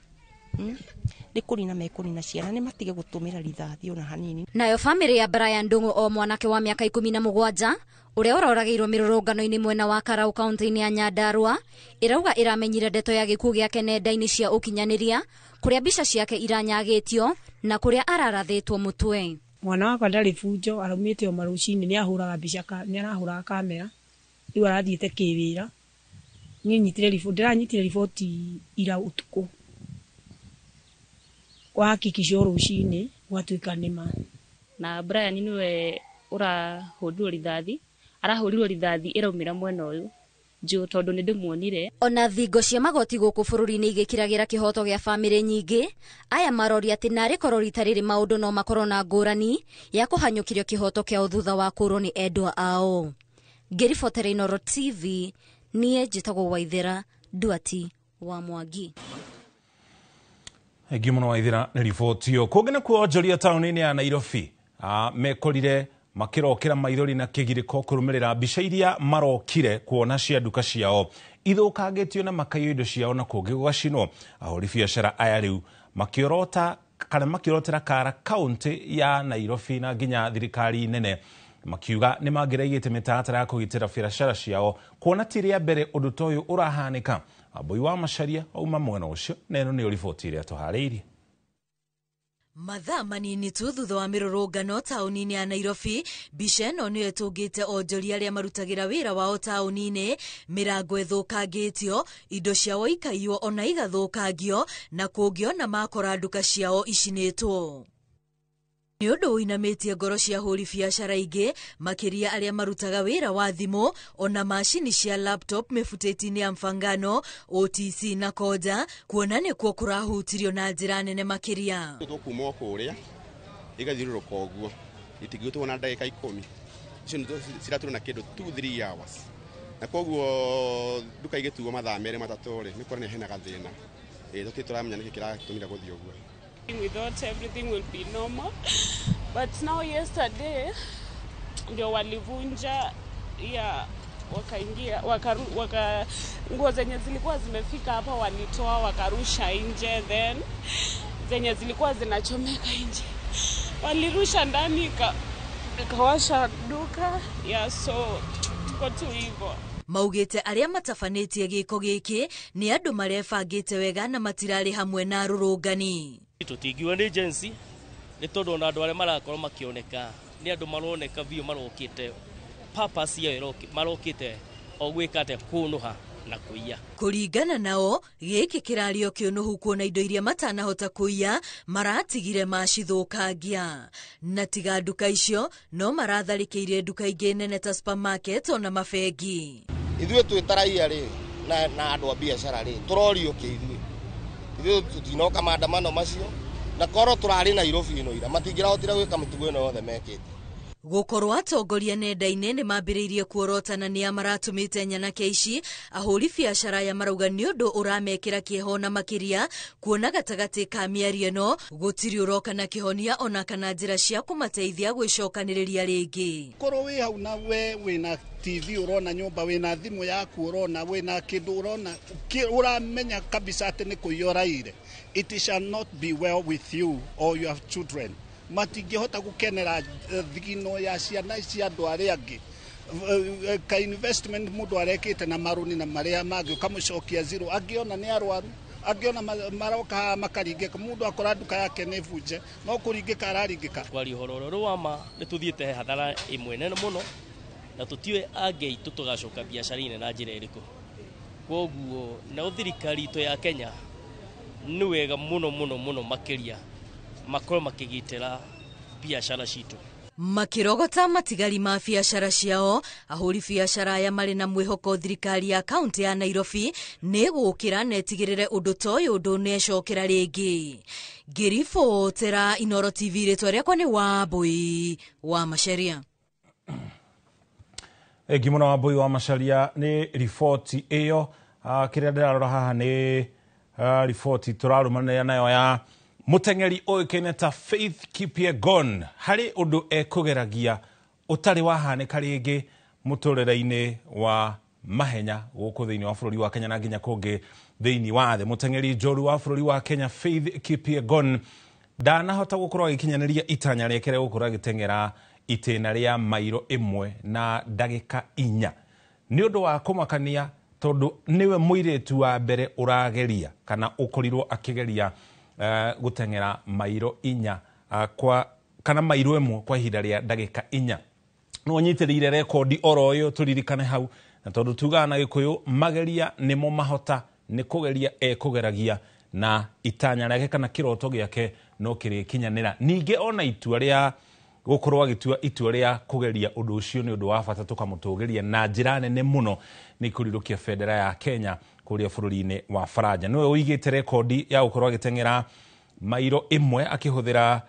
Nĩ kũnina mekũnina ciana, nĩ matige gũtũmĩra rithathi ona hanini. Nayo bamĩrĩ ya Brian Ndung'u o mwanake wa mĩaka 17 ũrĩa ũroragĩirwo mĩrũrũngano-inĩ mwena wa Karau kaunti-inĩ ya Nyandarua ĩrauga ĩramenyire ndeto ya gĩkuũ gĩake nenda-inĩ cia ũkinyanĩria kũrĩa mbica ciake iranyagĩtio na kũrĩa ararathĩtwo mũtwe. Mwana wakwa ndarĩ bunjo, araumĩte o marũcinĩ, nĩ ahũraga mbica, nĩ arahũraga kamera, rĩu arathiĩte kĩwĩra. Niĩ nyitire riboti, ndĩranyitire riboti ira ũtukũ, kwahakikishwo rũcinĩ gwatuĩka nĩ ma. Na Brian nĩwe ũrahũrirwo rithathi, arahũrirwo rithathi ĩraumĩra mwena ũyũ njũ tondũ nĩ ndĩmuonire. Ona thingo cia magoti gũkũ bũrũri-inĩ igĩkiragĩra kĩhoto gĩa bamĩrĩ nyingĩ, aya maroria atĩ narĩ korwo rita rĩrĩ maũndũ no makorwo na ngũrani ya kũhanyũkirio kĩhoto kĩao thutha wa kũrwo nĩ endwa ao. Ngĩribotera Inooro TV, niĩ njĩtagwo Waithera Nduati wa Mwangi. Thengiũ mũno Waithera nĩ riboti ĩyo. Kũngĩ nakuo onjoria taũni-inĩ ya Nairobi mekorire makĩrokera maithori na kĩgirĩko kũrũmĩrĩra mbica iria marokire kuona cia nduka ciao ithũkangĩtio na makaiywo indo ciao na kũngĩ gũgacinwo. Ahũri biacara aya rĩu makĩorota kana makĩorotera kara kaunti ya Nairobi na nginya thirikari nene, makiuga nĩ mangĩraigĩte mĩtaratara ya kũgitĩra biacara ciao kuona ti rĩa mbere ũndũ ta ũyũ ũrahanĩka. Wambui wa Macharia auma mwena ũcio na ĩno nĩyo riboti ĩrĩa tũharĩirie. Mathaa manini tu thutha wa mĩrũrũngano taũni-inĩ ya Nairobi, mbica ĩno nĩyo ĩtũngĩte onjoria arĩa marutagĩra wĩra wao taũni-inĩ, mĩrango ĩthũkangĩtio, indo ciao ikaiywo ona igathũkangio, na kũngĩ ona makora nduka ciao icinĩtwo. Nĩ ũndũ ũinamĩtie ngoro cia hũri biacara ingĩ, makĩria arĩa marutaga wĩra wa thimũ ona macini cia laptop mĩbutĩti-inĩ ya Mfangano, OTC na Koja, kuona nĩkuo kũrahutirio na njĩra nene makĩria. Tũkuma o kũrĩa igathiũrũrũka ũguo itingĩtwo na ndagĩka 10, icio nĩ ciraturwo na kĩndũ 2-3 hours, na koguo nduka igĩtuo mathaa 2 3 rĩ, nĩ kuonania hena gathĩna. Tũtirĩ tũramenya nĩkĩ kĩratũmire gũthiĩ ũguo. We thought everything will be normal, but now yesterday ndio walivunja ya wakaingia waka nguo zenye zilikuwa zimefika hapa walitoa wakarusha nje, then zenye zilikuwa zinachomeka nje walirusha ndani ikawasha duka ya, so tuko tu hivyo. Maugĩte arĩa matabanĩtie gĩko gĩkĩ nĩ andũ marebangĩte wega na matirarĩ hamwe na arũrũngani. Tũtingiuga nĩ agency nĩ tondũ ona andũ arĩa marakorwo makĩoneka nĩ andũ maroneka biũ marokĩte purpose yao marokĩte o gwĩka atĩa, kũnũha na kũiya. Kũringana nao gĩkĩ kĩrario kĩũnũhu kuona indo iria matanahota kũiya maratigire macithũkangia, na tiga nduka icio no maratharĩkĩire nduka ingĩ nene ta supermarket ona mabengi. Ithuĩ twĩ ta raia rĩ na andũ a biacara rĩ, tũrorio kĩ ithuĩ? Ithuĩ tũtinoka maandamano macio, na korwo tũrarĩ Nairobi ĩno ira matingĩrahotire gwĩka mĩtugo ĩno yothe mekĩte. Gũkorwo atongoria nenda-inĩ nĩ mambĩrĩirie kuorotana nĩa maratũmĩte nyanake ici, ahũri biacara aya marauga nĩ ũndũ ũramekĩra kĩeha na makĩria kuona gatagatĩ ka mĩario ĩno gũtirĩ ũroka na kĩhonia ona kana njĩra cia kũmateithia gwĩcokanĩrĩria rĩngĩ. Korwo wĩ hau na we wĩna TV ũrona nyũmba, wĩna thimũ yaku ũrona, wĩna kĩndũ ũrona, ũramenya kabisa atĩ nĩ kũiya ũraire. It shall not be well with you or your children. Matingĩhota gũkenera thigino ya ciana cia andũ arĩa angĩ. Ka investment mũndũ arekĩte na marũni na marĩa mangĩ ũkamũcokia zero, angĩona nĩ arwaru, Angĩ ona maroka haha makaringĩka, mũndũ akora nduka yake nĩ bunje, no kũringĩka araringĩka. Kwaria ũhoro ũrĩa wa ma nĩ tũthiĩte hathara ĩmwe nene mũno na tũtiũĩ angĩ aitũ tũgacoka biacara-inĩ na njĩra ĩrĩkũ. Kwoguo nao thirikari itũ ya Kenya nĩ wega mũno mũno mũno makĩria makorwo makĩgitĩra biacara citũ. Makĩrogota matigari ma biacara ciao, ahũri biacara aya marĩ na mwĩhoko thirikari ya kaunti ya Nairobi nĩ gũkĩra na ĩtigĩrĩre ũndũ ta ũyũ ndũnecokera rĩngĩ. Ngĩribotera Inooro TV, rĩtwa rĩakwa nĩ Wambui wa Macharia. Thengi mũno Wambui wa Macharia nĩ riboti ĩyo. Kĩrĩa ndĩrarora haha nĩ riboti tũrarũmanĩrĩra nayo ya mũteng'eri ũĩkaine ta Faith Kipyegon harĩ ũndũ ekũgeragia ũtarĩ wahanĩka rĩngĩ mũtũrĩre-inĩ wa mahenya gũkũ thĩinĩ wa bũrũri wa Kenya na nginya kũngĩ thĩinĩ wa thĩ. Mũteng'eri njoru wa bũrũri wa Kenya Faith Kipyegon ndanahota gũkorwo agĩkinyanĩria itanya rĩake rĩa gũkorwo agĩteng'era itĩna rĩa mairo 1 na ndagĩka 4 nĩ ũndũ wa kũmakania tondũ nĩwe mũirĩtu wa mbere ũrageria kana ũkorirwo akĩgeria gũteng'era mairo 4 kwa kana mairo 1 kwa ihinda rĩa ndagĩka 4. No nyitĩrĩire rekondi oro ĩyo tũririkane hau, na tondũ tugaga na Gĩkũyũ mageria nĩmo mahota, nĩ kũgeria ekũgeragia na itanya rĩake kana kĩroto gĩake no kĩrĩkinyanĩra. Ningĩ ona itua rĩa gũkorwo agĩtua itua rĩa kũgeria ũndũ ũcio nĩ ũndũ wa bata tũkamũtũgĩria na njĩra nene mũno nĩ kũrirũkia bendera ya Kenya kũrĩa bũrũri-inĩ wa Faranja. Nĩwe ũigĩte rekondi ya gũkorwo agĩteng'era mairo 1 akĩhũthĩra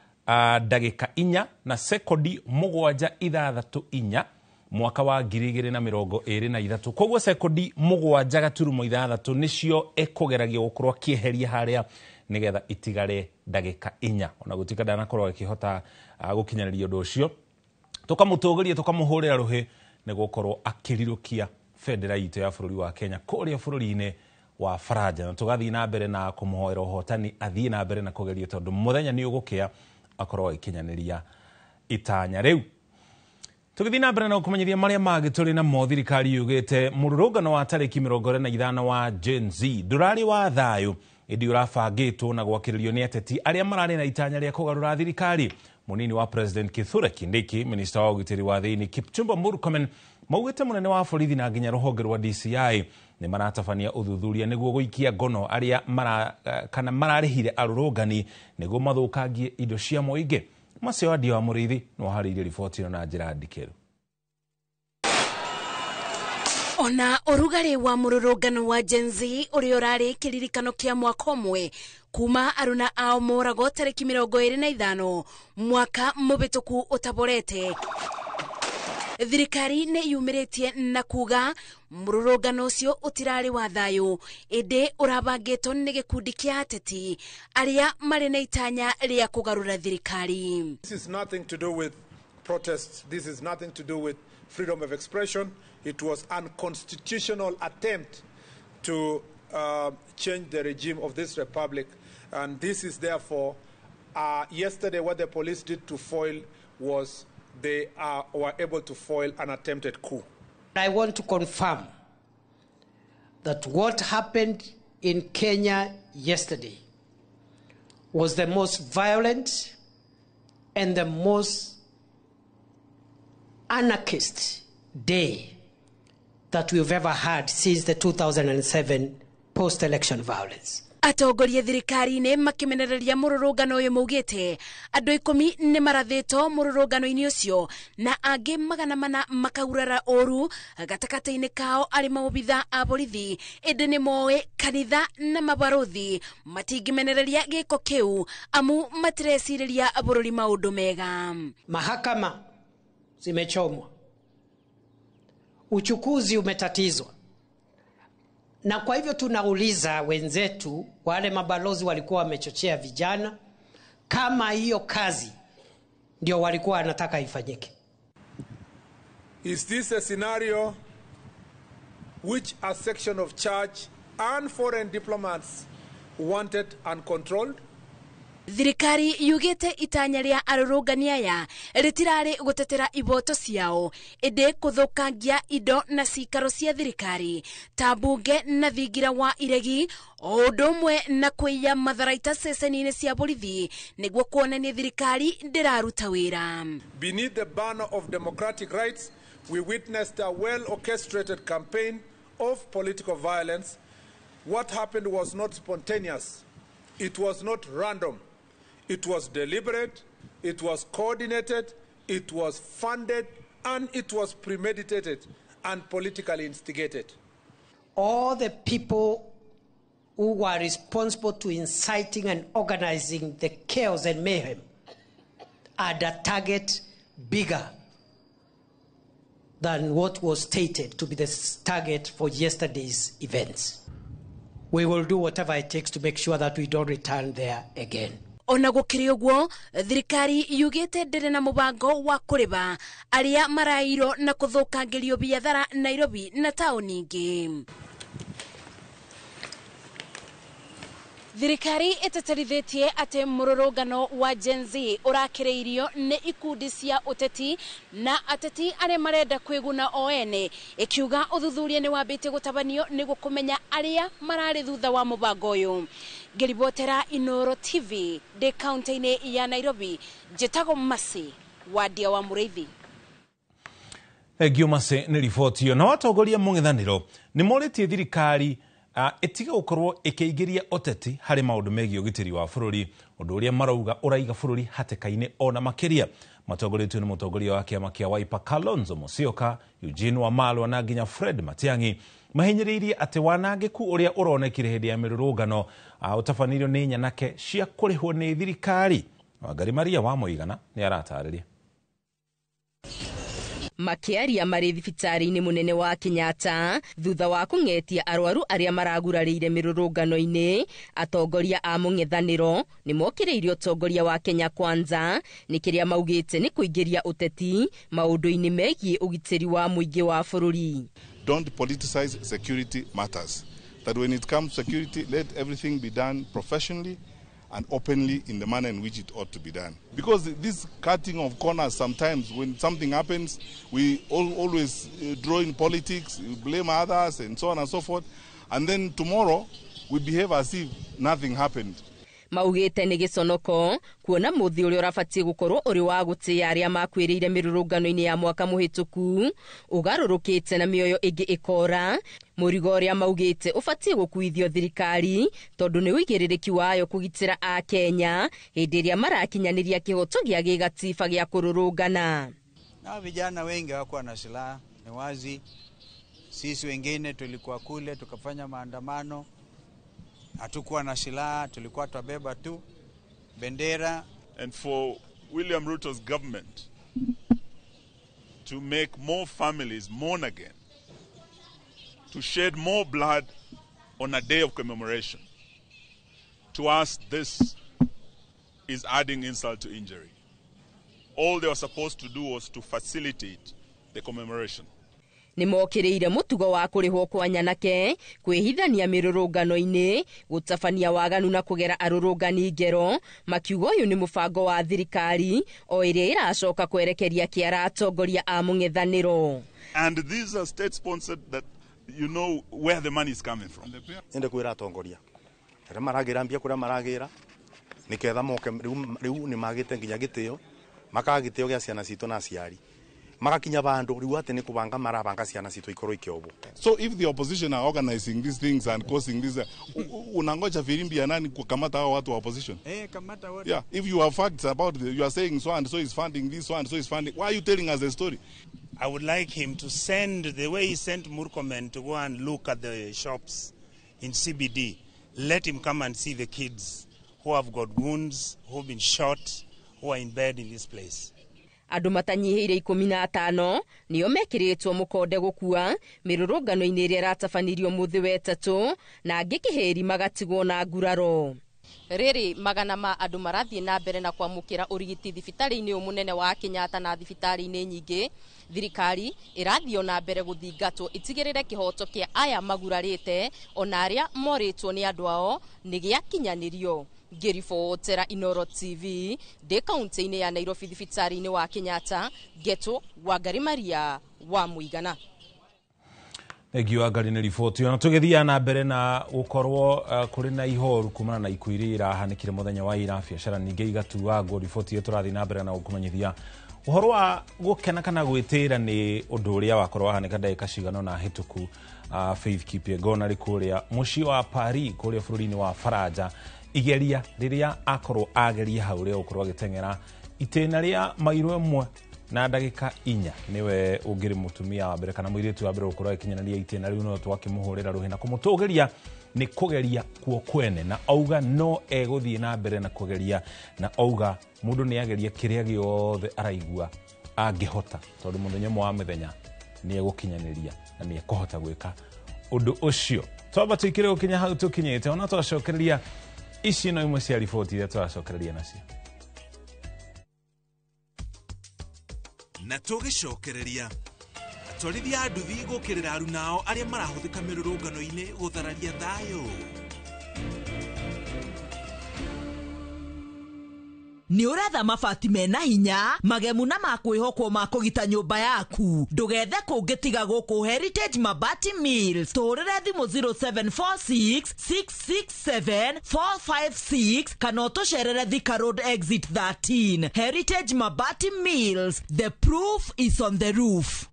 ndagĩka 4 na sekondi 7.64 mwaka wa 2023. Koguo sekondi 7.6 nĩcio ekũgeragia gũkorwo akĩeheria harĩa nĩgetha itigare ndagĩka 4. Ona gũtuĩka ndanakorwo akĩhota gũkinyanĩria ũndũ ũcio, tũkamũtũgĩria tũkamũhũrĩra rũhĩ nĩ gũkorwo akĩrirũkia bendera itũ ya bũrũri wa Kenya kũrĩa bũrũri-inĩ wa Faranja, na tũgathiĩ na mbere na kũmũhoera ũhotani athiĩ na mbere na kũgeria tondũ mũthenya nĩ ũgũkĩa akorwo agĩkinyanĩria itanya rĩu. Tũgĩthiĩ na mbere na gũkũmenyithia marĩa mangĩ tũrĩ namo, thirikari yugĩte mũrũrũngano wa tarĩki 25 wa Gen Z ndũrarĩ wa thayũ ĩndĩ ũrabangĩtwo na gwakĩrĩrio nĩ ateti arĩa mararĩ na itanya rĩa kũgarũra thirikari. Mũnini wa President Kithure Kindiki, minista wa ũgitĩri wa thĩinĩ Kipchumba Murkomen maugĩte mũnene wa borithi na nginya rũhonge rwa DCI nĩ maratabania ũthuthuria nĩguo gũikia ngono arĩa kana mararĩhire arũrũngani nĩguo mathũkangie indo cia mũingĩ. Macio Andio wa Mũrĩithi no aharĩirie riboti ĩno na njĩra ndikĩru. Ona ũrugarĩ wa mũrũrũngano wa Gen Z ũrĩa ũrarĩ kĩririkano kĩa mwaka ũmwe kuma aruna ao moragwo tarĩki 25 mwaka mũhĩtũku ũtaborete, thirikari nĩ yumĩrĩtie na kuga mũrũrũngano ũcio ũtirarĩ wa thayũ ĩndĩ ũrabangĩtwo nĩ gĩkundi kĩa ateti arĩa marĩ na itanya rĩa kũgarũra thirikari. This is nothing to do with protests. This is nothing to do with freedom of expression. It was unconstitutional attempt to change the regime of this republic. And this is therefore, yesterday what the police did to foil was they were able to foil an attempted coup. I want to confirm that what happened in Kenya yesterday was the most violent and the most anarchist day that we've ever had since the 2007 post-election violence. Atongoria thirikari-inĩ makĩmenereria mũrũrũngano ũyũ maugĩte andũ 10 nĩ marathĩtwo mũrũrũngano-inĩ ũcio na angĩ 400 makaurara ũru gatagatĩ-inĩ kao arĩ maobitha a borithi, ĩndĩ nĩ moĩ kanitha na mabarũthi matingĩmenereria gĩko kĩu amu matirecirĩria bũrũri maũndũ mega. Mahakama zimechomwa, uchukuzi umetatizwa, na kwa hivyo tunauliza wenzetu wale mabalozi walikuwa wamechochea vijana kama hiyo kazi ndio walikuwa wanataka ifanyike. Is this a scenario which a section of church and foreign diplomats wanted and controlled? Thirikari yugĩte itanya rĩa arũrũngani aya rĩtirarĩ gũtetera iboto ciao, ĩndĩ kũthũkangia indo na cikaro cia thirikari ta mbunge na thingira wa iregi, o ũndũ ũmwe na kũiya matharaita ceceni-inĩ cia borithi nĩguo kuonania thirikari ndĩraruta wĩra. Beneath the banner of democratic rights, we witnessed a well-orchestrated campaign of political violence. What happened was not spontaneous. It was not random. It was deliberate, it was coordinated, it was funded, and it was premeditated and politically instigated. All the people who were responsible to inciting and organizing the chaos and mayhem had a target bigger than what was stated to be the target for yesterday's events. We will do whatever it takes to make sure that we don't return there again. Ona gũkĩrĩ ũguo, thirikari yugĩte ndĩrĩ na mũbango wa kũrĩba arĩa marairwo na kũthũkangĩrio biathara Nairobi na taũni ingĩ. Thirikari ĩteterithĩtie atĩ mũrũrũngano wa Gen Z ũrakĩrĩirio nĩ ikundi cia ũteti na ateti arĩa marenda kwĩguna o ene, ĩkiuga ũthuthuria nĩ wambĩtie gũtabanio nĩguo kũmenya arĩa mararĩ thutha wa mũbango ũyũ. Ngĩribotera Inoro TV ndĩ kaunti-inĩ ya Nairobi, njĩtagwo Mercy Wandia wa Mũrĩithi. Thengio Mercy nĩ riboti ĩyo. Na atongoria mũng'ethanĩro nĩ morĩtie thirikari ĩtige gũkorwo ĩkĩingĩria ũteti harĩ maũndũ megiĩ ũgitĩri wa bũrũri, ũndũ ũrĩa marauga ũraiga bũrũri hatĩka-inĩ ona makĩria. Matongoretio nĩ mũtongoria wa kĩama kĩa Wiper Kalonzo Musyoka, Eugene Wamalwa na nginya Fred Matiang'i mahinyĩrĩirie atĩ wanangĩku ũrĩa ũronekire hĩndĩ ya mĩrũrũngano ũtabanĩirio nĩ nyanake cia kũrĩhwo nĩ thirikari. Wangari Maria wa Mũigana nĩ aratarĩria. Makĩaria marĩ thibitarĩ-inĩ mũnene wa Kenyatta thutha wa kũng'etia arwaru arĩa maragurarĩire mĩrũrũngano-inĩ, atongoria a mũng'ethanĩro nĩ mokĩrĩirie ũtongoria wa Kenya Kwanza nĩ kĩrĩa maugĩte nĩ kũingĩria ũteti maũndũ-inĩ megiĩ ũgitĩri wa mũingĩ wa bũrũri. Don't politicize security matters. That when it comes to security, let everything be done professionally and openly in the manner in which it ought to be done. Because this cutting of corners, sometimes when something happens, we always draw in politics, we blame others and so on and so forth. And then tomorrow, we behave as if nothing happened. Maugĩte nĩ gĩconoko kuona mũthĩ ũrĩa ũrabatiĩ gũkorwo ũrĩ wa gũtĩĩa arĩa makuĩrĩire mĩrũrũngano-inĩ ya mwaka mũhĩtũku ũgarũrũkĩte na mĩoyo ĩngĩ ĩkora. Mũrigo ũrĩa maugĩte ũbatiĩ gũkuithio thirikari tondũ nĩ ũigĩrĩrĩki wayo kũgitĩra Akenya hĩndĩ ĩrĩa marakinyanĩria kĩhoto gĩa gĩgatiba gĩa kũrũrũngana. Na vijana wengi hawakuwa na silaha, ni wazi. Sisi wengine tulikuwa kule tukafanya maandamano, hatukuwa na silaha, tulikuwa twabeba tu bendera. And for William Ruto's government to make more families mourn again, to shed more blood on a day of commemoration, to us this is adding insult to injury. All they were supposed to do was to facilitate the commemoration. Nĩ mokĩrĩire mũtugo wa kũrĩhwo kwa nyanake kwĩhithania mĩrũrũngano-inĩ, gũtabania waganu na kũgera arũrũngani ngero, makiuga ũyũ nĩ mũbango wa thirikari o ĩrĩa ĩracoka kwerekeria kĩara atongoria a mũng'ethanĩro. And these are state sponsored that you know where the money is coming from. Ende kwĩra atongoria arĩa maragĩra mbia kũrĩa maragĩra nĩketha moke rĩu nĩ magĩte nginya gĩtĩo, makaga gĩtĩo gĩa ciana citũ na aciari, magakinya bandu rĩu atĩ nĩ kũbanga marabanga ciana citũ ikorwo ikĩobwo. So if the opposition are organizing these things and causing this, unangoja firimbi ya nani kukamata hao watu wa opposition? Kamata wote. Yeah, if you have facts about the, you are saying so and so is funding this, so and so is funding, why are you telling us the story? I would like him to send, the way he sent Murkomen to go and look at the shops in CBD, let him come and see the kids who have got wounds, who have been shot, who are in bed in this place. Andũ matanyihĩire 15 nĩo mekĩrĩtwo mũkonde gũkua mĩrũrũngano-inĩ ĩrĩa ĩratabanirio mũthĩ wetatũ, na angĩ kĩhĩri magatigwo na nguraro. Rĩrĩ magana ma andũ marathiĩ na mbere na kwamũkĩra ũrigiti thibitarĩ-inĩ ũyũ mũnene wa Kenyatta na thibitarĩ-inĩ nyingĩ. Thirikari ĩrathiĩ ona mbere gũthingatwo ĩtigĩrĩre kĩhoto kĩa aya magurarĩte ona arĩa morĩtwo nĩ andũ ao nĩ gĩakinyanĩrio. Ngĩribotera Inoro TV ndĩ kaunti-inĩ ya Nairobi thibitarĩ-inĩ wa Kenyatta, Geto Wangari Maria wa Mũigana. Thengiũ Wangari nĩ riboti ĩyo. Na tũgĩthiaga na mbere na gũkorwo kũrĩ na ihoru kumana na ikuũ iria irahanĩkire mũthenya wa ira, biacara ningĩ igatuangwo. Riboti ĩyo tũrathiĩ na mbere na gũkũmenyithia ũhoro wa gũkena kana gwĩtĩĩra nĩ ũndũ ũrĩa wakorwo wahanĩka ndagĩka cigana ũna hĩtũku. Faith Kipyegon arĩ kũrĩa mũciĩ wa Paris kũrĩa bũrũri-inĩ wa Faranja, igeria rĩrĩa akorwo ageria hau rĩa gũkorwo agĩteng'era itĩna rĩa mairo 1 na ndagĩka 4, nĩwe ũngĩrĩ mũtumia wa mbere kana mũirĩtu wa mbere gũkorwo agĩkinyanĩria itĩna rĩu, no twakĩmũhũrĩra rũhĩ na kũmũtũgĩria nĩ kũgeria kuo kwene, na auga no egũthiĩ na mbere na kũgeria, na auga mũndũ nĩ ageria kĩrĩa gĩothe araigua angĩhota, tondũ mũthenya ũmwe wa mĩthenya nĩ egũkinyanĩria na nĩ ekũhota gwĩka ũndũ ũcio. Twamba tũikĩre gũkinya hau tũkinyĩte, ona twacokereria ici no imwe cia riboti iria tũracokereria nacio. Na tũgĩcokereria atwarithia a nduthi gũkĩrĩra arunao arĩa marahũthĩka mĩrũrũngano-inĩ gũthararia thayũ. Nĩ ũretha mabati mena hinya magemu na makwĩhokwo ma kũgita nyũmba yaku, ndũgethe kũngĩ tiga gũkũ Heritage Mabati Mills. Tũhũrĩre thimũ 0746 667 456 kana ũtũcerere Thika Road Exit 13. Heritage Mabati Mills, the proof is on the roof.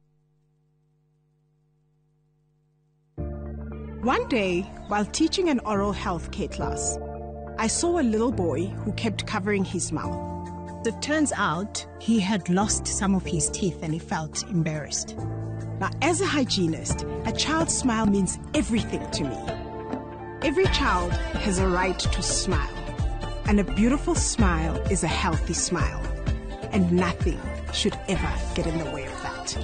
One day, while teaching an oral health care class, I saw a little boy who kept covering his mouth. It turns out he had lost some of his teeth and he felt embarrassed. Now, as a hygienist, a child's smile means everything to me. Every child has a right to smile, and a beautiful smile is a healthy smile, and nothing should ever get in the way of that.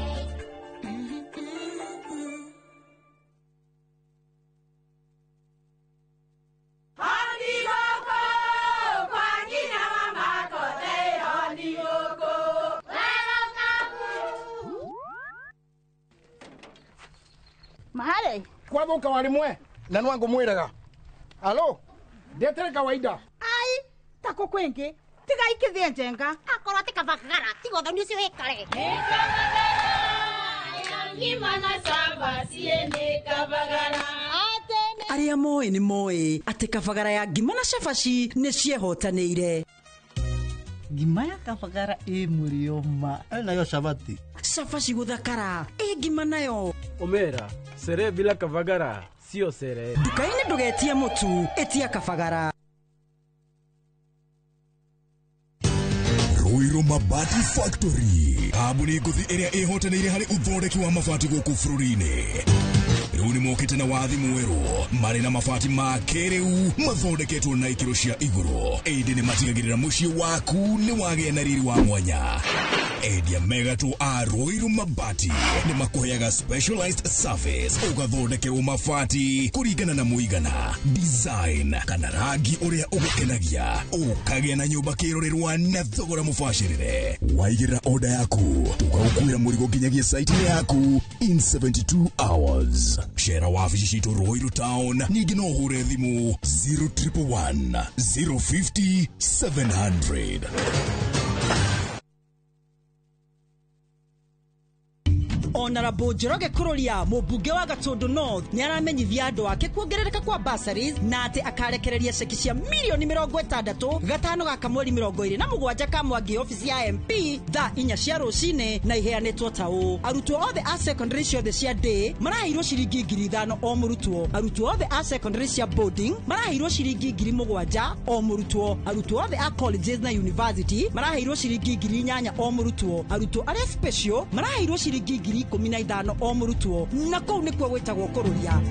Mahare kwathuka wari mwe na nwangu mwiraga alo ndetere kawaida ai tako kwingi tiga ikithie njenga akorwo ti kabagara tiga uthoni ucio wikare Arĩa moĩ nĩ moĩ atĩ kabagara ya ngima na cabaci nĩ ciehotanĩire. Ngima ya kabagara ĩ mũrĩo ma nayo cabati cabaci gũthakara ĩ ngima nayo Omera sere bila kabagara sio sere. Nduka-inĩ ndũgetie mũtu, ĩtia kabagara. Ruiru Mabati Factory, kambuni ngũthi ĩrĩa ĩhotanĩire harĩ ũthondeki wa mabati gũkũ bũrũri-inĩ. Rĩu nĩ mokĩte na wathi mwerũ, marĩ na mabati ma kĩrĩu mathondeketwo na ikĩro cia igũrũ, ĩndĩ nĩ matigagĩrĩra mũciĩ waku nĩ wagĩa na riri wa mwanya. Endia megatũ a Ruiru Mabati nĩ makũheaga specialized service, ũgathondekerwo mabati kũringana na mũigana, design kana rangi ũrĩa ũgũkenagia, ũkagĩa na nyũmba kĩrorerwa na thogora mũbacĩrĩre. Waigĩrĩra order yaku, tũgagũkuĩra mũrigo nginyagia site-inĩ yaku in 72 hours. Cera wabici citũ Ruiru Town, ningĩ no ũhũre thimũ 0111 050 700. Honorable Njoroge Kururia, mũmbunge wa Gatundu North, nĩ aramenyithia andũ ake kuongerereka kwa bursaries na atĩ akarekereria ceki cia mirioni 60 gatano gaka mweri 27 ka Mwangi office ya MP thaa 4 cia rũcinĩ na iheanĩtwo ta ũũ. Arutwo othe a secondary ciothe cia day maraheirwo ciringi 5,000 o mũrutwo. Arutwo othe a secondary cia boarding maraheirwo ciringi 7,000 o mũrutwo. Arutwo othe a colleges na university maraheirwo ciringi 8,000 o mũrutwo. Arutwo arĩa special maraheirwo ciringi 15,000 o mũrutwo, na kũu nĩkuo gwĩtagwo kũrũria.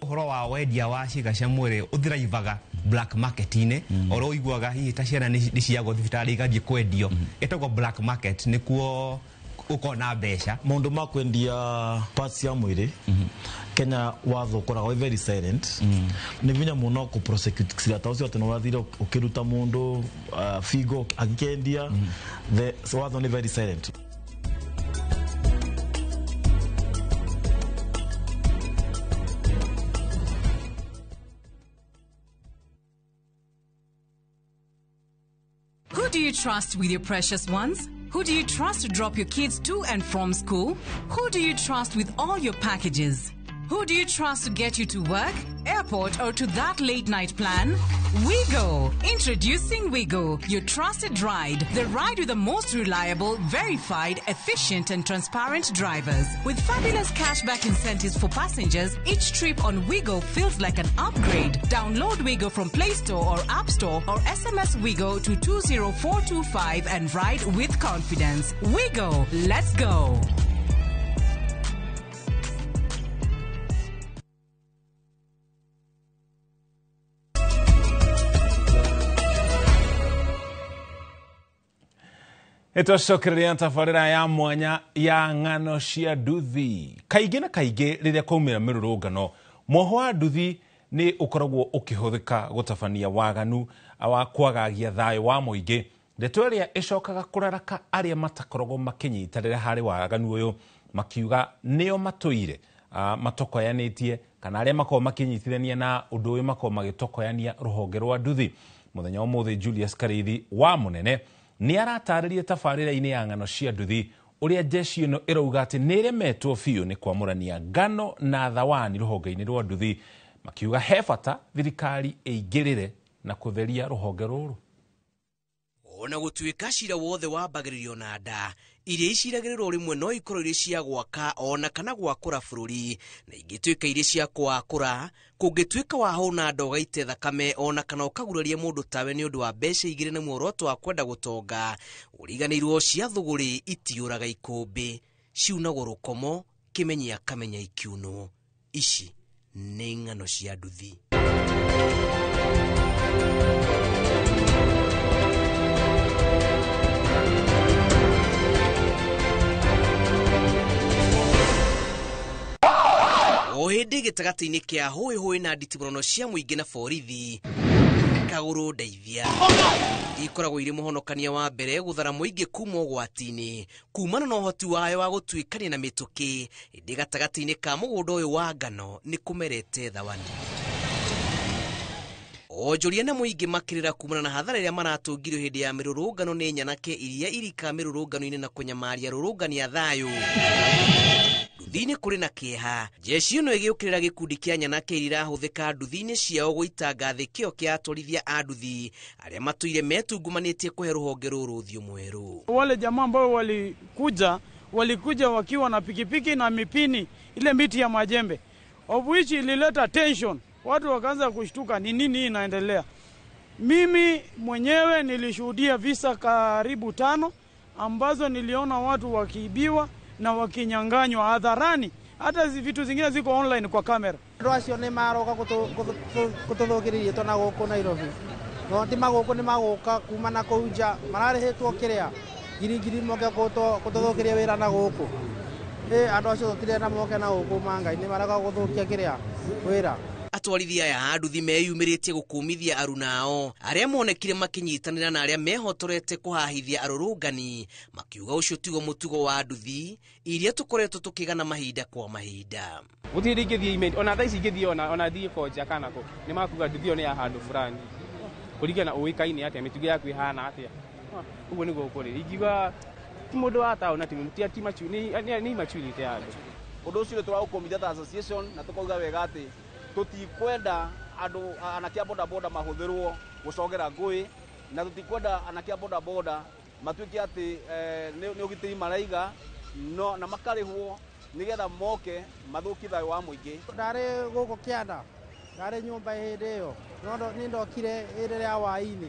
Ũhoro wa wendia wa ciĩga cia mwĩrĩ ũthiraivaga black market-inĩ, oro ũiguaga hihi ta ciana nĩ ciagwo thibitarĩ igathiĩ kwendio, ĩtagwo black market, nĩkuo ũkona mbeca. Maũndũ ma kwendia parts cia mwĩrĩ Kenya watho ũkoragwo wĩ very silent. Nĩ vinya mũno kũ prosecute cira ta ũcio atĩ nĩ ũrathire ũkĩruta mũndũ figo agĩkĩendia. The watho nĩ very silent. trust with your precious ones? Who do you trust to drop your kids to and from school? Who do you trust with all your packages? Who do you trust to get you to work, airport, or to that late night plan? WeGo! Introducing WeGo, your trusted ride. The ride with the most reliable, verified, efficient, and transparent drivers. With fabulous cashback incentives for passengers, each trip on WeGo feels like an upgrade. Download WeGo from Play Store or App Store or SMS WeGo to 20425 and ride with confidence. WeGo! Let's go! Ĩtwacokereria tabarĩra ya mwanya ya ng'ano cia nduthi. Kaingĩ na kaingĩ rĩrĩa kwaumĩra mĩrũrũngano, mwoho wa nduthi nĩ ũkoragwo ũkĩhũthĩka gũtabania waganu wa kwagagia thayũ wa mũingĩ. Ndeto ĩrĩa ĩcokaga kũraraka arĩa matakoragwo makĩnyitanĩra harĩ waganu ũyũ, makiuga nĩo matũire matokoyanĩtie, kana arĩa makoragwo makĩnyitithania na ũndũ ũyũ makoragwo magĩtokoyania rũhonge rwa nduthi. Mũthenya wa ũmũthĩ Julius Karithi wa Mũnene nĩ aratarĩria tabarĩra-inĩ ya ng'ano cia nduthi ũrĩa jeshi ĩno ĩrauga atĩ nĩ ĩremetwo biũ nĩ kwamũrania ngano na thawani rũhonge-inĩ rwa nduthi, makiuga he bata thirikari ĩingĩrĩre na kũtheria rũhonge rũrũ. Ona gũtuĩka cira wothe wambagĩrĩrio na nda, iria iciragĩrĩrwo rĩmwe no ikorwo irĩ cia gwaka ona kana gwakũra bũrũri, na ingĩtuĩka irĩ cia kwakũra, kũngĩtuĩka wahũna nda ũgaite thakame ona kana ũkaguraria mũndũ tawe nĩ ũndũ wa mbeca igĩrĩ na muoroto wa kwenda gũtonga, ũriganĩirwo cia thũgũrĩ itiũraga ikũmbĩ, ciunagwo rũkomo, kĩmenyi akamenya ikiunwo. Ici nĩ ng'ano cia nduthi. O hĩndĩ gĩtagatĩ-inĩ kĩa hũĩhũĩ na nditimũrano cia mũingĩ na borithi, kagũrũ ndeithia ikoragwo irĩ mũhonokania wa mbere gũthara mũingĩ kuma ũgwati-inĩ kumana na ũhoti wayo wa gũtuĩkania na mĩtũkĩ. Ĩndĩ gatagatĩ-inĩ ka mũgũnda ũyũ wa ngano nĩ kũmerete thawani. Onjoria na mũingĩ makĩrĩra kumana na hathara ĩrĩa maratũngirio hĩndĩ ya mĩrũrũngano nĩ nyanake iria irika mĩrũrũngano-inĩ na kũnyamaria rũrũngani a thayũ. Nduthi-inĩ kũrĩ na kĩeha. Jeshi ĩno ĩgĩũkĩrĩra gĩkundi kĩa nyanake iria irahũthĩka nduthi-inĩ ciao gũitanga thĩ kĩo kĩa atwarithia a nduthi arĩa matũire metungumanĩtie kũhe rũhonge rũrũ ũthiũ mwerũ. Wale jamaa ambao walikuja wakiwa na pikipiki na mipini, ile miti ya majembe, of which ilileta tension. Watu wakaanza kushtuka, ni nini inaendelea. Mimi mwenyewe nilishuhudia visa karibu 5 ambazo niliona watu wakiibiwa na wakinyang'anywa hadharani. Hata vitu zingine ziko online kwa kamera. Andũ acio nĩ maroka gũtũthũkĩrĩria twana gũkũ Nairobi. No ti magũkũ, nĩ magũka kuma na kũu nja, mararĩhĩtwo kĩrĩa ngiri ngiri moke gũtũthũkĩria wĩra na gũkũ. Andũ acio tũtirenda moke na gũkũ manga-inĩ, maroka gũthũkia kĩrĩa wĩra. Atwarithia aya a nduthi meyumĩrĩtie gũkũmithia arunao arĩa monekire makĩnyitanĩra na arĩa mehotorete kũhahithia arũrũngani, makiuga ũcio tiguo mũtugo wa nduthi iria tũkoretwo tũkĩgana mahinda kwa mahinda. Gũtirĩ ingĩthiĩ email, ona thaa ici ingĩthiĩ ona thiĩ konja kana kũ, nĩ makuga nduthi ĩyo nĩ ya handũ fulani, kũringana ũĩkaine atĩa, mĩtugo yaku ĩhana atĩa. Ũguo nĩguo kũrĩ. Ingiuga ti mũndũ wa taũni, nĩ immaturity ya andũ. Ũndũ ũcio tũraũkũmithia ta association na tũkauga wega atĩ tũtikwenda andũ anake a bodaboda mahũthĩrwo gũcogera ngũĩ, na tũtikwenda anake a bodaboda matuĩke atĩ nĩ ũgitĩri maraiga no, na makarĩhwo nĩgetha moke mathũkie thayũ wa mũingĩ. Ndarĩ gũkũ kĩanda, ndarĩ nyũmba hĩndĩ ĩyo, no nĩ ndokire hĩndĩ ya hwaĩ-inĩ,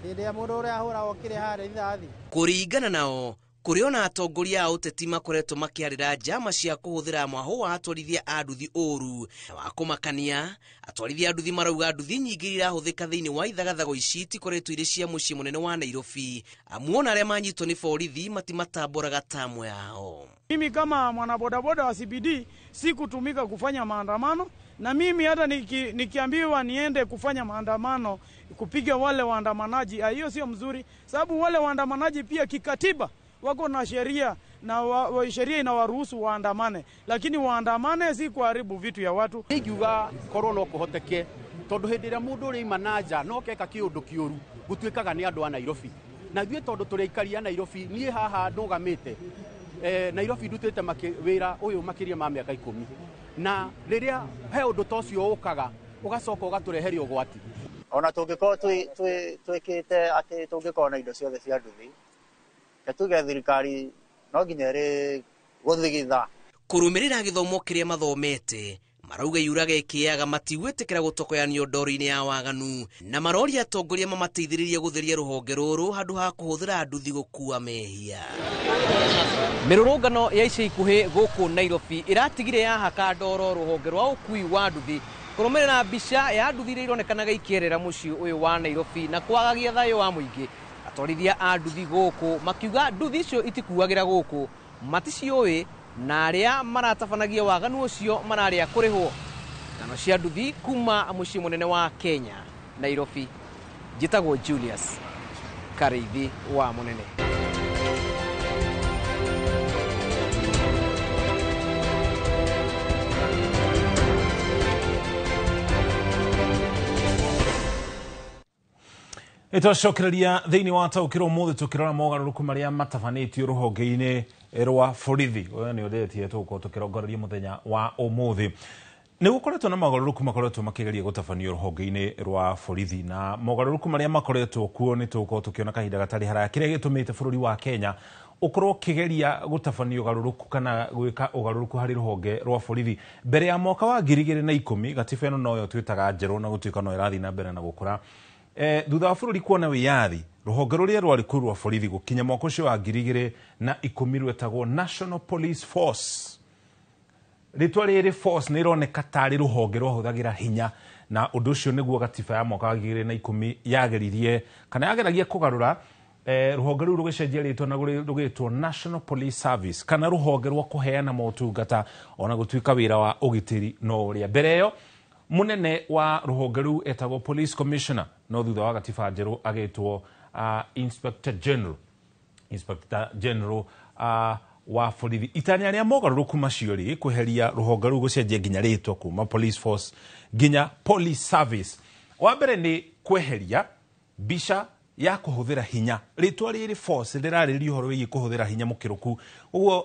hĩndĩ ya mũndũ ũrĩa ahũragwo kĩrĩa harĩ rithathi. Kũringana nao, kũrĩ ona atongoria a ũteti makoretwo makĩarĩra njama cia kũhũthĩra mwahũ wa atwarithia a nduthi ũru na wa kũmakania. Atwarithia a nduthi marauga nduthi nyingĩ irahũthĩka thĩinĩ wa ithagathago ici itikoretwo irĩ cia mũciĩ mũnene wa Nairobi, amu ona arĩa manyitwo nĩ borithi matimatambũraga tamu yao. Mimi kama mwanabodaboda wa CBD sikutumika kufanya maandamano, na mimi hata nikiambiwa niende kufanya maandamano kupiga wale waandamanaji, hiyo sio mzuri, sababu wale waandamanaji pia kikatiba wako na sheria na sheria inawaruhusu waandamane, lakini waandamane si kuharibu vitu ya watu. Ingiuga korwo no kuhoteke, tondu hindi ria mundu uri ima na nja no keka kiundu kiuru gutuikaga ni andu a Nairobi. Na ithuĩ tondũ tũrĩ aikari a Nairobi, niĩ haha ndũgamĩte Nairobi ndutĩte wĩra ũyũ makĩria ma mĩaka 10, na rĩrĩa he ũndũ ta ũcio ũkaga ũgacoka ũgatũreheria ũgwati. Ona tũngĩkorwo twĩkĩte atĩ tũngĩkorwo na indo ciothe cia nduthi, tuge thirikari no nginya ĩrĩ gũthigitha. Kũrũmĩrĩra gĩthomo kĩrĩa mathomete, marauga yuraga ĩkĩaga matigwĩtĩkĩra gũtokoyanio ndoro-inĩ ya waganu, na maroria atongoria mamateithĩrĩrie gũtheria rũhonge rũrũ handũ ha kũhũthĩra nduthi gũkua mehia. Mĩrũrũngano ya ica ikuhĩ gũkũ Nairobi ĩratigire yahaka ndoro rũhonge rwa ũkui wa nduthi kũrũmĩrĩra mbica ya nduthi iria ironekanaga ikĩerera mũciĩ ũyũ wa Nairobi na kwagagia thayũ wa mũingĩ. Atwarithia a nduthi gũkũ makiuga nduthi icio itikuagĩra gũkũ, maticiũĩ, na arĩa maratabanagia waganu ũcio mararĩa kũrĩhwo. Ng'ano cia nduthi kuma mũciĩ mũnene wa Kenya, Nairobi. Njĩtagwo Julius Karĩithi wa Mũnene. Nĩtwacokereria thĩinĩ wa taũkĩrwo ũmũthĩ tũkĩrora mogarũrũku marĩa matabanĩtio rũhonge-inĩ rwa borithi. Ũyũ nĩ ũndĩtie tũgũkorwo tũkĩrongoreria mũthenya wa ũmũthĩ. Nĩ gũkoretwo na mogarũrũku makoretwo makĩgeria gũtabanio rũhonge-inĩ rwa borithi, na mogarũrũku marĩa makoretwo kuo nĩ tũgũkorwo tũkĩona kahinda gatarĩ haraya kĩrĩa gĩtũmĩte bũrũri wa Kenya ũkorwo ũkĩgeria gũtabania ũgarũrũku kana gwĩka ũgarũrũku harĩ rũhonge rwa borithi. Mbere ya mwaka wa 2010 gatiba ĩno noyo twĩtaga njerũ na gũtuĩka no ĩrathiĩ na mbere na gũkũra. Thutha wa bũrũri kuona wĩyathi, rũhonge rũrĩa rwarĩ kuo rwa borithi gũkinya mwaka ũcio wa 2010 rwetagwo National Police Force. Rĩtwa rĩrĩ force nĩ rĩroneka tarĩ rũhonge rwahũthagĩra hinya, na ũndũ ũcio nĩguo gatiba ya mwaka wa 2010 yageririe kana yageragia kũgarũra. Rũhonge rũu rũgĩcenjia rĩtwa na rũgĩtwo National Police Service kana rũhonge rwa kũheana motungata ona gũtuĩka wĩra wa ũgitĩri no ũrĩa. Mbere ĩyo munene wa rũhonge rũu etagwo Police Commissioner, no thutha wa gatiba njerũ agĩtwo Inspector General. Inspector General wa borithi. Itanya rĩa mogarũrũku macio rĩ kweheria rũhonge rũu gũcenjia nginya rĩtwa kuma Police Force nginya Police Service. Wa mbere nĩ kweheria mbica ya kũhũthĩra hinya. Rĩtwa rĩrĩ force rĩrarĩrĩria ũhoro wĩgiĩ kũhũthĩra hinya mũkĩrũku. Ũguo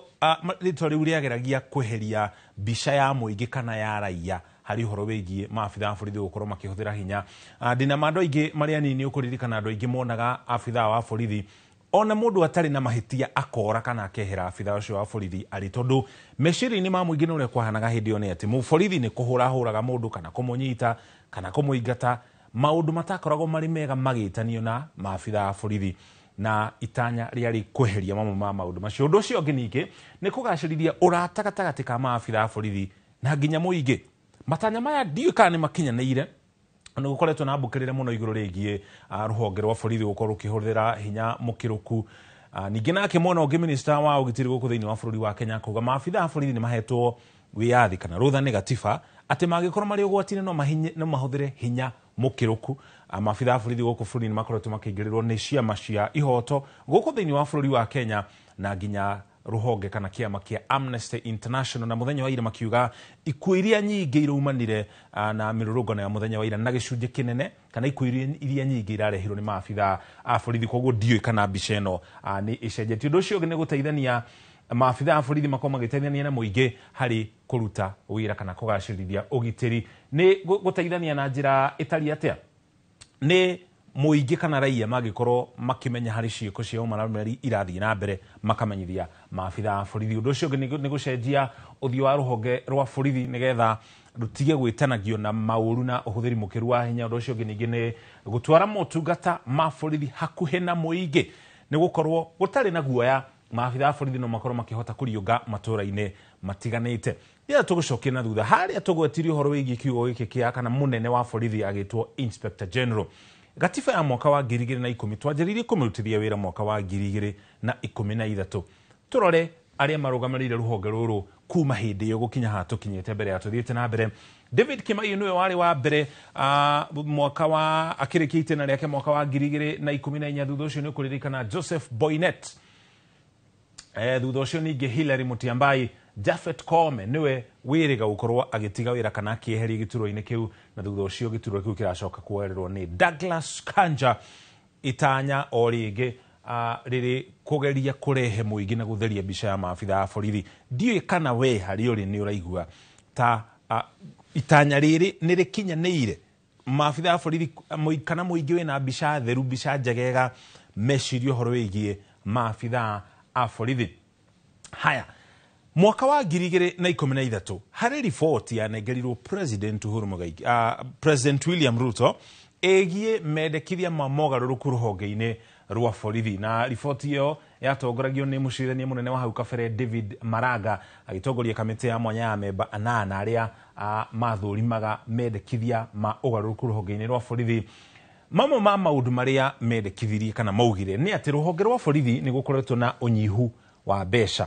rĩtwa rĩu rĩageragia kweheria mbica ya mũingĩ kana ya raia harĩ ũhoro wĩgiĩ maabitha a borithi gũkorwo makĩhũthĩra hinya. Ndĩna ma andũ aingĩ marĩa anini ũkũririkana andũ aingĩ monaga abitha wa borithi ona mũndũ atarĩ na mahĩtia akora kana akehera abitha ũcio wa borithi arĩ, tondũ meciria-inĩ ma mũingĩ nĩ ũrĩa kwahanaga hĩndĩ ĩyo nĩ atĩ mũborithi nĩ kũhũrahũraga mũndũ kana kũmũnyita kana kũmũingata, maũndũ matakoragwo marĩ mega magĩtanio na maabitha a borithi, na itanya rĩarĩ kweheria mamwe ma maũndũ macio. Ũndũ ũcio ũngĩ ningĩ nĩ kũgacĩrithia ũrata gatagatĩ ka maabitha a borithi na nginya mũingĩ. Matanya maya ndiũĩ kana nĩ makinyanĩire, nĩ gũkoretwo na mbũkĩrĩre mũno igũrũ rĩgiĩ rũhonge rwa borithi gũkorwo rũkĩhũthĩra hinya mũkĩrũku. Ningĩ nake mwena ũngĩ minister wa ũgitĩri gũkũ thĩinĩ wa bũrũri wa Kenya kuga maabitha a borithi nĩ mahetwo wĩyathi kana rũtha nĩ gatiba atĩ mangĩkorwo marĩ ũgwati-inĩ no mahũthĩre hinya mũkĩrũku. Maabitha a borithi gũkũ bũrũri-inĩ makoretwo makĩingĩrĩrwo nĩ ciama cia ihoto gũkũ thĩinĩ wa bũrũri wa Kenya na nginya rũhonge kana kĩama kĩa Amnesty International, na mũthenya wa ira makiuga ikuũ iria nyingĩ iraumanire na mĩrũrũngano ya mũthenya wa ira na gĩcunjĩ kĩnene kana ikuũ iria nyingĩ irarehirwo nĩ maabitha a borithi. Koguo ndiũĩ kana mbica ĩno nĩ ĩcenjetie. Ũndũ ũcio ũngĩ nĩ gũteithania maabitha a borithi makorwo magĩteithania na mũingĩ harĩ kũruta wĩra kana kũgacĩrithia ũgitĩri. Nĩ gũteithania na njĩra ĩtariĩ atĩa? Nĩ mũingĩ kana raia mangĩkorwo makĩmenya harĩ ciĩko cia ũmaramari irathiĩ na mbere makamenyithia maabitha a borithi. Ũndũ ũcio ũngĩ nĩ gũcenjia ũthiũ wa rũhonge rwa borithi nĩgetha rũtige gwĩtanagio na maũru na ũhũthĩri mũkĩru wa hinya. Ũndũ ũcio ũngĩ ningĩ nĩ gũtwara motungata ma borithi hakuhĩ na mũingĩ, nĩ gũkorwo gũtarĩ na guoya maabitha a borithi no makorwo makĩhota kũriũnga matũũra-inĩ matiganĩte. Rĩrĩa tũgũcokia na thutha harĩa tũgwetirie ũhoro wĩgiĩ kiugo gĩkĩ kĩa kana mũnene wa borithi agĩtwo Inspector General. Gatiba ya mwaka wa 2010 twanjĩrĩirie kũmĩrutithia wĩra mwaka wa 2013. Tũrore arĩa marũgamĩrĩire rũhonge rũrũ kuma hĩndĩ ĩyo gũkinya haha tũkinyĩte mbere ya tũthiĩte na mbere. David Kimaiyu nĩwe warĩ wa mbere mwaka wa akĩrĩkia itĩna rĩake mwaka wa 2014. Thutha ũcio nĩ ũkũririkana Joseph Boynet, thutha ũcio ningĩ Hillary Mutyambai, Japhet Koome nĩwe wĩrĩga gũkorwo agĩtiga wĩra kana akĩeheria gĩturwa-inĩ kĩu, na thutha ũcio gĩturwa kĩu kĩracoka kuoererwo nĩ Douglas Kanja. Itanya o rĩngĩ Rĩrĩ kũgeria kũrehe mũingĩ na gũtheria mbica ya maabitha a borithi. Ndiũĩ kana we harĩ ũrĩ nĩ ũraigua ta itanya rĩrĩ nĩ rĩkinyanĩire, maabitha a borithi kana mũingĩ wĩna mbica theru, mbica njegega mecirie ũhoro wĩgiĩ maabitha a borithi. Haya, mwaka wa 2013 harĩ riboti yanengerirwo President Uhuru Muigai, President William Ruto, ĩgiĩ mendekithia ma mogarũrũku rũhonge-inĩ rwa borithi, na riboti ĩyo yatongoragio nĩ mũcirithania mũnene wa hau kabere David Maraga, agĩtongoria kamĩtĩ ya mwanya ya memba 8 arĩa mathũrimaga mendekithia ma ũgarũrũku rũhonge-inĩ rwa borithi. Mamwe ma maũndũ marĩa mendekithirie kana maugire nĩ atĩ rũhonge rwa borithi nĩ gũkoretwo na ũnyihu wa mbeca.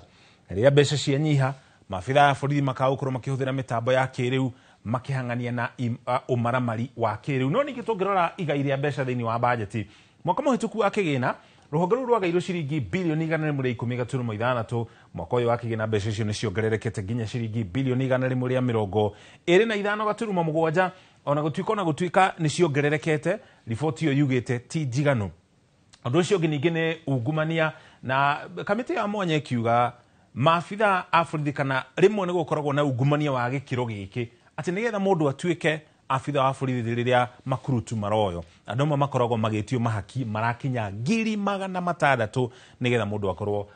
Rĩrĩa mbeca cianyiha, maabitha a borithi makaga gũkorwo makĩhũthĩra mĩtambo ya kĩrĩu makĩhang'ania na ũmaramari wa kĩrĩu. No ningĩ tũngĩrora igai rĩa mbeca thĩinĩ wa bajeti mwaka mũhĩtũku wa kĩgĩna, rũhonge rũu rwagairwo ciringi bilioni 116.6. Mwaka ũyũ wa kĩgĩna mbeca icio nĩ ciongererekete nginya ciringi bilioni 125.7. Ona gũtuĩka nĩ ciongererekete, riboti ĩyo yugĩte ti njiganu. Ũndũ ũcio ũngĩ ningĩ nĩ ungumania, na kamĩtĩ ya mwanya ĩkiuga maabitha a borithi kana rĩmwe nĩ gũkoragwo na ungumania wa gĩkĩro gĩkĩ atĩ nĩgetha mũndũ atuĩke abitha wa borithi rĩrĩa makurutu maroyo, andũ amwe makoragwo magĩtio mahaki marakinya 600,000 nĩgetha mũndũ akorwo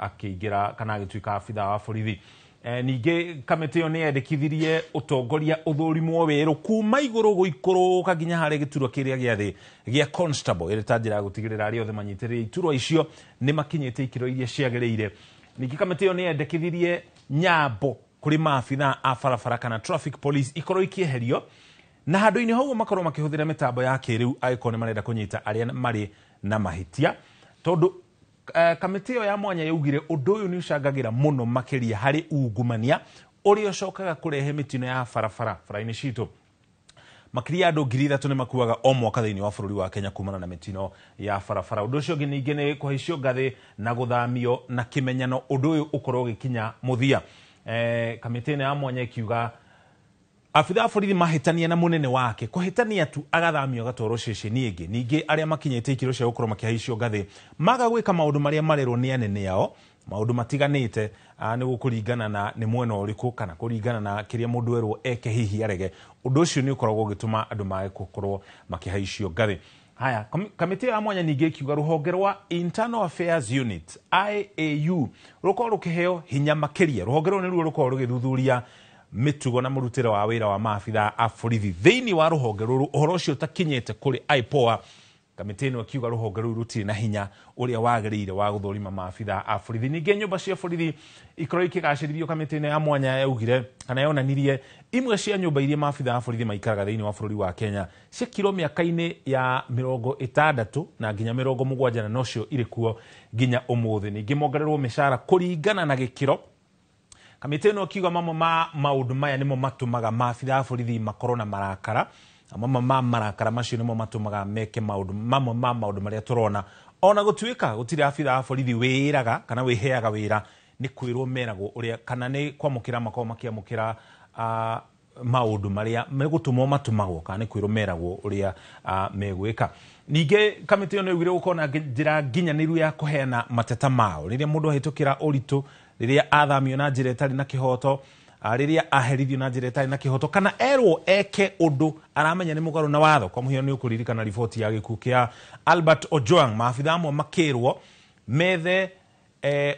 akĩingĩra kana agĩtuĩka abitha wa borithi. Ningĩ kamĩtĩ ĩyo nĩ yendekithirie ũtongoria ũthũrimwo werũ kuma igũrũ gũikũrũka nginya harĩa gĩturwa kĩrĩa gĩa thĩ gĩa constable, ĩrĩ ta njĩra ya gũtigĩrĩra arĩa othe manyitĩrĩire iturwa icio nĩ makinyĩte ikĩro iria ciagĩrĩire. Ningĩ kamĩtĩ ĩyo nĩ yendekithirie nyambo kũrĩ maabitha a barabara kana traffic police ikorwo ikĩeherio, na handũ-inĩ hau makorwo makĩhũthĩra mĩtambo ya kĩrĩu angĩkorwo nĩ marenda kũnyita arĩa marĩ na mahĩtia, tondũ kamĩtĩ ĩyo ya mwanya yaugire ũndũ ũyũ nĩ ũcangagĩra mũno makĩria harĩ ungumania ũrĩa ũcokaga kũrehe mĩtino ya barabara bara-inĩ citũ. Makĩria andũ 3,000 nĩ makuaga o mwaka thĩinĩ wa bũrũri wa Kenya kumana na mĩtino ya barabara. Ũndũ ũcio ũngĩ ningĩ nĩ kũhaicio ngathĩ na gũthamio na kĩmenyano, ũndũ ũyũ ũkorwo ũgĩkinya mũthia. Kamĩtĩ ĩno ya mwanya ĩkiuga abitha a borithi mahĩtania na mũnene wake, kũhĩtania tu agathamio agatwarwo ceceni ĩngĩ. Ningĩ arĩa makinyĩte ikĩro cia gũkorwo makĩhaicio ngathĩ maga gwĩka maũndũ marĩa marerwo nĩ anene ao, maũndũ matiganĩte, nĩ gũkũringana na nĩ mwena ũrĩkũ kana kũringana na kĩrĩa mũndũ erwo eke hihi arege. Ũndũ ũcio nĩ ũkoragwo ũgĩtũma andũ mage gũkorwo makĩhaicio ngathĩ. Haya, kamĩtĩ ya mwanya ningĩ ĩkiuga rũhonge rwa Internal Affairs Unit IAU rũkorwo rũkĩheo hinya makĩria. Rũhonge rũrũ nĩruo rũkoragwo rũgĩthuthuria mĩtugo na mũrutĩre wa wĩra wa maabitha a borithi thĩinĩ wa rũhonge rũrũ, ũhoro ũcio ũtakinyĩte kũrĩ IPOA. Kamĩtĩ ĩno ĩkiuga rũhonge rũu rũtirĩ na hinya ũrĩa wagĩrĩire wa gũthũrima maabitha a borithi. Ningĩ nyũmba cia borithi ikorwo ikĩgacĩrithio, kamĩtĩ ĩno ya mwanya yaugire kana yonanirie imwe cia nyũmba iria maabitha a borithi maikaraga thĩinĩ wa bũrũri wa Kenya ciakirwo mĩaka-inĩ ya 60 na nginya 70, na nocio irĩ kuo nginya ũmũthĩ. Ningĩ mongererwo mĩcara kũringana na gĩkĩro. Kamĩtĩ ĩno ĩkiuga mamwe ma maũndũ maya nĩmo matũmaga maabitha a borithi makorwo na marakara, na mamwe ma marakara macio nĩmo matũmaga meke maũndũ mamwe ma maũndũ marĩa tũrona. Ona gũtuĩka gũtirĩ abitha a borithi wĩraga kana wĩheaga wĩra, nĩ kwĩrwo meragwo ũrĩa kana nĩ kwamũkĩra makoragwo makĩamũkĩra maũndũ marĩa megũtũmwo matũmagwo kana nĩ kwĩrwo meragwo ũrĩa megwĩka. Ningĩ kamĩtĩ ĩyo nĩ yaugire gũkorwo na njĩra nginyanĩru ya kũheana mateta mao rĩrĩa mũndũ ahĩtũkĩra ũritũ, rĩrĩa athamio na njĩra ĩtarĩ na kĩhoto, rĩrĩa aherithio na njĩra ĩtarĩ na kĩhoto, kana erwo eke ũndũ aramenya nĩ mũgarũ na watho. Kwa mũhiano nĩ ũkũririkana riboti ya gĩkuũ kĩa Albert Ojwang, maabitha amwe makĩrwo methe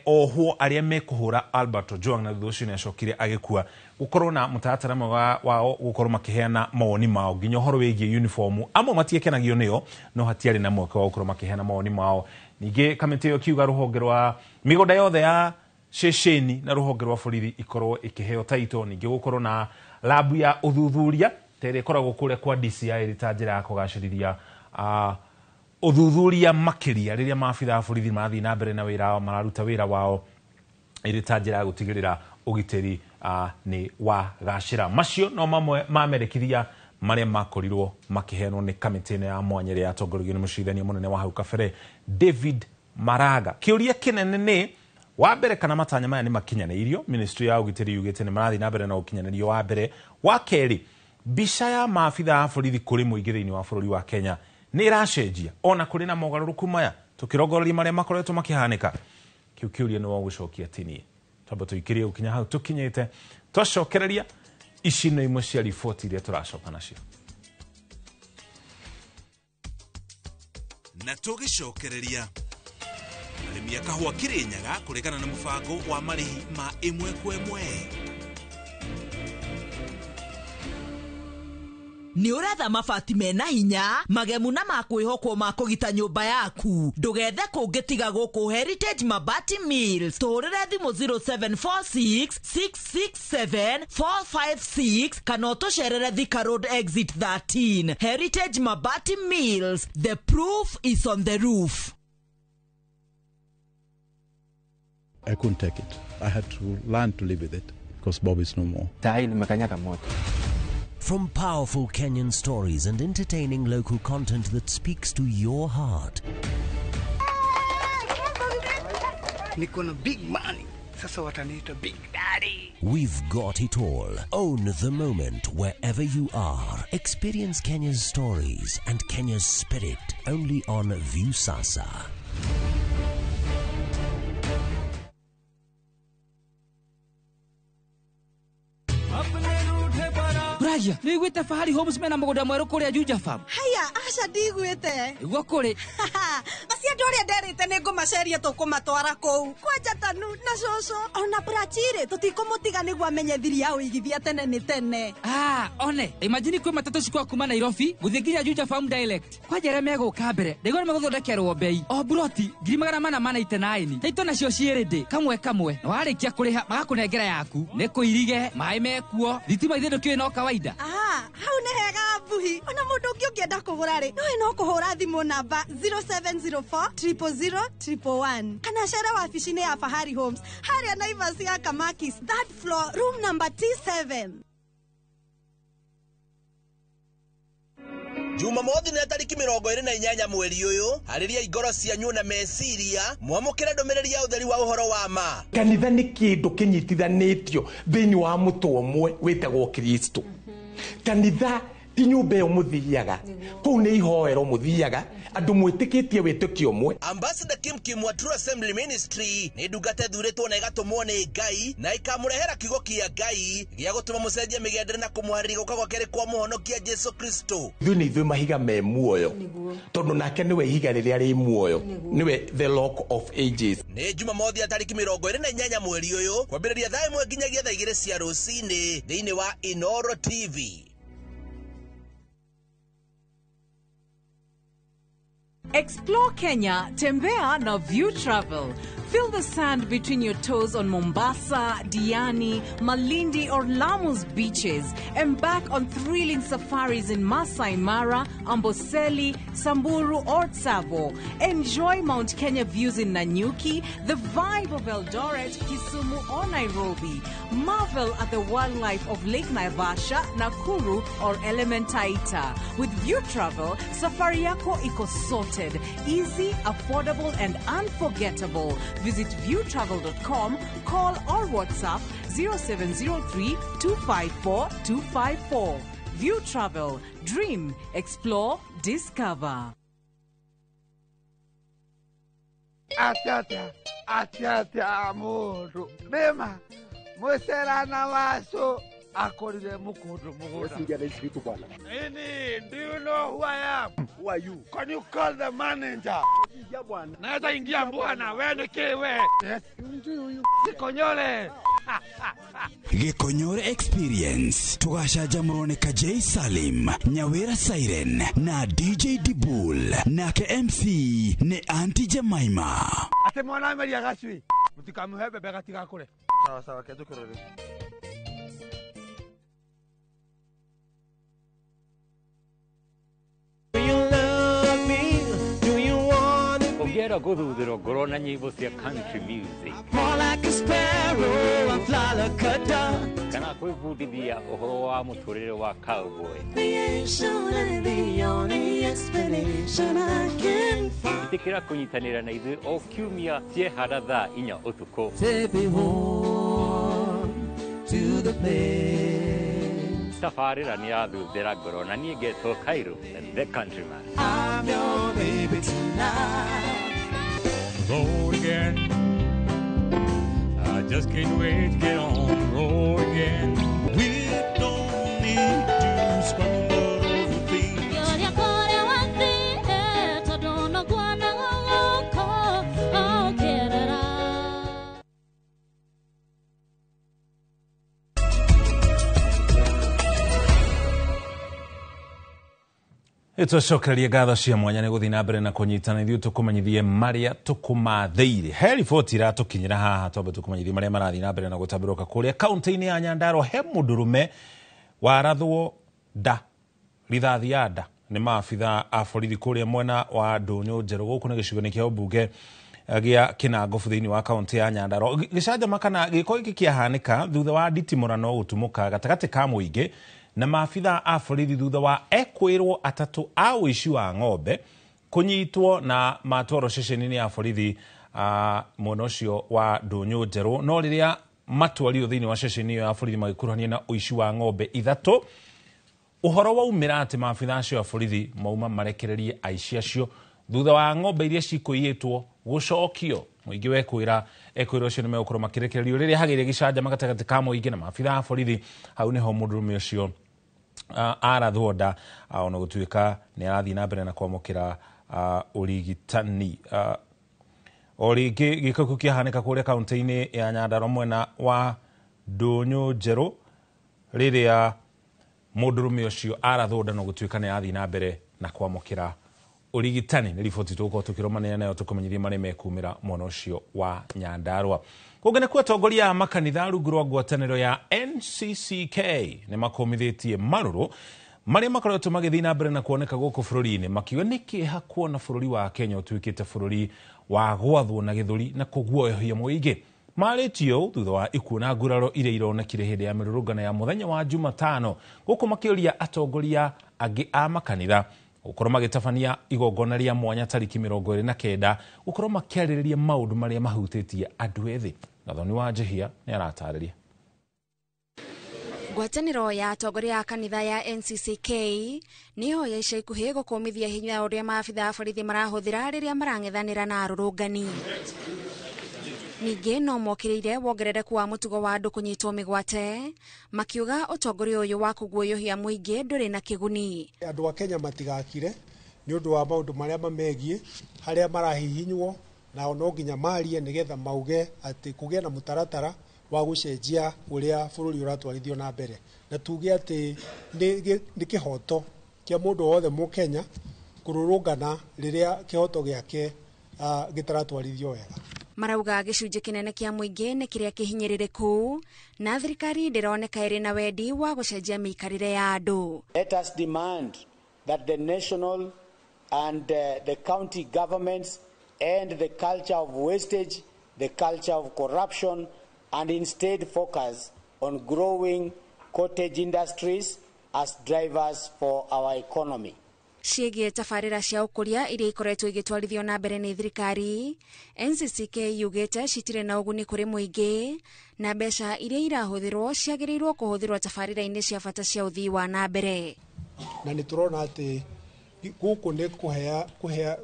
ohwo arĩa mekũhũra Albert Ojwang, na thutha ũcio nĩ acokire agĩkua. Gũkorwo na mũtaratara mwega wao gũkorwo makĩheana mawoni mao nginya ũhoro wĩgiĩ uniform, amwe matiekenagio nĩyo no hatiarĩ na mweke wa gũkorwo makĩheana mawoni mao. Ningĩ kamĩtĩ ĩyo ĩkiuga rũhonge rwa mĩgũnda yothe ya ceceni na rũhonge rwa borithi ikorwo ĩkĩheo taito. Ningĩ gũkorwo na labu ya ũthuthuria ta ĩrĩa ĩkoragwo kũrĩa kwa DCI ĩrĩ ta njĩra ya kũgacĩrithia ũthuthuria makĩria rĩrĩa maabitha a borithi marathiĩ na mbere na wĩra wao, mararuta wĩra wao ĩrĩ ta njĩra ya gũtigĩrĩra ũgitĩri nĩ wagacĩra. Macio no mamwe ma mendekithia marĩa makorirwo makĩheanwo nĩ kamĩtĩ ĩno ya mwanya ĩrĩa yatongoragio nĩ mũcirithania mũnene wa hau kabere David Maraga. Kĩũria kĩnene nĩ wa mbere kana matanya maya nĩ makinyanĩirio. Ministry ya ũgitĩri yugĩte nĩ marathiĩ na mbere na ũkinyanĩrio wa mbere. Wa kerĩ, mbica ya maabitha a borithi kũrĩ mũingĩ thĩinĩ wa bũrũri wa Kenya nĩ ĩracenjia ona kũrĩ na mogarũrũku maya. Tũkĩrongoreria marĩa makoretwo makĩhanĩka. Kĩu kĩũria nĩ wa gũcokia tinie. Twamba tũikĩrie gũkinya hau tũkinyĩte. Twacokereria ici nĩ imwe cia riboti iria tũracoka nacio. Na tũgĩcokereria arĩmi a kahũa Kĩrĩnyaga kũregana na mũbango wa marĩhi ma ĩmwe kwa ĩmwe. Nĩ ũretha mabati mena hinya magemu na ma kwĩhokwo ma kũgita nyũmba yaku. Ndũgethe kũngĩ tiga gũkũ Heritage Mabati Mills. Tũhũrĩre thimũ 0746 667 456 kana ũtũcerere Thika Road Exit 13. Heritage Mabati Mills, the proof is on the roof. I couldn't take it. I had to learn to live with it because Bob is no more. From powerful Kenyan stories and entertaining local content that speaks to your heart. Niko na big money. Sasa wataniita Big Daddy. We've got it all. Own the moment wherever you are. Experience Kenya's stories and Kenya's spirit only on Viusasa. Ragia, nĩiguĩte Fahari Homes mena mũgũnda mwerũ kũrĩa Juja Farm? Haya, aca ndiguĩte. Nĩguo kũrĩ. Basi andũ arĩa nderĩte nĩngũmaceria tũkũmatwara kũu. Kwanja Tanu na cũcũ ona Prachire tũtikũmũtiga nĩguo amenye thiri ya ũigithia tene nĩ tene. Ah, one, imagine kwĩ matatũ cikwa kuma Nairobi gũthiĩ nginya Juja Farm direct. Kwanja arĩa megũka mbere, ndaigua nĩmegũthondekerwo bei. O buroti 499. Taito nacio ciĩ kamwe kamwe. Na warĩkia kũrĩha magakũnengera yaku. Nĩ kũirige, maĩ mekuo, thitima ithe ndũkĩũĩ no kawaida. Ah, hau nĩ hega mbuhi. Ona mũndũ ũngĩ ũngĩenda kũgũra rĩ, nowe no kũhũra thimũ namba 0704 000 111 kana cere wabici-inĩ ya Fahari Homes harĩa Naivas ya Kamakis, third floor, room number T7. Jumamothi nĩ tariki 28 mweri ũyũ, harĩria ingoro cianyu na meciria mwamũkĩre ndũmĩrĩri ya ũtheri wa ũhoro wa ma. Kanitha nĩ kĩndũ kĩnyitithanĩtio thĩinĩ wa mũtwe ũmwe wĩtagwo Kristo. Kanitha ti nyũmba ĩyo mũthiaga, kũu nĩ ihoero mũthiaga, andũ mwĩtĩkĩtie wĩtĩkio ũmwe. Ambassador Kim Kim wa True Assembly Ministry nĩ ndungata ĩthurĩtwo na ĩgatũmwo nĩ Ngai na ĩkamũrehera kiugo kĩa Ngai gĩa gũtũma mũcenjie mĩgendere na kũmũharĩria gũka gwa kerĩ kwa mũhonokia Jesu Kristo. Ithuĩ nĩ ithuĩ mahiga me muoyo, tondũ nake nĩwe ihiga rĩrĩa rĩ muoyo, nĩwe the rock of ages. Nĩ Jumamothi ya tariki 28 mweri ũyũ kwambĩrĩria thaa 1 nginyagia thaa 2 cia rũcinĩ thĩinĩ wa Inoro TV. Explore Kenya, Tembea na View Travel. Feel the sand between your toes on Mombasa, Diani, Malindi or Lamu's beaches. Embark on thrilling safaris in Masai Mara, Amboseli, Samburu or Tsavo. Enjoy Mount Kenya views in Nanyuki, the vibe of Eldoret, Kisumu or Nairobi. Marvel at the wildlife of Lake Naivasha, Nakuru or Elementaita. With View Travel, safari yako iko sorted. Easy, affordable and unforgettable. Visit viewtravel.com, call or WhatsApp 0703 254 254. View Travel. Dream, explore, discover. Atia, atia, atia, amor. Mema, mwesera na waso. Akorire mukodo mugoda. Nini, do you know who I am? Who are you? Can you call the manager? Naweza ingia bwana, wewe ni kiwe. Yes. Gikonyore. Gikonyore Experience tugacanjamũrwo nĩ Kajei Salim, Nyawira Siren na DJ Dibul, nake MC nĩ Auntie Jemima. Ate mwana ameria gacui. Mutikamuhe bebe gatigakure. Sawa sawa, kejukurore. Ũngĩenda gũthuthĩrwo ngoro na nyĩmbo cia country music. More like a sparrow, I fly like a dove. Kana kwĩbundithia ũhoro wa mũtũrĩre wa cowboy. The ancient and the only explanation I can find. Ĩtĩkĩra kũnyitanĩra na ithuĩ o kiumia ciehara thaa 4 ũtukũ. Take me home to the place. Tabarĩra nĩ yathuthĩra ngoro na niĩ ngetwo Cairo, the countryman. I'm your baby tonight. road again. I just can't wait to get on the road again. We don't need to squabble over things. Twacokereria ngatho cia mwanya nä gå thiä na mbere na kũnyitana ithuĩ tũkũmenyithie marĩa tũkũmathĩire. He riboti iratũkinyĩra haha twambe tũkũmenyithie marĩa marathiĩ na mbere na gũtambũrũka kũrĩa kaunti-inĩ ya Nyandarua. He mũndũrũme warathwo nda, rithathi ya nda nĩ maabitha a borithi kũrĩa mwena wa Ndũnyũ Njerũ gũkũ nĩ gĩcigo-inĩ kĩa ũmbunge gĩa Kĩnangobu thĩinĩ wa kaunti ya Nyandarua. Gĩcanjama kana gĩko gĩkĩ kĩahanĩka thutha wa nditimũrano gũtumũka gatagatĩ ka mũingĩ na maabitha a borithi thutha wa ekwĩrwo atatũ a ũici wa ng'ombe kũnyitwo na matwarwo ceceni-inĩ ya borithi mwena ũcio wa Ndũnyũ Njerũ. No rĩrĩa matwarirwo thĩinĩ wa ceceni ĩyo ya borithi magĩkuruhanio na ũici wa ng'ombe ithatũ, ũhoro waumĩra atĩ maabitha acio a borithi mauma marekererie aici acio thutha wa ng'ombe iria cikũiyĩtwo gũcokio. Mũingĩ wekwĩra ekwĩrwo ũcio nĩ megũkorwo makĩrekererio rĩrĩa hagĩire gĩcanjama gatagatĩ ka mũingĩ na maabitha a borithi. Hau nĩho mũndũrũme ũcio arathwo nda ona gũtuĩka nĩ arathiĩ na mbere na kwamũkĩra ũrigitani. O rĩngĩ gĩko kĩu kĩahanĩka kũrĩa kaunti-inĩ ya Nyandarua mwena wa Ndũnyũ Njerũ rĩrĩa mũndũrũme ũcio arathwo nda no gũtuĩka nĩ arathiĩ na mbere na kwamũkĩra ũrigitani. Nĩ riboti tũgũkorwo tũkĩrũmanĩra nayo tũkũmenyithie marĩa mekumĩra mwena ũcio wa Nyandarua. Kũngĩ nĩkuo atongoria a makanitha rungu rwa ngwatanĩro ya NCCK nĩ makũmithĩtie marũrũ marĩa makoretwo magĩthiĩ na mbere na kuoneka gũkũ bũrũri-inĩ, makiuga nĩ kĩeha kuona bũrũri wa Kenya ũtuĩkĩte bũrũri wa gwathwo na gĩthũri na kũguoyohia mũingĩ. Marĩtio ũũ thutha wa ikuũ na nguraro iria ironekire hĩndĩ ya mĩrũrũngano ya mũthenya wa Jumatano gũkũ makĩũria atongoria angĩ a makanitha gũkorwo magĩtabania igongona rĩa mwanya tarĩki 29 gũkorwo makĩarĩrĩria maũndũ marĩa mahutĩtie andũ ethĩ. Gathoni wa Njihia nĩ aratarĩria. Ngwatanĩro ya atongoria a kanitha ya NCCK nĩyo ya ica ikuhĩ gũkũmithia hinya ũrĩa maabitha a borithi marahũthĩra rĩrĩa marang'ethanĩra na arũrũngani. Ningĩ no mokĩrĩire wongerereku wa mũtugo wa andũ kũnyitwo mĩgwate, makiuga ũtongoria ũyũ wa kũguoyohia mũingĩ ndũrĩ na kĩguni. Andũ a Kenya matigakire nĩ ũndũ wa maũndũ marĩa mamegiĩ harĩa marahihinywo, nao no nginya marie nĩgetha mauge atĩ kũgĩe na mũtaratara wa gũcenjia ũrĩa bũrũri ũratwarithio na mbere, na tuge atĩ nĩ kĩhoto kĩa mũndũ wothe mũkenya kũrũrũngana rĩrĩa kĩhoto gĩake gĩtaratwarithio wega. Marauga gĩcunjĩ kĩnene kĩa mũingĩ nĩ kĩrĩa kĩhinyĩrĩrĩku na thirikari ndĩroneka ĩrĩ na wendi wa gũcenjia mĩikarĩre ya andũ. Let us demand that the national and the county governments end the culture of wastage, the culture of corruption, and instead focus on growing cottage industries as drivers for our economy. Ciĩgiĩ tabarĩra cia ũkũria iria ikoretwo igĩtwarithio na mbere nĩ thirikari, NCCK yugĩte citirĩ na ũguni kũrĩ mũingĩ na mbeca iria irahũthĩrwo ciagĩrĩirwo kũhũthĩrwo tabarĩra-inĩ cia bata cia ũthii wa na mbere. Na nĩ tũrona atĩ gũkũ nĩ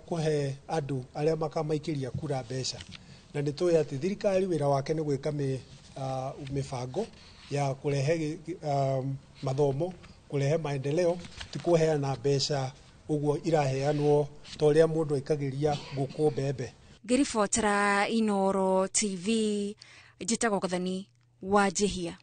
kũhe andũ arĩa makamaikĩria kura mbeca, na nĩ tũĩ atĩ thirikari wĩra wake nĩ gwĩka mĩbango ya kũrehe mathomo, kũrehe maendeleo, ti kũheana mbeca ũguo iraheanwo ta ũrĩa mũndũ aikagĩria ngũkũ mbembe. Ngĩribotera Inooro TV, njĩtagwo Gathoni wa Njihia.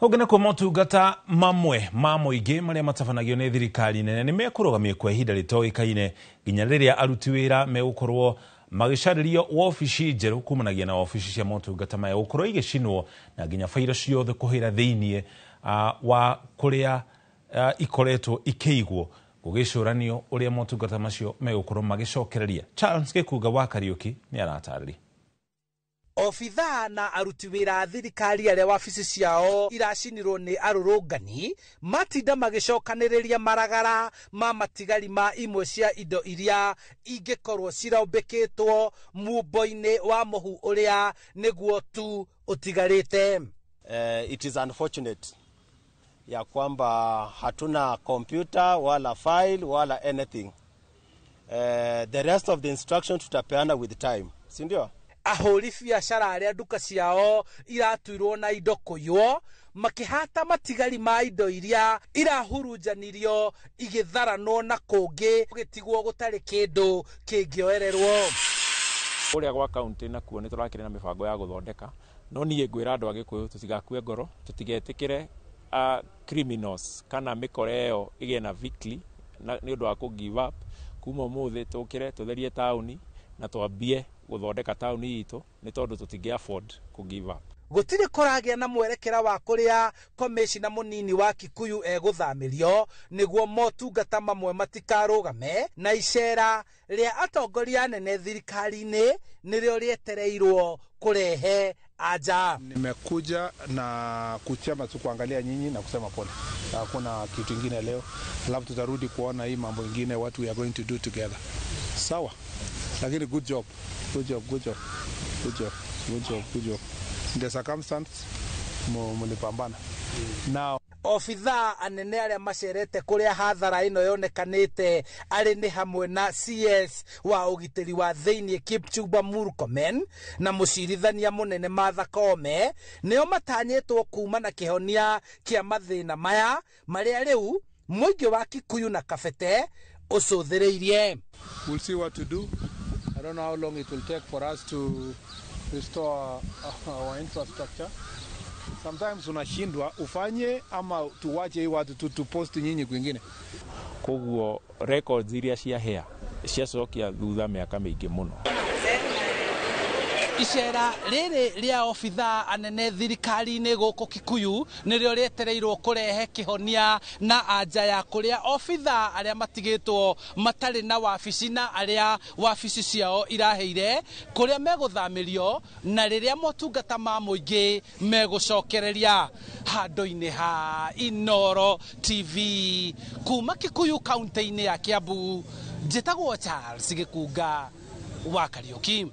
Ũngĩ nĩkuo motungata mamwe ma mũingĩ marĩa matabanagio nĩ thirikari nene nĩ mekũrũgamio kwa ihinda rĩtoĩkaine nginya rĩrĩa aruti wĩra megũkorwo magĩcarĩrio wabici njerũ kumanagia na wabici cia motungata maya gũkorwo igĩcinwo na nginya bairo ciothe kũhĩra thĩinĩ wa kũrĩa ikoretwo ikĩigwo gũgĩcũranio ũrĩa motungata macio megũkorwo magĩcokereria. Charles Gĩkunga wa Kariũki nĩ aratarĩria. Obithaa na aruti wĩra a thirikari arĩa wabici ciao iracinirwo nĩ arũrũngani matinda magĩcokanĩrĩria maragara ma matigari ma imwe cia indo iria ingĩkorwo ciraũmbĩkĩtwo mumbo-inĩ wa mũhu ũrĩa nĩguo tu ũtigarĩte. It is unfortunate ya kwamba hatuna computer wala file wala anything. The rest of the instruction tutapeana with time, si ndio? Ahũri biacara arĩa nduka ciao iratuirwo na indo kũiywo makĩhata matigari ma indo iria irahurunjanirio igĩtharanwo na kũngĩ gũgĩtigwo gũtarĩ kĩndũ kĩngĩoererwo. Kũrĩa gwa kaunti nakuo nĩ tũrakĩrĩ na mĩbango ya gũthondeka, no niĩ ngwĩra andũ a Gĩkũyũ tũtigakue ngoro, tũtigetĩkĩre criminals kana mĩkora ĩyo ĩgĩe na victory nĩ ũndũ wa kũ give up. Kuma ũmũthĩ tũkĩre tũtherie taũni na twambie gũthondeka taũni itũ nĩ tondũ tũtingĩ afford kũ give up. Gũtirĩ kũragĩa na mwerekera wa kũrĩa komĩcina mũnini wa Kikuyu egũthamĩrio nĩguo motungata mamwe matikarũgame, na icera rĩa atongoria anene thirikari-inĩ nĩrĩo rĩetereirwo kũrehe anja. Nimekuja na kuchama tu kuangalia nyinyi na kusema pole. Hakuna kitu kingine leo. Alafu tutarudi kuona hii mambo ingine what we are going to do together. Sawa. Lakini good job. Good job, good job. Good job. Good job, good job. In the circumstance mulipambana. Now obithaa anene arĩa macerete kũrĩa hathara ĩno yonekanĩte arĩ nĩ hamwe na CS wa ũgitĩri wa thĩinĩ Kipchumba Murkomen na mũcirithania mũnene Martha Koome nĩo matanyĩtwo kuma na kĩhonia kĩa mathĩna maya marĩa rĩu mũingĩ wa Kikuyu na Kabete ũcũthĩrĩirie. We'll see what to do. I don't know how long it will take for us to restore our infrastructure. Sometimes unashindwa ufanye ama tuwache hii watu tu post nyinyi kwingine. Koguo records iria cia hea ciacokia thutha mĩaka mĩingĩ mũno. Icera rĩrĩ rĩa obithaa anene thirikari-inĩ gũkũ Kikuyu nĩrĩo rĩetereirwo kũrehe kĩhonia na anja ya kũrĩa obithaa arĩa matigĩtwo matarĩ na wabici na arĩa wabici ciao iraheire kũrĩa megũthamĩrio na rĩrĩa motungata ma mũingĩ megũcokereria. Handũ-inĩ ha Inooro TV kuma Kikuyu kaunti-inĩ ya Kiambu, njĩtagwo Charles Gĩkunga wa Kariũki.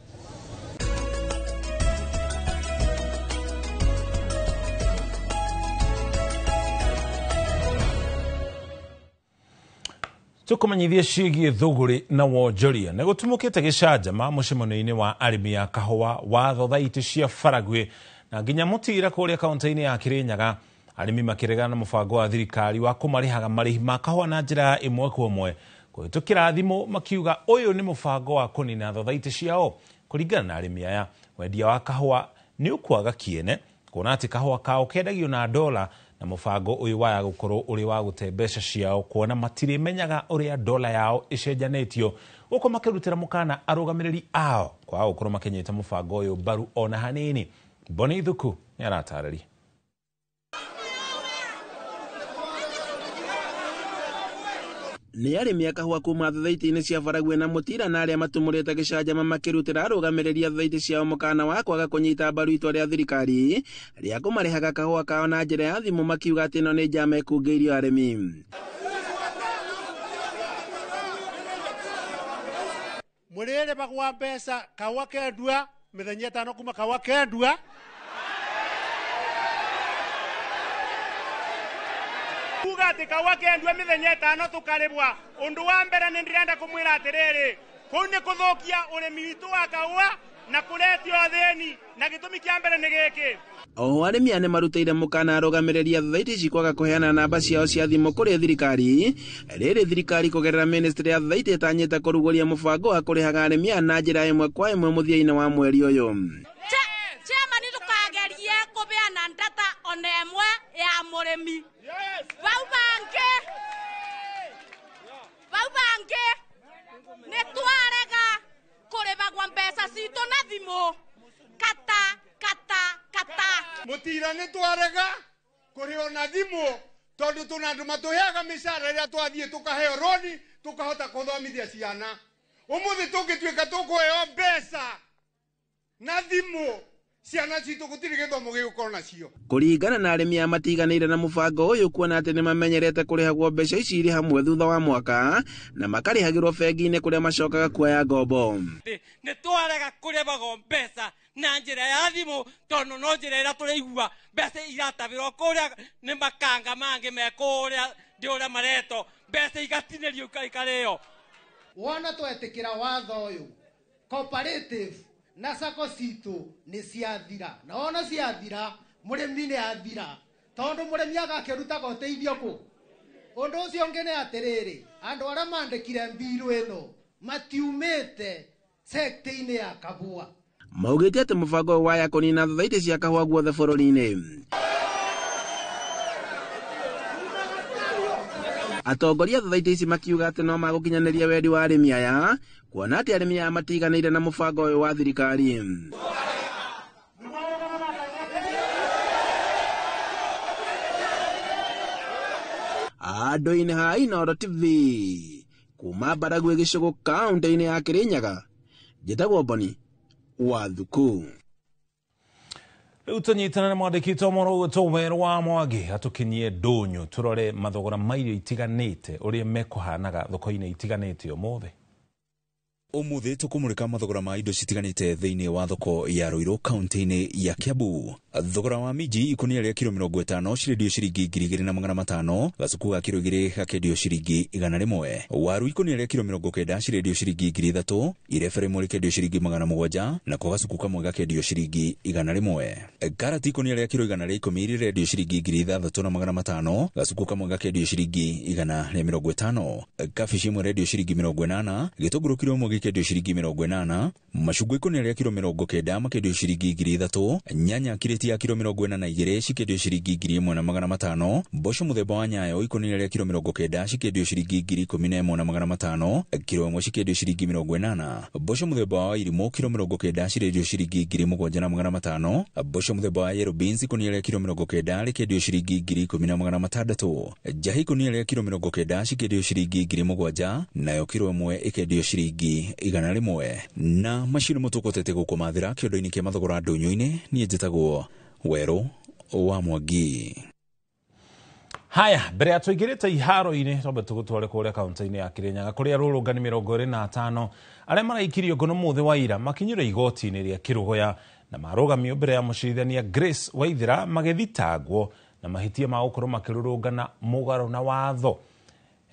Tukumenyithie ciĩgiĩ thũgũrĩ na wonjoria nĩ gũtumũkĩte gĩcanjama mũcemanio-inĩ wa arĩmi a kahũa wa thothaitĩ cia Baragwi na nginya Mũtira kũrĩa kaunti-inĩ ya Kĩrĩnyaga, arĩmi makĩregana na mũbango wa thirikari wa kũmarĩhaga marĩhi ma kahũa na njĩra ĩmwe kwa ĩmwe kũhĩtũkĩra thimũ, makiuga ũyũ nĩ mũbango wa kũnina thothaitĩ ciao. Kũringana na arĩmi aya, wendia wa kahũa nĩ ũkwaga kĩene kuona atĩ kahũa kao kendagio na dola na mũbango ũyũ waya gũkorwo ũrĩ wa gũte mbeca ciao kuona matirĩmenyaga ũrĩa dola yao ĩcenjanĩtio, gũkũ makĩrutĩra mũkana arũgamĩrĩri ao kwaga gũkorwo makĩnyita mũbango ũyũ mbaru ona hanini. Boni Ithuku nĩ aratarĩria. Nĩ arĩmi a kahũa kuma thothaitĩ-inĩ cia Baragwi na Mũtira na arĩa matumũrĩte gĩcanjama makĩrutĩra arũgamĩrĩri a thothaitĩ ciao mũkana wa kwaga kũnyita mbaru itua rĩa thirikari rĩa kũmarĩhaga kahũa kao na njĩra ya thimũ, makiuga atĩ ĩno nĩ njama ĩkungĩirio arĩmi. Mũrĩrĩbagwa mbeca kahũa kendua mĩthenya ĩtano kuma kahũa kendua. Kuga atĩ kahũa kendua mĩthenya ĩtano tũkarĩbwa. Ũndũ wa mbere nĩ ndĩrenda kũmwĩra atĩrĩrĩ, kũu nĩ kũthũkia ũrĩmi witũ wa kahũa na kũretio athĩni, na gĩtũmi kĩa mbere nĩ gĩkĩ. Oho arĩmi aya nĩmarutĩire mũkana arũgamĩrĩri a thothaitĩ ici kwaga kũheana namba ciao cia thimũ kũrĩ thirikari. Rĩrĩ thirikari kũgerera ministry ya thothaitĩ ĩtanyĩte kũrugũria mũbango wa kũrĩhaga arĩmi aya na njĩra ĩmwe kwa ĩmwe mũthia-inĩ wa mweri ũyũ. Chairman, ndũkagerie kũbeana ndata ona ĩmwe ya mũrĩmi. Bau bangĩ nĩ twarega kũrĩbagwa mbeca citũ na thimũ kata kata kata. Mũtira nĩ twarega kũrĩhwo na thimũ tondũ tũna andũ matũheaga mĩcara ĩrĩa twathiĩ tũkaheo roni tũkahota kũthomithia ciana. Ũmũthĩ tũngĩtuĩka tũkũheo mbeca na thimũ, ciana citũ gũtirĩ gĩthomo gĩgũkorwo nacio. Kũringana na arĩmi aya matiganĩire na mũbango ũyũ kuona atĩ nĩmamenyerete kũrĩhagwo mbeca ici irĩ hamwe thutha wa mwaka na makarĩhagĩrwo bengi-inĩ kũrĩa macokaga kuoya ngombo. Nĩ twarega kũrĩhagwo mbeca na njĩra ya thimũ tondũ no njĩra ĩrĩa tũraigua mbeca iratabĩrwo kũrĩa nĩ makanga mangĩ me kũrĩa ndĩ ũrĩa maretwo, mbeca igatinĩrio ikarĩo. Wona twetikira watho uyu, cooperative na sacco citu ni ciathira, na wona ciathira murimi ni athira, tondu murimi agakirutaga uteithio ku. Undu ucio ungi ni atiriri, andu aria mandikire mbiru ino matiumite sekta-ini ya kabua. Maugĩte atĩ mũbango ũyũ waya kũnina thothaitĩ cia kahũa guothe bũrũri-inĩ. Atongoria thothaitĩ ici makiuga atĩ no magũkinyanĩria wendi wa arĩmi aya, kuona atĩ arĩmi aya matiganĩire na mũbango ũyũ wa thirikari. Andũ-inĩ ha Inooro TV kuma Baragwi gĩcũgũ kaũntĩ-inĩ ya Kĩrĩnyaga, njĩtagwo Boni wa Thuku. Rĩu tũnyitane na mwandĩki witũ ũmwe ũgwĩtwo Werũ wa Mwangi atũkinyie ndũnyũ tũrore mathogora ma irio itiganĩte ũrĩa mekũhanaga thoko-inĩ itiganĩte ũmũthĩ. Ũmũthĩ tũkũmũrĩka mathogora ma indo citiganĩte thĩinĩ wa thoko ya Ruiru kaunti-inĩ ya Kiambu. Thogora wa minji ikũnia rĩa kiro 50 cirendio ciringi 2500, gacuku ga kiro 2 gakendio ciringi 100. Waru ikũnia rĩa kiro 90 cirendio ciringi 3000, irebe rĩmwe rĩkendio ciringi 700, nako gacuku kamwe gakendio ciringi 100. Karati ikũnia rĩa kiro 110 rĩrendio ciringi 6500, gacuku kamwe gakendio ciringi 150. Kabici ĩmwe rendio ciringi 80, gĩtũngũrũ kiro ĩmwe gĩkendio ciringi 80, macungwa ikũnia rĩa kiro 90 makendio ciringi 3000, nyanya kirĩti ya kiro 42 cikendio ciringi 1500, mboco mũthemba wa nyayo ikũnia rĩa kiro 90 cikendio ciringi 11500, kiro ĩmwe cikendio ciringi 80, mboco mũthemba wa irimũ kiro 90 cirendio ciringi 7500, mboco mũthemba wa yellow beans ikũnia rĩa kiro 90 rĩkendio ciringi 10600, njahi ikũnia rĩa kiro 90 cikendio ciringi 7000, nayo kiro ĩmwe ĩkendio ciringi 100. Na macio nĩmo tũkũtete gũkũmathĩra kĩondo-inĩ kĩa mathogora ndũnyũ-inĩ. Niĩ njĩtagwo Werũ wa Mwangi. Haya, mbere ya tũingĩrĩte iharo-inĩ twambe tũgũtware kũrĩa kaunti-inĩ ya Kĩrĩnyaga kũrĩa arũrũngani 25 arĩa maraikirio ngono mũthĩ wa ira makinyire igoti-inĩ rĩa Kĩrũgũya na marũgamio mbere ya mũcirithania Grace Waithera magĩthitangwo na mahĩtia ma gũkorwo makĩrũrũngana mũgarũ na watho.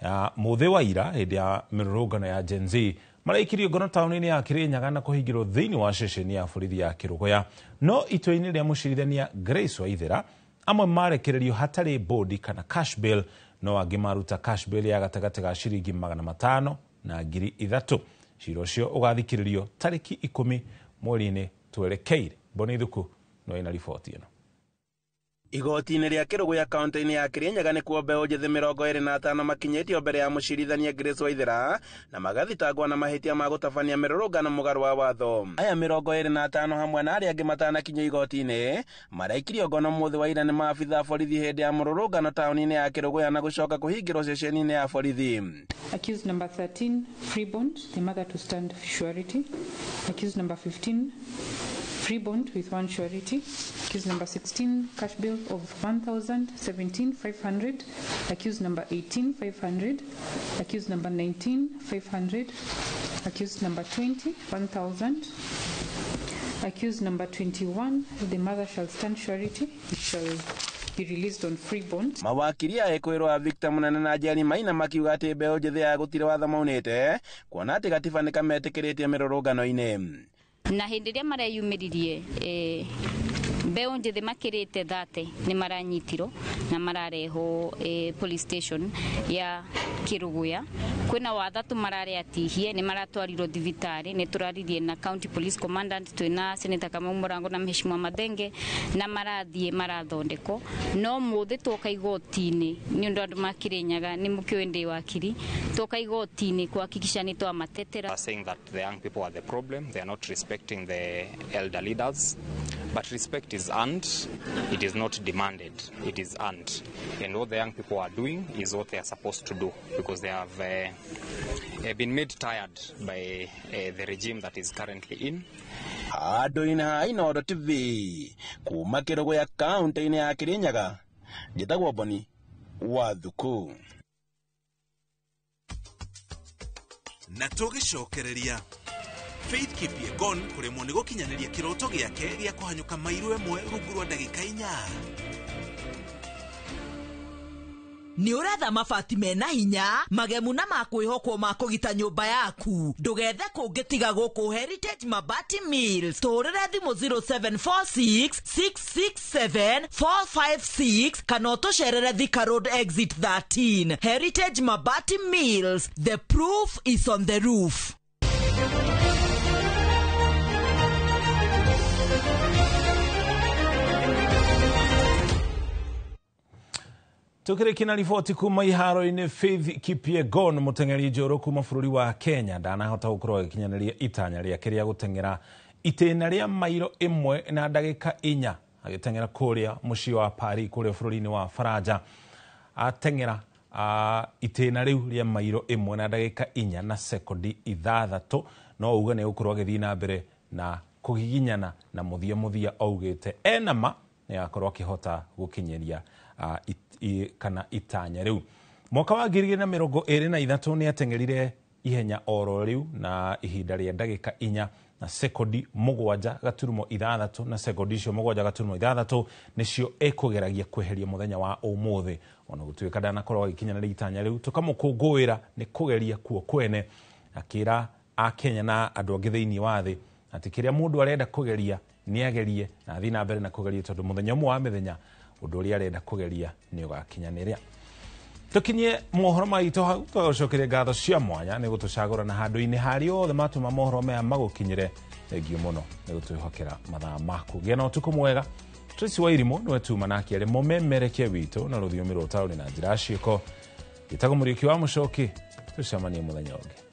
Ya mũthĩ wa ira hĩndĩ ya mĩrũrũngano ya Gen Z maraikirio ngono taũni-inĩ ya Kĩrĩnyaga na kũhingĩrwo thĩinĩ wa ceceni ya borithi ya Kĩrũgũya. No itua-inĩ rĩa mũcirithania Grace Waithera amwe marekererio hatarĩ bodi kana cash bail, no angĩ maruta cash bail ya gatagatĩ ga ciringi 500 na 3000. Cira ũcio ũgathikĩrĩrio tarĩki 10 mweri-inĩ twerekeire. Boni Thuku no ĩna riboti ĩno. Igoti-inĩ rĩa Kĩrũgũya kaunti-inĩ ya Kĩrĩnyaga nĩkuo mbeũ njĩthĩ 25 makinyĩtio mbere ya mũcirithania Grace Waithera na magathitangwo na mahĩtia ma gũtabania mĩrũrũngano mũgarũ wa watho. Aya 25 hamwe na arĩa angĩ matanakinyio igoti-inĩ maraikirio ngono mũthĩ wa ira nĩ maabitha borithi hĩndĩ ya mũrũrũngano taũni-inĩ ya Kĩrũgũya na gũcoka kũhingĩrwo ceceni-inĩ ya borithi. Accused number 13, free bond, the mother to stand surety. Accused number 15, free bond with one surety. Accused number 16, cash bail of 1,000, 17,500. Accused number 18, 500. Accused number 19, 500. Accused number 20, 1,000. Accused number 21, the mother shall stand surety. It shall be released on free bond. Mawakiri a ekwĩrwo a Victor Munene na Jerry Maina makiuga atĩ mbeũ njĩthĩ ya gũtirĩ watho maunĩte kuona atĩ gatiba nĩ kametĩkĩrĩtie mĩrũrũngano-inĩ. Na hĩndĩ ĩrĩa mareyumĩririe mbeũ njĩthĩ makĩrĩte 30 nĩ maranyitirwo na mararehwo police station ya Kĩrũgũya. Kwĩna wathatũ mararĩ atihie nĩ maratwarirwo thibitarĩ. Nĩ tũraririe na county police commandant, twĩna Senator Kamau Mũrango na Mheshimiwa Mathenge, na marathiĩ marathondekwo. No mũthĩ twoka igoti-inĩ nĩ ũndũ andũ ma Kĩrĩnyaga nĩ mũkĩũĩ ndĩ wakiri, twoka igoti-inĩ kuhakikisha nĩ twamatetera. Saying that the young people are the problem, they are not respecting the elder leaders. But respect is earned, it is not demanded, it is earned. And what the young people are doing is what they are supposed to do, because they have been made tired by the regime that is currently in. Andũ-inĩ ha Inooro TV kuma Kĩrũgũya kaunti-inĩ ya Kĩrĩnyaga, njĩtagwo Boni wa Thuku. Na tũgĩcokereria Faith Kipyegon kũremwo nĩ gũkinyanĩria kĩroto gĩake gĩa kũhanyũka mairo ĩmwe rungu rwa ndagĩka 4. Nĩ ũretha mabati mena hinya, magemu na ma kwĩhokwo ma kũgita nyũmba yaku. Ndũgethe kũngĩ tiga gũkũ Heritage Mabati Mills. Tũhũrĩre thimũ 0746 667 456 kana ũtũcerere Thika Road Exit 13. Heritage Mabati Mills, the proof is on the roof. Tukĩrĩkia na riboti kuma iharo-inĩ, Faith Kipyegon, mũteng'eri njorũ kuma bũrũri wa Kenya, ndanahota gũkorwo agĩkinyanĩria itanya rĩake rĩa gũteng'era itĩna rĩa mairo 1 na ndagĩka 4 agĩteng'era kũrĩa mũciĩ wa Paris kũrĩa bũrũri-inĩ wa Faranja. Ateng'era itĩna rĩu rĩa mairo 1 na ndagĩka 4 na sekondi 6, no uga nĩ egũkorwo agĩthiĩ na mbere na kũgiginyana na mũthia mũthia augĩte ena ma nĩ agakorwo akĩhota gũkinyĩria kana itanya rĩu. Mwaka wa 2023 nĩ ateng'erire ihenya oro rĩu na ihinda rĩa ndagĩka 4 na sekondi 7.6, na sekondi icio 7.6 nĩcio ekũgeragia kweheria mũthenya wa ũmũthĩ. Ona gũtuĩka ndanakorwo agĩkinyanĩria itanya rĩu, tũkamũkũngũĩra nĩ kũgeria kuo kwene, akĩra Akenya na andũ angĩ thĩinĩ wa thĩ atĩ kĩrĩa mũndũ arenda kũgeria nĩ agerie na athiĩ na mbere na kũgeria, tondũ mũthenya ũmwe wa mĩthenya ũndũ ũrĩa arenda kũgeria nĩ ũgakinyanĩria. Tũkinyie mohoro maitũ hau, tũgagũcokeria ngatho cia mwanya nĩ gũtũcagũra na handũ-inĩ harĩa othe matũma mohoro maya magũkinyĩre. Thengiũ mũno nĩ gũtwĩhokera mathaa maku. Gĩa na ũtukũ mwega. Tracy Wairimu nĩwe tuma nake arĩ mũmemerekia witũ na rũthiomi rwa ũtaũri na njĩra ya ciĩko. Njĩtagwo Mũriũki wa Mũcoki, tũcemanie mũthenya ũngĩ.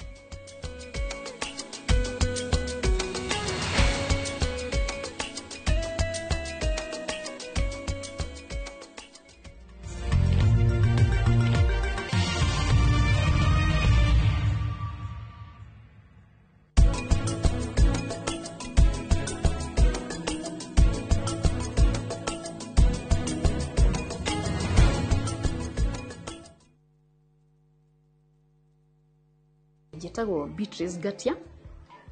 Njĩtagwo Beatrice Ngatia,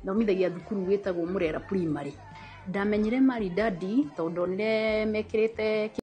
thomithagia thukuru wĩtagwo Murera Primary. Ndamenyire Maridadi tondũ ndonire mekĩrĩte